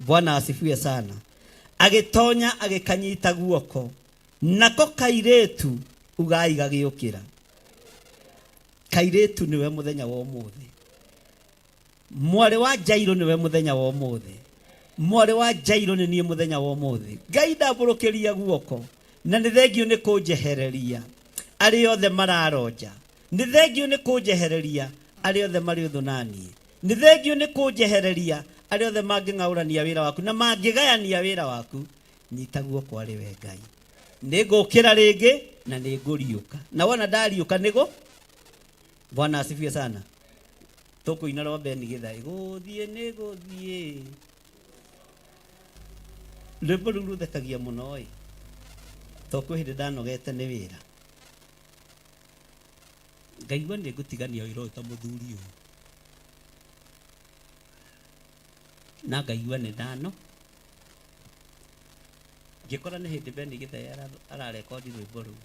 Bwana asifiwe sana. Agĩtonya agĩkanyita guoko, nako kairĩtu ugai gagĩũkĩra. Kairĩtu nĩwe mũthenya wa ũmũthĩ. Mwarĩ wa Jairo nĩwe mũthenya wa ũmũthĩ. Mwarĩ wa Jairo nĩ niĩ mũthenya wa ũmũthĩ. Ngai ndambũrũkĩria guoko na nĩ thengio nĩ kũnjehereria arĩa othe mararonja. Nĩ thengio nĩ kũnjehereria arĩa othe marĩ ũthũ na niĩ. Nĩ thengio nĩ kũnjehereria arĩa othe mangĩng'aũrania wĩra waku na mangĩgayania wĩra waku. Nyita guoko arĩ we Ngai. Nĩ ngũkĩra rĩngĩ na nĩ ngũriũka. Na wona ndariũka nĩgũ Bwana asifiwe sana. Tũkũina rwa Ben Githaĩ, gũthiĩ nĩ gũthiĩ. Rwĩmbo rũu rũthekagia mũno ĩ, to kwĩ hĩndĩ ndanogete nĩ wĩra, ngaigua nĩ ngũtigania wĩra ũyũ ta mũthuri ũyũ, na ngaigua nĩ ndano. Ngĩkora nĩ hĩndĩ Ben Githaĩ ararekondi rwĩmbo rũu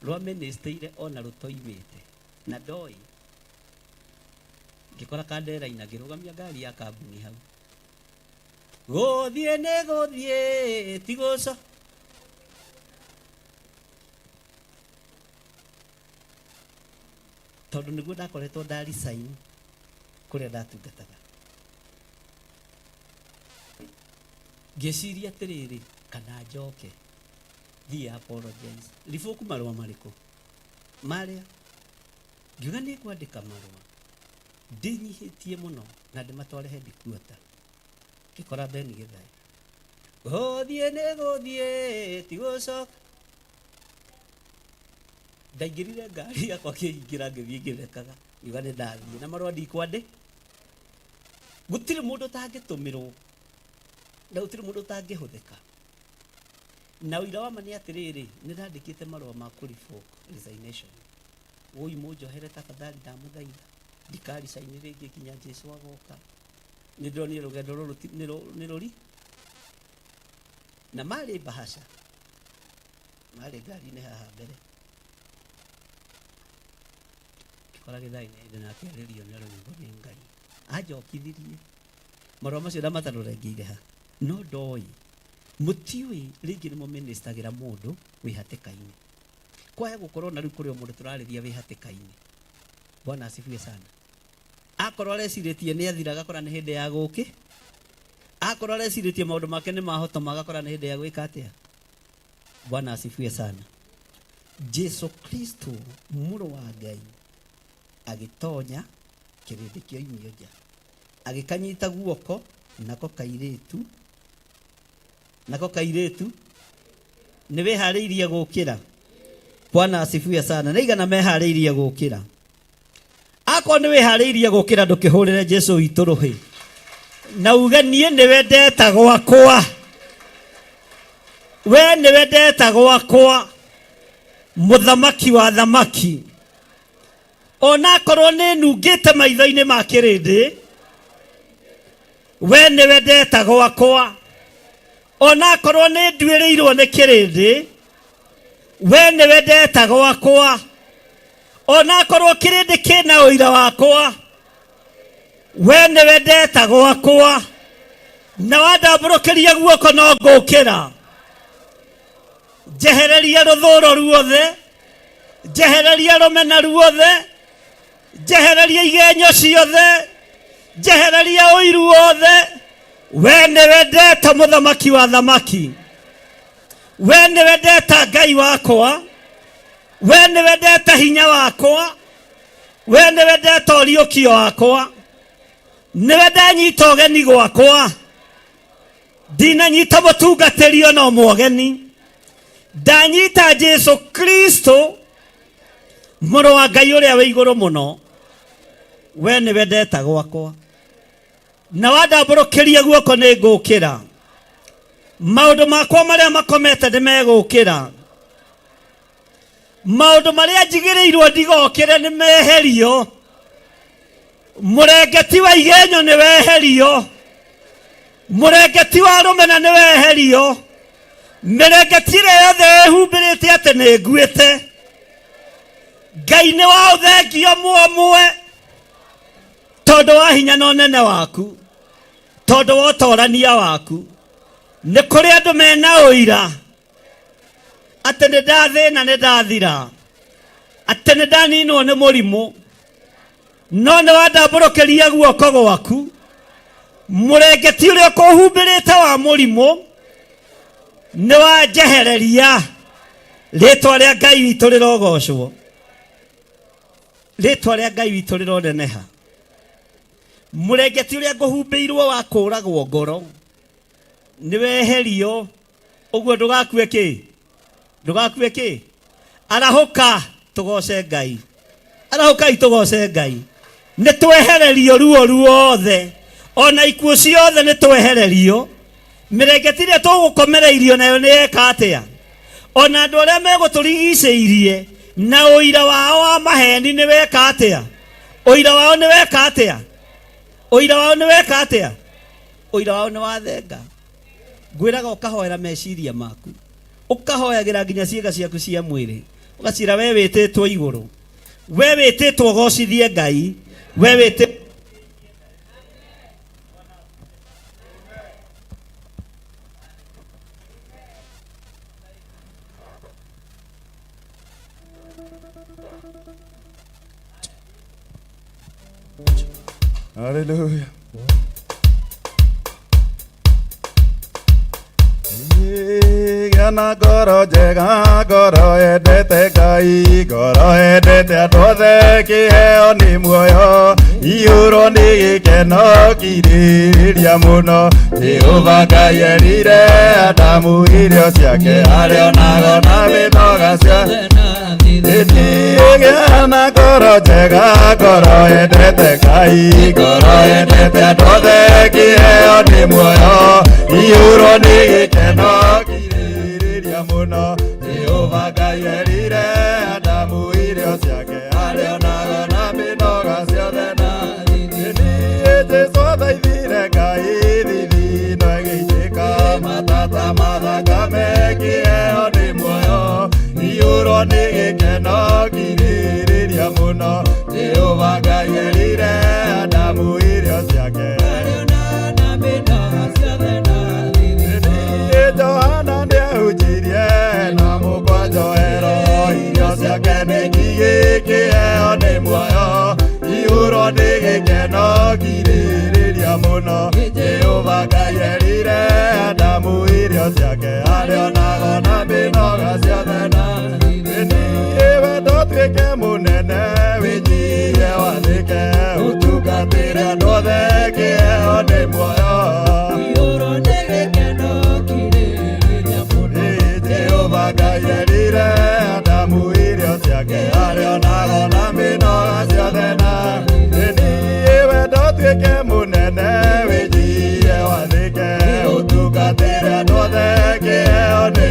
rwa ministry ona rũtoimĩte na ndoĩ. Ngĩkora kandera-inĩ ngĩrũgamia ngari ya kambuni hau. Gũthiĩ nĩ gũthiĩ ti gũco. Tondũ nĩguo ndakoretwo nda resign kũrĩa ndatungataga. Ngĩciria atĩrĩrĩ, kana njoke thiĩ apologize. Riboku marũa marĩkũ? Marĩa ngiuga nĩ ngwandĩka marũa ndĩnyihĩtie mũno na ndĩmatware headquarter. Ngĩkora Ben Githaĩ, gũthiĩ nĩ gũthiĩ ti gũcoka. Ndaingĩrire ngari yakwa ngĩingĩra ngĩthiĩ ngĩthekaga, ngiuga nĩ ndathiĩ na marũa ndikwandĩ. Gũtirĩ mũndũ ũtangĩtũmĩrwo na gũtirĩ mũndũ ũtangĩhũthĩka. Na ũira wa ma nĩ atĩrĩrĩ, nĩ ndandĩkĩte marũa ma kũ revoke resignation. Woi mũnjohere tafadhali, ndamũthaitha ndikaricaini rĩngĩ nginya Jesu agoka. Nĩ ndĩronire rũgendo rũrũ nĩ rũri na marĩ bahasha, marĩ ngari-inĩ haha mbere. Ngĩkora Githaĩ nĩ hĩndĩ nake arĩrio nĩ rwĩmbo nĩ Ngai. Anjokithirie marũa macio ndamatarũrengĩire ha, no ndoĩ mũtiũĩ rĩngĩ nĩmo ministagĩra mũndũ wĩ hatĩka-inĩ. Kwaya gũkorwo na rĩu kũrĩ o mũndũ tũrarĩria wĩ hatĩka-inĩ. Bwana asifiwe sana. Akorwo arecirĩtie nĩ athira agakora nĩ hĩndĩ ya gũkĩ. Akorwo arecirĩtie maũndũ make nĩ mahotoma agakora nĩ hĩndĩ ya gwĩka atĩa. Bwana asifiwe sana. Jesu Kristo mũrũ wa Ngai agĩtonya kĩrĩndĩ kĩoimio nja, agĩkanyita guoko nako kairĩtu, nako kairĩtu nĩ wĩharĩirie gũkĩra. Bwana asifiwe sana. Nĩ igana meharĩirie gũkĩra. Akorwo nĩ wĩharĩirie gũkĩra, ndũkĩhũrĩre Jesu witũ rũhĩ na uge niĩ nĩwe ndeta gwakwa, we nĩwe ndeta gwakwa, mũthamaki wa thamaki. Onakorwo nĩ nungĩte maitho-inĩ ma kĩrĩndĩ, we nĩwe ndeta gwakwa. Onakorwo nĩ nduĩrĩirwo nĩ kĩrĩndĩ, we nĩwe ndeta gwakwa. Onakorwo kĩrĩndĩ kĩna ũira wakwa, we nĩwe ndeta gwakwa. Na wandambũrũkĩria guoko no ngũkĩra. Njehereria rũthũro ruothe, njehereria rũmena ruothe, njehereria igenyo ciothe, njehereria ũiru wothe. We nĩwe ndeta mũthamaki wa thamaki, we nĩwe ndeta Ngai wakwa, we nĩwe ndeta hinya wakwa, we nĩwe ndeta ũriũkio wakwa, nĩwe ndanyita ũgeni gwakwa. Ndinanyita mũtungatĩri ona ũmwe ũgeni, ndanyita Jesu Kristo mũrũ wa Ngai ũrĩa wĩ igũrũ mũno. We nĩwe ndeta gwakwa, na wandambũrũkĩria guoko nĩ ngũkĩra. Maũndũ makwa marĩa makomete nĩ megũkĩra. Maũndũ marĩa njigĩrĩirwo ndigokĩre nĩ meherio. Mũrengeti wa igenyo nĩ weherio. Mũrengeti wa rũmena nĩ weherio. Mĩrengeti ĩrĩa yothe ĩhumbĩrĩte atĩ nĩ nguĩte, Ngai nĩ wa ũthengio mũomwe, tondũ wa hinya na ũnene waku, tondũ wa ũtorania waku. Nĩ kũrĩ andũ mena ũira atĩ nĩ ndathĩna, nĩ ndathira, atĩ nĩ ndaninwo nĩ mũrimũ, no nĩ wandambũrũkĩria guoko gwaku. Mũrengeti ũrĩa ũkũhumbĩrĩte wa mũrimũ nĩ wanjehereria. Rĩtwa rĩa Ngai witũ rĩrogocwo, rĩtwa rĩa Ngai witũ rĩroneneha. Mũrengeti ũrĩa ngũhumbĩirwo wa kũragwo ngoro nĩ weherio, ũguo ndũgakue kĩ, ndũgakue kĩ. Arahũka tũgoce Ngai, arahũkai tũgoce Ngai. Nĩ twehererio ruo ruothe, ona ikuũ ciothe nĩ twehererio. Mĩrengeti ĩrĩa tũgũkomereirio nayo nĩ yeka atĩa? Ona andũ arĩa megũtũrigicĩirie na ũira wao wa maheni nĩ weka atĩa? Ũira wao nĩ weka atĩa? Ũira wao nĩ weka atĩa? Ũira wao nĩ wathenga. Ngwĩraga ũkahoera meciria maku, ũkahoyagĩra nginya ciĩga ciaku cia mwĩrĩ, ũgaciĩra we wĩtĩtwo igũrũ, we wĩtĩtwo ũgocithie Ngai, we wĩtĩtwo. Hallelujah. Gĩa na ngoro njega, ngoro yendete Ngai, ngoro yendete andũ othe, kĩheo nĩ muoyo, iyũrwo nĩ gĩkeno kirĩrĩria mũno. Jehova Ngai erire Adamu irio ciake arĩonaga na mĩnoga ciothe. Gĩa na ngoro njega, ngoro yendete Ngai, ngoro yendete andũ othe, kĩheo nĩ muoyo, iyũrwo nĩ gĩkeno kirĩrĩria mũno. Jehova Ngai erire Adamu irio ciake arĩonaga na mĩnoga ciothe na niĩ Jesũ athaithire Ngai thithino ĩgĩitĩka matata mathakame, kĩheo nĩ muoyo, iyũrwo nĩ gĩkeno kirĩrĩria mũno. Jehova Ngai erire Adamu irio ciake. Niĩ Johana nĩahunjirie na mũkwanjoero, irio ciake nĩ ngigĩ, kĩheo nĩ muoyo, iyũrwo nĩ gĩkeno kirĩrĩria mũno. Jehova Ngai erire Adamu irio ciake arĩonaga na mĩnoga ciothe na niĩ wendo ũtuĩke mũnene, wĩnyihie wathĩke, ũtungatĩre andũ othe, kĩheo nĩ muoyo. Jehova Ngai erire Adamu irio ciake arĩonaga na mĩnoga ciothe na niĩ wendo ũtuĩke mũnene, wĩnyihie wathĩke, ũtungatĩre andũ othe, kĩheo nĩ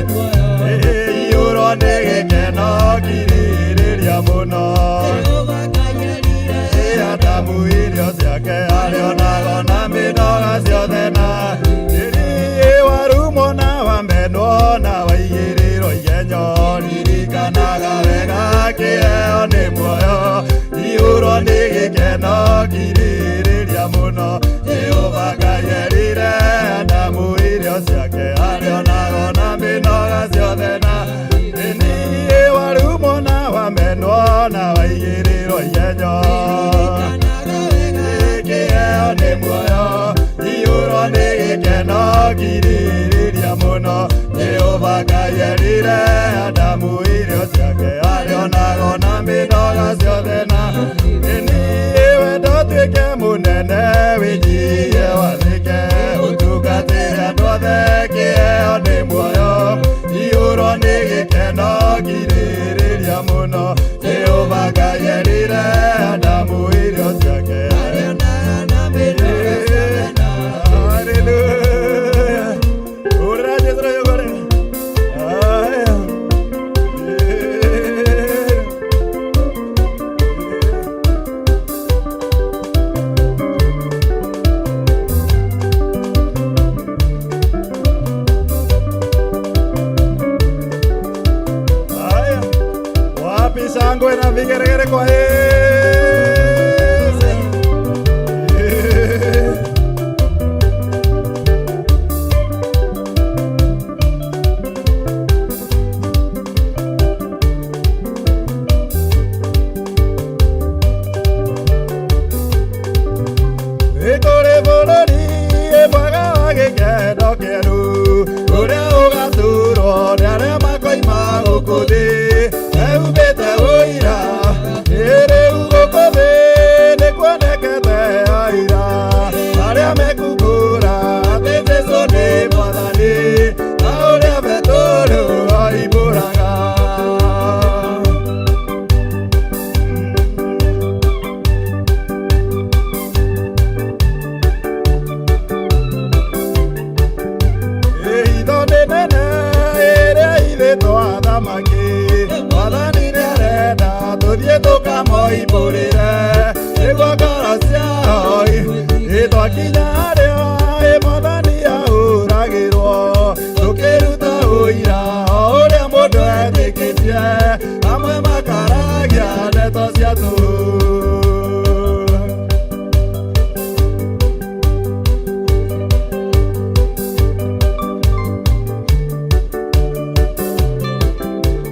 iyũrwo nĩ gĩkeno kirĩrĩria mũno. Adamu irio ciake arĩonaga na mĩnoga ciothe na niĩ warumwo na wamenwo na waigĩrĩrwo igenyo, ririkanaga wega kĩheo nĩ muoyo, iyũrwo nĩ gĩkeno kirĩrĩria mũno. Jehova Ngai erire Adamu irio ciake arĩonaga na mĩnoga ciothe na niĩ warumwo na wamenwo na waigĩrĩrwo igenyo, kĩheo nĩ muoyo, iyũrwo nĩ gĩkeno kirĩrĩria mũno. Jehova Ngai erire Adamu irio ciake arĩonaga na mĩnoga ciothe na niĩ wendo ũtuĩke mũnene, wĩnyihie wathĩke, ũtungatĩre andũ othe, kĩheo nĩ muoyo, iyũrwo nĩ gĩkeno kirĩrĩria mũno. Jehova Ngai erire Adamu irio ciake. Hallelujah. Ura Jesu na yogore. Aya. Shangwe na vigeregere kwa Yesu. Ĩkũrĩ bũrũri mwega wa gĩkeno kĩerũ, ũrĩa ũgaturwo nĩ arĩa makoima gũkũ thĩ, mehumbĩte ũira. Ĩ rĩu gũkũ thĩ nĩkuonekete aira, arĩa mekumbũra atĩ Jesũ nĩ Mwathani, ta ũrĩa Petero oimbũraga. Itho nĩ nene ĩrĩa ithĩtwo athamaki, Mwathani nĩarenda tũthiĩ tũkamoimbũrĩre, nĩguo ngoro ciao ĩtwakinya harĩa ĩ Mwathani ahũragĩrwo, tũkĩruta ũira o ũrĩa mũndũ etĩkĩtie, amwe makaragia ndeto cia tũhũ.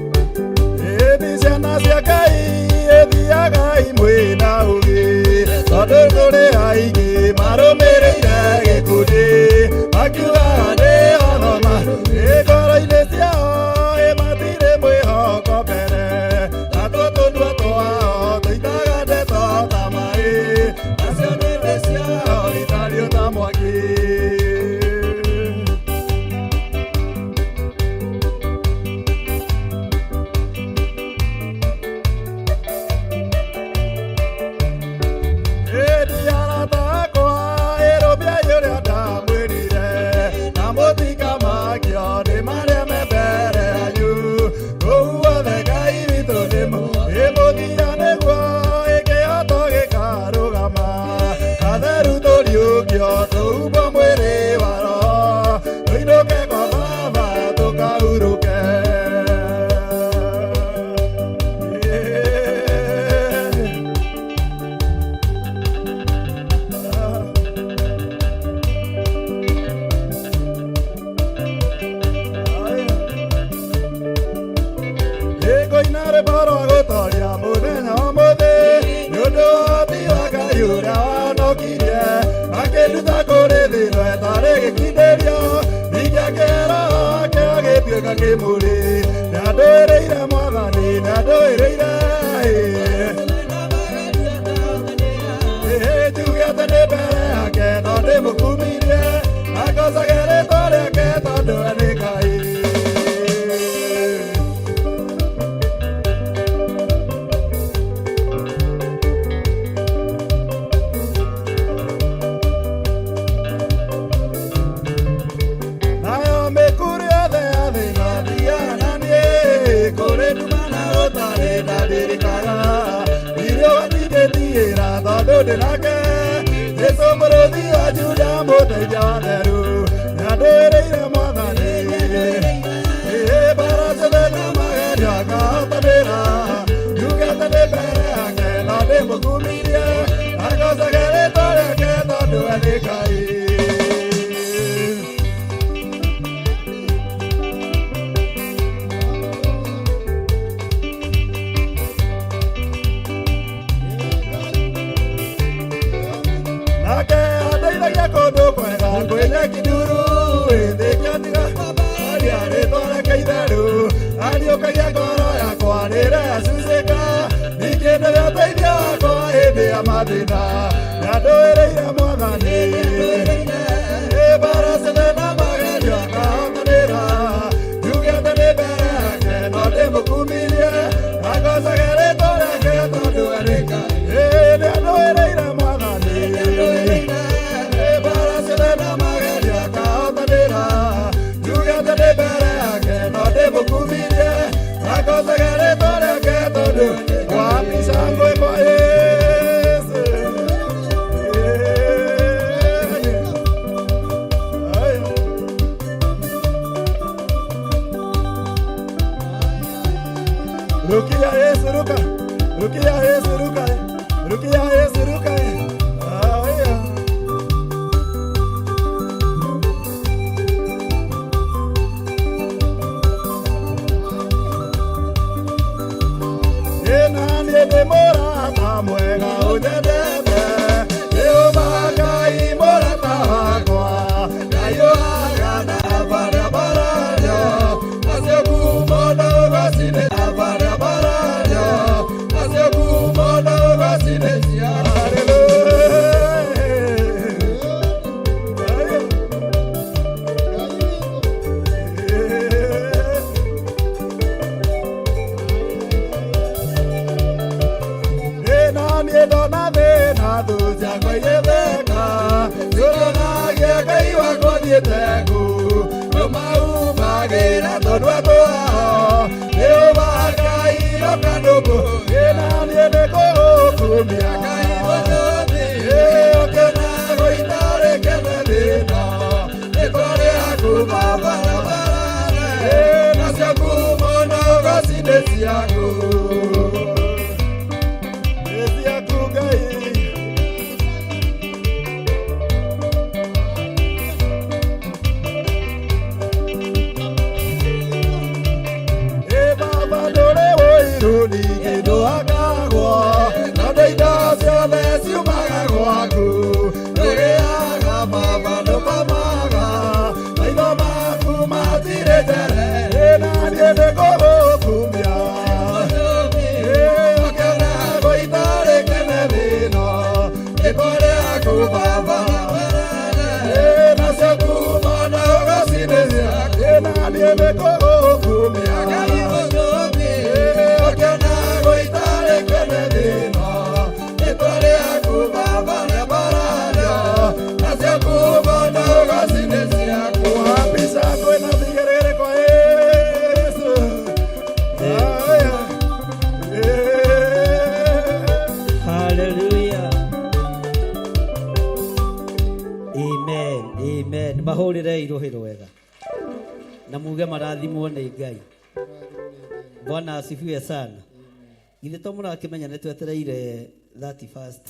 Ĩthi ciana cia Ngai ĩthiaga imwe na ũgĩ, tondũ kũrĩ aingĩ marũmĩrĩire gĩkundi, makiugaga nĩ othoma, ĩ ngoro-inĩ ciao ĩ matirĩ mwĩhoko mbere, natuo tũnua twao tũitaga ndeto ta maĩ, nacio nĩmĩ ciao itariĩ ta mwaki. Ĩni arata akwa ĩrũmbiai ũrĩa ndamwĩrire, na mũtikamakio nĩ marĩa me mbere yanyu. Kũu guothe Ngai witũ nĩ mũthia nĩguo ĩkĩhoto gĩkarũgama, atheru tũriũkio tũhumbwo mwĩrĩ wa roho, tũinũke kwa Baba tũkahurũke. Ĩngũina rwĩmbo rwa gũtoria mũthenya ũmũthĩ, nĩ ũndũ wa ũhoti wa Ngai ũrĩa wahonokirie, akĩnduta kũrĩ thĩna ĩtarĩ gĩkindĩrio, ningĩ akĩhe roho wake agĩtuĩka kĩmũrĩ. Nĩandũĩrĩire Mwathani, nĩandũĩrĩire, ĩĩ njuge atĩ nĩ mbere yake no ndĩmũkumirie, angocage rĩtwa rĩake tondũ we nĩ Ngai. Nayo mĩkuru yothe ya thĩna thiaga na niĩ, kũrĩ nduma na gũtarĩ ndandirikaga, irio gatingĩndigĩra tondũ ndĩ nake, Jesũ mũrũthi wa Juda mũteithia wa theru, nĩandũĩrĩire Mwathani, ĩĩ mbara ciothe na magerio akahotanĩra, njuge atĩ nĩ mbere yake no ndĩmũkumirie, angocage rĩtwa rĩake tondũ we nĩ Ngai. Nake andeithagia kũndũ kwega kwĩ nyeki nduru, ĩthĩkia tiga aria rĩtwa rĩake itheru, ariũkagia ngoro yakwa rĩrĩa yacucĩka, ningĩ nĩwe ũteithio wakwa hĩndĩ ya mathĩna, nĩandũĩrĩire Mwathani, ĩ mbara ciothe na magerio akahotanĩra, njuge atĩ nĩ mbere yake no ndĩmũkumirie, angocage rĩtwa rĩake tondũ we nĩ Ngai. Ĩ nĩandũĩrĩire Mwathani, ĩ mbara ciothe na magerio akahotanĩra, njuge atĩ nĩ mbere yake no ndĩmũkumirie, angocage rĩtwa rĩake tondũ wapi shangwe kwa Yesu. Rukia Yesu ruka. Rukia Yesu ruka. Rukia Yesu ruka. Ah, yeah. Ĩ na niĩ ndĩ mũrata mwega ũnyendete Jehova Ngai mũrata wakwa Ndaiũraga na barĩa marario Nacio ngumo na ũgoci nĩ barĩa marario Nacio ngumo na ũgoci nĩ cia Hallelujah. Ĩna niĩ ndona thĩna thũ ciakwa igĩtheka Ciũranagia Ngai wakwa thiĩte kũ Nĩmaumagĩra tondũ andũ ao Jehova Ngai oka ndũkũ Ĩna niĩ nĩngũgũkumia Ngai mũnyũthi Ũkĩona gũitarĩ kene thĩna Rĩtwa rĩaku Baba barabara Nacio ngumo na ũgoci nĩ ciaku Nĩ ciaku Ngai. Ĩ Baba ndũrĩ ũiru ningĩ ndũhakagwo, tondũ indo ciothe ciumaga gwaku. Ndũgĩaga Baba ndũkomaga, maitho maku matirĩ njehere. Ĩ na niĩ nĩngũgũkumia. Ĩ ũkĩona gũitarĩ kene thĩna, rĩtwa rĩaku Baba. Ĩ nacio ngumo na ũgoci nĩ ciaku. Ĩ na niĩ nĩngũgũkumia. Ũkĩona gũitarĩ kene thĩna, rĩtwa rĩaku Baba rĩambarario, nacio ngumo na ũgoci nĩ ciaku. Wapica kwĩna vigeregere kwa Yesu. Haya. Hallelujah. Amen. Amen. Mahũrĩre irũhĩ rwega na muge marathimwo nĩ Ngai. Bwana asifiwe sana. Githĩ to mũrakĩmenya nĩ twetereire 31st.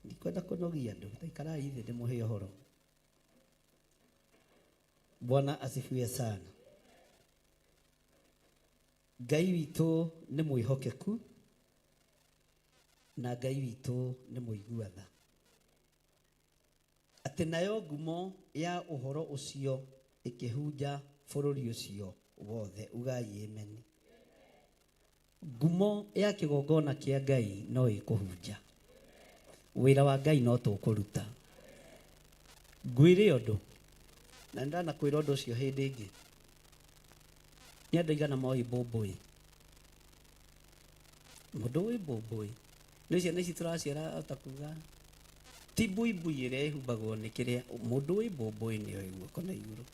Ndikwenda kũnogia andũ, taikarai thĩ ndĩmũhe ũhoro. Bwana asifiwe sana. Ngai witũ nĩ mwĩhokeku na Ngai witũ nĩ mũigua tha. Atĩ nayo ngumo ya ũhoro ũcio ĩkĩhunja bũrũri ũcio wothe. Ugai amen. Ngumo ya kĩgongona kĩa Ngai no ĩkũhunja. Wĩra wa Ngai no tũkũruta. Ngwĩre ũndũ, na nĩndanakwĩra ũndũ ũcio hĩndĩ ĩngĩ. Nĩ andũ aigana moĩ mbũmbũĩ? Mũndũ wĩ mbũmbũĩ nĩ ciana ici tũraciara ta kuga ti mbuibui ĩrĩa ĩhumbagwo nĩ kĩrĩa mũndũ wĩ mbũmbũĩ nĩ oĩ guoko na igũrũ.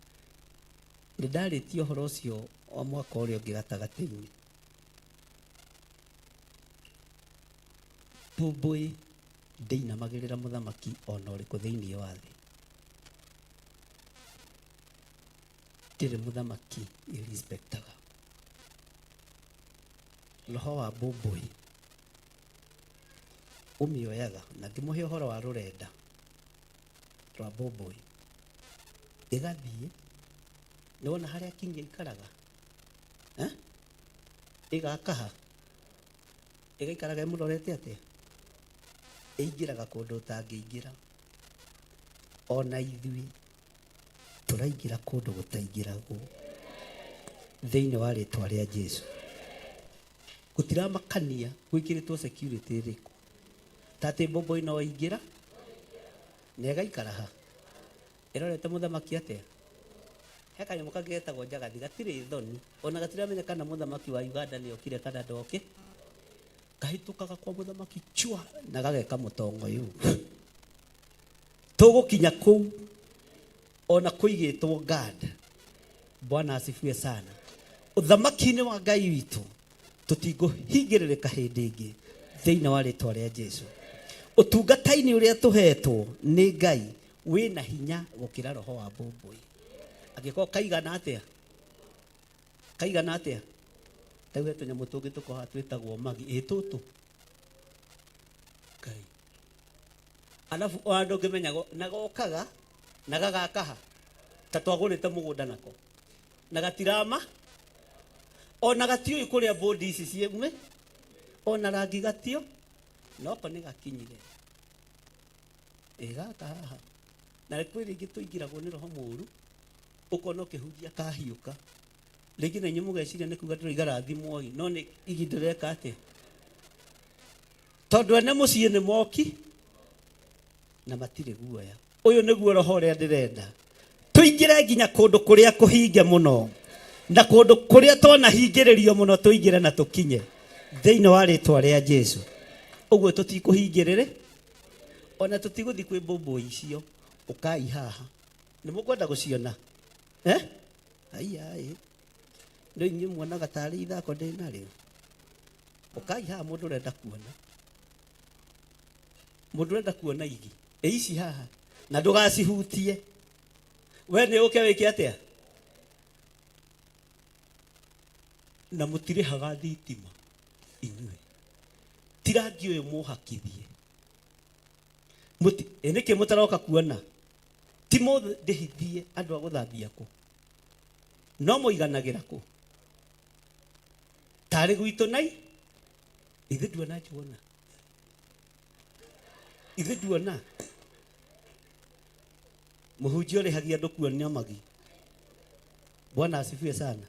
Nĩ ndarĩtie ũhoro ũcio wa mwaka ũrĩa ũngĩ gatagatĩ-inĩ. Mbũmbũĩ ndĩinamagĩrĩra mũthamaki ona ũrĩkũ thĩinĩ wa thĩ. Ndĩrĩ mũthamaki ĩrespectaga. Roho wa mbũmbũĩ ũmĩoyaga na ngĩmũhe ũhoro wa rũrenda rwa mbũmbũĩ ĩgathiĩ nĩwona harĩa kingi aikaraga eh? Ĩgakaha ĩgaikaraga ĩmũrorete atĩa ĩingĩraga kũndũ ũtangĩingĩra ona ithuĩ tũraingĩra kũndũ gũtaingĩragwo thĩinĩ wa rĩtwa rĩa Jesu. Gũtiramakania gwĩkĩrĩtwo security ĩrĩkũ ta atĩ mbũmbũĩ no ĩingĩra na ĩgaikara ha ĩrorete mũthamaki atĩa he kanyamũ kangĩ getagwo njagathi gatirĩ thoni ona gatiramenya kana mũthamaki wa Uganda nĩ okire kana ndoke kahĩtũkaga kwa mũthamaki chua na gageka mũtongo yũ tũgũkinya kũu ona kũigĩtwo guard. Bwana asifiwe sana. Ũthamaki-inĩ wa Ngai witũ tũtingũhingĩrĩrĩka hĩndĩ ĩngĩ thĩinĩ wa rĩtwa rĩa Jesu. Ũtungata-inĩ ũrĩa tũhetwo nĩ Ngai wĩna hinya gũkĩra roho wa mbũmbũĩ. Angĩkorwo kaigana atĩa? Kaigana atĩa? Tarĩu he tũnyamũ tũngĩ tũkoragwo twĩtagwo magi, ĩ tũtũ Ngai. Alafu ona ndũngĩmenya na gokaga na gagakaha ta twagũrĩte mũgũnda nako na gatirama ona gatiũĩ kũrĩa bodi ici ciume ona rangi gatio noko nĩ gakinyire ĩ gaka haha. Na kwĩ rĩngĩ tũingĩragwo nĩ roho mũru, ũkona ũkĩhunjia kahiũka rĩngĩ na inyuĩ mũgeciria nĩ kuga ndĩroiga rathimwoi, no nĩ igi ndĩreka atĩa, tondũ ene mũciĩ nĩ moki na matirĩ guoya. Ũyũ nĩguo roho ũrĩa ndĩrenda tũingĩre nginya kũndũ kũrĩa kũhinge mũno na kũndũ kũrĩa twanahingĩrĩrio mũno, tũingĩre na tũkinye thĩinĩ wa rĩtwa rĩa Jesu. Ũguo tũtikũhingĩrĩre ona tũtigũthiĩ kwĩ mbũmbũ icio. Ũkai haha, nĩ mũkwenda gũciona eh? Aiya, ĩ rĩu inyuĩ muonaga tarĩ ithako ndĩ narĩo. Ũkai haha, mũndũ ũrenda kuona, mũndũ ũrenda kuona igi ĩ ici haha, na ndũgacihutie we, nĩ ũke wĩke atĩa? Na mũtirĩhaga thitima inyuĩ, ti rangi ũyũ mũhakithie. Ĩ nĩkĩ mũtaroka kuona? Ti mũndĩhithie andũ a gũthambia kũ, no mũiganagĩra kũ tarĩ gwitũ nai ithuĩ nduona njuona ithuĩ nduona mũhunjia ũrĩhagia andũ kuonia magi. Bwana asifiwe sana.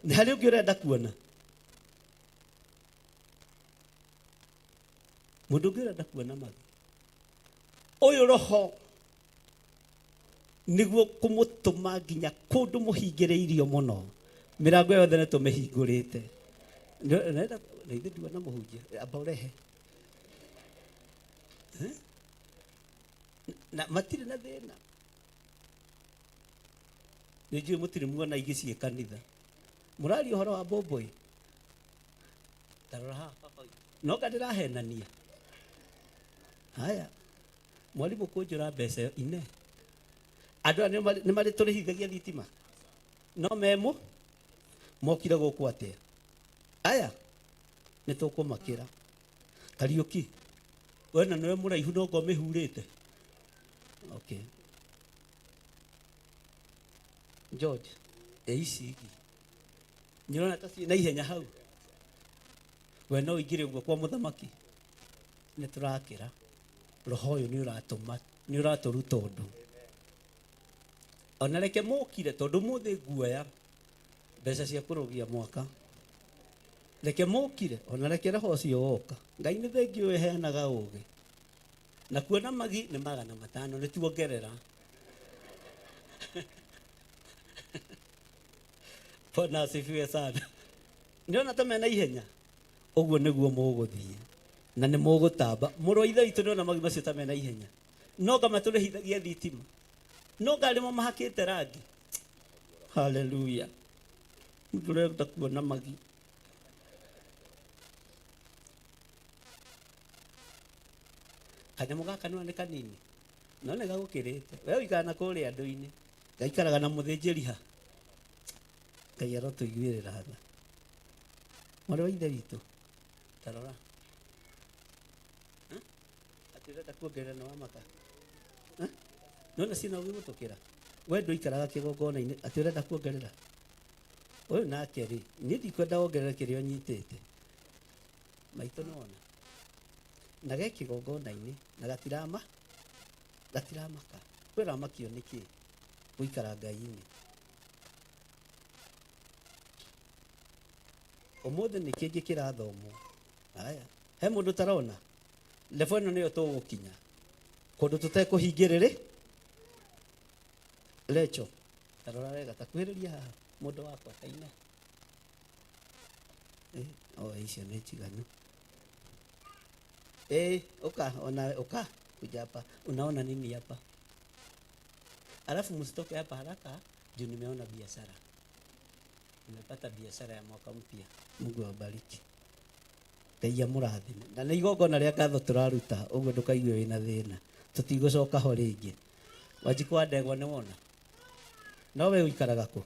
Nĩ harĩ ũngĩ ũrenda kuona? Mũndũ ũngĩ ũrenda kuona magi? Ũyũ roho nĩguo kũmũtũma nginya kũndũ mũhingĩrĩirio mũno, mĩrango yothe nĩ tũmĩhingũrĩte. Na ithuĩ nduona mũhunjia amba ũrehe. Eh? Na matirĩ na thĩna, nĩ njũĩ mũtirĩ muona ingĩ ciĩ kanitha. Mũraria ũhoro wa mbũmbũĩ, tarora haha baba witũ. No nga ndĩrahenania. Haya, mwarimũ kũnjũra mbeca ĩyo ine. Andũ aya nĩ marĩ tũrĩhithagia thitima, no memo mokire gũkũ atĩa? Aya nĩ tũkũmakĩra. Kariũki, we na nĩwe mũraihu, no ngo mĩhurĩte. Okay, George, ĩ ici igi nĩũrona ta ciĩ na ihenya hau, we no ũingĩre ũguo kwa mũthamaki. Nĩ tũrakĩra roho ũyũ, nĩ ũratũma, nĩ ũratũruta ũndũ. Ona reke mũkire, tondũ mũthĩ nguoya mbeca cia kũrũgia mwaka. Reke mũkire, ona reke roho ũcio woka. Ngai nĩ thengiũ ĩheanaga ũgĩ na kuona magi nĩ 500 nĩ tuongerera. Bwana asifiwe sana. Nĩona ta mena ihenya ũguo, nĩguo mũgũthiĩ na nĩ mũgũtamba. Mũrũ wa ithe witũ, nĩona magi macio ta mena ihenya, no nga matũrĩhithagia thitima, no nga rĩmo mahakĩte rangi. Haleluya. Mũndũ ũrenda kuona magi, kanyamũ gaka nĩwona nĩ kanini no nĩ gagũkĩrĩte. We ũikara na kũrĩa andũ-inĩ, gaikaraga na mũthĩnjĩri ha. Ngai arotũiguĩrĩra tha. Mwarĩ wa ithe witũ, tarora. Atĩ ũrenda kuongerera na wamaka. Nĩwona ciĩna ũgĩ gũtũkĩra. We ndũikaraga kĩgongona-inĩ, atĩ ũrenda kuongerera. Ũyũ nake rĩ, niĩ ndikwenda wongerere kĩrĩa ũnyitĩte. Maitũ, nĩwona na ge kĩgongona-inĩ na gatirama gatiramaka. Kwĩramakio nĩkĩ gũikara Ngai-inĩ? Ũmũthĩ nĩ kĩngĩ kĩrathomwo. Haya, he mũndũ tarona level ĩno nĩyo tũgũkinya kũndũ tũtekũhingĩrĩrĩ. Lecho, tarora wega, takuhĩrĩria haha mũndũ wakwa taine. O icio nĩ njiganu. Uka ona, uka kuja hapa, unaona nini hapa? Alafu msitoke hapa haraka juu nimeona biashara, nimepata biashara ya mwaka mpya. Mungu awabariki, Ngai amũrathime. Na nĩ igongona rĩa ngatho tũraruta, ũguo ndũkaigue wĩna thĩna, tũtigũcoka ho rĩngĩ. Wanjikũ wa ndegwa, nĩ wona no we ũikaraga kũ?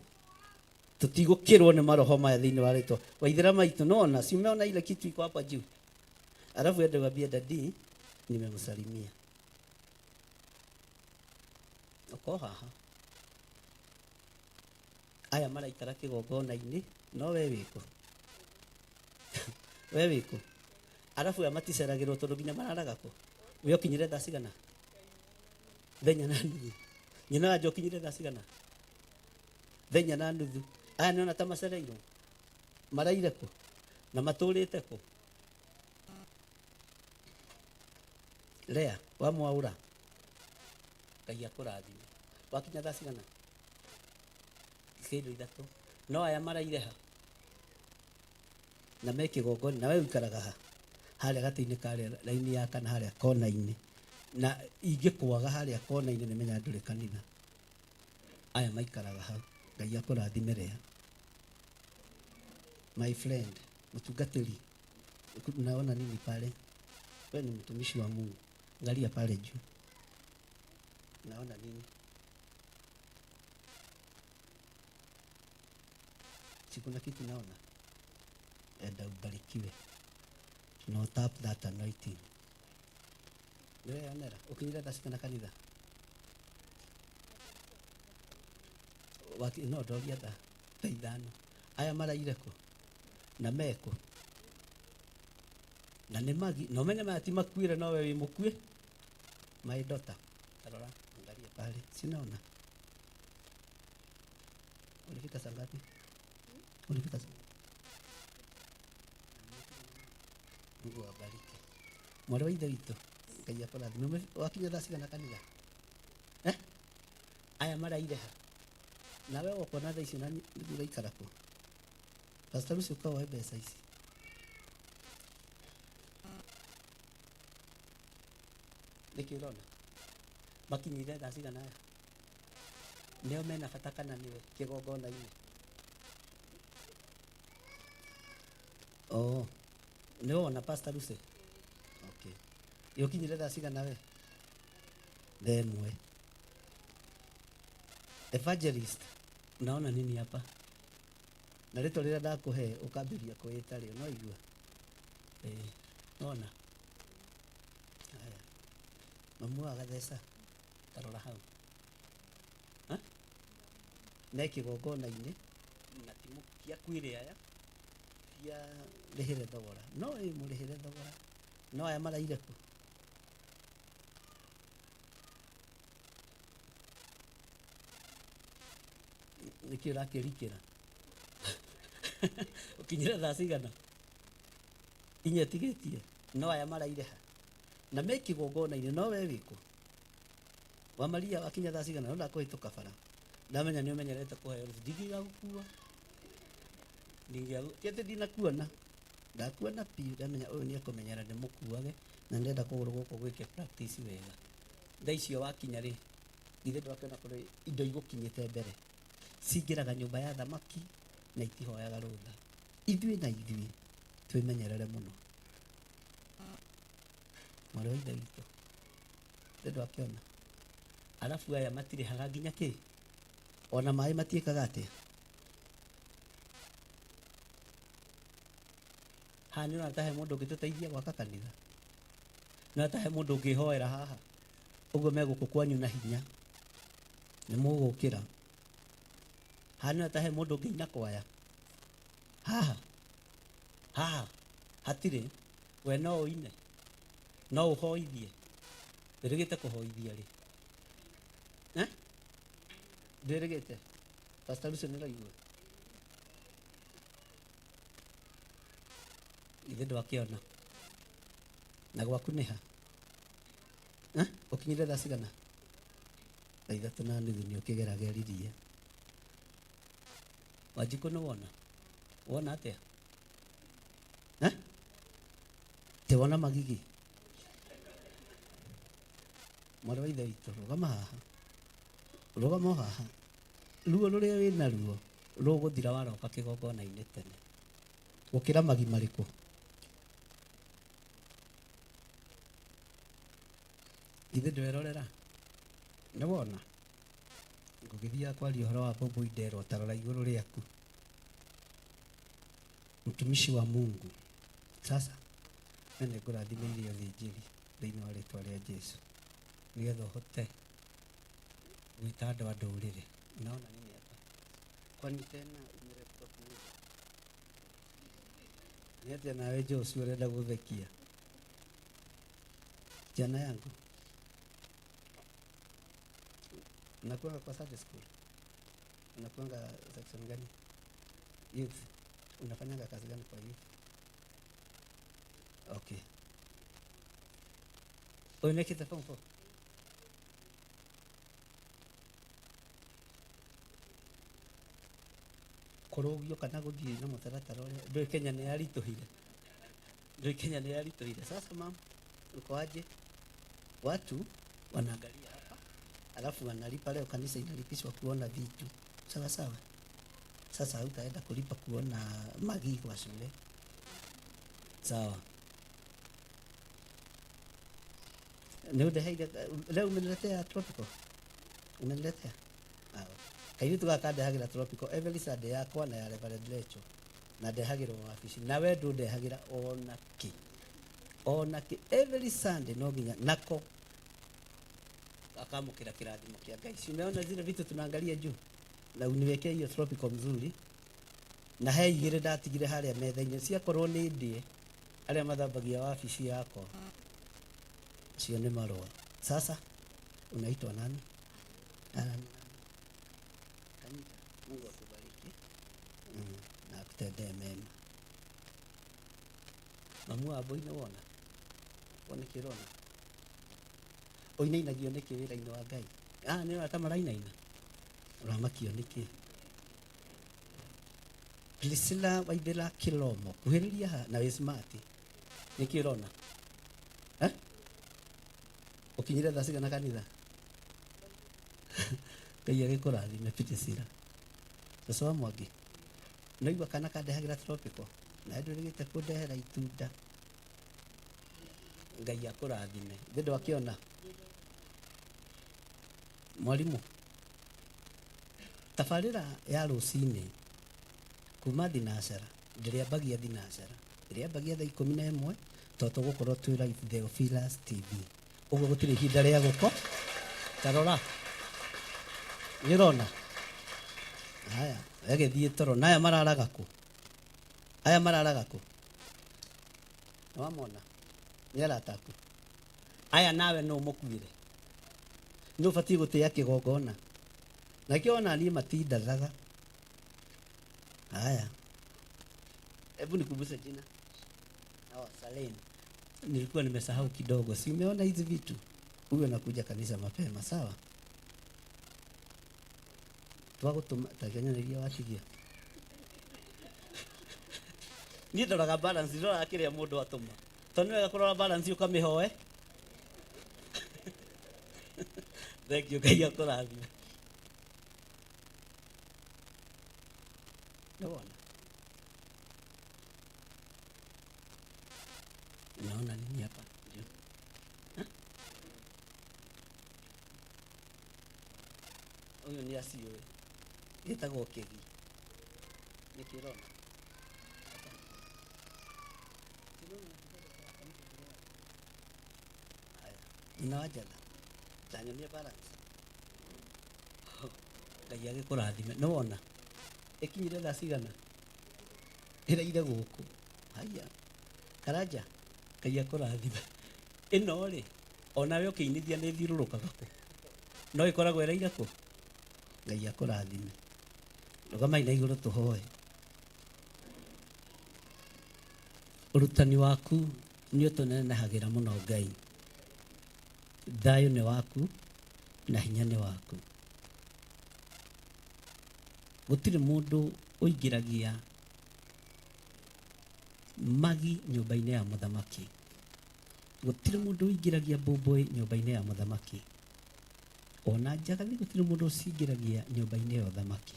Tutigũkĩrwo nĩ maroho maya thĩinĩ wa rĩtwa waithĩra maitũ. Nona si umeona ile kitu iko hapa juu, alafu ende wambie dadi nimemsalimia. Uko haha aya maraikara kĩgongona-inĩ, no we wĩkũ? We wĩkũ? Arabu aya maticeragĩrwo tondũ nginya mararaga kũ? We ũkinyire thaa cigana? Thenya na nuthu. Nyina wanja ũkinyire thaa cigana? Thenya na nuthu. Aya nĩona ta macereirwo, maraire kũ na matũrĩte kũ? Lea wa mwaura, Ngai akũrathime. Wakinya thaa cigana? Kĩndũ ithatũ. No aya maraire ha na me kĩgongona, na we ũikaraga ha? Harĩa gatĩ-inĩ karĩa raini ya kana harĩa kona-inĩ, na ingĩkwaga harĩa kona-inĩ nĩ menya ndũrĩ kanitha. Aya maikaraga hau. Ngai akũrathime. Lea, my friend, mtungatĩri, unaona nini pale? Wewe ni mtumishi wa Mungu, angalia pale juu, unaona nini? Si kuna kitu naona? Enda ubarikiwe. No tap that anointing. Nĩweyonera ũkinyire thaa cigana kanitha? Waki, no ndoria thaa 5. Aya maraire kũ na mekũ na nĩ magi na ũmenye maya ti makuire, no we wĩ mũkue. My daughter, tarora, angalia pale, sinaona. Ulifika saa ngapi? Ulifika saa? Mungu awabariki. Mwarĩ wa ithe witũ, Ngai akũrathime. Wakinya thaa cigana kanitha? Eh? Aya maraire ha? Nawe wokona thaa icio na nĩguo ũraikara kũ? Pastor Lucy, ũka woe mbeca ici. Nĩkĩ ũrona? Makinyire thaa cigana aya? Nĩo mena bata kana nĩwe kĩgongona-inĩ? Oh, nĩ wona Pastor Lucy? Okay. Ĩ ũkinyire thaa cigana we? Thaa 1. Evangelist, unaona nini hapa? Na rĩtwa rĩrĩa ndakũhe ũkambĩrĩria kwĩĩta rĩo, no igua? Ĩĩ, nona? Haya. Mamu wa gatheca, tarora hau. Ha? Me kĩgongona-inĩ na ti akuire aya, ti arĩhĩre thogora. No ĩ mũrĩhĩre thogora. No aya maraire kũ? Nĩkĩ ũrakĩrikĩra? Ũkinyire thaa cigana? 4 ĩtigĩtie. No aya maraire ha na me kĩgongona-inĩ, no we wĩkũ? Wa Maria wakinya thaa cigana? No ndakũhĩtũka bara, ndamenya nĩ ũmenyerete kũheo rũciũ. Ndingĩgagũkua, ti atĩ ndinakuona, ndakuona biũ. Ndamenya ũyũ nĩ ekũmenyera ndĩmũkuage, na ndĩrenda kũgũrũ gũkũ gwĩke practice wega. Thaa icio wakinya rĩ, githĩ ndwakĩona kũrĩ indo igũkinyĩte mbere? Cingĩraga nyũmba ya thamaki na itihoyaga rũtha. Ithuĩ na ithuĩ twĩmenyerere mũno. Mwarĩ wa ithe witũ, githĩ ndwakĩona? Arabu aya matirĩhaga nginya kĩ, ona maĩ matiĩkaga atĩa. Haha nĩ ũrona ta he mũndũ ũngĩtũteithia gwaka kanitha? Nĩ ũrona ta he mũndũ ũngĩhoera haha? Ũguo me gũkũ kwanyu na hinya nĩ mũgũkĩra. Haha nĩ ũrona ta he mũndũ ũngĩina kwaya haha? Haha hatirĩ. We no ũine, no ũhoithie? Wĩrĩgĩte kũhoithia rĩ? Eh? Ndwĩrĩgĩte? Pastor Lucy, nĩ ũraigua? Ithe ndwakĩona na gwaku nĩ ha? Eh? Ũkinyire thaa cigana? Thaa 3:30. Nĩ ũkĩgerageririe. Wanjikũ, nĩ wona? Wona atĩa? Eh? Te wona magigi? Mwarĩ wa ithe witũ, rũgama haha, rũgama o haha. Ruo rũrĩa wĩna ruo rũgũthira waroka kĩgongona-inĩ tene gũkĩra magi marĩkũ. Githĩ ndwerorera? Nĩ wona ngũgĩthiaga kwaria ũhoro wa mbũmbũi nderwo tarora igũrũ rĩaku. Mtumishi wa Mungu. Sasa we nĩ ngũrathimĩire ũthĩnjĩri thĩinĩ wa rĩtwa rĩa Jesu nĩgetha ũhote gwĩta andũ a ndũrĩrĩ. Unaona nini hapa? Kwani tena umeleta kuuza? Nĩ atĩa nawe Joshua ũrenda gũthekia? Jana yangu. Unakuanga kwa Sunday school? Unakuanga section gani? Youth. Unafanyaga kazi gani kwa youth? Okay. Ũyũ form 4? Kũrũgio kana gũthiĩ na mũtaratara ũrĩa ndũĩ Kenya nĩ yaritũhire. Ndũĩ Kenya nĩ yaritũhire. Sasa mam, uko aje? Watu wanaangalia hapa alafu wanalipa. Leo kanisa inalipishwa kuona vitu sawa sawa. Sasa hautaenda kulipa kuona magi kwa shule, sawa? Nĩ ũndeheire leo, umeniletea tropical, umeniletea. Kairĩtu gaka ndehagĩra tropical every Sunday yakwa na ya Reverend Lecho, na ndehagĩrwo wabici, na we ndũndehagĩra ona kĩ, ona kĩ. Every Sunday no nginya nako akamũkĩra kĩrathimo kĩa Ngai. Si umeona zile vitu tunaangalia juu? Na uniwekee hiyo tropical mzuri, na he igĩrĩ ndatigire harĩa metha-inĩ, ciakorwo nĩ ndĩe arĩa mathambagia wabici yakwa, cio nĩ marũa. Sasa unaitwa nani? Nani? Anita. Mungu akubariki na akutendee mema. Mamu wa Mbui nĩ wona wone kĩrona ũinainagio nĩkĩ wĩra-inĩ wa Ngai? Ah, nĩ ũrata marainaina, ũramakio nĩkĩ? Priscilla Waithera Kilomo, kuhĩrĩria ha na wĩ smart, nĩkĩ ũrona? Eh? Ũkinyire thaa cigana kanitha? Ngai agĩkũrathime Priscilla. Cũcũ wa Mwangi, nĩwaigua kana kandehagĩra tropical na ndwĩrĩgĩte kũndehera itunda. Ngai akũrathime. Thĩ ndwakĩona mwarimũ tabarĩra ya rũcinĩ kuma thinacara, ndĩrĩambagia thinacara, ndĩrĩambagia thaa 11 tondũ tũgũkorwo twĩ live Theophilus TV, ũguo gũtirĩ ihinda rĩa gũko. Tarora, nĩ ũrona haya agĩthiĩ toro, na aya mararaga kũ? Aya mararaga kũ? Nĩwamona nĩ arata aku aya, nawe no mũkuĩre, nĩ ũbatiĩ gũtĩa kĩgongona nakĩo, ona niĩ matindathaga. Haya, hebu nikumbushe jina. Oh, Saleni. Nilikuwa nimesahau kidogo. Si umeona hizi vitu? Huyu anakuja kanisa mapema, sawa? Twagũtũma takenyereria watigia. Niĩ ndoraga balance, ndoraga kĩrĩa mũndũ atũma. Tondũ nĩ wega kũrora balance ũkamĩhoe. Thank you, Ngai akũrathime. Nĩwona? Unaona nini hapa? Juu. Ũyũ nĩ aciũĩ. Gĩtagwo kĩgi. Nĩkĩ ũrona? Haya. Nyina wa Njatha. Tanyonia balance. Ngai agĩkũrathime. Nĩ wona? Ĩkinyire thaa cigana? Ĩraire gũkũ. Haya. Karanja. Ngai akũrathime. Ĩno rĩ, onawe ũkĩinithia nĩ ĩthiũrũrũkaga kũ? No ĩkoragwo ĩraire kũ? Ngai akũrathime. Rũgamai na igũrũ tũhoe. Ũrutani waku nĩ ũtũnenehagĩra mũno Ngai. Thayũ nĩ waku na hinya nĩ waku. Gũtirĩ mũndũ ũingĩragia magi nyũmba-inĩ ya mũthamaki. Gũtirĩ mũndũ ũingĩragia mbũmbũĩ nyũmba-inĩ ya mũthamaki. Ona njagathi gũtirĩ mũndũ ũcingĩragia nyũmba-inĩ ya ũthamaki.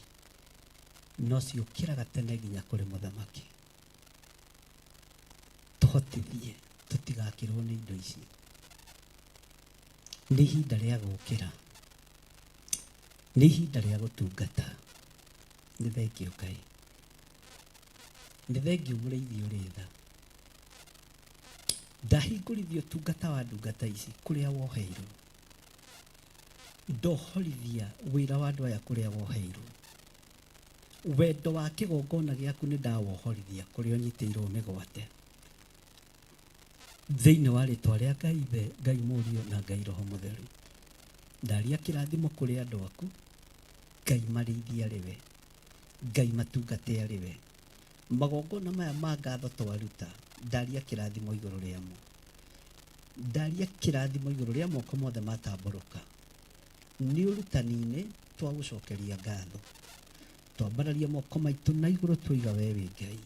No ciũkĩraga tene nginya kũrĩ mũthamaki. Tũhotithie tũtigakĩrwo nĩ indo ici. Nĩ ihinda rĩa gũkĩra. Nĩ ihinda rĩa gũtungata. Nĩ thengio Ngai. Nĩ thengiũ mũrĩithi ũrĩ tha. Ndahingũrithia ũtungata wa ndungata ici kũrĩa woheirwo. Ndohorithia wĩra wa andũ aya kũrĩa woheirwo. Wendo wa kĩgongona gĩaku nĩ ndawohorithia kũrĩa ũnyitĩirwo mĩgwate. Thĩinĩ wa rĩtwa rĩa Ngai Ithe, Ngai Mũriũ na Ngai Roho Mũtheru. Ndaria kĩrathimo kũrĩ andũ aku, Ngai marĩithie arĩ we, Ngai matungate arĩ we. Magongona maya ma ngatho twaruta, ndaria kĩrathimo igũrũ rĩamo. Ndaria kĩrathimo igũrũ rĩa moko mothe matambũrũka. Nĩ ũrutani-inĩ twagũcokeria ngatho. Twambararia moko maitũ na igũrũ twoiga we wĩ Ngai.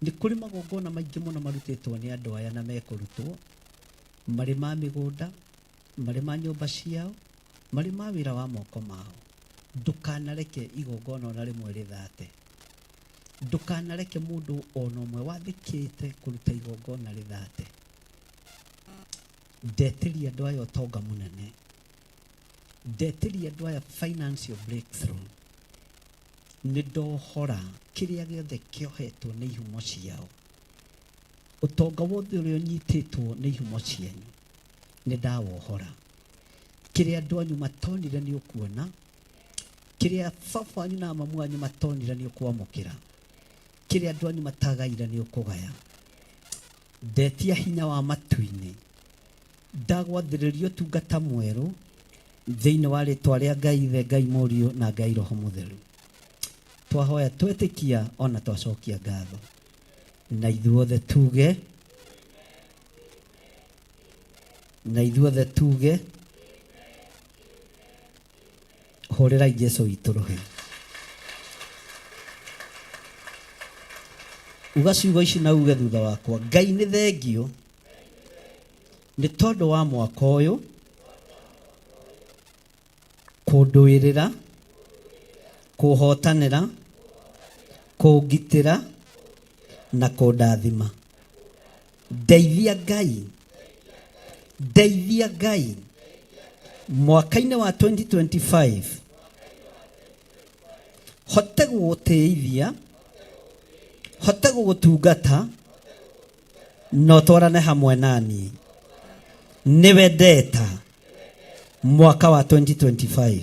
Nĩ kũrĩ magongona maingĩ mũno marutĩtwo nĩ andũ aya na mekũrutwo, marĩ ma mĩgũnda, marĩ ma nyũmba ciao, marĩ ma wĩra wa moko mao. Ndũkanareke igongona ona rĩmwe rĩthate. Ndũkanareke mũndũ ona ũmwe wathĩkĩte kũruta igongona rĩthate. Ndetĩria andũ aya ũtonga mũnene. Ndetĩria andũ aya financial breakthrough. Nĩ ndohora kĩrĩa gĩothe kĩohetwo nĩ ihumo ciao. Ũtonga wothe ũrĩa ũnyitĩtwo nĩ ihumo cianyu nĩ ndawohora. Kĩrĩa andũ anyu matonire nĩ ũkuona, kĩrĩa baba wanyu na mamu wanyu matonire nĩ ũkwamũkĩra, kĩrĩa andũ anyu matagaire nĩ ũkũgaya. Ndetia hinya wa matu-inĩ, ndagwathĩrĩria ũtungata mwerũ thĩinĩ wa rĩtwa rĩa Ngai Ithe, Ngai Mũriũ na Ngai Roho Mũtheru. Twahoya twetĩkia ona twacokia ngatho, na ithuothe tuge, na ithuothe tuge, hũrĩrai Jesu witũ rũhĩ. Uga ciugo ici na uge thutha wakwa, Ngai nĩ thengiũ nĩ tondũ wa mwaka ũyũ kũndũĩrĩra, kũhotanĩra, kũngitĩra na kũndathima. Ndeithia Ngai, ndeithia Ngai mwaka-inĩ wa 2025 hote gũgũtĩithia, hote gũgũtungata na ũtwarane hamwe naniĩ. Nĩwe ndeta mwaka wa 2025,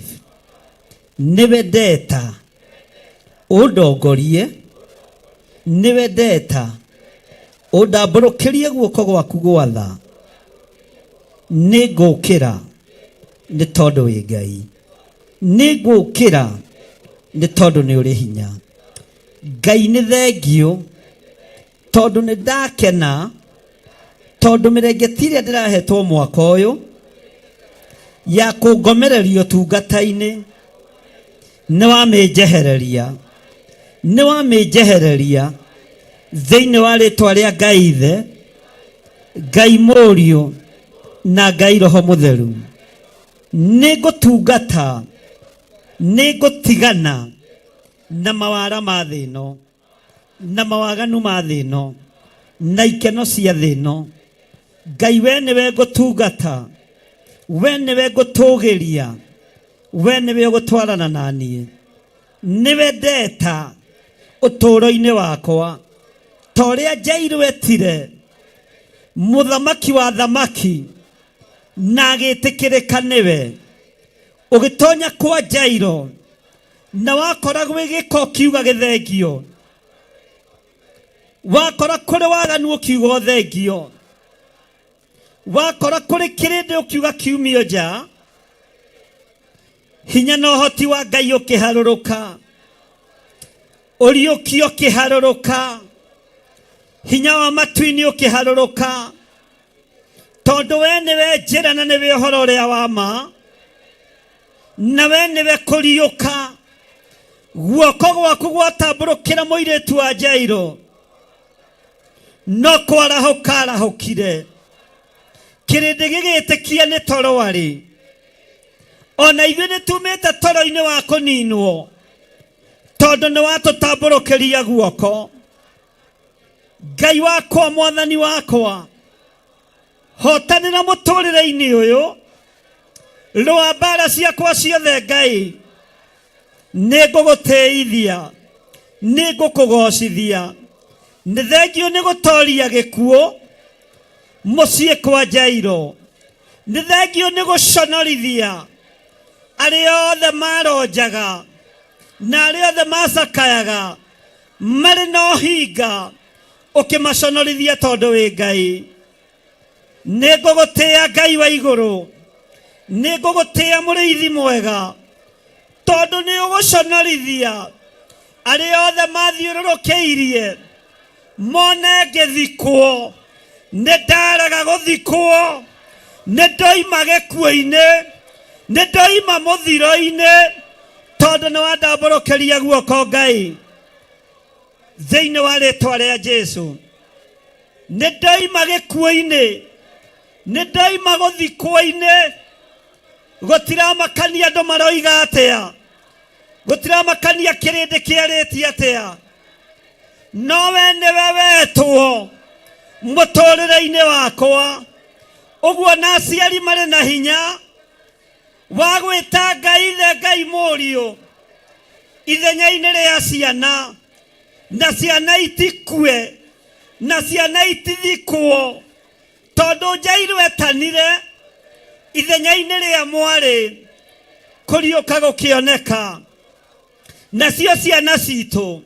nĩwe ndeta ũndongorie, nĩwe ndeta ũndambũrũkĩrie guoko gwaku gwa tha. Nĩ ngũkĩra nĩ tondũ wĩ Ngai, nĩ ngũkĩra nĩ tondũ nĩ ũrĩ hinya. Ngai nĩ thengiũ tondũ nĩ ndakena tondũ mĩrengeti ĩrĩa ndĩrahetwo mwaka ũyũ ya kũngomereria ũtungata-inĩ nĩ wamĩnjehereria, nĩ wamĩnjehereria thĩinĩ wa rĩtwa rĩa Ngai Ithe, Ngai Mũriũ na Ngai Roho Mũtheru. Nĩ ngũtungata, nĩ ngũtigana na mawara ma thĩ ĩno na mawaganu ma thĩ ĩno na ikeno cia thĩ ĩno. Ngai we nĩwe ngũtungata, we nĩwe ngũtũgĩria, we nĩwe ũgũtwarana na niĩ, nĩwe ndeta ũtũũro-inĩ wakwa ta ũrĩa Jairũ etire mũthamaki wa thamaki na agĩtĩkĩrĩka nĩwe. Ũgĩtonya kwa Jairũ na wakora gwĩ gĩko ũkiuga gĩthengio, wakora kũrĩ waganu ũkiuga ũthengio, wakora kũrĩ kĩrĩndĩ ũkiuga kiumio nja, hinya na ũhoti wa Ngai ũkĩharũrũka, ũriũkio ũkĩharũrũka, hinya wa matu-inĩ ũkĩharũrũka, tondũ we nĩwe njĩra na nĩwe ũhoro ũrĩa wa ma, na we nĩwe kũriũka. Guoko gwaku gwatambũrũkĩra mũirĩtu wa Jairũ, no kwarahũka arahũkire, kĩrĩndĩ gĩgĩtĩkia nĩ toro arĩ. Ona ithuĩ nĩ tumĩte toro-inĩ wa kũninwo, tondũ nĩ watũtambũrũkĩria guoko. Ngai wakwa, mwathani wakwa, hotanĩra mũtũrĩre-inĩ ũyũ, rũa mbara ciakwa ciothe Ngai, nĩ ngũgũtĩithia. Nĩ ngũkũgocithia. Nĩ thengiũ nĩ gũtoria gĩkuũ mũciĩ kwa Jairo. Nĩ thengiũ nĩ gũconorithia arĩa othe maronjaga na arĩa othe macakayaga marĩ na ũhinga, ũkĩmaconorithia tondũ wĩ Ngai. Nĩ ngũgũtĩĩa Ngai wa igũrũ, nĩ ngũgũtĩĩa mũrĩithi mwega, tondũ nĩ ũgũconorithia arĩa othe mathiũrũrũkĩirie mone ngĩthikwo. Nĩ ndaraga gũthikwo, nĩ ndoima gĩkuũ-inĩ, nĩ ndoima mũthiro-inĩ, tondũ nĩ wandambũrũkĩria guoko Ngai. Thĩinĩ wa rĩtwa rĩa Jesu, nĩ ndoima gĩkuũ-inĩ, nĩ ndoima gũthikwo-inĩ. Gũtiramakania andũ maroiga atĩa, gũtiramakania kĩrĩndĩ kĩarĩtie atĩa, no we nĩwe wetwo mũtũrĩre-inĩ wakwa. Ũguo na aciari marĩ na hinya wa gwĩta Ngai Ithe, Ngai Mũriũ ithenya-inĩ rĩa ciana, na ciana itikue na ciana itithikwo, tondũ Jairũ etanire ithenya-inĩ rĩa mwarĩ, kũriũka gũkĩoneka. Nacio ciana citũ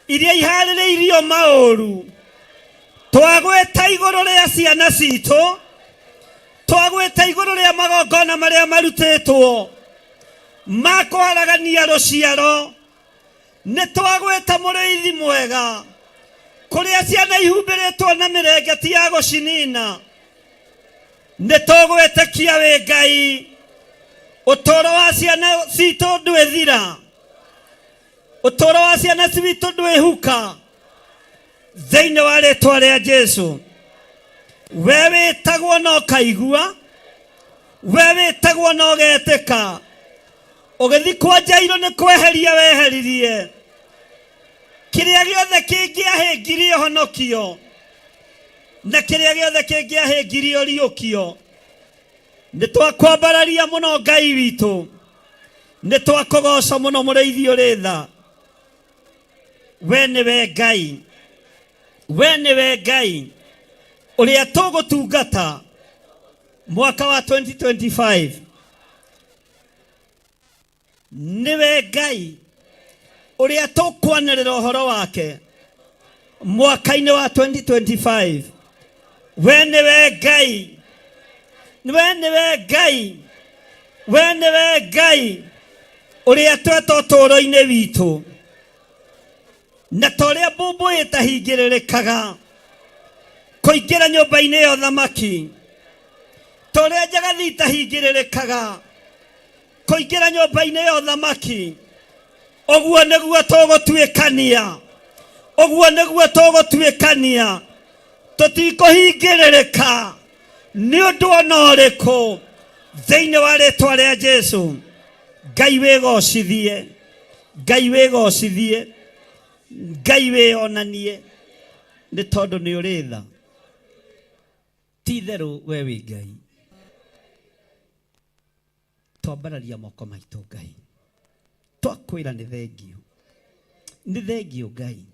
iria iharĩrĩirio maũru, twagwĩta igũrũ rĩa ciana citũ, twagwĩta igũrũ rĩa magongona marĩa marutĩtwo ma kwaragania rũciaro, nĩ twagwĩta mũrĩithi mwega, kũrĩa ciana ihumbĩrĩtwo na mĩrengeti ya gũcinina, nĩ tũgwĩtĩkia wĩ Ngai. Ũtũũro wa ciana citũ ndwĩthira, ũtũũro wa ciana citũ ndwĩhuka, thĩinĩ wa rĩtwa rĩa Jesu. We wĩtagwo na ũkaigua, we wĩtagwo na ũgetĩka. Ũgĩthiĩ kwa Jairũ nĩ kweheria weheririe kĩrĩa gĩothe kĩngĩahĩngirie ũhonokio na kĩrĩa gĩothe kĩngĩahĩngirie ũriũkio. Nĩ twakwambararia mũno Ngai witũ, nĩ twakũgoca mũno mũrĩithi ũrĩ tha. We nĩwe Ngai, we nĩwe Ngai ũrĩa tũgũtungata mwaka wa 2025. Nĩwe Ngai ũrĩa tũkwanĩrĩra ũhoro wake mwaka-inĩ wa 2025. We nĩwe Ngai, we nĩwe Ngai, we nĩwe Ngai ũrĩa tweta ũtũũro-inĩ witũ, na ta ũrĩa mbũmbũ ĩtahingĩrĩrĩkaga kũingĩra nyũmba-inĩ ya ũthamaki, ta ũrĩa njagathi itahingĩrĩrĩkaga kũingĩra nyũmba-inĩ ya ũthamaki, ũguo nĩguo tũgũtuĩkania, ũguo nĩguo tũgũtuĩkania. Tũtikũhingĩrĩrĩka nĩ ũndũ ona ũrĩkũ thĩinĩ wa rĩtwa rĩa Jesu. Ngai wĩgocithie, Ngai wĩgocithie, Ngai wĩonanie, nĩ tondũ nĩ ũrĩ tha. Ti itherũ we wĩ Ngai. Twambararia moko maitũ Ngai, twakwĩra nĩ thengio, nĩ thengio Ngai.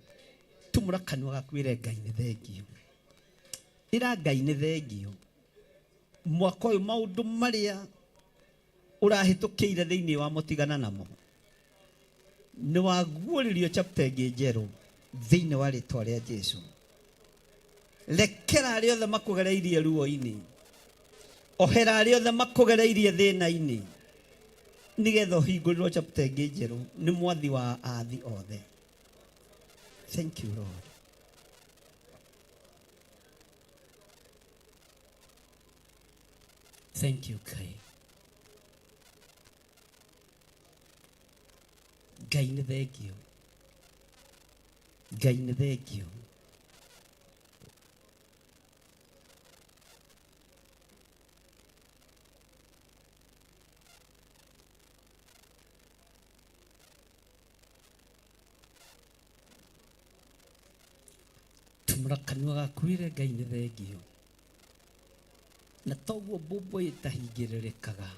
Tumũra kanua gaku wĩre Ngai nĩ thengio, ĩra Ngai nĩ thengio. Mwaka ũyũ maũndũ marĩa ũrahĩtũkĩire thĩinĩ wamo tigana namo, nĩ waguũrĩrio chapter ĩngĩ njerũ thĩinĩ wa rĩtwa rĩa Jesu. Rekera arĩa othe makũgereirie ruo-inĩ, ohera arĩa othe makũgereirie thĩna-inĩ, nĩgetha ũhingũrĩrwo chapter ĩngĩ njerũ nĩ mwathi wa athi othe. Thank you Lord. Thank you Ngai. Ngai nĩ thengio, Ngai nĩ thengio. Tumũra kanua gaku wĩre Ngai nĩ thengio. Na toguo mbũmbũ ĩtahingĩrĩrĩkaga,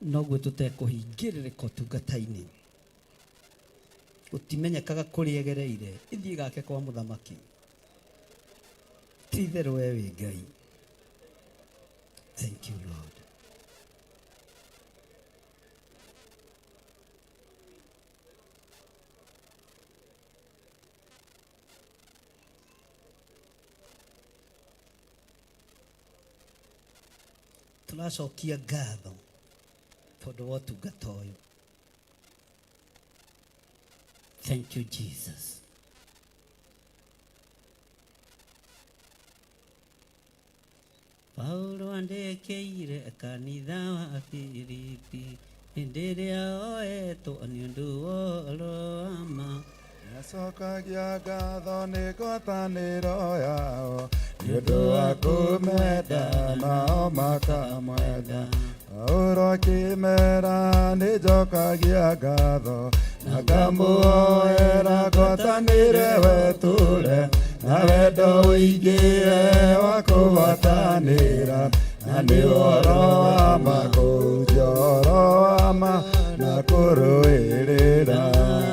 noguo tũtekũhingĩrĩrĩka ũtungata-inĩ. Gũtimenyekaga kũrĩa egereire. Ĩthiĩ gake kwa mũthamaki. Ti itherũ we wĩ Ngai. Thank you, Lord. Tũracokia ngatho tondũ wa ũtungata ũyũ. Thank you, Jesus. Paulo andĩkĩire kanitha wa Filipi hĩndĩ ĩrĩa oetwo nĩ ũndũ wa ũhoro wa ma. Nĩacokagia ngatho nĩ ngwatanĩro yao nĩ ũndũ wa kũmenda nao makamwenda. Paulo akĩmera nĩnjokagia ngatho na ngamũhoera ngwatanĩre wetũre na wendo ũingĩhe wa kũgwatanĩra na nĩ ũhoro wa ma kũhunjia ũhoro wa ma na kũrũĩrĩra.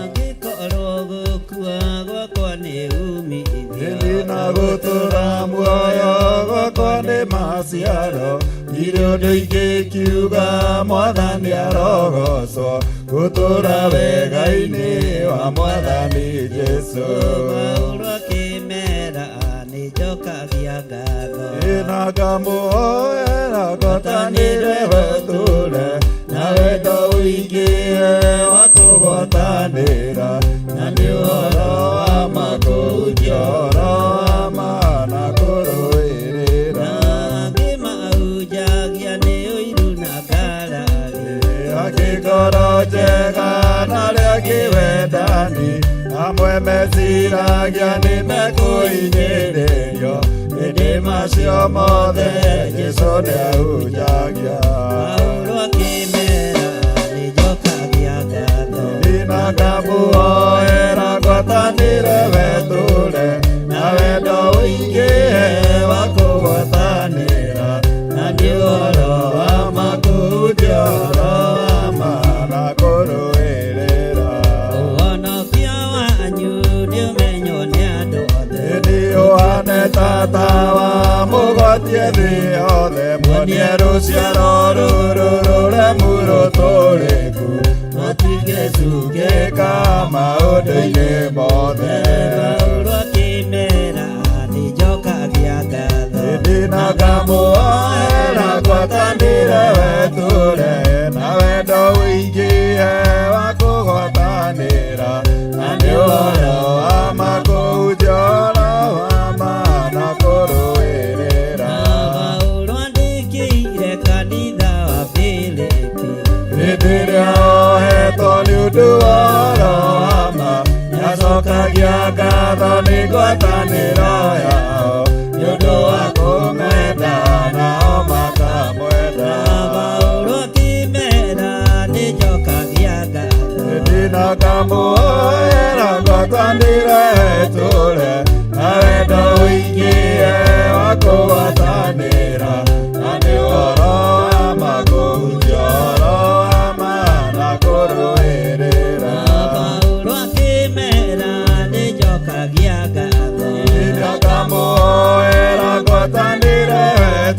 Angĩkorwo gũkua gwakwa nĩ umithio, Ĩni na gũtũra muoyo gwakwa nĩ maciaro ndirĩ ũndũ ingĩkiuga mwathani arogocwo gũtũra wega-inĩ wa mwathani Jesũ. Paulo akĩmera nĩnjokagia ngatho. Ĩna ngamũhoera ngwatanĩre wetũre na wendo ũingĩhe wa kũgwatanĩra na nĩ ũhoro wa ma kũhunjia ũhoro wa ma na kũrũĩrĩra. Angĩ mahunjagia nĩ ũiru na ngarari. Angĩ ngoro njega na arĩa angĩ wendani amwe meciragia nĩ mekũhinyĩrĩrio ĩndĩ macio mothe Jesũ nĩahunjagia. Paulo akĩmera nĩnjokagia ngatho. Ĩna ngamũhoera ngwatanĩre wetũre na wendo ũingĩhe wa kũgwatanĩra na nĩ ũhoro wa ma kũhunjia ũhoro wa ma na kũrũĩrĩra. Ũhonokio wanyu nĩũmenywo nĩ andũ othe. Ĩndĩ ũhane tata wa mũgwatie thĩ yothe muonie rũciaro rũrũ rũremu rũtũrĩku rũtingĩcukĩka maũndũ-inĩ mothe. Paulo akĩmera nĩnjokagia ngatho. Ĩndĩ na ngamũhoera ngwatanĩre wetũre na wendo ũingĩhe wa kũgwatanĩra na nĩ ũhoro wa ma kũhunjia ũhoro wa ma na kũrũĩrĩra. Paulo andĩkĩire kanitha wa Filipi. Hĩndĩ ĩrĩa ohetwo nĩ ũndũ wa ũhoro wa ma nĩacokagia ngatho nĩ ngwatanĩro yao nĩ ũndũ wa kũmenda nao makamwenda. Paulo akĩmera nĩnjokagia ngatho. Ĩndĩ na ngamũhoera ngwatanĩre tũre na wendo ũingĩhe wa kũgwatanĩra na nĩ ũhoro wa ma kũhunjia ũhoro wa ma na kũrũĩrĩra. Paulo akĩmera nĩnjokagia ngatho. Ĩndĩ ngamũhoera ngwatanĩre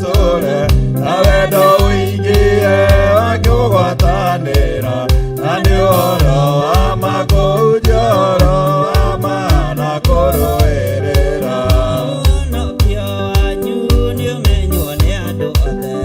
tũre na wendo ũingĩhe wa kũgwatanĩra na nĩ ũhoro wa ma kũhunjia ũhoro wa ma na kũrũĩrĩra. Ũhonokio wanyu nĩũmenywo nĩ andũ othe.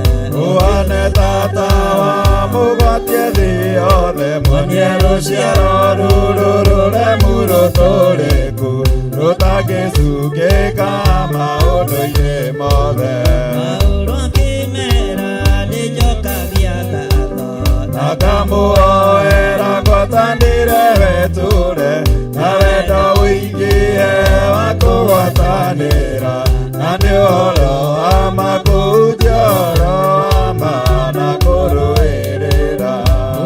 Ũhane tata wa mũgwatie thĩ yothe muonie rũciaro rũrũ rũremu rũtũrĩku rũtangĩcukĩka maũndũ-inĩ mothe. Paulo akĩmera nĩnjokagia ngatho. Na ngamũhoera ngwatanĩre wetũre na wendo ũingĩhe wa kũgwatanĩra na nĩ ũhoro wa ma kũhunjia ũhoro wa ma na kũrũĩrĩra.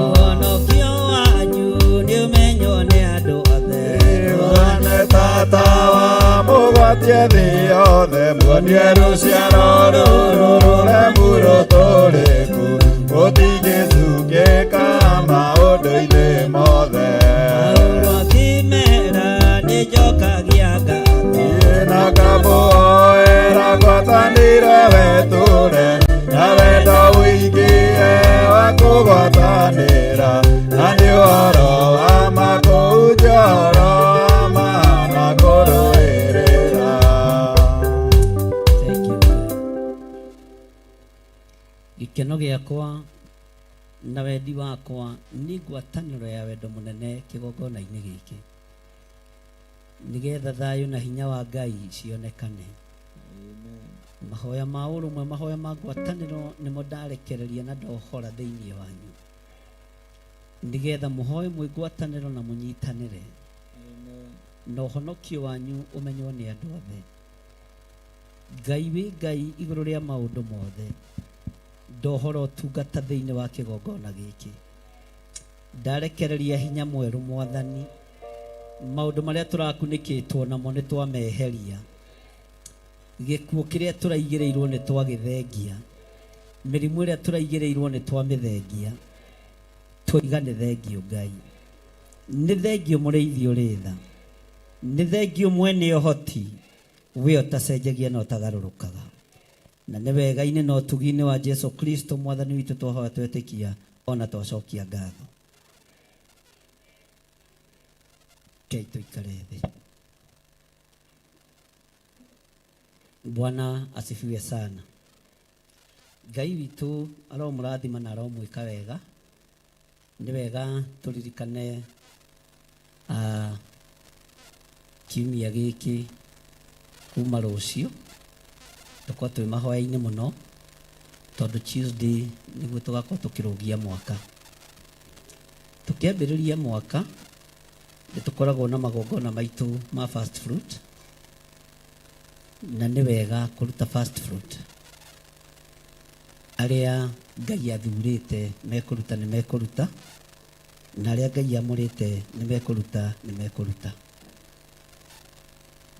Ũhonokio wanyu nĩũmenywo nĩ andũ othe. Ũhane tata wa mũgwatie thĩ yothe muonie rũciaro rũrũ rũremu rũtũrĩku rũtingĩcukĩka maũndũ-inĩ mothe. Paulo akĩmera Gĩkeno gĩakwa na wendi wakwa nĩ ngwatanĩro ya wendo mũnene kĩgongona-inĩ gĩkĩ, nĩgetha thayũ na hinya wa Ngai cionekane. Mahoya ma ũrũmwe, mahoya ma ngwatanĩro nĩmo ndarekereria na ndohora thĩinĩ wanyu, nĩgetha mũhoe mwĩ ngwatanĩro na mũnyitanĩre, na ũhonokio wanyu ũmenywo nĩ andũ othe. Ngai wĩ Ngai igũrũ rĩa maũndũ mothe, ndohora ũtungata thĩinĩ wa kĩgongona gĩkĩ. Ndarekereria hinya mwerũ Mwathani, maũndũ marĩa tũrakunĩkĩtwo namo nĩ twameheria, gĩkuũ kĩrĩa tũraigĩrĩirwo nĩ twagĩthengia, mĩrimũ ĩrĩa tũraigĩrĩirwo nĩ twamĩthengia. Twoiga nĩ thengio Ngai, nĩ thengio mũrĩithi ũrĩ tha, nĩ thengio mwene ũhoti, we ũtacenjagia na ũtagarũrũkaga. Na nĩ wega-inĩ na ũtugi-inĩ wa Jesu Kristo Mwathani witũ twahoya twetĩkia ona twacokia ngatho. Rekei tũikare thĩ. Bwana asifiwe sana. Ngai witũ aromũrathima na aromwĩka wega. Nĩ wega tũririkane kiumia gĩkĩ kuma rũciũ tũkorwo twĩ mahoya-inĩ mũno, tondũ Tuesday nĩguo tũgakorwo tũkĩrũgia mwaka. Tũkĩambĩrĩria mwaka nĩ tũkoragwo na magongona maitũ ma first fruit, na nĩ wega kũruta first fruit. Arĩa Ngai athurĩte mekũruta nĩ mekũruta, na arĩa Ngai amũrĩte nĩ mekũruta nĩ mekũruta.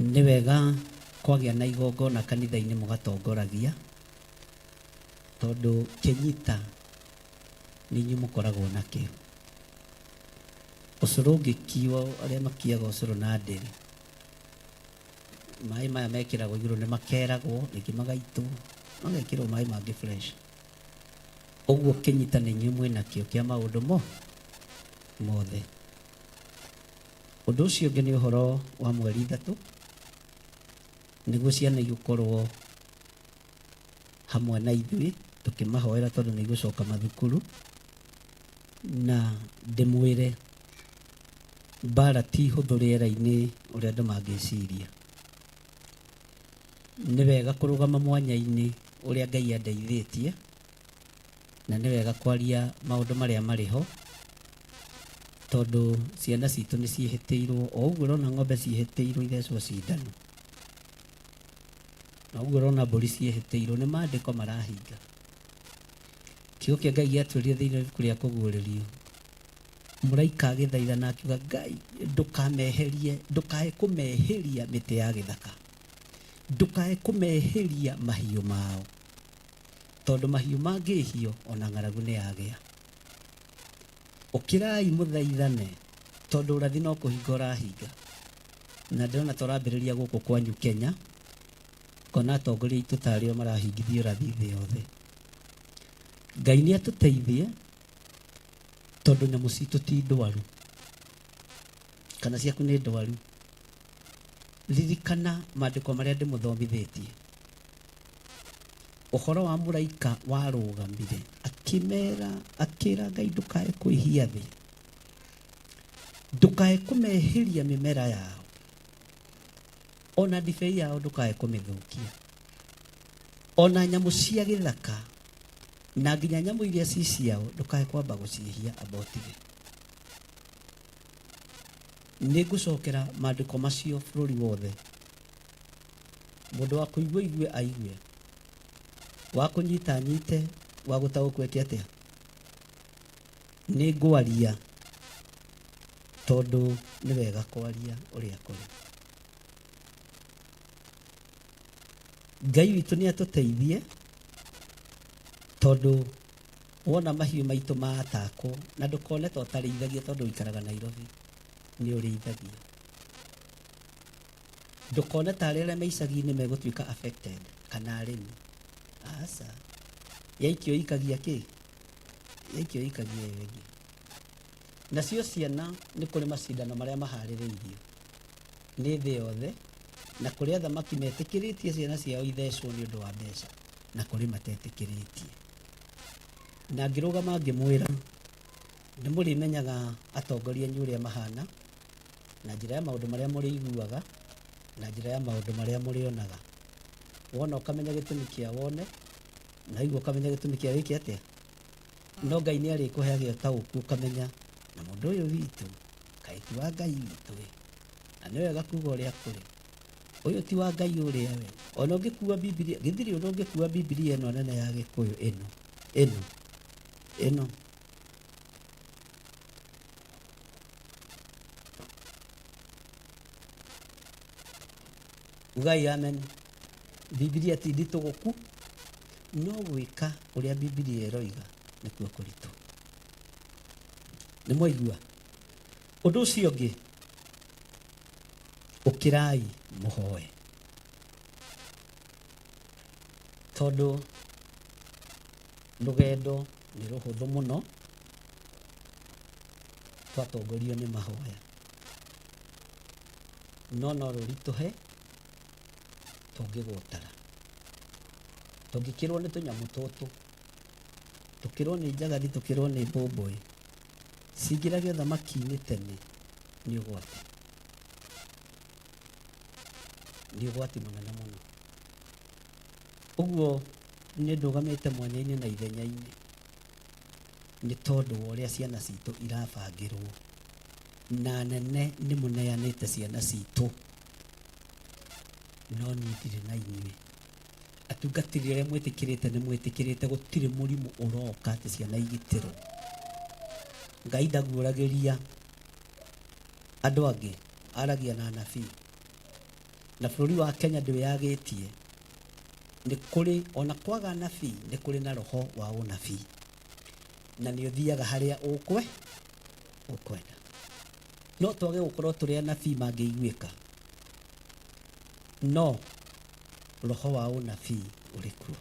Nĩ wega kwagĩa na igongona kanitha-inĩ mũgatongoragia, tondũ kĩnyita nĩ inyuĩ mũkoragwo nakĩo. Ũcũrũ ũngĩkiwa, arĩa makiaga ũcũrũ na ndĩrĩ, maĩ maya mekĩragwo igũrũ nĩ makeragwo, rĩngĩ magaitwo, magekĩrwo maĩ mangĩ fresh. Ũguo kĩnyita nĩ inyuĩ mwĩnakĩo kĩa maũndũ mothe. Ũndũ ũcio ũngĩ nĩ ũhoro wa mweri 3, nĩguo ciana igũkorwo hamwe na ithuĩ tũkĩmahoera, tondũ nĩ igũcoka mathukuru. Na ndĩmwĩre mbara ti hũthũ rĩera-inĩ ũrĩa andũ mangĩciria. Nĩ wega kũrũgama mwanya-inĩ ũrĩa Ngai andeithĩtie, na nĩ wega kwaria maũndũ marĩa marĩ ho, tondũ ciana citũ nĩ ciĩhĩtĩirwo. O ũguo ũrona ng'ombe ciĩhĩtĩirwo ithecwo cindano, na ũguo ũrona mbũri ciĩhĩtĩirwo, nĩ maandĩko marahinga. Kiugo kĩa Ngai gĩatwĩrire thĩinĩ wa ibuku rĩa Kũguũrĩrio, mũraika agĩthaitha na akiuga, Ngai ndũkameherie, ndũkae kũmehĩria mĩtĩ ya gĩthaka, ndũkae kũmehĩria mahiũ mao, tondũ mahiũ mangĩhio ona ng'aragu nĩ yagĩa. Ũkĩrai mũthaithane, tondũ ũrathi no kũhinga ũrahinga. Na ndĩrona tũrambĩrĩria gũkũ kwanyu Kenya, ngona atongoria aitũ tarĩ o marahingithia ũrathi thĩ yothe. Ngai nĩ atũteithie, tondũ nyamũ citũ ti ndwaru, kana ciaku nĩ ndwaru. Ririkana maandĩko marĩa ndĩmũthomithĩtie, ũhoro wa mũraika warũgamire akĩmera, akĩra Ngai ndũkae kwĩhia thĩ, ndũkae kũmehĩria mĩmera yao, ona ndibei yao ndũkae kũmĩthũkia, ona nyamũ cia gĩthaka na nginya nyamũ iria ci ciao ndũkae kwamba gũciĩhia, amba ũtige. Nĩ ngũcokera maandĩko macio bũrũri wothe. Mũndũ wa kũigua igue aigue, wa kũnyita anyite, wa gũtaũkwo eke atĩa. Nĩ ngwaria tondũ nĩ wega kwaria ũrĩa kũrĩ. Ngai witũ nĩ atũteithie, tondũ wona mahiũ maitũ matakwo, na ndũkone ta ũtarĩithagia tondũ ũikaraga Nairobi, nĩ ũrĩithagia. Ndũkone ta arĩa me icagi-inĩ megũtuĩka affected kana arĩmi. Aca, yaikio ikagia kĩ? Yaikio ikagia ĩyo ĩngĩ. Nacio ciana nĩ kũrĩ macindano marĩa maharĩrĩirio nĩ thĩ yothe, na kũrĩ athamaki metĩkĩrĩtie ciana ciao ithecwo nĩ ũndũ wa mbeca, na kũrĩ matetĩkĩrĩtie. Na ngĩrũgama ngĩmwĩra nĩ mũrĩmenyaga atongoria anyu ũrĩa mahana na njĩra ya maũndũ marĩa mũrĩiguaga na njĩra ya maũndũ marĩa mũrĩonaga. Wona ũkamenya gĩtũmi kĩa wone, na waigua ũkamenya gĩtũmi kĩa wĩke atĩa. No Ngai nĩ arĩkũheaga ũtaũku ũkamenya na mũndũ ũyũ witũ kaĩ ti wa Ngai witũ ĩ, na nĩ wega kuga ũrĩa kũrĩ. Ũyũ ti wa Ngai ũrĩa we. Ona ũngĩkua Bibilia, gĩthirĩ ũndũ ũngĩkua Bibilia ĩno nene ya Gĩkũyũ ĩno, ĩno, ĩno. Ugai amen. Bibilia ti nditũ gũku, no gwĩka ũrĩa Bibilia ĩroiga nĩkuo kũritũ. Nĩ mwaigua? Ũndũ ũcio ũngĩ, ũkĩrai mũhoe, tondũ rũgendo nĩ rũhũthũ mũno twatongorio nĩ mahoya, no no rũritũhe tũngĩgũtara, tũngĩkĩrwo nĩ tũnyamũ tũtũ, tũkĩrwo nĩ njagathi, tũkĩrwo nĩ mbũmbũĩ, cingĩrage ũthamaki-inĩ tene, nĩ ũgwati, nĩ ũgwati mũnene mũno. Ũguo nĩ ndũgamĩte mwanya-inĩ na ithenya-inĩ nĩ tondũ wa ũrĩa ciana citũ irabangĩrwo, na nene nĩ mũneanĩte ciana citũ, no niĩ ndirĩ na inyuĩ. Atungatĩri arĩa mwĩtĩkĩrĩte nĩ mwĩtĩkĩrĩte, gũtirĩ mũrimũ ũroka atĩ ciana igitĩrwo. Ngai ndaguũragĩria andũ angĩ, aragia na anabii. Na bũrũri wa Kenya ndwĩyagĩtie, nĩ kũrĩ ona kwaga anabii, nĩ kũrĩ na roho wa ũnabii, na nĩ ũthiaga harĩa ũkwe ũkwenda. No twage gũkorwo tũrĩ anabii mangĩiguĩka, no roho wa ũnabii ũrĩ kuo.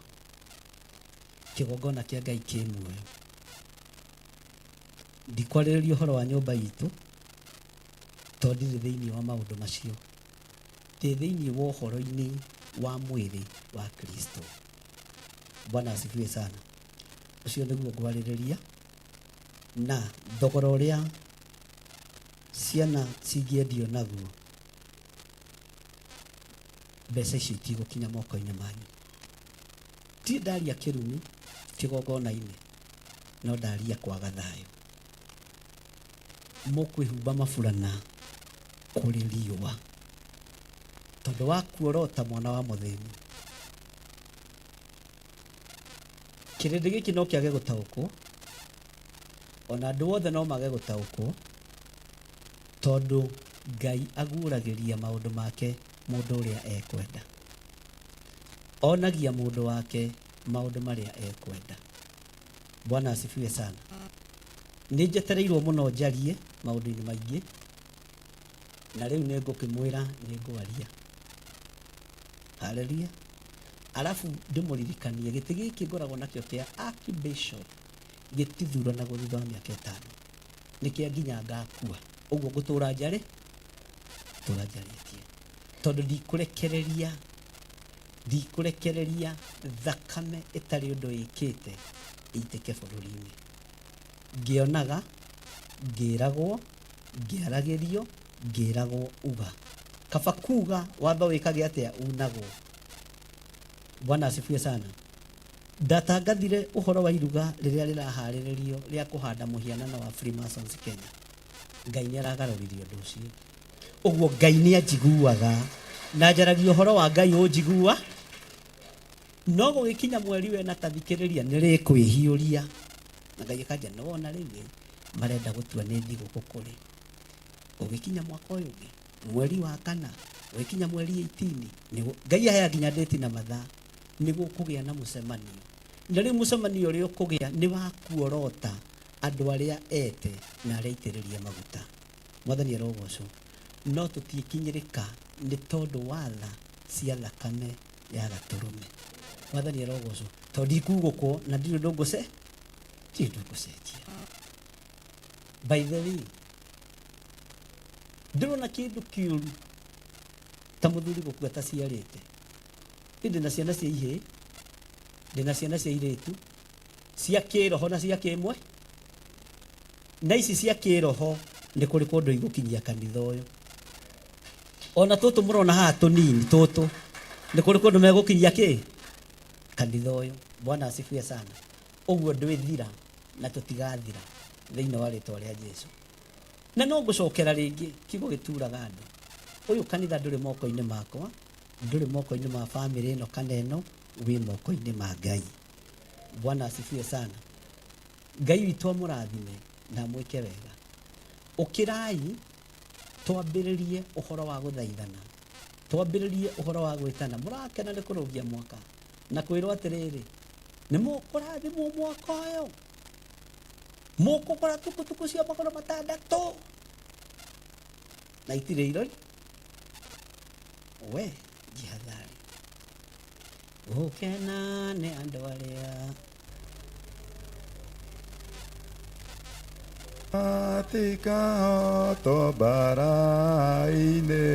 Kĩgongona kĩa Ngai kĩ muoyo. Ndikwarĩrĩria ũhoro wa nyũmba itũ, tondũ ndirĩ thĩinĩ wa maũndũ macio. Ndĩ thĩinĩ wa ũhoro-inĩ wa mwĩrĩ wa Kristo. Bwana asifiwe sana. Ũcio nĩguo ngwarĩrĩria, na thogora ũrĩa ciana cingĩendio naguo, mbeca icio itigũkinya moko-inĩ manyu. Ti ndaria kĩrumi kĩgongona-inĩ, no ndaria kwaga thayũ. Mũkwĩhumba maburana kũrĩ riũa, tondũ wa kuorota mwana wa mũthĩni. Kĩrĩndĩ gĩkĩ no kĩage gũtaũkwo, ona andũ othe no mage gũtaũkwo, tondũ Ngai aguũragĩria maũndũ make mũndũ ũrĩa ekwenda. Onagia mũndũ wake maũndũ marĩa ekwenda. Bwana asifiwe sana. Nĩ njetereirwo mũno njarie maũndũ-inĩ maingĩ, na rĩu nĩ ngũkĩmwĩra nĩ ngwaria. Haleluya. Alafu ndĩmũririkanie gĩtĩ gĩkĩ ngoragwo nakĩo kĩa Archbishop gĩtithuranagwo thutha wa mĩaka ĩtano, nĩ kĩa nginya ngakua. Ũguo ngũtũra njarĩ, tũra njarĩtie, tondũ ndikũrekereria, ndikũrekereria thakame ĩtarĩ ũndũ ĩkĩte ĩitĩke bũrũri-inĩ. Ngĩonaga, ngĩragwo, ngĩaragĩrio, ngĩragwo uga. Kaba kuga watho wĩkage atĩa, unagwo. Bwana asifiwe sana. Ndatangathire ũhoro wa iruga rĩrĩa rĩraharĩrĩrio rĩa kũhanda mũhianano wa Freemasons Kenya. Ngai nĩ aragarũririe ũndũ ũcio. Ũguo Ngai nĩ anjiguaga, na njaragia ũhoro wa Ngai ũnjigua. No gũgĩkinya mweri wena ta thikĩrĩria nĩ rĩkwĩhiũria. Na Ngai akanja nĩ wona rĩu ĩ, marenda gũtua nĩ thigũkũ kũrĩ. Gũgĩkinya mwaka ũyũ ũngĩ, mweri wa kana, gũgĩkinya mweri 18, Ngai aheaga nginya date na mathaa, nĩ gũkũgĩa na mũcemanio. Na rĩu mũcemanio ũrĩa ũkũgĩa nĩ wa kuorota andũ arĩa ete na arĩa aitĩrĩrie maguta. Mwathani arogocwo. No tũtiĩkinyĩrĩka nĩ tondũ wa tha cia thakame ya gatũrũme. Mwathani arogocwo. Tondũ ndikugũkwo na ndirĩ ũndũ ngũce, ndirĩ ũndũ ngũcenjia. By the way, ndĩrona kĩndũ kĩũru ta mũthuri gũkua taciarĩte. Niĩ ndĩna ciana cia ihĩĩ, ndĩna ciana cia irĩtu, Cia kĩroho na cia kĩmwe. Na ici cia kĩroho nĩ kũrĩ kũndũ igũkinyia kanitha ũyũ. Ona tũtũ mũrona haha tũnini tũtũ nĩ kũrĩ kũndũ megũkinyia kĩ kanitha ũyũ. Bwana asifiwe sana. Ũguo ndwĩthira na tũtigathira thĩinĩ wa rĩtwa rĩa Jesu. Na no ngũcokera rĩngĩ kiugo gĩturaga andũ. Ũyũ kanitha ndũrĩ moko-inĩ makwa, ndũrĩ moko-inĩ ma bamĩrĩ ĩno kana ĩno, wĩ moko-inĩ ma Ngai. Bwana asifiwe sana. Ngai witũ amũrathime na amwĩke wega. Ũkĩrai twambĩrĩrie ũhoro wa gũthaithana, twambĩrĩrie ũhoro wa gwĩtana. Mũrakena nĩ kũrũngia mwaka na kwĩrwo atĩrĩrĩ, nĩ mũkũrathimwo mwaka ũyũ, mũkũgũra tukutuku cia magũrũ matandatũ na itirĩ irori. We jihadhari, gũkena nĩ andũ arĩa Matikahotwo mbara-inĩ,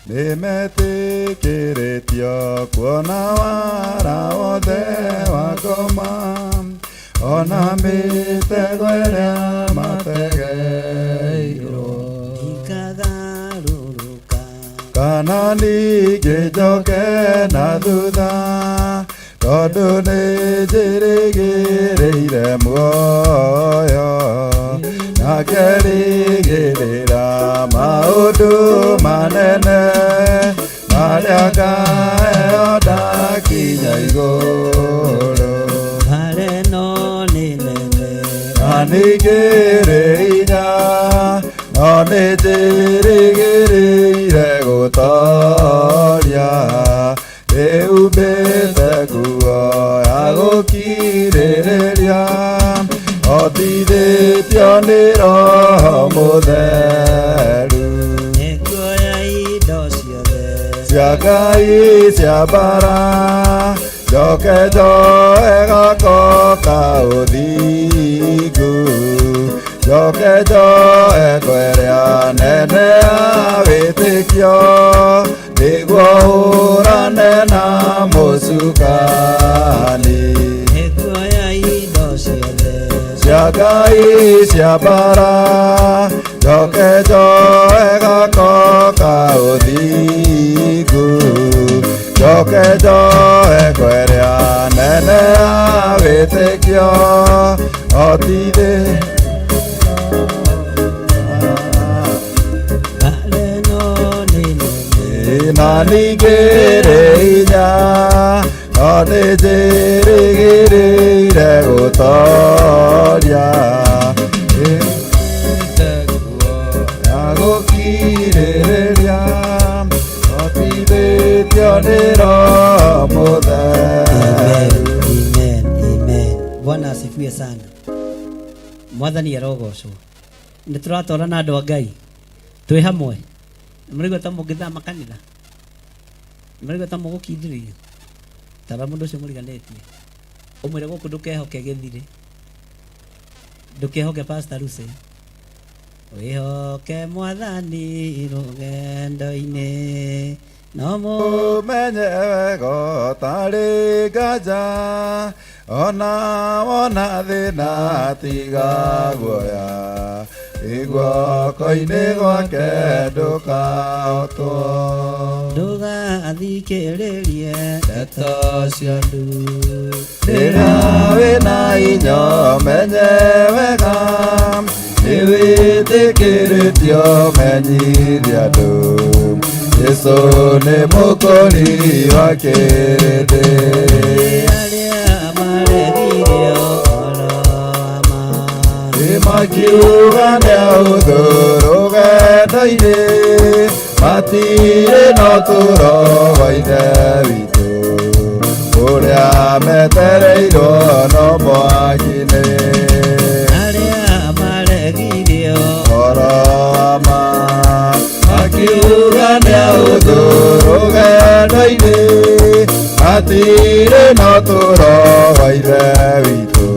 nĩmetĩkĩrĩtio kuona wara wothe wa ngoma, ona mĩtego ĩrĩa mategeirwo. Ndikagarũrũka Kana ningĩ njoke na thutha, tondũ nĩ njĩrĩgĩrĩire muoyo, na ngerĩgĩrĩra maũndũ manene marĩa ngaheo ndakinya igũrũ. Mbara ĩno nĩ nene Na ningĩrĩ hinya, no nĩ njĩrĩgĩrĩire gũtoria, ndĩhumbĩte nguo ya gũkirĩrĩria, hotithĩtio nĩ Roho Mũtheru. Nĩnguoya indo ciothe Cia Ngai cia mbara, njoke njoe gako ka ũthingu, njoke njoe ngo ĩrĩa nene ya wĩtĩkio, nĩguo hũrane na mũcukani. Nĩnguoya indo ciothe Cia Ngai cia mbara, njoke njoe gako ka ũthingu, njoke njoe ngo ĩrĩa nene ya wĩtĩkio, hotithĩ Mbara ĩno nĩ nene na ningĩrĩ hinya, no nĩ njĩrĩgĩrĩire gũtoria, ya gũkirĩrĩria, hotithĩtio nĩ Roho Mũtheru. Amen, amen. Bwana asifiwe sana. Mwathani arogocwo. Nĩ tũratwarana andũ a Ngai twĩ hamwe. Mũraigua ta mũngĩthama kanitha, mũraigua ta mũgũkindĩrĩria tara mũndũ ũcio mũriganĩtie, ũmwĩre gũkũ ndũkehoke gĩthirĩ, ndũkehoke Pastor Lucy, wĩhoke Mwathani rũgendo-inĩ no mũ Ũmenye wega ũtarĩ nganja, ona wona thĩna tiga guoya, wĩ guoko-inĩ gwake ndũkahotwo. Ndũgathikĩrĩrie ndeto cia andũ. Rĩrĩa wĩna hinya menye wega, nĩwĩtĩkĩrĩtio menyithia andũ, Jesũ nĩ mũkũri wa kĩrĩndĩ. Arĩa maregire ũhoro wa ma Makiuga nĩ ahũthũ rũgendo-inĩ, matirĩ na ũtũũro wa Ithe witũ, ũrĩa metereirwo no mwaki-inĩ. Arĩa maregire Ũhoro wa ma, makiuga nĩ ahũthũ rũgendo-inĩ, matirĩ na ũtũũro wa Ithe witũ,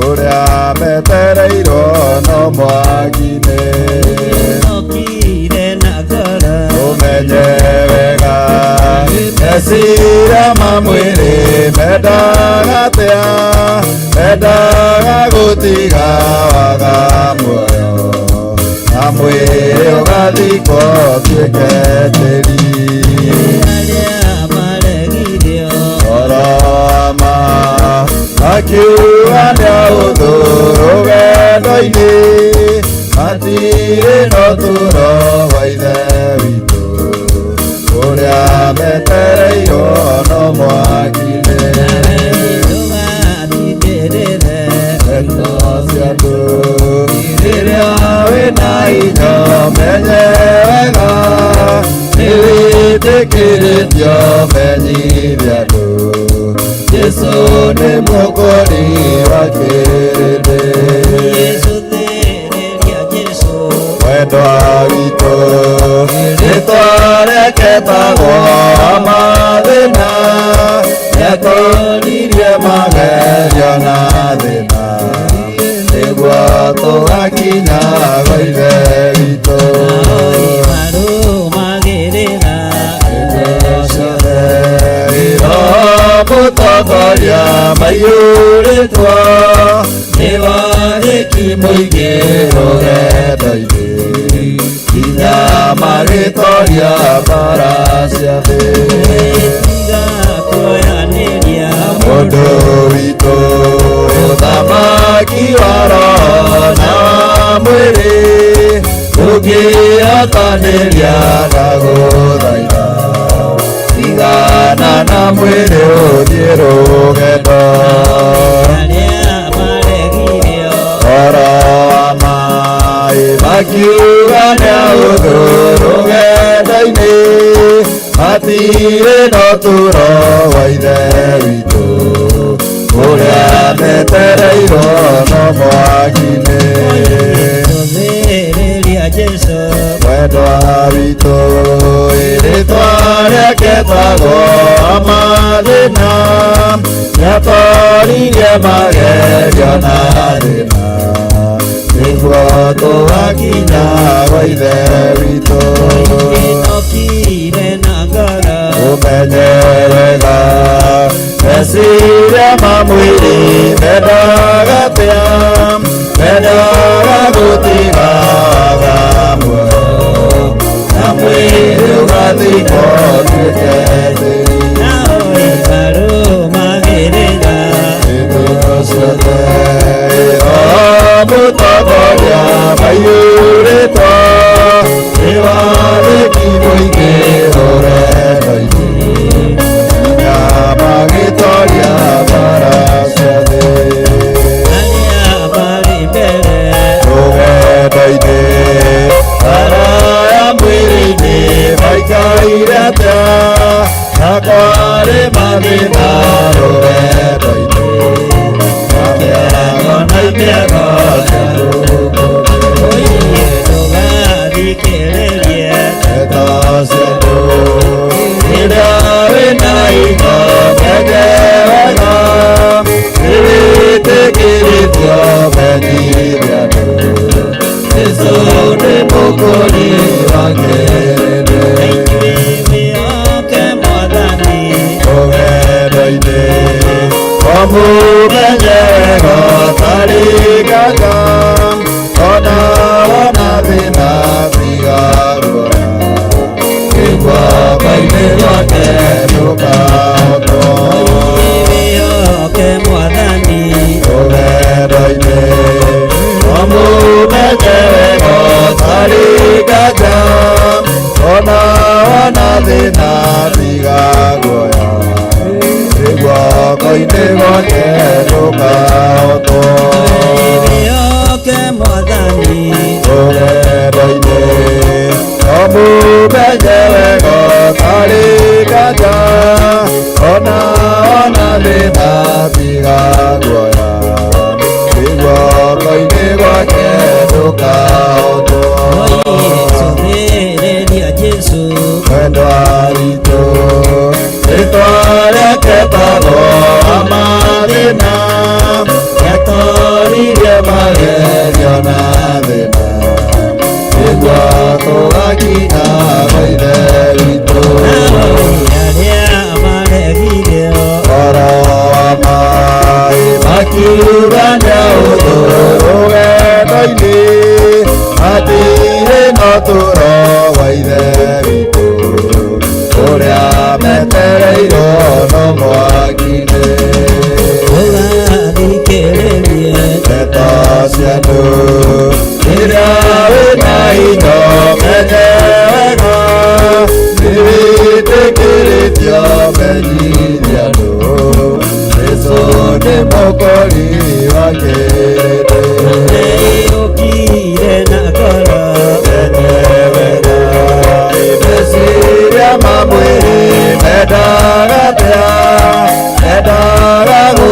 ũrĩa metereirwo no mwaki-inĩ. Nokire na ngoro Ũmenye wega meciria ma mwĩrĩ mendaga atĩa, Mendaga gũtiga waga muoyo na mwĩrĩ ũgathikwo ũtuĩke tĩri. Ũhoro wa ma makiuga nĩ ahũthũ rũgendo-inĩ, matirĩ na ũtũũro wa Ithe witũ ũrĩa metereirwo no mwaki-inĩ. Ndeto cia andũ rĩrĩa wĩna hinya menye wega nĩ wĩtĩkĩrĩtio menyithia andũ Jesũ nĩ mũkũri wa kĩrĩndĩ. Wendwa witũ rĩtwa rĩake tagwo mathĩna, nĩatonirie magerio na thĩna nĩguo tũgakinya gwa Ithe witũ. Mũtongoria maiyũrĩtwo nĩ wathĩki mũingĩ rũgendo-inĩ nginya magĩtoria mbara cia thĩ. Mũndũ witũ ũthamaki wa roho na wa mwĩrĩ ndũngĩhatanĩria na gũthaitha tigana na mwĩrĩ ũthiĩ rũgendo. Ũhoro wa ma makiuga nĩ ahũthũ rũgendo-inĩ, matirĩ na ũtũũro wa Ithe witũ ũrĩa metereirwo no mwaki-inĩ. Wendwa witũ rĩtwa rĩake tagwo mathĩna, nĩatoririe magerio na thĩna nĩguo tũgakinya gwa Ithe witũ. Ũmenye wega meciria ma mwĩrĩ mendaga atĩa, mendaga gũtiga waga muoyo na mwĩrĩ ũgathikwo ũtuĩke tĩri. Hingo ciothe roho mũtongoria maiyũrĩtwo nĩ wathĩki mũingĩ rũgendo-inĩ nginya magĩtoria mbara cia thĩ. Rũgendo-inĩ mbara ya mwĩrĩ-inĩ maikaire atĩa na kwarĩ mathĩna rũgendo-inĩ na mĩago na imĩago cia gũkũ thĩ. Ndeto cia andũ rĩrĩa wĩna hinya menye wega nĩ wĩtĩkĩrĩtio menyithia andũ Jesũ nĩ mũkũri wa kĩrĩndĩ. Rũgendo-inĩ ũmũmenye wega ũtarĩ nganja, ona wona thĩna tiga guoya, wĩ guoko-inĩ gwake ndũkahotwo. Rũgendo-inĩ ũmũmenye wega ũtarĩ nganja, ona wona thĩna tiga guoya, wĩ guoko-inĩ gwake ndũkahotwo. Rũgendo-inĩ ũmũmenye wega ũtarĩ nganja, ona wona thĩna tiga guoya, wĩ guoko-inĩ gwake ndũkahotwo. Wendwa witũ rĩtwa rĩake tagwo mathĩna, nĩatoririe magerio na thĩna nĩguo tũgakinya gwa Ithe witũ.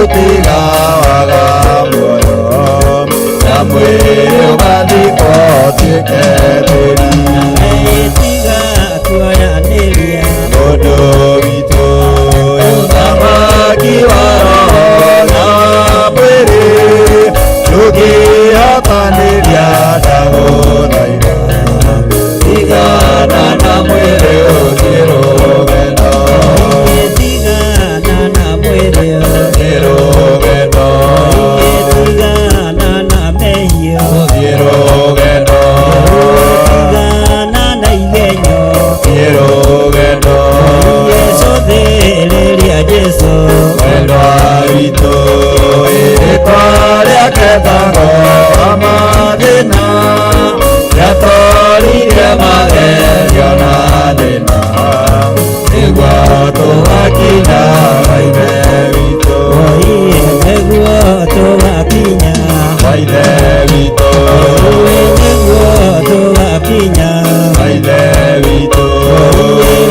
Gũtiga waga muoyo na mwĩrĩ ũgathikwo ũtuĩke tĩri. Tiga kuoyanĩria Mũndũ witũ ũthamaki wa roho na wa mwĩrĩ ndũngĩhotanĩria ndagũthaitha tigana na mwĩrĩ ũthiĩ rũgendo. Tigana na mwĩrĩ Ũthiĩ rũgendo. Tigana na mehia Ũthiĩ rũgendo. Tigana na igenyo Ũthiĩ rũgendo. Jesu thĩrĩria Jesu Wendwa witũ ĩrĩtwa rĩake thago wa mathĩna nĩatoririe magerio na thĩna nĩguo tũgakinya kwa Ithe witũ. Nĩguo tũgakinya Kwa Ithe witũ. Nĩguo tũgakinya Kwa Ithe witũ.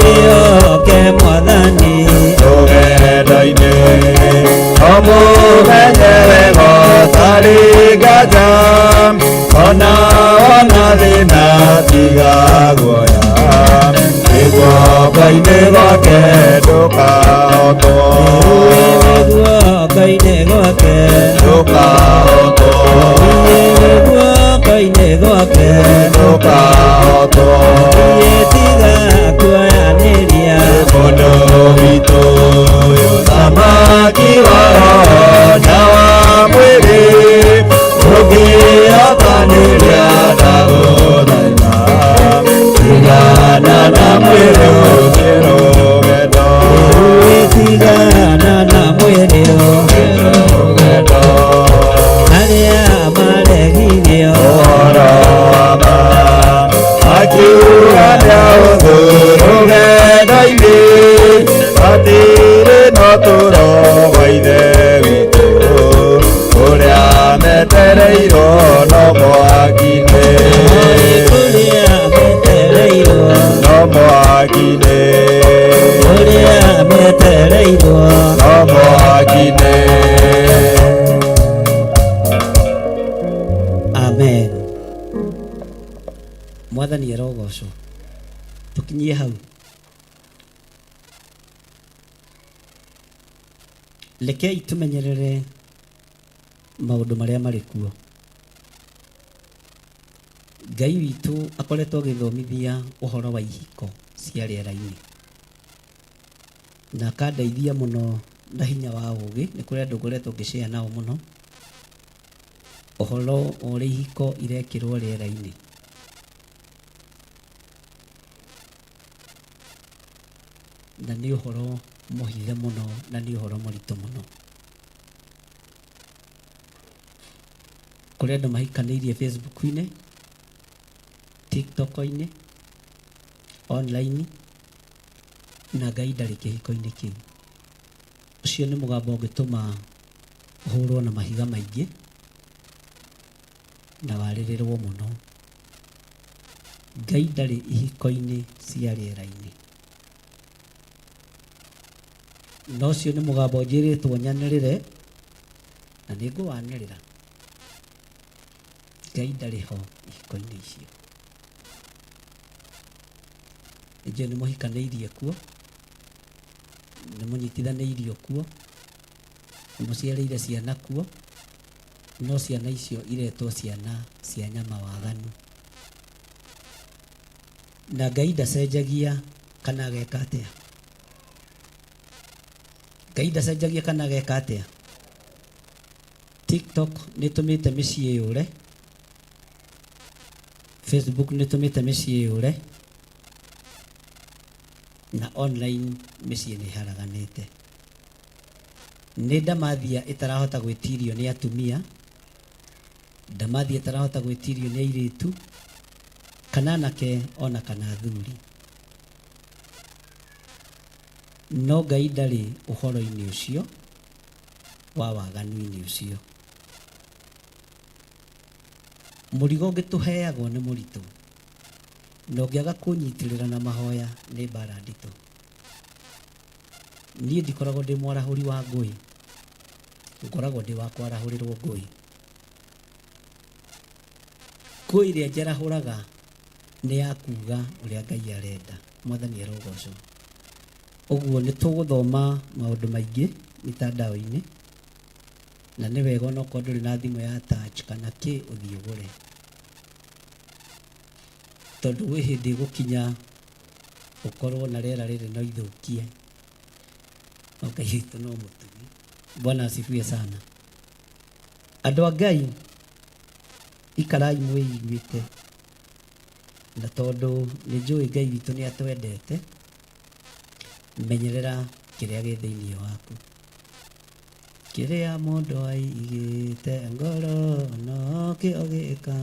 Wĩoke Mwathani Rũgendo-inĩ o mũmenye wega ũtarĩ nganja ona wona thĩna tiga guoya wĩ guoko-inĩ gwake ndũkahotwo. Guoko-inĩ gwake Ndũkahotwo. Guoko-inĩ gwake Ndũkahotwo. Tiga kuoyanĩria Mũndũ witũ ũthamaki wa roho na wa mwĩrĩ ndũngĩhotanĩria ndagũthaitha tigana na mwĩrĩ ũthiĩ rũgendo. Tigana na mwĩrĩ Rũgendo. Arĩa maregirio Ũhoro wa ma akiuga nĩahũthũ rũgendo-inĩ hatirĩ na ũtũũro wa Ithe witũ ũrĩa metereirwo no mwaki-inĩ. Ũrĩa metereirwo No mwaki-inĩ. Ũrĩa metereirwo No mwaki-inĩ. Amen. Mwathani arogocwo. Tukinyie hau. Rekei tumenyerere maũndũ marĩa marĩ kuo. Ngai witũ akoretwo agĩthomithia ũhoro wa ihiko cia rĩera-inĩ na akandeithia mũno na hinya wa ũgĩ nĩ kũrĩ andũ ngoretwo ngĩshare nao mũno ũhoro wa ũrĩa ihiko irekĩrwo rĩera-inĩ. Na nĩ ũhoro mũhithe mũno na nĩ ũhoro mũritũ mũno. Kũrĩ andũ mahikanĩirie Facebook-inĩ, TikTok-inĩ, online na Ngai ndarĩ kĩhiko-inĩ kĩu. Ũcio nĩ mũgambo ũngĩtũma ũhũrwo na mahiga maingĩ na warĩrĩrwo mũno. Ngai ndarĩ ihiko-inĩ cia rĩera-inĩ. Na ũcio nĩ mũgambo njĩrĩtwo nyanĩrĩre na nĩ ngũwanĩrĩra. Ngai ndarĩ ho ihiko-inĩ icio. Nĩnjũĩ nĩ mũhikanĩirie kuo, nĩ mũnyitithanĩirio kuo, nĩ mũciarĩire ciana kuo, no ciana icio iretwo ciana cia nyama waganu. Na Ngai ndacenjagia kana ageka atĩa? Ngai ndacenjagia kana ageka atĩa? TikTok nĩ ĩtũmĩte mĩciĩ yũre, Facebook nĩ ĩtũmĩte mĩciĩ yũre, na online mĩciĩ nĩ ĩharaganĩte. Nĩ ndamathia ĩtarahota gwĩtirio nĩ atumia, ndamathia ĩtarahota gwĩtirio nĩ airĩtu, kana anake ona kana athuri. No Ngai ndarĩ ũhoro-inĩ ũcio wa waganu-inĩ ũcio. Mũrigo ũngĩ tũheagwo nĩ mũritũ, na ũngĩaga kũnyitĩrĩra na mahoya nĩ mbara nditũ. Niĩ ndikoragwo ndĩ mwarahũri wa ngũĩ. Ngoragwo ndĩ wa kwarahũrĩrwo ngũĩ. Ngũĩ ĩrĩa njarahũraga nĩ ya kuga ũrĩa Ngai arenda. Mwathani arogocwo. Ũguo nĩ tũgũthoma maũndũ maingĩ mitandao-inĩ, na nĩ wega onokorwo ndũrĩ na thimũ ya touch kana kĩ, ũthiĩ ũgũre, tondũ gwĩ hĩndĩ ĩgũkinya ũkorwo na rĩera rĩrĩ no ithũkie. No Ngai witũ no mũtugi. Bwana asifiwe sana. Andũ a Ngai, ikarai mwĩiguĩte, na tondũ nĩ njũĩ Ngai witũ nĩ atwendete, menyerera kĩrĩa gĩ thĩinĩ waku. Kĩrĩa mũndũ aigĩte ngoro nokĩo gĩka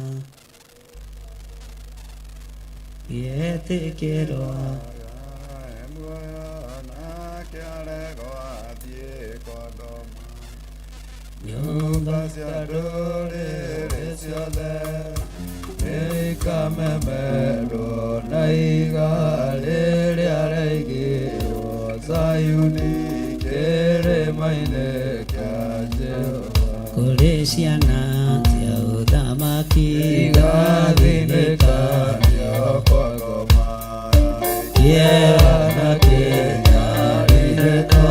gĩetĩkĩrwo. Nyũmba cia ndũrĩrĩ ciothe nĩikamemendwo na iga rĩrĩa rĩaigirwo Zayuni kĩrĩma-inĩ kĩa Jehova. Kũrĩ ciana cia ũthamaki Igathinĩka kwa ngoma kĩeha na kĩnyarĩrĩko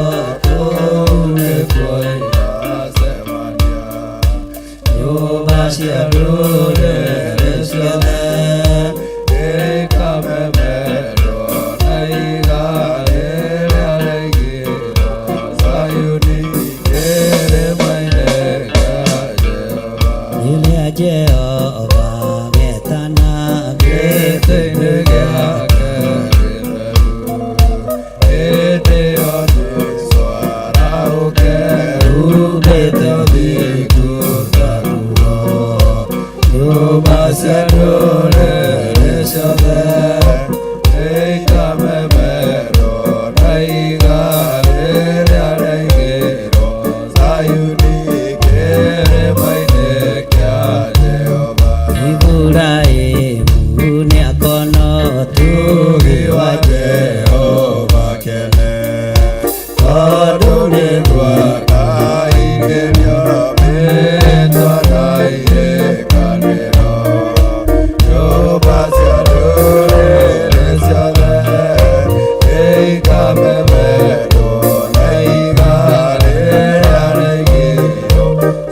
kũu nĩkuo igacemania. Nyũmba cia ndũrĩrĩ ciothe nĩikamemendwo na iga rĩrĩa rĩaigirwo Zayuni kĩrĩma-inĩ kĩa Jehova. Rĩrĩa Jehova getana Gĩtĩ-inĩ gĩake gĩtheru, hĩndĩ ĩyo Jesũ arahũke uumĩte ũthingu ta nguo. Nyũmba cia ndũrĩrĩ ciothe nĩikamemendwo na iga rĩrĩa rĩaigirwo Zayuni kĩrĩma-inĩ kĩa Jehova. Iburahĩmu nĩakona Ũtugi wa Jehova kene, tondũ nĩguo akaingĩrio mĩĩtwa na irĩkanĩro. Nyũmba cia ndũrĩrĩ ciothe nĩikamemendwo na iga rĩrĩa rĩaigirwo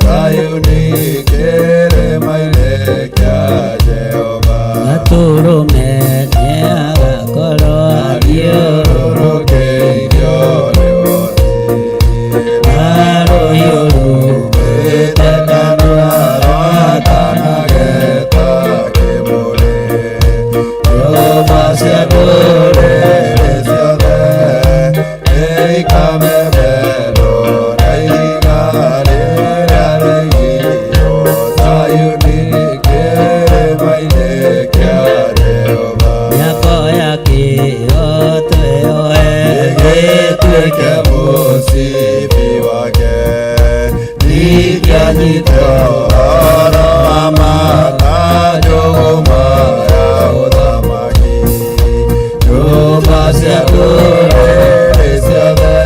Zayuni kĩrĩma-inĩ kĩa Jehova. Gatũrũme nĩagakorwo Athiũrũrũkĩirio nĩ ũthĩ, na rũhiũ rumĩte kanua rwakanageta kĩmũrĩ. Nyũmba cia ndũrĩrĩ ciothe nĩikamemendwo na iga rĩrĩa rĩaigirwo Zayuni kĩrĩma-inĩ kĩa Jehova. Mĩako ya kĩo twĩyoe Gĩtuĩke mũcibi wake, ningĩanyita ũhoro wa ma na njũgũma ya ũthamaki. Nyũmba cia ndũrĩrĩ ciothe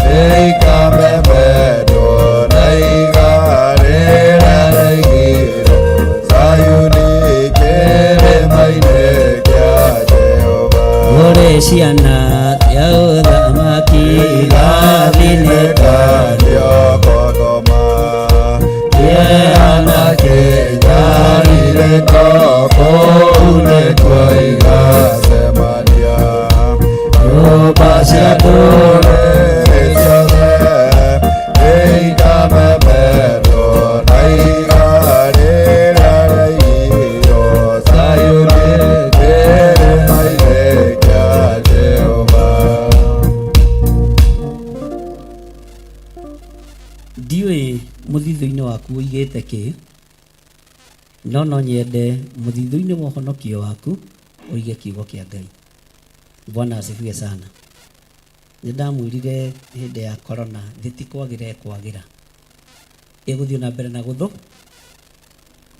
nĩikamemendwo na iga rĩrĩa rĩaigirwo Zayuni kĩrĩma-inĩ kĩa Jehova. Kũrĩ ciana cia ũthamaki Igathinĩka kwa ngoma, kĩeha na kĩnyarĩrĩko kũu nĩkuo igacemania. Nyũmba cia ndũrĩrĩ ciothe nĩikamemendwo na iga rĩrĩa rĩaigirwo Zayuni kĩrĩma-inĩ kĩa Jehova. Ndiũĩ mũthithũ-inĩ waku ũigĩte kĩ, no no nyende mũthithũ-inĩ wa ũhonokio waku ũige kiugo kĩa Ngai. Bwana asifiwe sana. Nĩ ndamwĩrire hĩndĩ ya corona thĩ ti kwagĩra ĩkwagĩra, ĩgũthiĩ na mbere na gũthũ.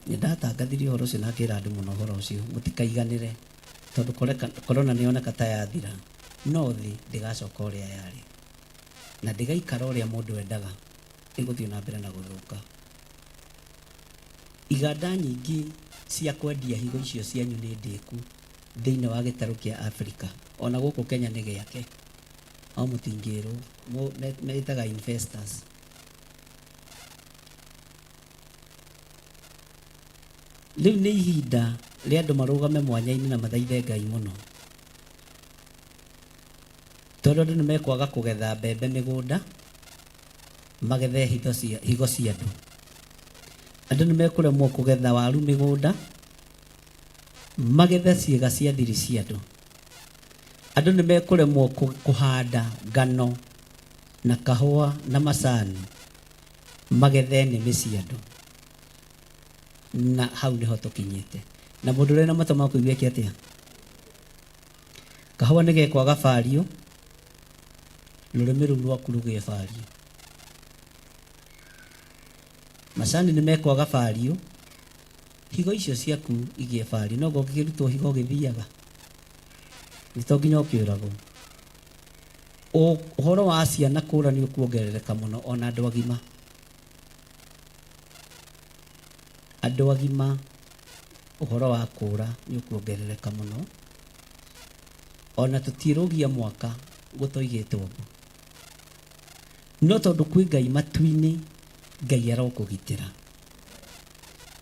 Nĩ ndatangathire ũhoro ũcio na ngĩra andũ mũno ũhoro ũcio, mũtikaiganĩre tondũ corona nĩ yoneka ta yathira, no thĩ ndĩgacoka ũrĩa yarĩ na ndĩgaikara ũrĩa mũndũ endaga. Ĩgũthiĩ na mbere na gũthũka. Iganda nyingĩ cia kwendia higo icio cianyu nĩ ndĩku thĩinĩ wa gĩtarũ kĩa Africa. Ona gũkũ Kenya nĩ gĩake. No mũtingĩrwo, metaga investors. Rĩu nĩ ihinda rĩa andũ marũgame mwanya-inĩ na mathaithe Ngai mũno. Tondũ andũ nĩ mekwaga kũgetha mbembe mĩgũnda, magethe hitho cia, higo cia andũ. Andũ nĩ mekũremwo kũgetha waru mĩgũnda, magethe ciĩga cia thiri cia andũ. Andũ nĩ mekũremwo kũhanda ngano na kahũa na macani, magethe nĩmĩ cia andũ. Na hau nĩho tũkinyĩte. Na mũndũ ũrĩa na matũ ma kũigua eke atĩa? Kahũa nĩ gekwaga bario, rũrĩmĩ rũu rwaku rũgĩe bario. Macani nĩ mekwaga bario, higo icio ciaku igĩe bario. No ũngĩkĩrutwo higo ũgĩthiaga, nĩ to nginya ũkĩũragwo. Ũhoro wa ciana kũra nĩ ũkuongerereka mũno ona andũ agima. Andũ agima ũhoro wa kũra nĩ ũkuongerereka mũno. Ona tũtirũgia mwaka gũtoigĩtwo ũguo. No tondũ kwĩ Ngai matu-inĩ, Ngai arokũgitĩra.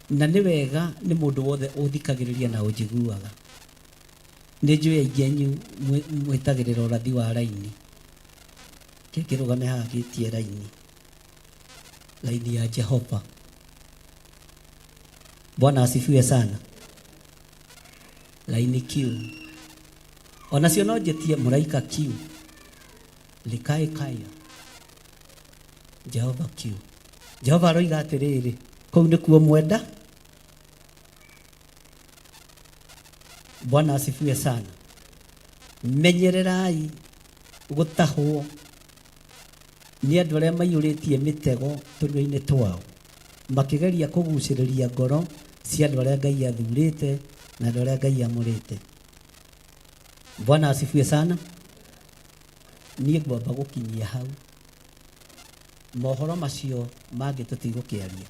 Na nĩ wega nĩ mũndũ wothe ũthikagĩrĩria na ũnjiguaga. Nĩ njũĩ aingĩ anyu mwĩtagĩrĩra ũrathi wa raini. Kĩĩ kĩrũgame haha gĩtie raini. Laini ya Jehova. Bwana asifiwe sana. Laini Q. Onacio no njĩtie mũraika Q. Likae kaya. Jehova Q. Jehova aroiga atĩrĩrĩ, kũu nĩkuo mwenda. Bwana asifiwe sana. Menyererai gũtahwo nĩ andũ arĩa maiyũrĩtie mĩtego tũnua-inĩ twao, makĩgeria kũgucĩrĩria ngoro cia andũ arĩa Ngai athurĩte na andũ arĩa Ngai amũrĩte. Bwana asifiwe sana. Niĩ ngwamba gũkinyia hau. Mohoro macio mangĩ tũtigũkĩaria.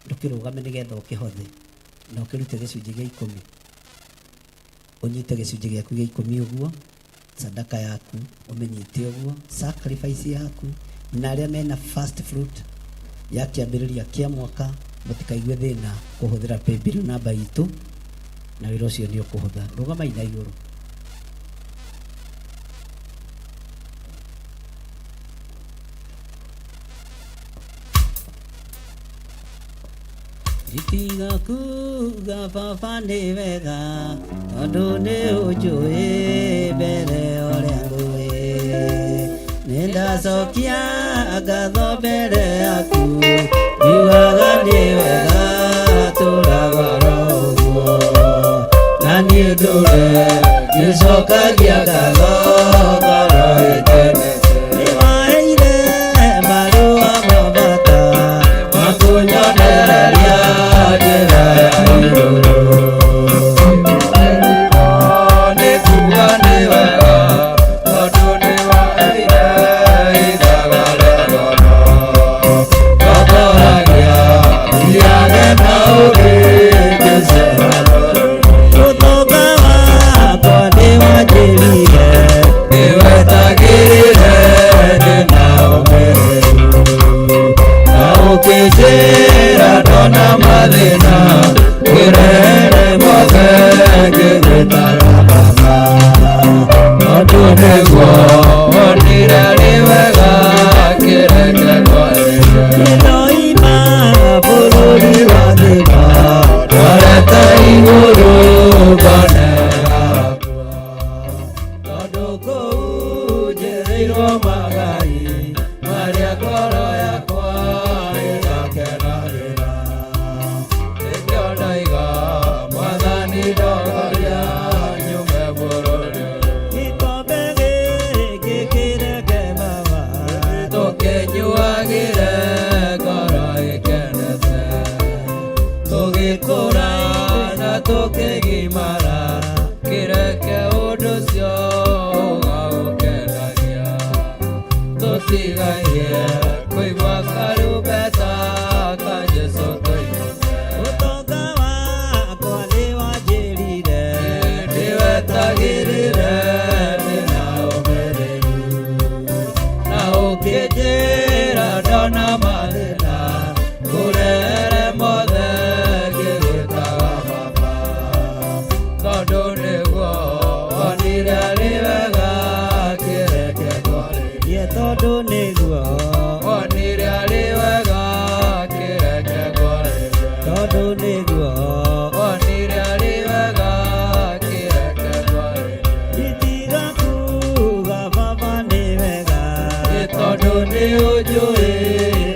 Ndũkĩrũgame nĩgetha ũkĩhothe na ũkĩrute gĩcunjĩ gĩa ikũmi. Ũnyite gĩcunjĩ gĩaku gĩa ikũmi ũguo, sadaka yaku ũmĩnyite ũguo, sacrifice yaku, na arĩa mena first fruit ya kĩambĩrĩria kĩa mwaka mũtikaigue thĩna kũhũthĩra paybill namba itũ, na wĩra ũcio nĩ ũkũhũtha. Rũgamai na igũrũ. Itiga kuga baba nĩ wega tondũ nĩ ũnjũĩ mbere ũrĩa ngũĩ. Nĩ ndacokia ngatho mbere yaku, njugaga nĩ wega tũraga oro ũguo. Na niĩ ndũre ngĩcokagia ngatho ngoro ĩkenete. Nĩwaheire marũa ma bata makũnyonereria njĩra ya igũrũ. Nĩ kuga nĩ wega tondũ nĩ waheire ithaga rĩa goro. Tongoragia thiage na ũũgĩ ngĩcera bũrũri. Ũtonga wakwa nĩwanjĩrire nĩwetagĩrĩre ndĩna ũmĩrĩru. Na ũkĩnjĩra ndona mathĩna ngĩrehere mothe ngĩgwĩtaga baba. Tondũ nĩguo wonire arĩ wega kĩreke ngwarĩrie. Nĩndoima bũrũri wa thĩna ndorete igũrũ ngone gakua. Tondũ kũu njĩrĩirwo magai marĩa ngoro yakwa ĩgakenagĩra. Nĩkĩo ndaiga mwathani ndongoria nyume bũrũri ũyũ. Gĩkombe gĩkĩ kĩreke baba Tũkĩnyuagĩre ngoro ĩkenete. Tũgĩkũra na tũkĩgimara kĩreke ũndũ ũcio ũgagũkenagia. Tũtigaire kũigua karumbeta ka Jesũ tũinũke. Ũtonga wakwa nĩwanjĩrire Ndĩwetagĩrĩre ndĩna ũmĩrĩru, na ũkĩnjĩra ndona mathĩna ngũrehere mothe ngĩgwĩtaga baba, tondũ nĩguo wonire arĩ wega kĩreke twarĩrie. Ye tondũ nĩguo wonire arĩ wega kĩreke twarĩrie, tondũ nĩguo wonire arĩ wega kĩreke twarĩrie. Itiga kuga baba nĩ wega, Nĩ tondũ nĩ ũnjũĩ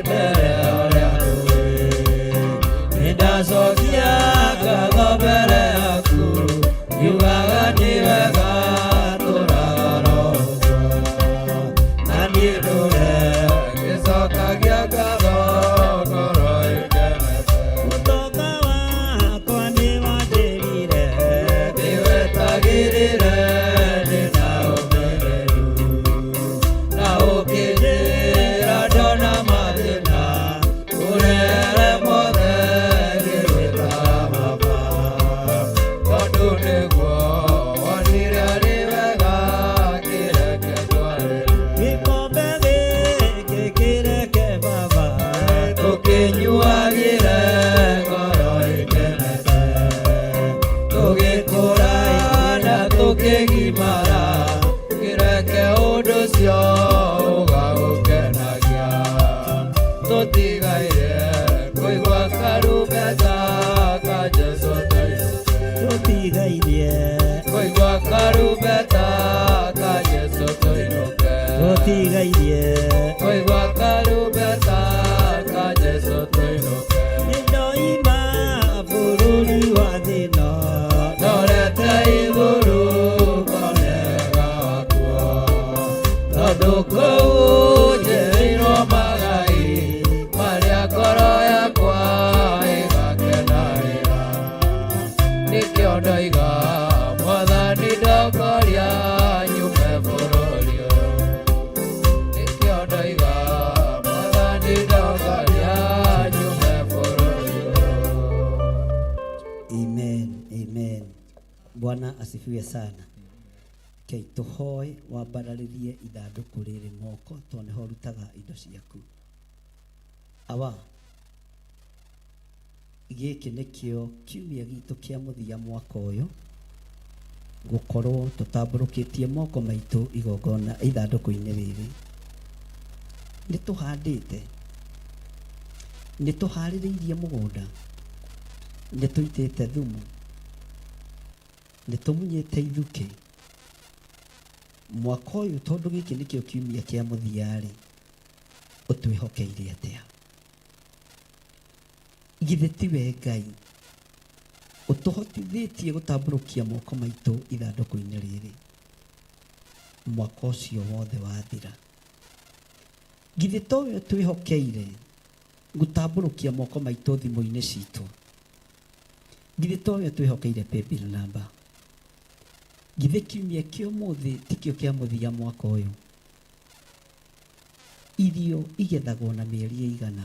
mbere ya ũrĩa njũĩ, nĩndacokia ngatho mbere yaku, ngiugaga nĩ wega tũraga ro ũguo. Na niĩ ndũre ngĩcokagia ngatho ngoro ĩkenete. Ũtonga wakwa nĩwanjĩrire Ndĩwetagĩrĩre ndĩna ũmĩrĩru, na ũkĩnjĩra ndona mathĩna ngũrehere mothe ngĩgwĩtaga baba, tondũ nĩguo wonire arĩ wega kĩreke twarĩrie. Gĩkombe gĩkĩ kĩreke baba Tũkĩnyuagĩre ngoro ĩkenete, tũgĩkũra na tũkĩgimara, kĩreke ũndũ ũcio ũgagũkenagia. Tũtigaire kũigua karumbeta ka Jesũ tũinũke. Tũtigairie kũigua karumbeta ka Jesũ tũinũke. Tũtigairie kũigua karumbeta ka Jesũ tũinũke. Nĩndoima bũrũri wa thĩna Ndorete igũrũ ngone wega wakuo, tondũ kũu njĩrĩirwo magai marĩa ngoro yakwa ĩgakenagĩra. Nĩkĩo ndoiga Mwathani ndongoria nyume bũrũri ũyũ. Nĩkĩo ndoiga Mwathani ndongoria nyume bũrũri ũyũ. Amen, amen. Bwana asifiwe sana. Kei tũhoe wambararĩrie ithandũkũ rĩrĩ moko tondũ nĩho ũrutaga indo ciaku. Awa, gĩkĩ nĩkĩo kiumia gitũ kĩa mũthia mwaka ũyũ, gũkorwo tũtambũrũkĩtie moko maitũ igongona ithandũkũ-inĩ rĩrĩ. Nĩ tũhandĩte, nĩ tũharĩrĩirie mũgũnda, nĩ tũitĩte thumu, nĩ tũmunyĩte ithukĩ. Mwaka ũyũ tondũ gĩkĩ nĩkĩo kiumia kĩa mũthia-rĩ, ũtwĩhokeire atĩa? Githĩ tiwe Ngai ũtũhotithĩtie gũtambũrũkia moko maitũ ithandũkũ-inĩ rĩrĩ mwaka ũcio wothe wathira? Githĩ towe twĩhokeire gũtambũrũkia moko maitũ thimũ-inĩ citũ? Githĩ towe twĩhokeire paybill number? Githĩ kiumia kĩa ũmũthĩ tikĩo kĩa mũthia mwaka ũyũ? Irio igethagwo na mĩeri ĩigana?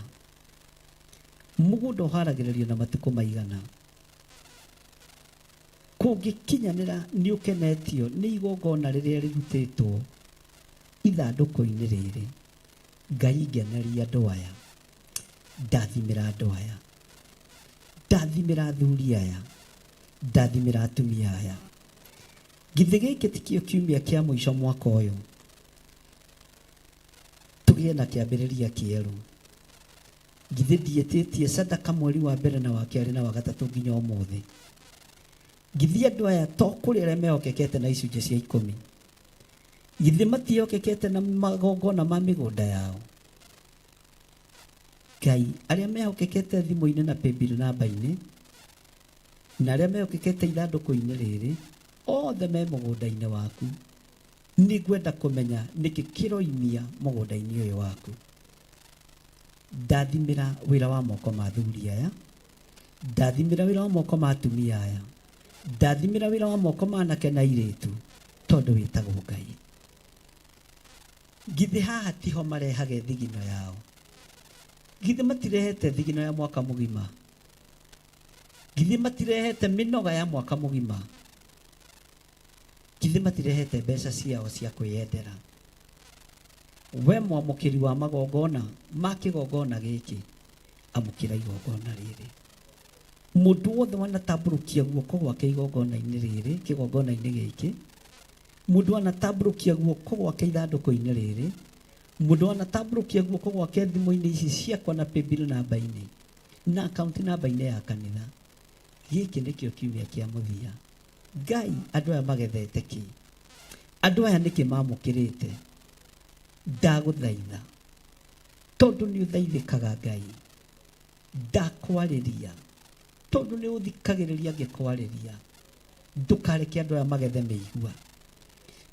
Mũgũnda ũharagĩrĩrio na matukũ maigana? Kũngĩkinyanĩra nĩ ũkenetio nĩ igongona rĩrĩa rĩrutĩtwo ithandũkũ-inĩ rĩrĩ, Ngai ngeneria andũ aya, ndathimĩra andũ aya, ndathimĩra athuri aya, ndathimĩra atumia aya. Githĩ gĩkĩ tikĩo kiumia kĩa mũico mwaka ũyũ? Tũgĩe na kĩambĩrĩria kĩerũ. Githĩ ndiĩtĩtie sadaka mweri wa mbere na wa kerĩ na wa gatatũ nginya ũmũthĩ? Githĩ andũ aya to kũrĩ arĩa mehokekete na icunjĩ cia ikũmi? Githĩ matiĩhokekete na magongona ma mĩgũnda yao? Ngai, arĩa mehokekete thimũ-inĩ na paybill namba-inĩ, na arĩa mehokekete ithandũkũ-inĩ rĩrĩ, othe me mũgũnda-inĩ waku. Nĩngwenda kũmenya nĩkĩ kĩroimia mũgũnda-inĩ ũyũ waku. Ndathimĩra wĩra wa moko ma athuri aya, ndathimĩra wĩra wa moko ma atumia aya, ndathimĩra wĩra wa moko ma anake na airĩtu, tondũ wĩtagwo Ngai. Githĩ haha tiho marehage thigino yao? Githĩ matirehete thigino ya mwaka mũgima? Githĩ matirehete mĩnoga ya mwaka mũgima? Githĩ matirehete mbeca ciao cia kwĩyendera? We mwamũkĩri wa magongona ma kĩgongona gĩkĩ, amũkĩra igongona rĩrĩ. Mũndũ wothe wanatambũrũkia guoko gwake igongona-inĩ rĩrĩ, kĩgongona-inĩ gĩkĩ, mũndũ wanatambũrũkia guoko gwake ithandũkũ-inĩ rĩrĩ, mũndũ wanatambũrũkia guoko gwake thimũ-inĩ ici ciakwa na paybill namba-inĩ na akaunti namba-inĩ ya kanitha, gĩkĩ nĩkĩo kiumia kĩa mũthia. Ngai, andũ aya magethete kĩ? Andũ aya nĩkĩ mamũkĩrĩte? Ndagũthaitha, tondũ nĩ ũthaithĩkaga Ngai, ndakwarĩria, tondũ nĩ ũthikagĩrĩria ngĩkwarĩria, ndũkareke andũ aya magethe mĩigua,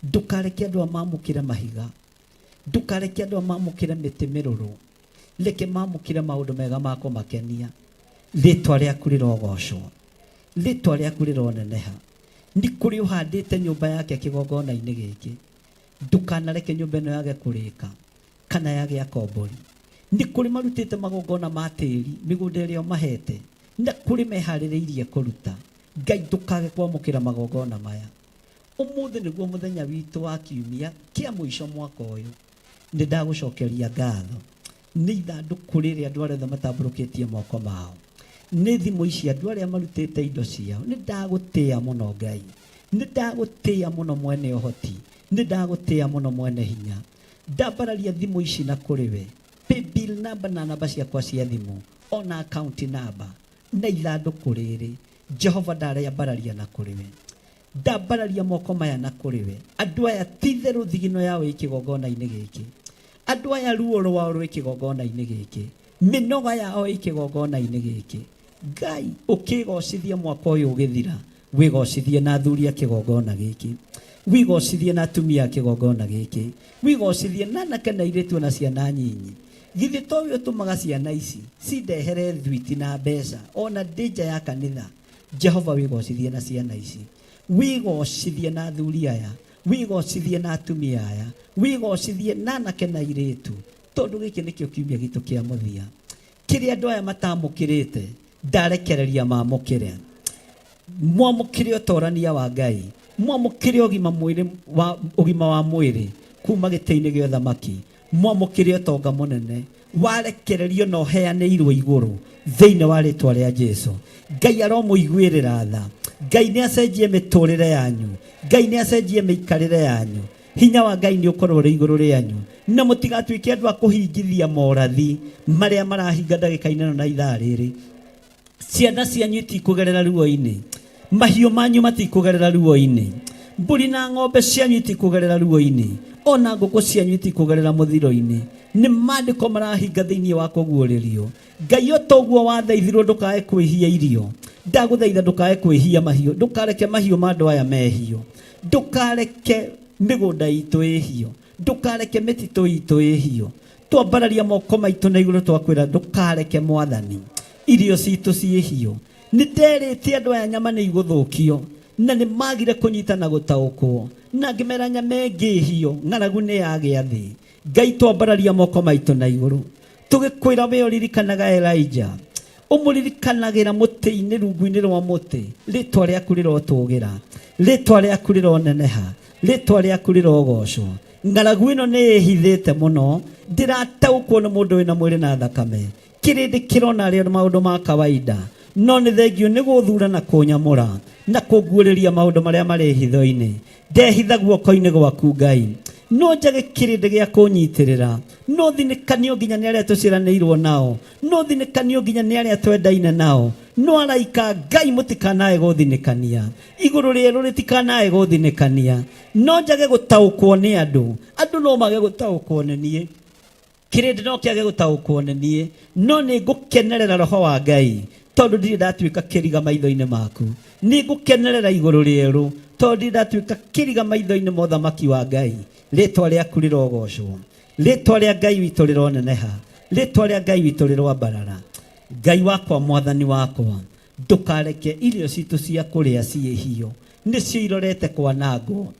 ndũkareke andũ aya mamũkĩre mahiga, ndũkareke andũ aya mamũkĩre mĩtĩ mĩrũrũ, reke mamũkĩre maũndũ mega ma kũmakenia. Rĩtwa rĩaku rĩrogocwo, rĩtwa rĩaku rĩroneneha. Nĩ kũrĩ ũhandĩte nyũmba yake kĩgongona-inĩ gĩkĩ, ndũkanareke nyũmba ĩno yage kũrĩka kana yage akombori. Nĩ kũrĩ marutĩte magongona ma tĩri mĩgũnda ĩrĩa ũmahete, na kũrĩ meharĩrĩirie kũruta. Ngai, ndũkage kwamũkĩra magongona maya. Ũmũthĩ nĩguo mũthenya witũ wa kiumia kĩa mũico mwaka ũyũ. Nĩ ndagũcokeria ngatho nĩ ithandũkũ rĩrĩ andũ arĩa othe matambũrũkĩtie moko mao, nĩ thimũ ici andũ arĩa marutĩte indo ciao. Nĩ ndagũtĩa mũno Ngai, nĩ ndagũtĩa mũno mwene ũhoti, nĩ ndagũtĩa mũno mwene hinya. Ndambararia thimũ ici na kũrĩ we, paybill namba na namba ciakwa cia thimũ, ona account namba na ithandũkũ rĩrĩ, Jehova ndarĩambararia na kũrĩ we. Ndambararia moko maya na kũrĩ we. Andũ aya ti itherũ thigino yao ĩ kĩgongona-inĩ gĩkĩ, andũ aya ruo rwao rwĩ kĩgongona-inĩ gĩkĩ, mĩnoga yao ĩ kĩgongona-inĩ gĩkĩ. Ngai, ũkĩgocithie mwaka ũyũ ũgĩthira, wĩgocithie na athuri a kĩgongona gĩkĩ, wĩgocithie na atumia a kĩgongona gĩkĩ, wĩgocithie na anake na airĩtu na ciana nyinyi. Githĩ to we ũtũmaga ciana ici cindehere thwiti na mbeca ona ndĩ nja ya kanitha? Jehova, wĩgocithie na ciana ici, wĩgocithie na athuri aya, wĩgocithie na atumia aya, wĩgocithie na anake na airĩtu, tondũ gĩkĩ nĩkĩo kiumia gitũ kĩa mũthia. Kĩrĩa andũ aya matamũkĩrĩte, ndarekereria mamũkĩre. Mwamũkĩre ũtorania wa Ngai, mwamũkĩre ũgima mwĩrĩ wa, ũgima wa mwĩrĩ kuma gĩtĩ-inĩ gĩa ũthamaki, mwamũkĩre ũtonga mũnene warekererio na ũheanĩirwo igũrũ thĩinĩ wa rĩtwa rĩa Jesu. Ngai aromũiguĩrĩra tha. Ngai nĩ acenjie mĩtũrĩre yanyu, Ngai nĩ acenjie mĩikarĩre yanyu. Hinya wa Ngai nĩ ũkorwo ũrĩ igũrũ rĩanyu, na mũtigatuĩke andũ a kũhingithia morathi marĩa marahinga ndagĩka-inĩ ĩno na ithaa rĩrĩ. Ciana cianyu itikũgerera ruo-inĩ, mahiũ manyu matikũgerera ruo-inĩ, mbũri na ng'ombe cianyu itikũgerera ruo-inĩ, ona ngũkũ cianyu itikũgerera mũthiro-inĩ. Nĩ maandĩko marahinga thĩinĩ wa kũguũrĩrio. Ngai, o ta ũguo wathaithirwo ndũkae kwĩhia irio, ndagũthaitha ndũkae kwĩhia mahiũ, ndũkareke mahiũ ma andũ aya mehio, ndũkareke mĩgũnda itũ ĩhio, ndũkareke mĩtitũ itũ ĩhio. Twambararia moko maitũ na igũrũ twakwĩra ndũkareke Mwathani irio citũ ciĩhio. Nĩ nderĩte andũ aya nyama nĩ igũthũkio, na nĩ magire kũnyita na gũtaũkwo, na ngĩmera nyama ĩngĩhio ng'aragu nĩ yagĩa thĩ. Ngai, twambararia moko maitũ na igũrũ tũgĩkwĩra we ũririkanaga Elijah, ũmũririkanagĩra mũtĩ-inĩ, rungu-inĩ rwa mũtĩ. Rĩtwa rĩaku rĩrotũgĩra, rĩtwa rĩaku rĩroneneha, rĩtwa rĩaku rĩrogocwo. Ng'aragu ĩno nĩ ĩhithĩte mũno, ndĩrataũkwo nĩ mũndũ wĩna mwĩrĩ na thakame. Kĩrĩndĩ kĩrona arĩ maũndũ ma kawaida, no nĩ thengio nĩ gũthura na kũnyamũra na kũnguũrĩria maũndũ marĩa marĩ hitho-inĩ. Ndehitha guoko-inĩ gwaku Ngai, no njage kĩrĩndĩ gĩa kũnyitĩrĩra, no thinĩkanio nginya nĩ arĩa tũciaranĩirwo nao, no thinĩkanio nginya nĩ arĩa twendaine nao, no araika Ngai mũtikanae gũthinĩkania, igũrũ rĩerũ rĩtikanae gũthinĩkania. No njage gũtaũkwo nĩ andũ, andũ no mage gũtaũkwo nĩ niĩ, kĩrĩndĩ no kĩage gũtaũkwo nĩ niĩ, no nĩ ngũkenerera roho wa Ngai, tondũ ndirĩ ndatuĩka kĩriga maitho-inĩ maku. Nĩ ngũkenerera igũrũ rĩerũ, tondũ ndirĩ ndatuĩka kĩriga maitho-inĩ ma ũthamaki wa Ngai. Rĩtwa rĩaku rĩrogocwo, rĩtwa rĩa Ngai witũ rĩroneneha, rĩtwa rĩa Ngai witũ rĩroambarara. Ngai wakwa, Mwathani wakwa, ndũkareke irio citũ cia kũrĩa ciĩhio, nĩcio irorete kwanangwo,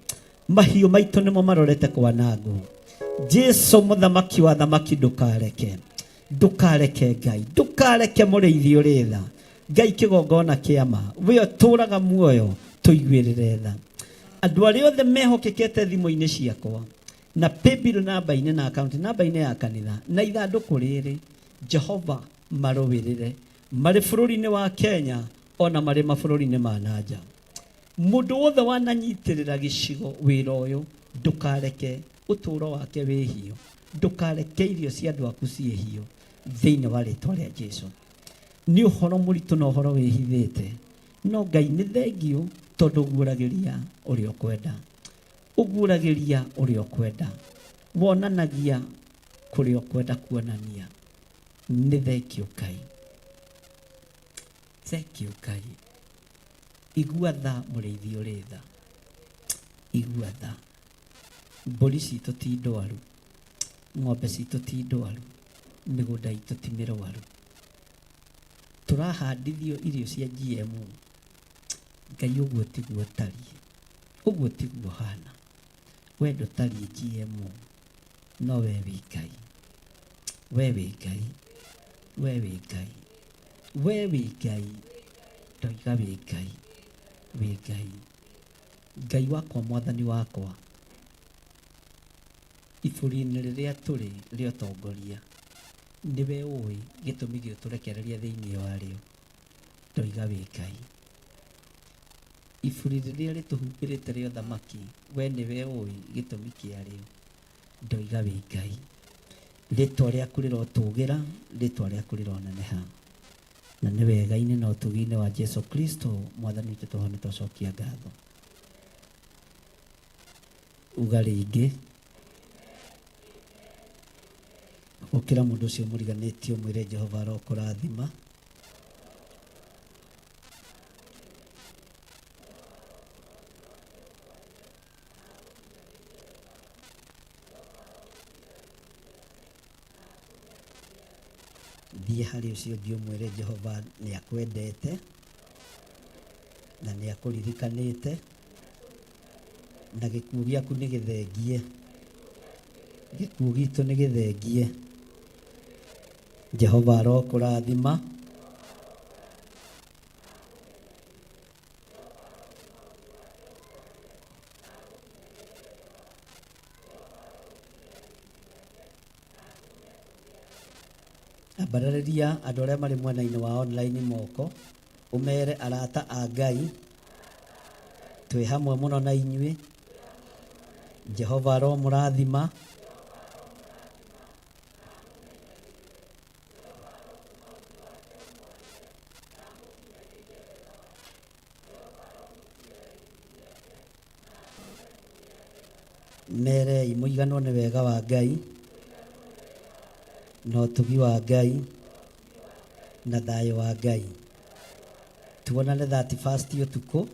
mahiũ maitũ nĩmo marorete kwanangwo. Jesu mũthamaki wa thamaki, ndũkareke, ndũkareke Ngai, ndũkareke mũrĩithi ũrĩ tha. Ngai kĩgongona kĩa ma, we ũtũũraga muoyo, tũiguĩrĩre tha. Andũ arĩa othe mehokekete thimũ-inĩ ciakwa na paybill namba-inĩ na account namba-inĩ ya kanitha na ithandũkũ rĩrĩ, Jehova marũĩrĩre marĩ bũrũri-inĩ wa Kenya ona marĩ mabũrũri-inĩ ma na nja. Mũndũ wothe wananyitĩrĩra gĩcigo wĩra ũyũ, ndũkareke ũtũũro wake wĩhio, ndũkareke irio cia andũ aku ciĩhio thĩinĩ wa rĩtwa rĩa Jesu. Nĩ ũhoro mũritũ na ũhoro wĩhithĩte, no Ngai nĩ thengiũ tondũ ũguũragĩria ũrĩa ũkwenda, ũguũragĩria ũrĩa ũkwenda, wonanagia kũrĩa ũkwenda kuonania. Nĩ thengiũ Ngai, thengiũ Ngai. Igua tha mũrĩithi ũrĩ tha, igua tha. Mbũri citũ ti ndwaru, ng'ombe citũ ti ndwaru, mĩgũnda itũ ti mĩrwaru. Tũrahandithio irio cia GMO. Ngai ũguo tiguo ũtariĩ, ũguo tiguo hana. We ndũtariĩ GMO, no we wĩ Ngai, we wĩ Ngai, we wĩ Ngai, we wĩ Ngai. Ndoiga wĩ Ngai, wĩ Ngai. Ngai wakwa, mwathani wakwa, ibũri-inĩ rĩrĩa tũrĩ rĩa ũtongoria, nĩwe ũĩ gĩtũmi gĩa ũtũrekereria thĩinĩ warĩo. Ndoiga wĩ Ngai. Iburi rĩrĩa rĩtũhumbĩrĩte rĩa ũthamaki, we nĩwe ũĩ gĩtũmi kĩarĩo. Ndoiga wĩ Ngai. Rĩtwa rĩaku rĩrotũgĩra, rĩtwa rĩaku rĩroneneha. Na nĩ wega-inĩ na ũtugi-inĩ wa Jesu Kristo mwathani witũ tũhone twacokia ngatho. Uga rĩngĩ. Ũkĩra mũndũ ũcio mũriganĩtie ũmwĩre Jehova arokũrathima. Thiĩ harĩ ũcio ũngĩ ũmwĩre Jehova nĩ akwendete na nĩ akũririkanĩte na gĩkuũ gĩaku nĩ gĩthengie, gĩkuũ gitũ nĩ gĩthengie. Jehova arokũrathima. Ambararĩria andũ arĩa marĩ mwena-inĩ wa online moko, ũmere arata a Ngai, twĩ hamwe mũno na inyuĩ. Jehova aromũrathima. Merei mũiganwo nĩ wega wa Ngai na ũtugi wa Ngai na thayũ wa Ngai. Tuonane 31 ũtukũ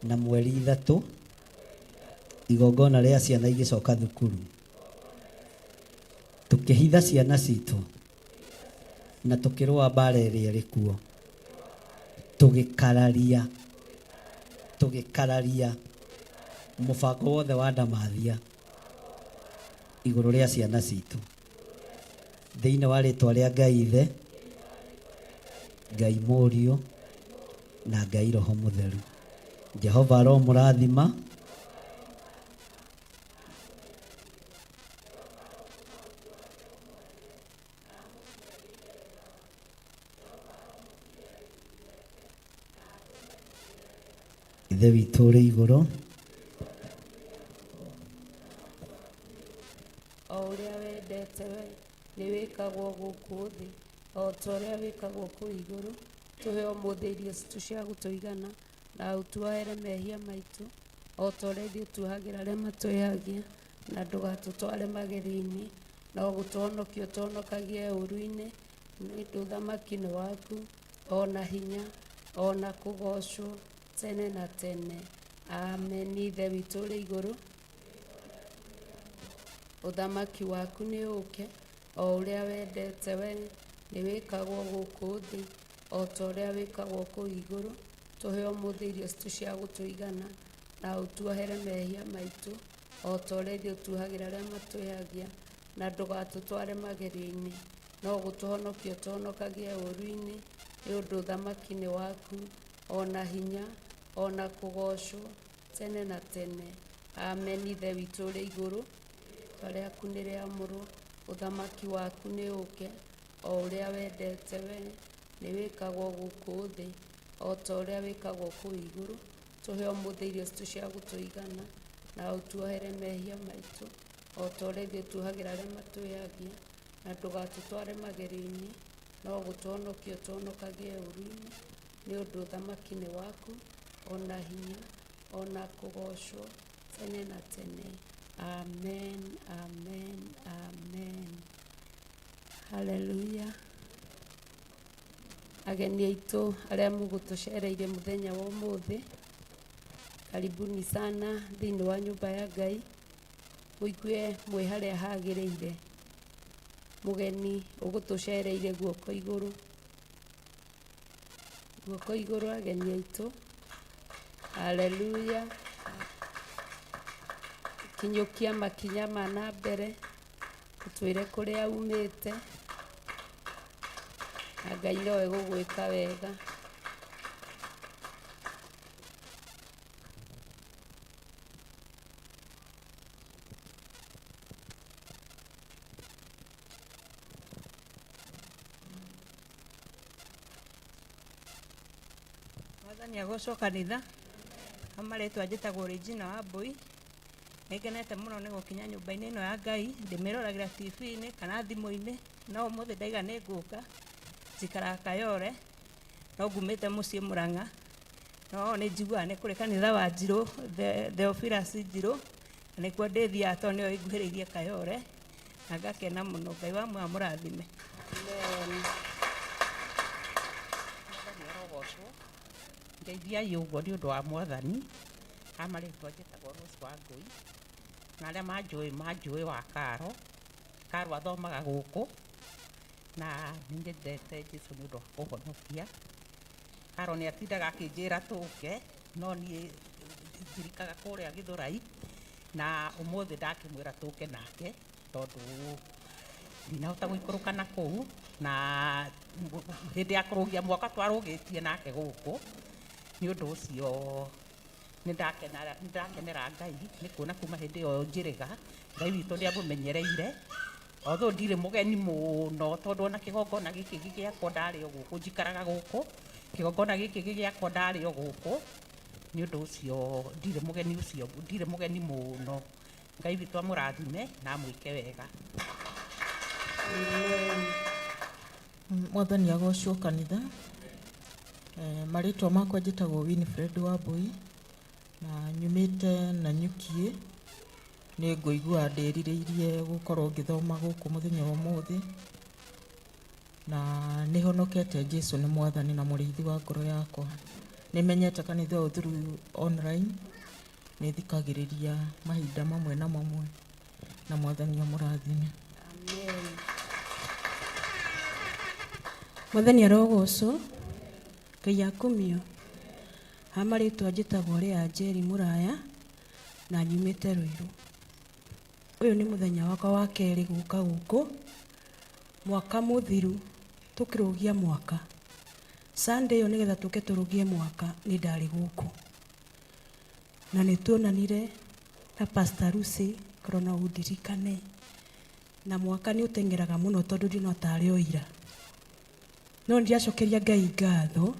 na mweri 3 igongona rĩa ciana igĩcoka thukuru. Tũkĩhitha ciana citũ na tũkĩrũa mbara ĩrĩa ĩrĩ kuo. Tũgĩkararia, tũgĩkararia mũbango wothe wa ndamathia igũrũ rĩa ciana citũ. Thĩinĩ wa rĩtwa rĩa Ngai Ithe, Ngai Mũriũ na Ngai Roho Mũtheru. Jehova aromũrathima. Ithe witũ ũrĩ igũrũ, O ũrĩa wendete we nĩ wĩkagwo gũkũ thĩ o ta ũrĩa wĩkagwo kũu igũrũ. Tũhe ũmũthĩ irio citũ cia gũtũigana, na ũtuohere mehia maitũ o ta ũrĩa ithuĩ tuohagĩra arĩa matwĩhagia, na ndũgatũtware magerio-inĩ, no gũtũhonokia ũtũhonokagie ũũru-inĩ, nĩ ũndũ ũthamaki nĩ waku, o na hinya, o na kũgoocwo tene na tene. Amen. Ithe witũ ũrĩ igũrũ, ũthamaki waku nĩ ũũke, o ũrĩa wendete we nĩ wĩkagwo gũkũ thĩ o ta ũrĩa wĩkagwo kũu igũrũ. Tũhe ũmũthĩ irio citũ cia gũtũigana, na ũtuohere mehia maitũ O ta ũrĩa ithuĩ tuohagĩra arĩa matwĩhagia. Na ndũgatũtware magerio-inĩ, no gũtũhonokia ũtũhonokagie ũũru-inĩ. Nĩ ũndũ ũthamaki nĩ waku, o na hinya, o na kũgoocwo tene na tene. Amen. Ithe witũ ũrĩ igũrũ, rĩĩtwa rĩaku nĩ rĩamũrwo, ũthamaki waku nĩ ũũke, o ũrĩa wendete we nĩ wĩkagwo gũkũ thĩ o ta ũrĩa wĩkagwo kũu igũrũ. Tũhe ũmũthĩ irio citũ cia gũtũigana, na ũtuohere mehia maitũ o ta ũrĩa ithuĩ tuohagĩra arĩa matwĩhagia, na ndũgatũtware magerio-inĩ, no gũtũhonokia ũtũhonokagie ũũru-inĩ. Nĩ ũndũ ũthamaki nĩ waku, o na hinya, o na kũgoocwo tene na tene. Amen, amen, amen. Haleluya. Ageni aitũ arĩa mũgũtũcereire mũthenya wa ũmũthĩ, karibuni sana thĩinĩ wa nyũmba ya Ngai. Mũigue mwĩ harĩa hagĩrĩire. Mũgeni ũgũtũcereire guoko igũrũ. Guoko igũrũ ageni aitũ. Haleluya. Kinyũkia makinya ma na mbere, ũtwĩre kũrĩa umĩte, na Ngai nowe gũgwĩka wega. Mwathani agocwo kanitha. Ha marĩtwa njĩtagwo Regina Wambui. Nĩngenete mũno nĩ gũkinya nyũmba-inĩ ĩno ya Ngai. Ndĩmĩroragĩra TV-inĩ kana thimũ-inĩ, no ũmũthĩ ndaiga nĩ ngũka. Njikaraga Kayole, no ngumĩte mũciĩ Mũrang'a. No nĩ njiguaga nĩ kũrĩ kanitha wa Njirũ, Theophilus Njirũ, na nĩkuo ndĩthiaga tondũ nĩyo ĩnguhĩrĩirie Kayole, na ngakena mũno. Ngai wa muoyo amũrathime. Mwathani arogocwo. Ngeithiai ũguo nĩ ũndũ wa Mwathani. Ha marĩtwa njĩtagwo Rose Wangũi, na arĩa manjũĩ manjũĩ wa Karo. Karo athomaga gũkũ, na nĩ nyendete Jesũ nĩ ũndũ wa kũhonokia. Karo nĩ atindaga akĩnjĩra tũke, no niĩ njirikaga kũrĩa Gĩthũrai, na ũmũthĩ ndakĩmwĩra tũke nake, tondũ ndinahota gũikũrũka na kũu, na hĩndĩ ya kũrũgia mwaka twarũgĩtie nake gũkũ. Nĩ ũndũ ũcio nĩ ndakenera Ngai nĩ kuona kuma hĩndĩ ĩyo njĩrĩga, Ngai witũ nĩ amũmenyereire. Although ndirĩ mũgeni mũno, tondũ ona kĩgongona gĩkĩ gĩgĩakwo ndarĩ o gũkũ, njikaraga gũkũ, kĩgongona gĩkĩ gĩgĩakwo ndarĩ o gũkũ. Nĩ ũndũ ũcio ndirĩ mũgeni ũcio, ndirĩ mũgeni mũno. Ngai witũ amũrathime na amwĩke wega. Mwathani agocwo kanitha. Marĩtwa makwa njĩtagwo Winifred Wambui na nyumĩte Nanyukiĩ. Nĩ ngũigua ndĩrirĩirie gũkorwo ngĩthoma gũkũ mũthenya wa ũmũthĩ, na nĩ honokete. Jesu nĩ mwathani na mũrĩithi wa ngoro yakwa. Nĩ menyete kanitha ũyũ through online, nĩ thikagĩrĩria mahinda mamwe na mamwe, na mwathani amũrathime. Mwathani arogocwo. Ngai akumio. Ha marĩtwa njĩtagwo Lea Njeri Mũraya na nyumĩte Ruiru. Ũyũ nĩ mũthenya wakwa wa kerĩ gũka gũkũ. Mwaka mũthiru tũkĩrũgia mwaka. Sunday ĩyo nĩgetha tũke tũrũgie mwaka nĩ ndarĩ gũkũ. Na nĩ tuonanire na Pastor Lucy, korwo no ũndirikane. Na mwaka nĩ ũteng'eraga mũno tondũ ndino tarĩ o ira. No nĩ ndĩracokeria Ngai ngatho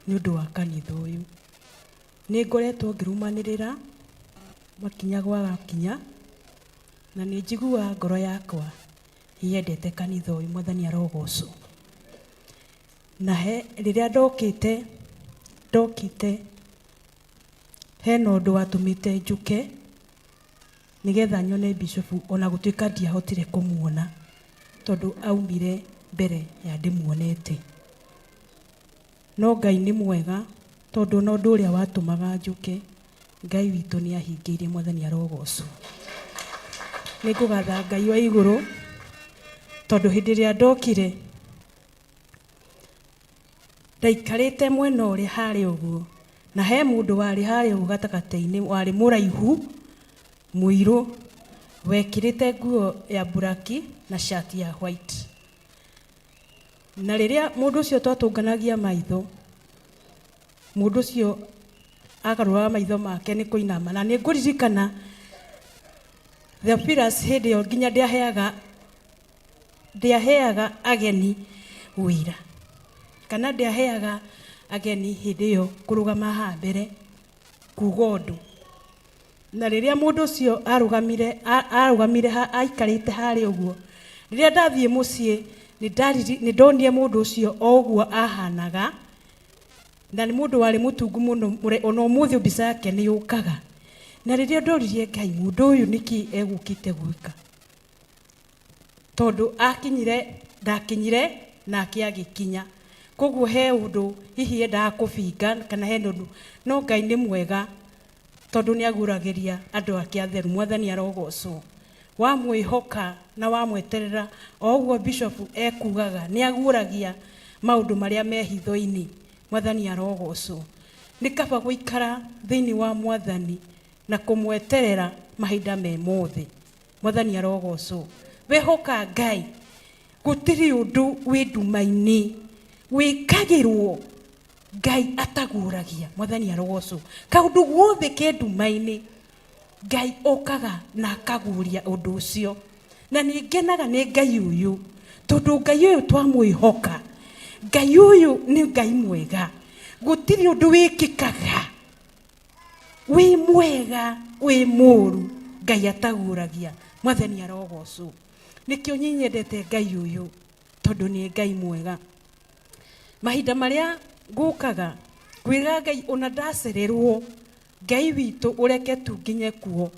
nĩ ũndũ wa kanitha ũyũ. Nĩ ngoretwo ngĩrũmanĩrĩra makinya gwa gakinya, na nĩ njiguaga ngoro yakwa yendete kanitha ũyũ. Mwathani arogocwo. Na he rĩrĩa ndokĩte hena ũndũ watũmĩte njũke nĩgetha nyone bishofu, ona gũtuĩka ndiahotire kũmuona tondũ aumire mbere ya ndĩmuonete. No Ngai nĩ mwega tondũ ona ũndũ ũrĩa watũmaga njũke, Ngai witũ nĩ ahingĩirie. Mwathani arogocwo. Nĩ ngũgatha Ngai wa igũrũ tondũ hĩndĩ ĩrĩa ndokire ndaikarĩte mwena ũrĩa harĩa ũguo, na he mũndũ warĩ harĩa ũguo gatagatĩ-inĩ warĩ mũraihu. Mũirũ wekĩrĩte nguo ya buraki na shati ya white. Na rĩrĩa mũndũ ũcio twatũnganagia maitho, mũndũ ũcio agarũraga maitho make nĩ kũinama. Na nĩ ngũririkana Theophilus hĩndĩ ĩyo nginya ndĩaheaga ndĩaheaga ageni wĩra kana ndĩaheaga ageni hĩndĩ ĩyo kũrũgama haha mbere kuga ũndũ. Na rĩrĩa mũndũ ũcio arũgamire, arũgamire aikarĩte harĩa ũguo, rĩrĩa ndathiĩ mũciĩ nĩ ndonire mũndũ ũcio o ũguo ahanaga, na nĩ mũndũ warĩ mũtungu mũno, ona ũmũthĩ mbica yake nĩ yũkaga. Na rĩrĩa ndoririe Ngai mũndũ ũyũ nĩkĩ egũkĩte gwĩka, tondũ akinyire, ndakinyire nake agĩkinya. Koguo he ũndũ hihi endaga kũbinga kana he ũndũ, no Ngai nĩ mwega tondũ nĩ aguũragĩria andũ ake atheru. Mwathani arogocwo. Wamwĩhoka na wamweterera, o ũguo bishop ekugaga, nĩ aguũragia maũndũ marĩa me hitho-inĩ. Mwathani arogocwo. Nĩ kaba gũikara thĩinĩ wa Mwathani na kũmweterera mahinda me mothe. Mwathani arogocwo. Wehoka Ngai, gũtirĩ ũndũ wĩ nduma-inĩ wĩkagĩrwo Ngai ataguũragia. Mwathani arogocwo. Kaũndũ guothe ke nduma-inĩ Ngai okaga na akaguũria ũndũ ũcio. Na nĩ ngenaga nĩ Ngai ũyũ, tondũ Ngai ũyũ twamwĩhoka, Ngai ũyũ nĩ Ngai mwega. Gũtirĩ ũndũ wĩkĩkaga wĩ mwega wĩ mũũru Ngai ataguũragia. Mwathani arogocwo. Nĩkĩo niĩ nyendete Ngai ũyũ, tondũ nĩ Ngai mwega. Mahinda marĩa ngũkaga ngwĩraga Ngai ona ndacererwo, Ngai witũ ũreke tu nginye kuo,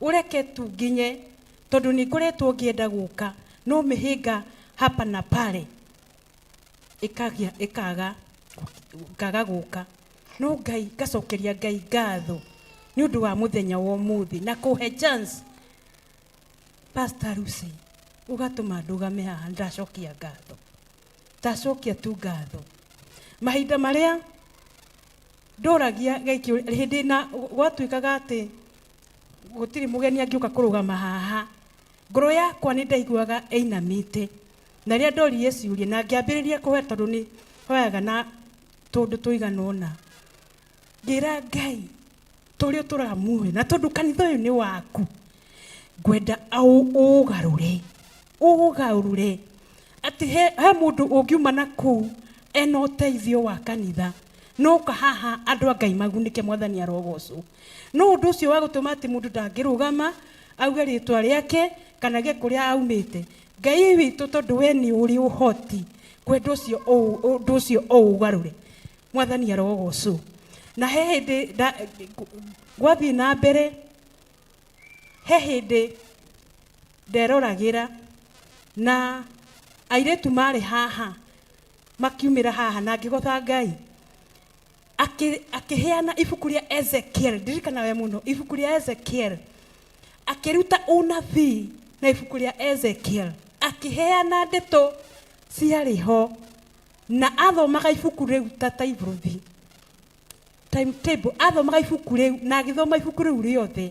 ũreke tu nginye, tondũ nĩ ngoretwo ngĩenda gũka no mĩhĩnga hapa na pale ĩkagĩa ĩkaga ngaga gũka. No Ngai ngacokeria Ngai ngatho nĩ ũndũ wa mũthenya wa ũmũthĩ na kũhe chance Pastor Lucy ũgatũma ndũgame haha ndacokia ngatho. Ndacokia tu ngatho. Mahinda marĩa ndoragia Ngai kĩũria, hĩndĩ na gwatuĩkaga atĩ gũtirĩ mũgeni angĩũka kũrũgama haha, ngoro yakwa nĩ ndaiguaga ĩinamĩte. Na rĩrĩa ndoririe ciũria na ngĩambĩrĩria kũhoya tondũ nĩ hoyaga na tũndũ tũigana ũna, ngĩra Ngai ta ũrĩa ũtũraga muoyo na tondũ kanitha ũyũ nĩ waku, ngwenda ũũgarũre, ũũgarũre atĩ he mũndũ ũngiuma na kũu ena ũteithio wa kanitha noka haha andũ a Ngai magunĩke. Mwathani arogocwo. No ũndũ ũcio wa gũtũma atĩ mũndũ ndangĩrũgama auge rĩtwa rĩake kana auge kũrĩa aumĩte, Ngai witũ tondũ we nĩ ũrĩ ũhoti kwenda ũcio ũndũ ũcio ũũgarũre. Mwathani arogocwo. Na he hĩndĩ gwathiĩ na mbere, he hĩndĩ nderoragĩra na airĩtu marĩ haha makiumĩra haha na ngĩgotha Ngai akĩheana ibuku rĩa Ezekiel, ndirikana we mũno ibuku rĩa Ezekiel, akĩruta ũnabii na ibuku rĩa Ezekiel, akĩheana ndeto ciarĩ ho na athomaga ibuku rĩu ta taibũrũthi timetable, athomaga ibuku rĩu na agĩthoma ibuku rĩu rĩothe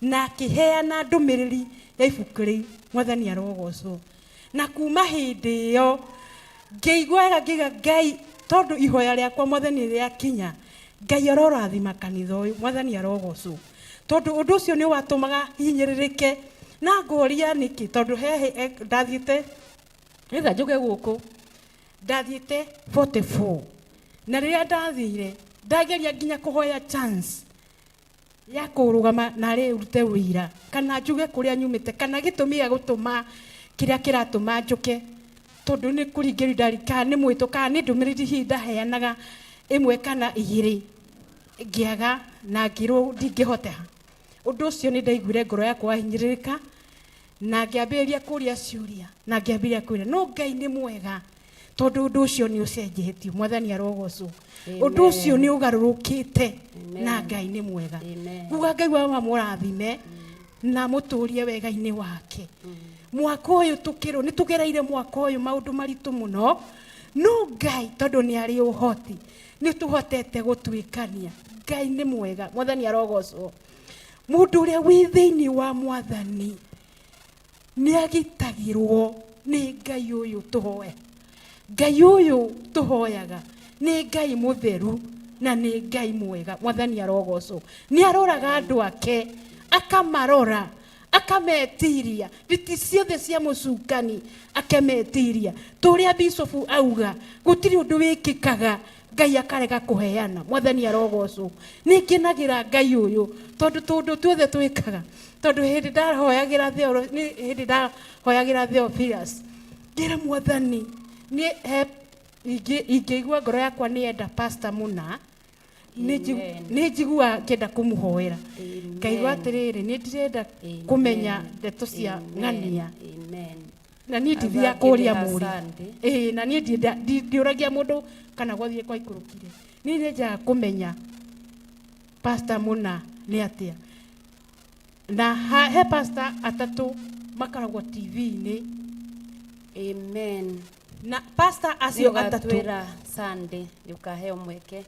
na akĩheana ndũmĩrĩri ya ibuku rĩu. Mwathani arogocwo. Na kuma hĩndĩ ĩyo ngĩigua wega, ngĩiga Ngai, tondũ ihoya rĩakwa Mwathani rĩakinya, Ngai arorathima kanitha ũyũ. Mwathani arogocwo. Tondũ ũndũ ũcio nĩ watũmaga hinyĩrĩrĩke na ngoria nĩkĩ, tondũ he ndathiĩte nĩgetha njũke gũkũ ndathiĩte 44 na rĩrĩa ndathire ndageria nginya kũhoya chance ya kũrũgama narĩ rute wĩira kana njuge kũrĩa nyumĩte kana gĩtũmi gĩa gũtũma kĩrĩa kĩratũma njũke, tondũ nĩ kũringĩrĩrio ndari kana nĩ mwĩto kana nĩ ndũmĩrĩri hihi ndaheanaga ĩmwe kana igĩrĩ, ngĩaga na ngĩrwo ndingĩhota. Ũndũ ũcio nĩ ndaiguire ngoro yakwa yahinyĩrĩrĩka na ngĩambĩrĩria kũria ciũria na ngĩambĩrĩria kwĩra no Ngai nĩ mwega tondũ ũndũ ũcio nĩ ũcenjetio. Mwathani arogocwo. Ũndũ ũcio nĩ ũgarũrũkĩte na Ngai nĩ mwega. Nguga Ngai wa mamũrathime na mũtũrie wega-inĩ wake. Mwaka ũyũ tũkĩrwo nĩ tũgereire mwaka ũyũ maũndũ maritũ mũno, no Ngai tondũ nĩ arĩ ũhoti nĩ tũhotete gũtuĩkania. Ngai nĩ mwega. Mwathani arogocwo. Mũndũ ũrĩa wĩ thĩinĩ wa mwathani nĩ agitagĩrwo nĩ Ngai ũyũ tũhoya. Ngai ũyũ tũhoyaga nĩ Ngai mũtheru na nĩ Ngai mwega. Mwathani arogocwo. Nĩ aroraga andũ ake, akamarora, akametiria nditi ciothe cia mũcukani, akemetiria. Tũrĩa bishofu auga, gũtirĩ ũndũ wĩkĩkaga Ngai akarega kũheana. Mwathani arogocwo. Nĩ ngenagĩra Ngai ũyũ tondũ tũndũ tuothe twĩkaga, tondũ hĩndĩ ndahoyagĩra Theo, nĩ hĩndĩ ndahoyagĩra Theophilus, ngĩra mwathani nĩ he ingĩigua ngoro yakwa nĩ enda pastor mũna, nĩ njiguaga ngĩenda kũmũhoera, ngaigua atĩrĩrĩ, nĩ ndĩrenda kũmenya ndeto cia ng'ania. Na niĩ ndithiaga kũria mũri, ĩĩ, na niĩ ndiũragia mũndũ kana gwathiĩ kwa ikũrũkire. Niĩ nĩ njaga kũmenya pastor mũna nĩ atĩa. Na he pastor atatũ makoragwo TV-inĩ. Amen. Na pastor acio atatũ Nĩũgatwĩra Sunday, nĩũkaheo mweke.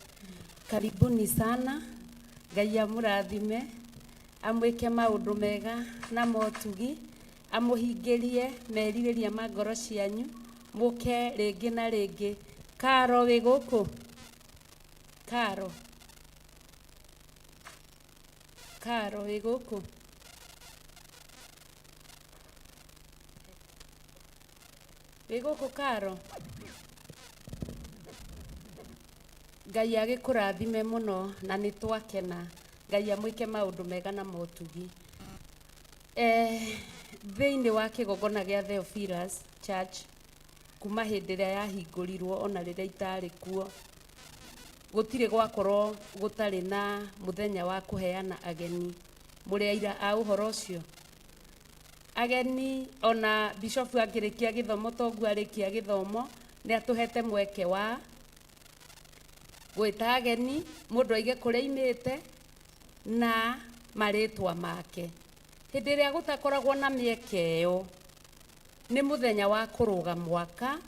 Karibuni sana. Ngai amũrathime, amwĩke maũndũ mega na motugi, amũhingĩrie merirĩria ma ngoro cianyu, mũke rĩngĩ na rĩngĩ. Karo wĩ gũkũ? Karo. Karo wĩ gũkũ? Wĩ gũkũ Karo? Ngai agĩkũrathime mũno na nĩ twakena. Ngai amwĩke maũndũ mega na motugi. Thĩinĩ wa kĩgongona gĩa Theophilus Church, kuma hĩndĩ ĩrĩa yahingũrirwo ona rĩrĩa itarĩ kuo, gũtirĩ gwakorwo gũtarĩ na mũthenya wa kũheana ageni. Mũrĩ aira a ũhoro ũcio? Ageni ona bishofu angĩrĩkia gĩthomo, toguo arĩkia gĩthomo, nĩ atũhete mweke wa gwĩta ageni, mũndũ aige kũrĩa aimĩte na marĩtwa make. Hĩndĩ ĩrĩa gũtakoragwo na mĩeke ĩyo, nĩ mũthenya wa kũrũga mwaka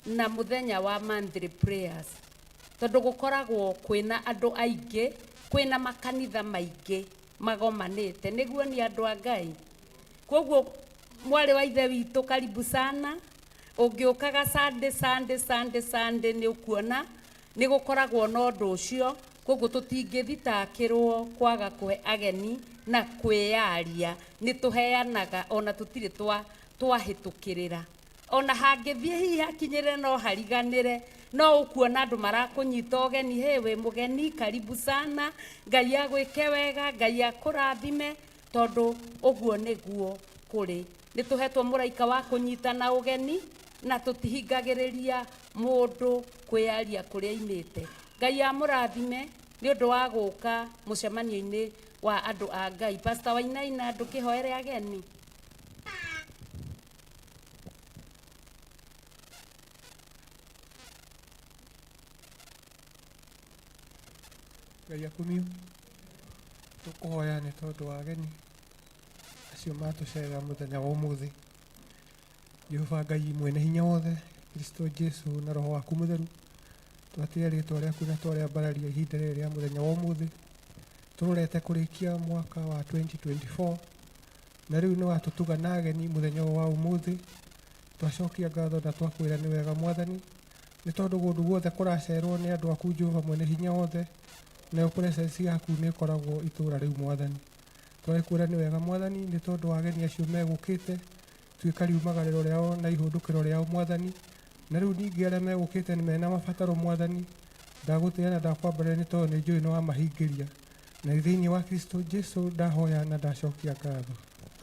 na mũthenya wa monthly prayers, tondũ gũkoragwo kwĩna andũ aingĩ, kwĩna makanitha maingĩ magomanĩte, nĩguo nĩ andũ a Ngai. Koguo mwarĩ wa ithe witũ, karibu sana. Ũngĩũkaga Sunday, Sunday, Sunday, Sunday, nĩ ũkuona nĩ gũkoragwo na ũndũ ũcio. Koguo tũtingĩthitakĩrwo kwaga kũhe ageni na kwĩyaria, nĩ tũheanaga ona tũtirĩ twahĩtũkĩrĩra. Ona hangĩthiĩ hihi hakinyĩrĩre no hariganĩre, no ũkuona andũ marakũnyita ũgeni, hĩ, wĩ mũgeni, karibu sana, Ngai agwĩke wega, Ngai akũrathime, tondũ ũguo nĩguo kũrĩ. Nĩ tũhetwo mũraika wa kũnyitana ũgeni na tũtihingagĩrĩria mũndũ kwĩyaria kũrĩa aimĩte. Ngai amũrathime nĩ ũndũ wa gũka mũcemanio-inĩ wa andũ a Ngai. Pastor Wainaina, ndũkĩhoere ageni. Ngai akumio. Tũkũhoya nĩ tondũ wa ageni acio matũcerera mũthenya wa ũmũthĩ. Jehova Ngai mwene hinya wothe, Kristo Jesu na roho waku mũtheru, twatĩĩa rĩtwa rĩaku na twarĩambararia ihinda rĩrĩ rĩa mũthenya wa ũmũthĩ. Tũrorete kũrĩkia mwaka wa 2024 na rĩu nĩ watũtuga na ageni mũthenya ũyũ wa ũmũthĩ. Twacokia ngatho na twakwĩra nĩ wega mwathani, nĩ tondũ kũndũ guothe kũracerwo nĩ andũ aku Jehova mwene hinya wothe, nayo presence yaku nĩ ĩkoragwo itũũra rĩu mwathani. Twakwĩra nĩ wega mwathani, nĩ tondũ wa ageni acio megũkĩte, tuĩka riumagarĩro rĩao na ihũndũkĩro rĩao mwathani. Na rĩu ningĩ arĩa megũkĩte nĩ mena mabataro mwathani, ndagũtĩĩa na ndakwambarĩria nĩ tondũ nĩ njũĩ nĩ wamahingĩria. Na thĩinĩ wa Kristo Jesu ndahoya na ndacokia ngatho.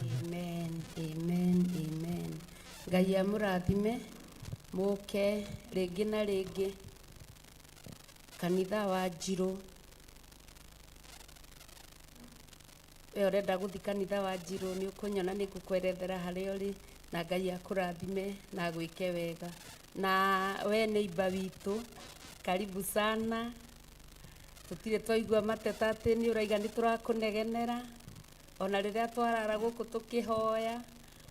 Amen, amen, amen. Ngai amũrathime, mũke rĩngĩ na rĩngĩ kanitha wa Njirũ. We ũrenda gũthiĩ kanitha wa Njirũ, nĩ ũkũnyona, nĩ ngũkwerethera harĩa ũrĩ, na Ngai akũrathime na agwĩke wega. Na we neighbor witũ, karibu sana. Tũtirĩ twaigua mateta atĩ nĩ ũraiga nĩ tũrakũnegenera, ona rĩrĩa twarara gũkũ tũkĩhoya,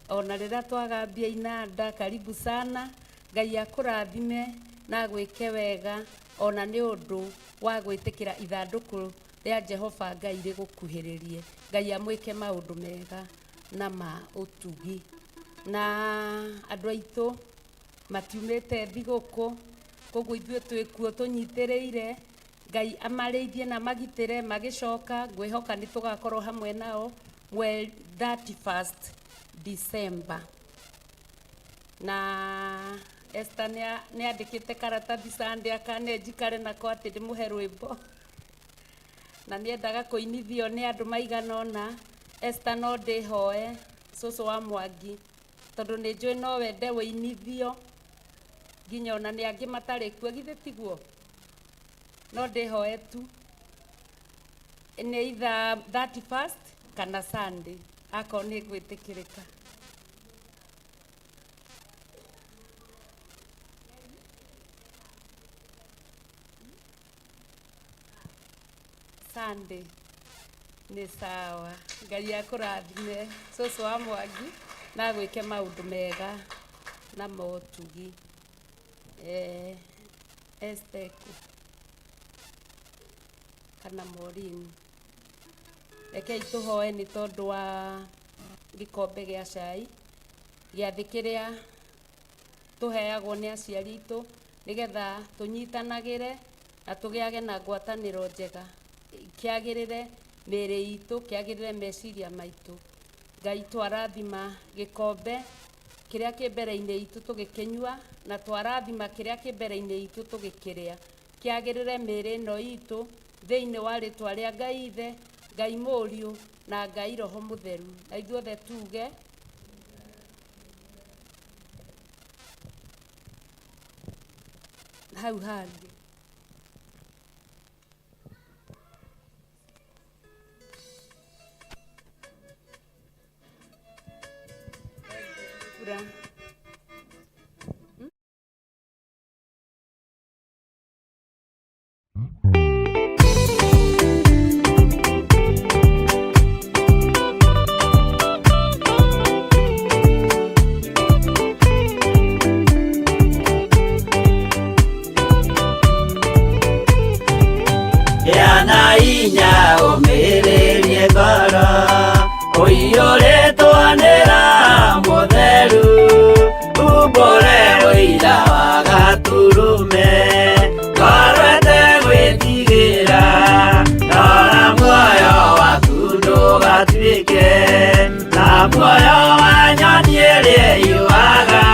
ona rĩrĩa twagambia inanda, karibu sana. Ngai akũrathime na agwĩke wega, ona nĩ ũndũ wa gwĩtĩkĩra ithandũkũ Rĩa Jehova Ngai rĩgũkuhĩrĩrie. Ngai amwĩke maũndũ mega na ma ũtugi. Na andũ aitũ matiumĩte thigũkũ, koguo ithuĩ twĩkuo tũnyitĩrĩire. Ngai amarĩithie na magitĩre magĩcoka, ngwĩhoka nĩ tũgakorwo hamwe nao mweri 31st December. Na Esther nĩ andĩkĩte karatathi Sunday akane njikare nako atĩ ndĩmũhe rwĩmbo, na nĩendaga kũinithio nĩ andũ maigana ũna. Esther, no ndĩhoe cũcũ wa Mwangi, tondũ nĩ njũĩ no wende wĩinithio nginya ona nĩ angĩ matarĩ kuo, githĩ tiguo? No ndĩhoe tu nĩ either 31st kana Sunday akorwo nĩ ngwĩtĩkĩrĩka. Sunday nĩ sawa. Ngai akũrathime cũcũ wa Mwangi na agwĩke maũndũ mega na motugi. Esther kũ kana Maureen, rekei tũhoe nĩ tondũ wa gĩkombe gĩa cai, gĩathĩ kĩrĩa tũheagwo nĩ aciari aitũ nĩgetha tũnyitanagĩre na tũgĩage na ngwatanĩro njega, kĩagĩrĩre mĩĩrĩ itũ, kĩagĩrĩre meciria maitũ. Ngai, twarathima gĩkombe kĩrĩa kĩ mbere-inĩ itũ tũgĩkĩnyua, na twarathima kĩrĩa kĩ mbere-inĩ itũ tũgĩkĩrĩa, kĩagĩrĩre mĩĩrĩ ĩno itũ, thĩinĩ wa rĩtwa rĩa Ngai Ithe, Ngai Mũriũ na Ngai Roho Mũtheru. Na ithuothe tuge hau hangĩ. Mbura. Gĩa na hinya ũmĩrĩrie ngoro ũiyũrĩtwo nĩ Roho Mũtheru, umbũre ũira wa Gatũrũme, ngoro ĩtegwĩtigĩra, rora muoyo waku ndũgatuĩke ta muoyo wa nyoni ĩrĩa ĩyũaga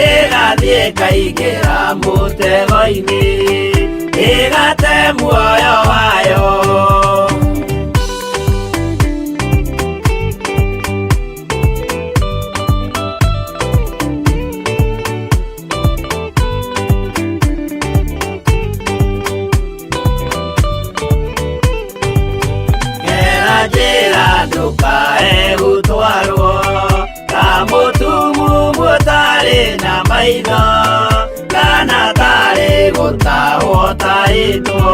ĩgathiĩ ĩkaingĩra mũtego-inĩ, ĩgate muoyo wayo. Gera njĩra ndũkae gũtwarwo ta mũtumumu ũtarĩ na maitho, kana tarĩ gũtahwo tarĩtwo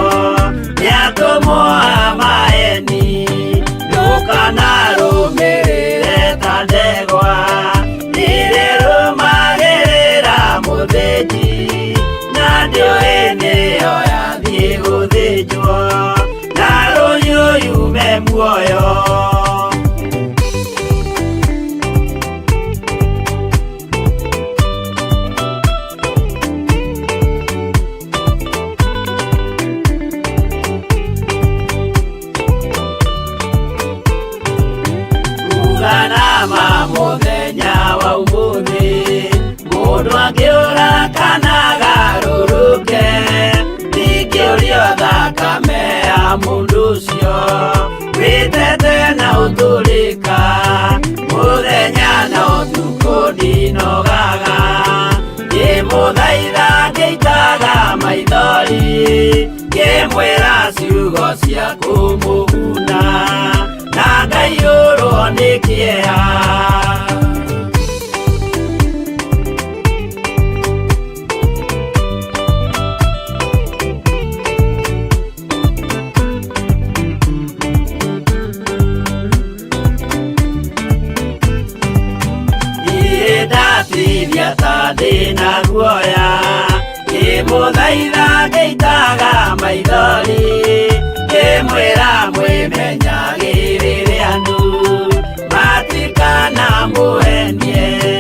nĩ atũmwo a maeni. Ndũkanarũmĩrĩre ta ndegwa irĩrũmagĩrĩra mũthĩnji, na ndĩũĩ nĩyo yathiĩ gũthĩnjwo na rũhiũ yume muoyo. Uganama mũthenya wa ũmũthĩ, mũndũ angĩũra kana agarũrũke, ndingĩũrio thakame ya mũndũ ũcio wĩtete na ũtũrĩka, mũthenya na ũtukũ ndinogaga, ngĩmũthaitha ngĩitaga maithori, ngĩmwĩra ciugo cia kũmũguna, na ngaiyũrwo nĩ kĩeha. Niĩ ndatithia ta ndĩna guoya, ngĩmũthaitha ngĩitaga maithori, ngĩmwĩra Ndamwĩra mwĩmenyagĩrĩre andũ, matikanamũhenie.